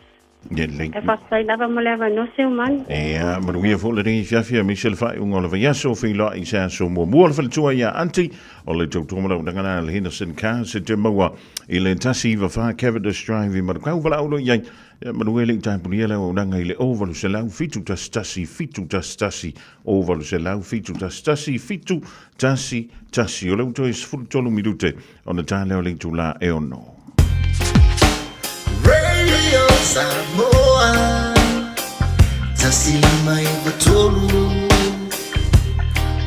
Lelei. E faafetai lava mo le avanoa Seumanu. Ia, manuia foi lenei afiafi aemaise le faaiuga o le vaiaso, feiloai i se aso muamua o le faletua ia Aunty o le tautua ma lau dagana le Henderson Cars e te maua i le 194 Cavendish Drive i Manukau. Valaau loa i ai, ia manuia le i tapunia le auaunaga i le 0800 711 711 0800 711 711. O lea ua toe 13 minute ona ta lea o le itulā e ono. Radio Samoa 153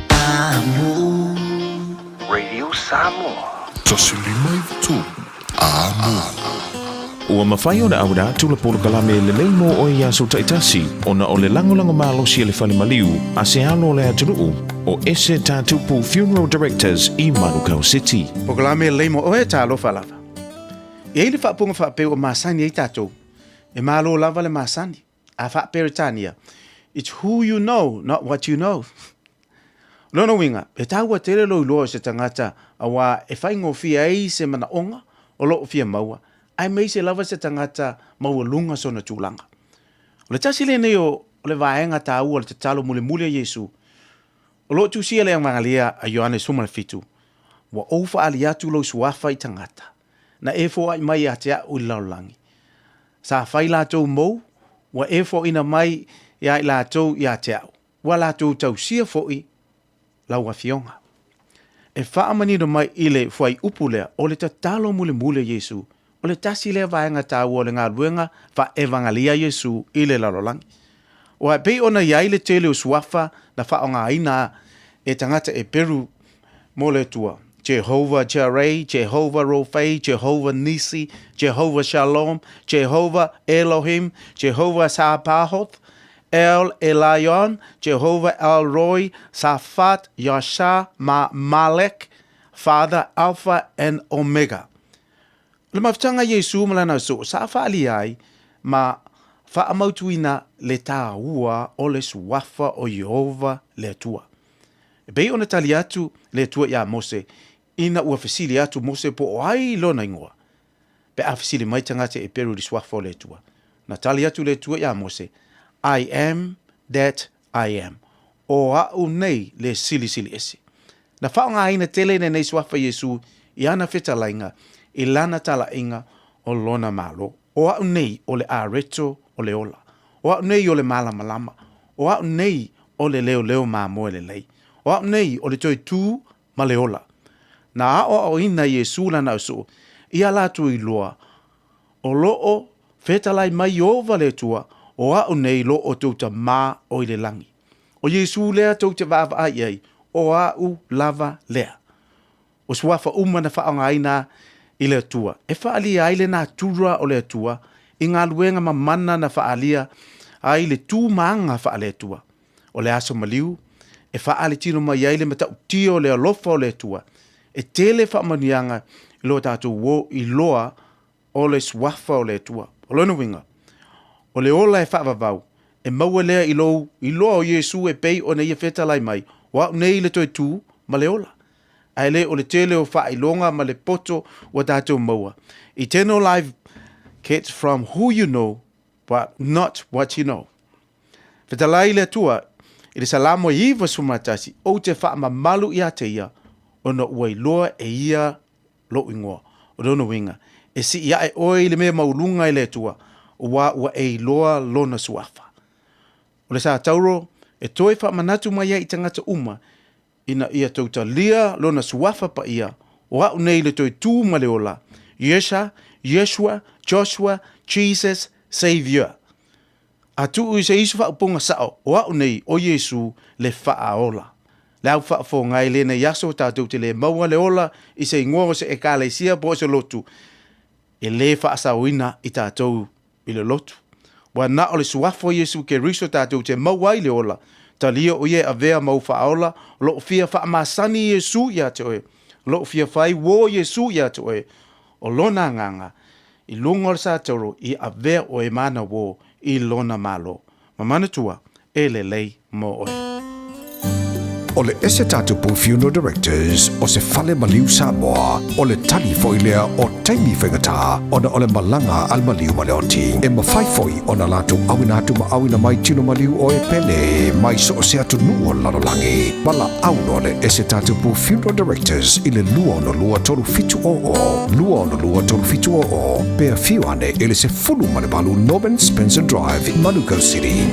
Amo. Radio Samoa. 153 Amo. Ua mafai ona auina atu le polokalame lelei mo oe i aso taitasi ona o le lagolago malosi a le fale maliu a se alo o le atunuu o Ese Tatupu Funeral Directors i Manukau City. Polokalame lelei mo oe, talofa lava. E ai le faapuga faapeu o masani ai tatou. E malo lava le masani. A faa-Peretania, It's who you know, not what you know. O lona uiga, e taua tele lou iloa o se tagata auā e faigofie ai se manaoga o loo fia maua, aemaise lava se tagata maualuga sona tulaga. O le tasi lenei o le vaega taua o le tatalo mulimuli a Iesu, o loo tusia le Evangelia a Ioane 17, Ua ou faaali atu lou suafa i tagata, na e foai mai ia te a'u i le lalolagi. Sa fai latou mou, ua e foaina mai ia i latou ia te a'u, ua latou tausia foʻi lau Afioga. E faamanino mai i le fuaiupu lea o le tatalo mulimuli a Iesu, o le tasi lea vaega taua o le galuega faaevagalia a Iesu i le lalolagi. Ua e pei ona i ai le tele o suafa na faaaogaina e tagata Eperu mo le Atua, Jehovah Jireh, Jehovah Rophe, Jehovah Nisi, Jehovah Shalom, Jehovah Elohim, Jehovah Sabaoth, El Elyon, Jehovah El Roi, Safat, Yasha ma Malek, Father, Alpha and Omega. O le mafutaga a Iesu ma lana soo sa faaalia ai ma faamautuina le taua o le suafa o Ieova le Atua. E pei ona tali atu le Atua iā Mose ina ua fesili atu Mose po o ai lona ingoa. Pe a fesili mai tagata e peru i le suafa o le Atua. Na tali atu le Atua iā Mose, I am that I am. O a'u nei le Silisili Ese. Na faaaogaina tele lenei suafa Iesu i ana fetalaiga i lana talaiga o lona Malo. O a'u nei o le areto o le ola. O a'u nei o le malamalama. O a'u nei o le leoleo mamoe lelei. O a'u nei o le toe tū ma le ola. Na aʻoaʻoina Iesu lana ausoo ia latou iloa o loo fetalai mai Ieova le Atua, o a'u nei lo outou Tamā o i le lagi. O Iesu lea tou te vaavaai i ai, o a'u lava lea. O suafa uma na faaaogaina i le Atua, e faaalia ai le natura o le Atua i galuega ma mana na faaalia ai le tu ma aga faale-Atua. O le aso maliu, e faaali tino mai ai le matautia o le alofa o le Atua, e tele faamanuiaga i lo tatou uo iloa o le suafa o le Atua. O lona uiga, o le ola e faavavau, e maua lea i lou iloa o Iesu e pei ona ia fetalai mai, o a'u nei le toe tu ma le ola. Ae le o le tele o faailoga ma le poto ua tatou maua. Eternal life gets from who you know but not what you know. Fetalai le Atua i le Salamo 91, Ou te faamamalu ia te ia, ona ua iloa e ia lou ingoa. O lona uiga, e sii ae oe i le mea maualuga i le Atua, auā ua e iloa lona suafa. O le Sa Tauro e toe faamanatu mai ai i tagata uma ina ia tou talia lona suafa paia, o a'u nei le toe tū ma le ola, Yesha, Yeshua, Joshua, Jesus, Saviour. A tuu i se isu faaupuga sa'o, o a'u nei, o Iesu, le Faaola. Le au faafofoga e lenei aso tatou te le maua le ola i se igoa o se Ekalesia po o se lotu e le faasaoina i tatou i le lotu. Ua na o le suafa o Iesu Keriso tatou te maua ai le ola. Talia o ia e avea ma ou faaola, o loo fia faamasani Iesu ia te oe, o loo fia fai uo Iesu ia te oe, o lona agaga. i luga o le satoro ia avea oe ma ana uō i lona Malo. Ma manatua, e lelei mo oe. O le ese Tatupu Funeral Directors o se fale maliu Samoa, o le tali foi lea o taimi faigata ona o le malaga a le maliu ma le oti. E mafai foi ona latou auina atu ma auina mai tino maliu o e pele mai so o se atunuu o le lalolagi. Valaau loa le ese Tatupu Funeral Directors i le 262 3700, 262 3700, pe afio ane i le 18 Norman Spencer Drive i Manukau City.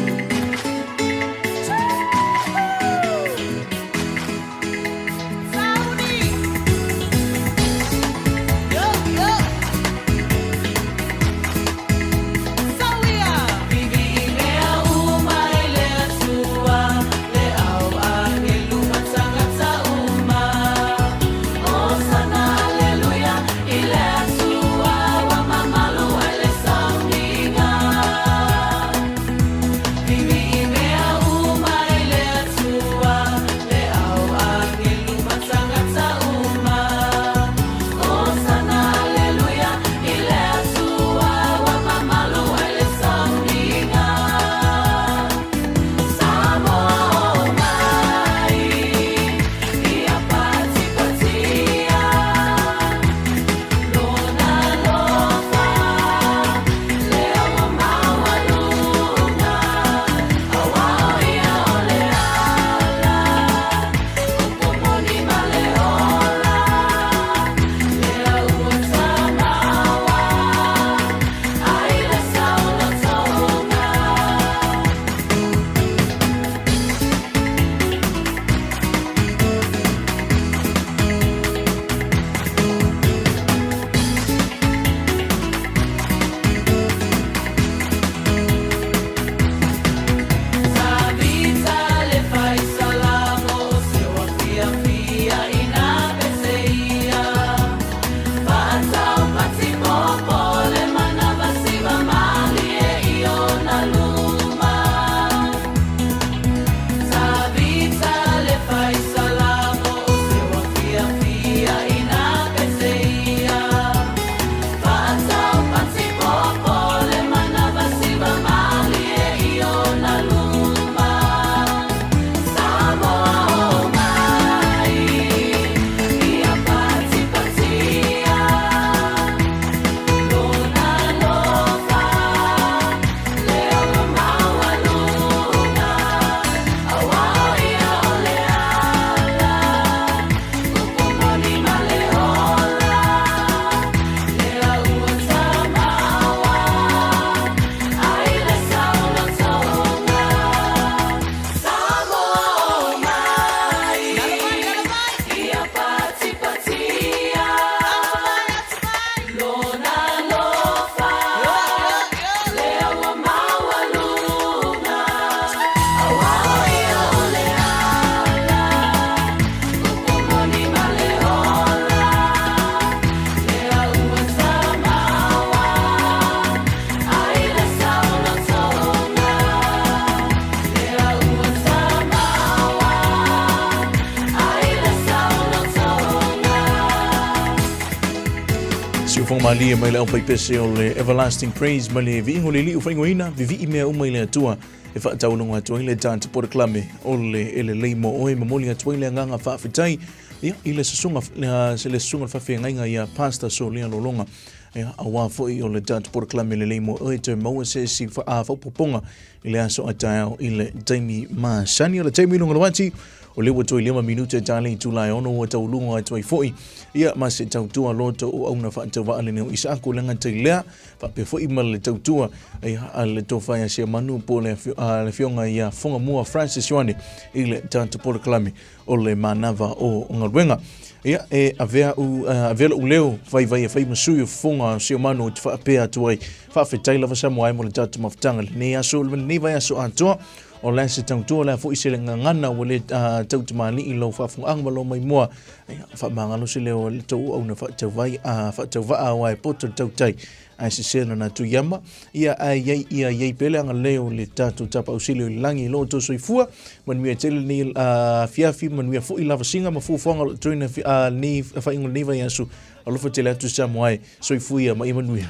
Siufoga malie mai le aufaipese o le Everlasting Praise ma le viiga o le Alii ua faaigoaina, vivii mea uma i le Atua e faataualoga atu ai le tatou polokalame o le E Lelei Mo Oe. Momoli atu ai le agaga faafetai ia, i le susuga le susuga le faafeagaiga ia Pastor Solia Lologa ia, aua foi o le tatou polokalame lelei mo oe toe maua se isi faaopoopoga i le aso a taeao i le taimi masani. O le taimi luga loati, o lea ua toe 5 minute ta le itula e 6 ua tauluga atu ai foi ia ma se tautua loto o auna faatauvaa lenei o Isaako le gata i lea faapea foi ma le tautua ia, a le tofa ia Siamanu po le afioga ia Fogamua Francis Ioane i le tatou polokalame o le manava o galuega. Ia, e avea, u, avea lou leo vaivai e fai ma sui o fofoga o Siamanu ou te faapea atu ai. Faafetai lava Samoa ai mo le tatou mafutaga lenei aso, lenei vaiaso atoa. O le a se tautua, o le a foi se gagana ua le tautamalii i lau faafofogaaga ma lou maimoa. Ia, faamagalo se leo o le tou auauna faatauvai, faatauvaa aua e poto le tautai ae sese lona tuiama. Ia, ae iai, ia iai pea le agalelei o le tatou Tapausili o i le lagi i lo outou soifua. Manuia tele lenei afiafi, manuia foi lavasiga ma fuafuaga o lo o totoina lenei faaiuga o lenei vaiaso. Alofa tele atu Samoa e, soifua ia ma ia manuia.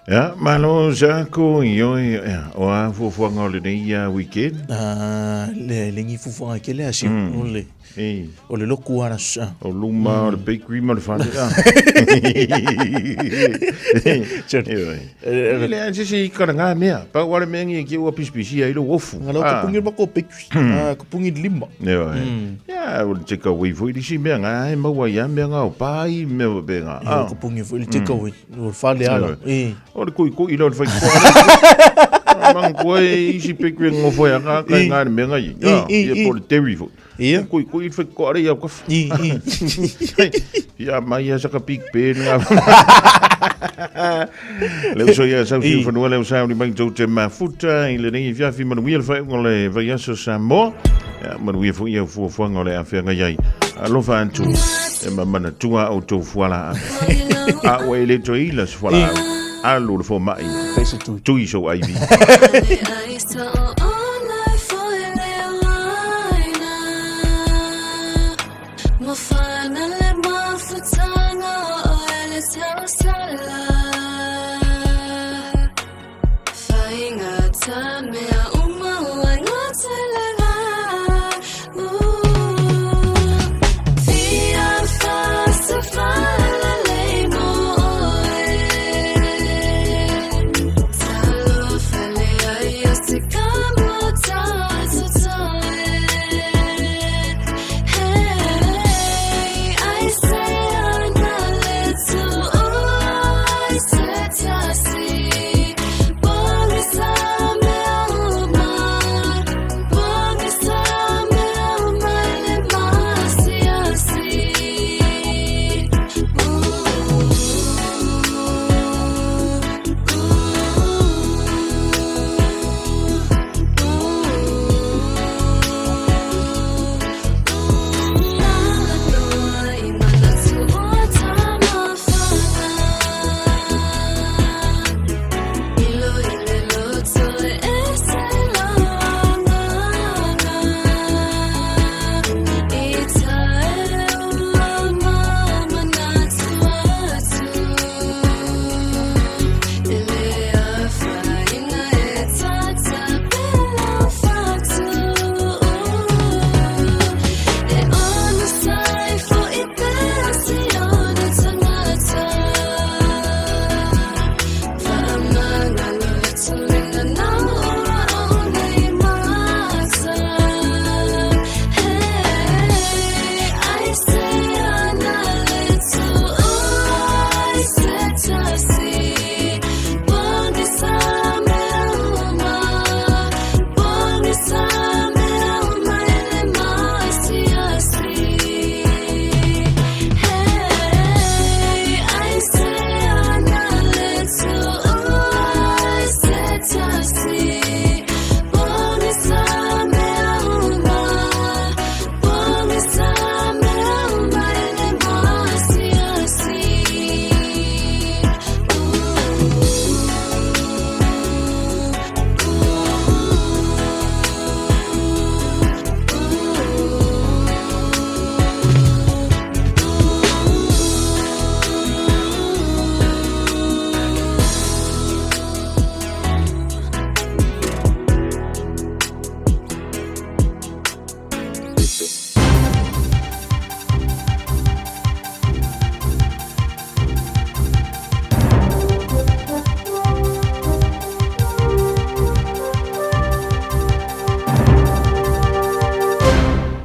Ia, malo Zako, ioe, ia, o a fuafuaga o lenei uh, weekend? Ah, le lengi fuafuaga ke le asi o le Ei. o le loku ara sa. O luma, o le bakery ma le fale. Ioe. E le se se i kana ngā mea. Pau wale mea ngi ki ua pisipisi ai lo ofu. Ngalo ko pungi ma ko bakery. Ah, ko pungi lima. Ioe. Ia, o le take away foi lisi mea ngā e maua ia mea ngā o pai mea wa pe ngā. Ia, ko pungi foi le take away. O le fale ala. E. O le kui kui lo le whai koa. Mang kua e isi bakery ngofo ya ngā kai ngā le mea ngā i. Ia, ia po le dairy foi. Ia. Kui kui whai koa re ia kawha. I, i. Ia mai ia saka Big Ben ngā. Le uso ia sau siu whanua le usau ni mai tau te mafuta i le nei fiafi manuia le whainga le vaiaso Samoa. Ia manuia foi ia fuafuaga o le afeaga iai. Alofa atu e mamanatua o tou fuala ave. A ua e le toe ila se fuala ave. Alu le fomai. Tui sou IV.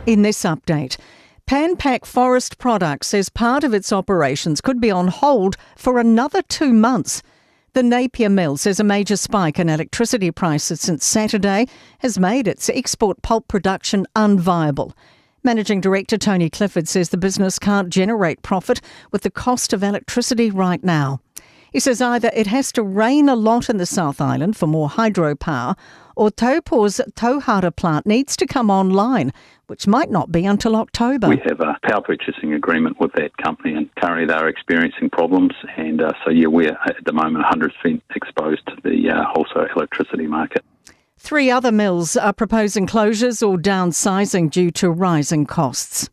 In this update, Pan Pac Forest Products says part of its operations could be on hold for another 2 months. The Napier Mill says a major spike in electricity prices since Saturday has made its export pulp production unviable. Managing Director Tony Clifford says the business can't generate profit with the cost of electricity right now. He says either it has to rain a lot in the South Island for more hydropower, or Taupo's Tauhara plant needs to come online, which might not be until October. We have a power purchasing agreement with that company, and currently they're experiencing problems. And so, yeah, we're at the moment 100% exposed to the wholesale electricity market. 3 other mills are proposing closures or downsizing due to rising costs.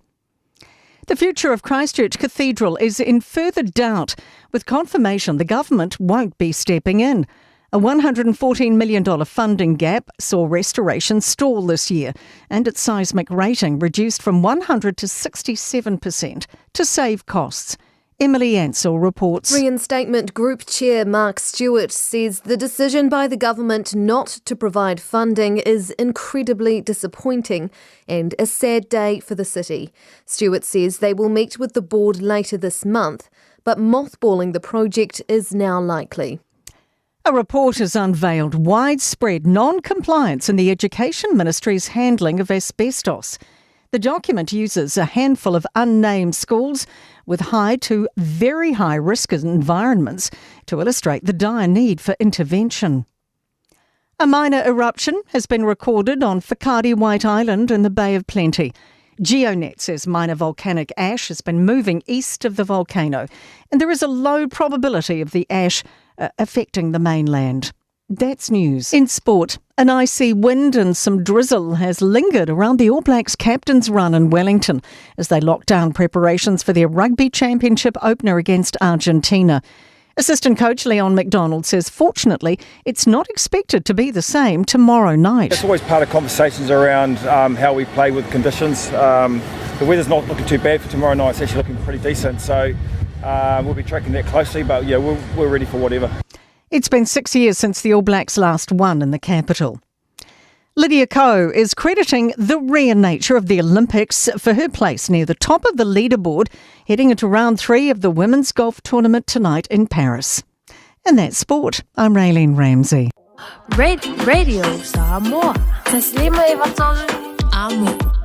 The future of Christchurch Cathedral is in further doubt, with confirmation the government won't be stepping in. A $114 million funding gap saw restoration stall this year and its seismic rating reduced from 100 to 67% to save costs. Emily Ansell reports. Reinstatement Group Chair Mark Stewart says the decision by the government not to provide funding is incredibly disappointing and a sad day for the city. Stewart says they will meet with the board later this month, but mothballing the project is now likely. A report has unveiled widespread non compliance in the Education Ministry's handling of asbestos. The document uses a handful of unnamed schools with high to very high risk environments to illustrate the dire need for intervention. A minor eruption has been recorded on Whakaari White Island in the Bay of Plenty. GeoNet says minor volcanic ash has been moving east of the volcano, and there is a low probability of the ash affecting the mainland. That's news. In sport, an icy wind and some drizzle has lingered around the All Blacks captain's run in Wellington as they lock down preparations for their rugby championship opener against Argentina. Assistant coach Leon MacDonald says fortunately it's not expected to be the same tomorrow night. It's always part of conversations around um, how we play with conditions. Um, the weather's not looking too bad for tomorrow night, it's actually looking pretty decent. So uh, we'll be tracking that closely, but yeah, we're, we're ready for whatever. It's been six years since the All Blacks last won in the capital. Lydia Ko is crediting the rare nature of the Olympics for her place near the top of the leaderboard heading into round three of the women's golf tournament tonight in Paris. And that's sport. I'm Raylene Ramsey. Radio Samoa. Amo.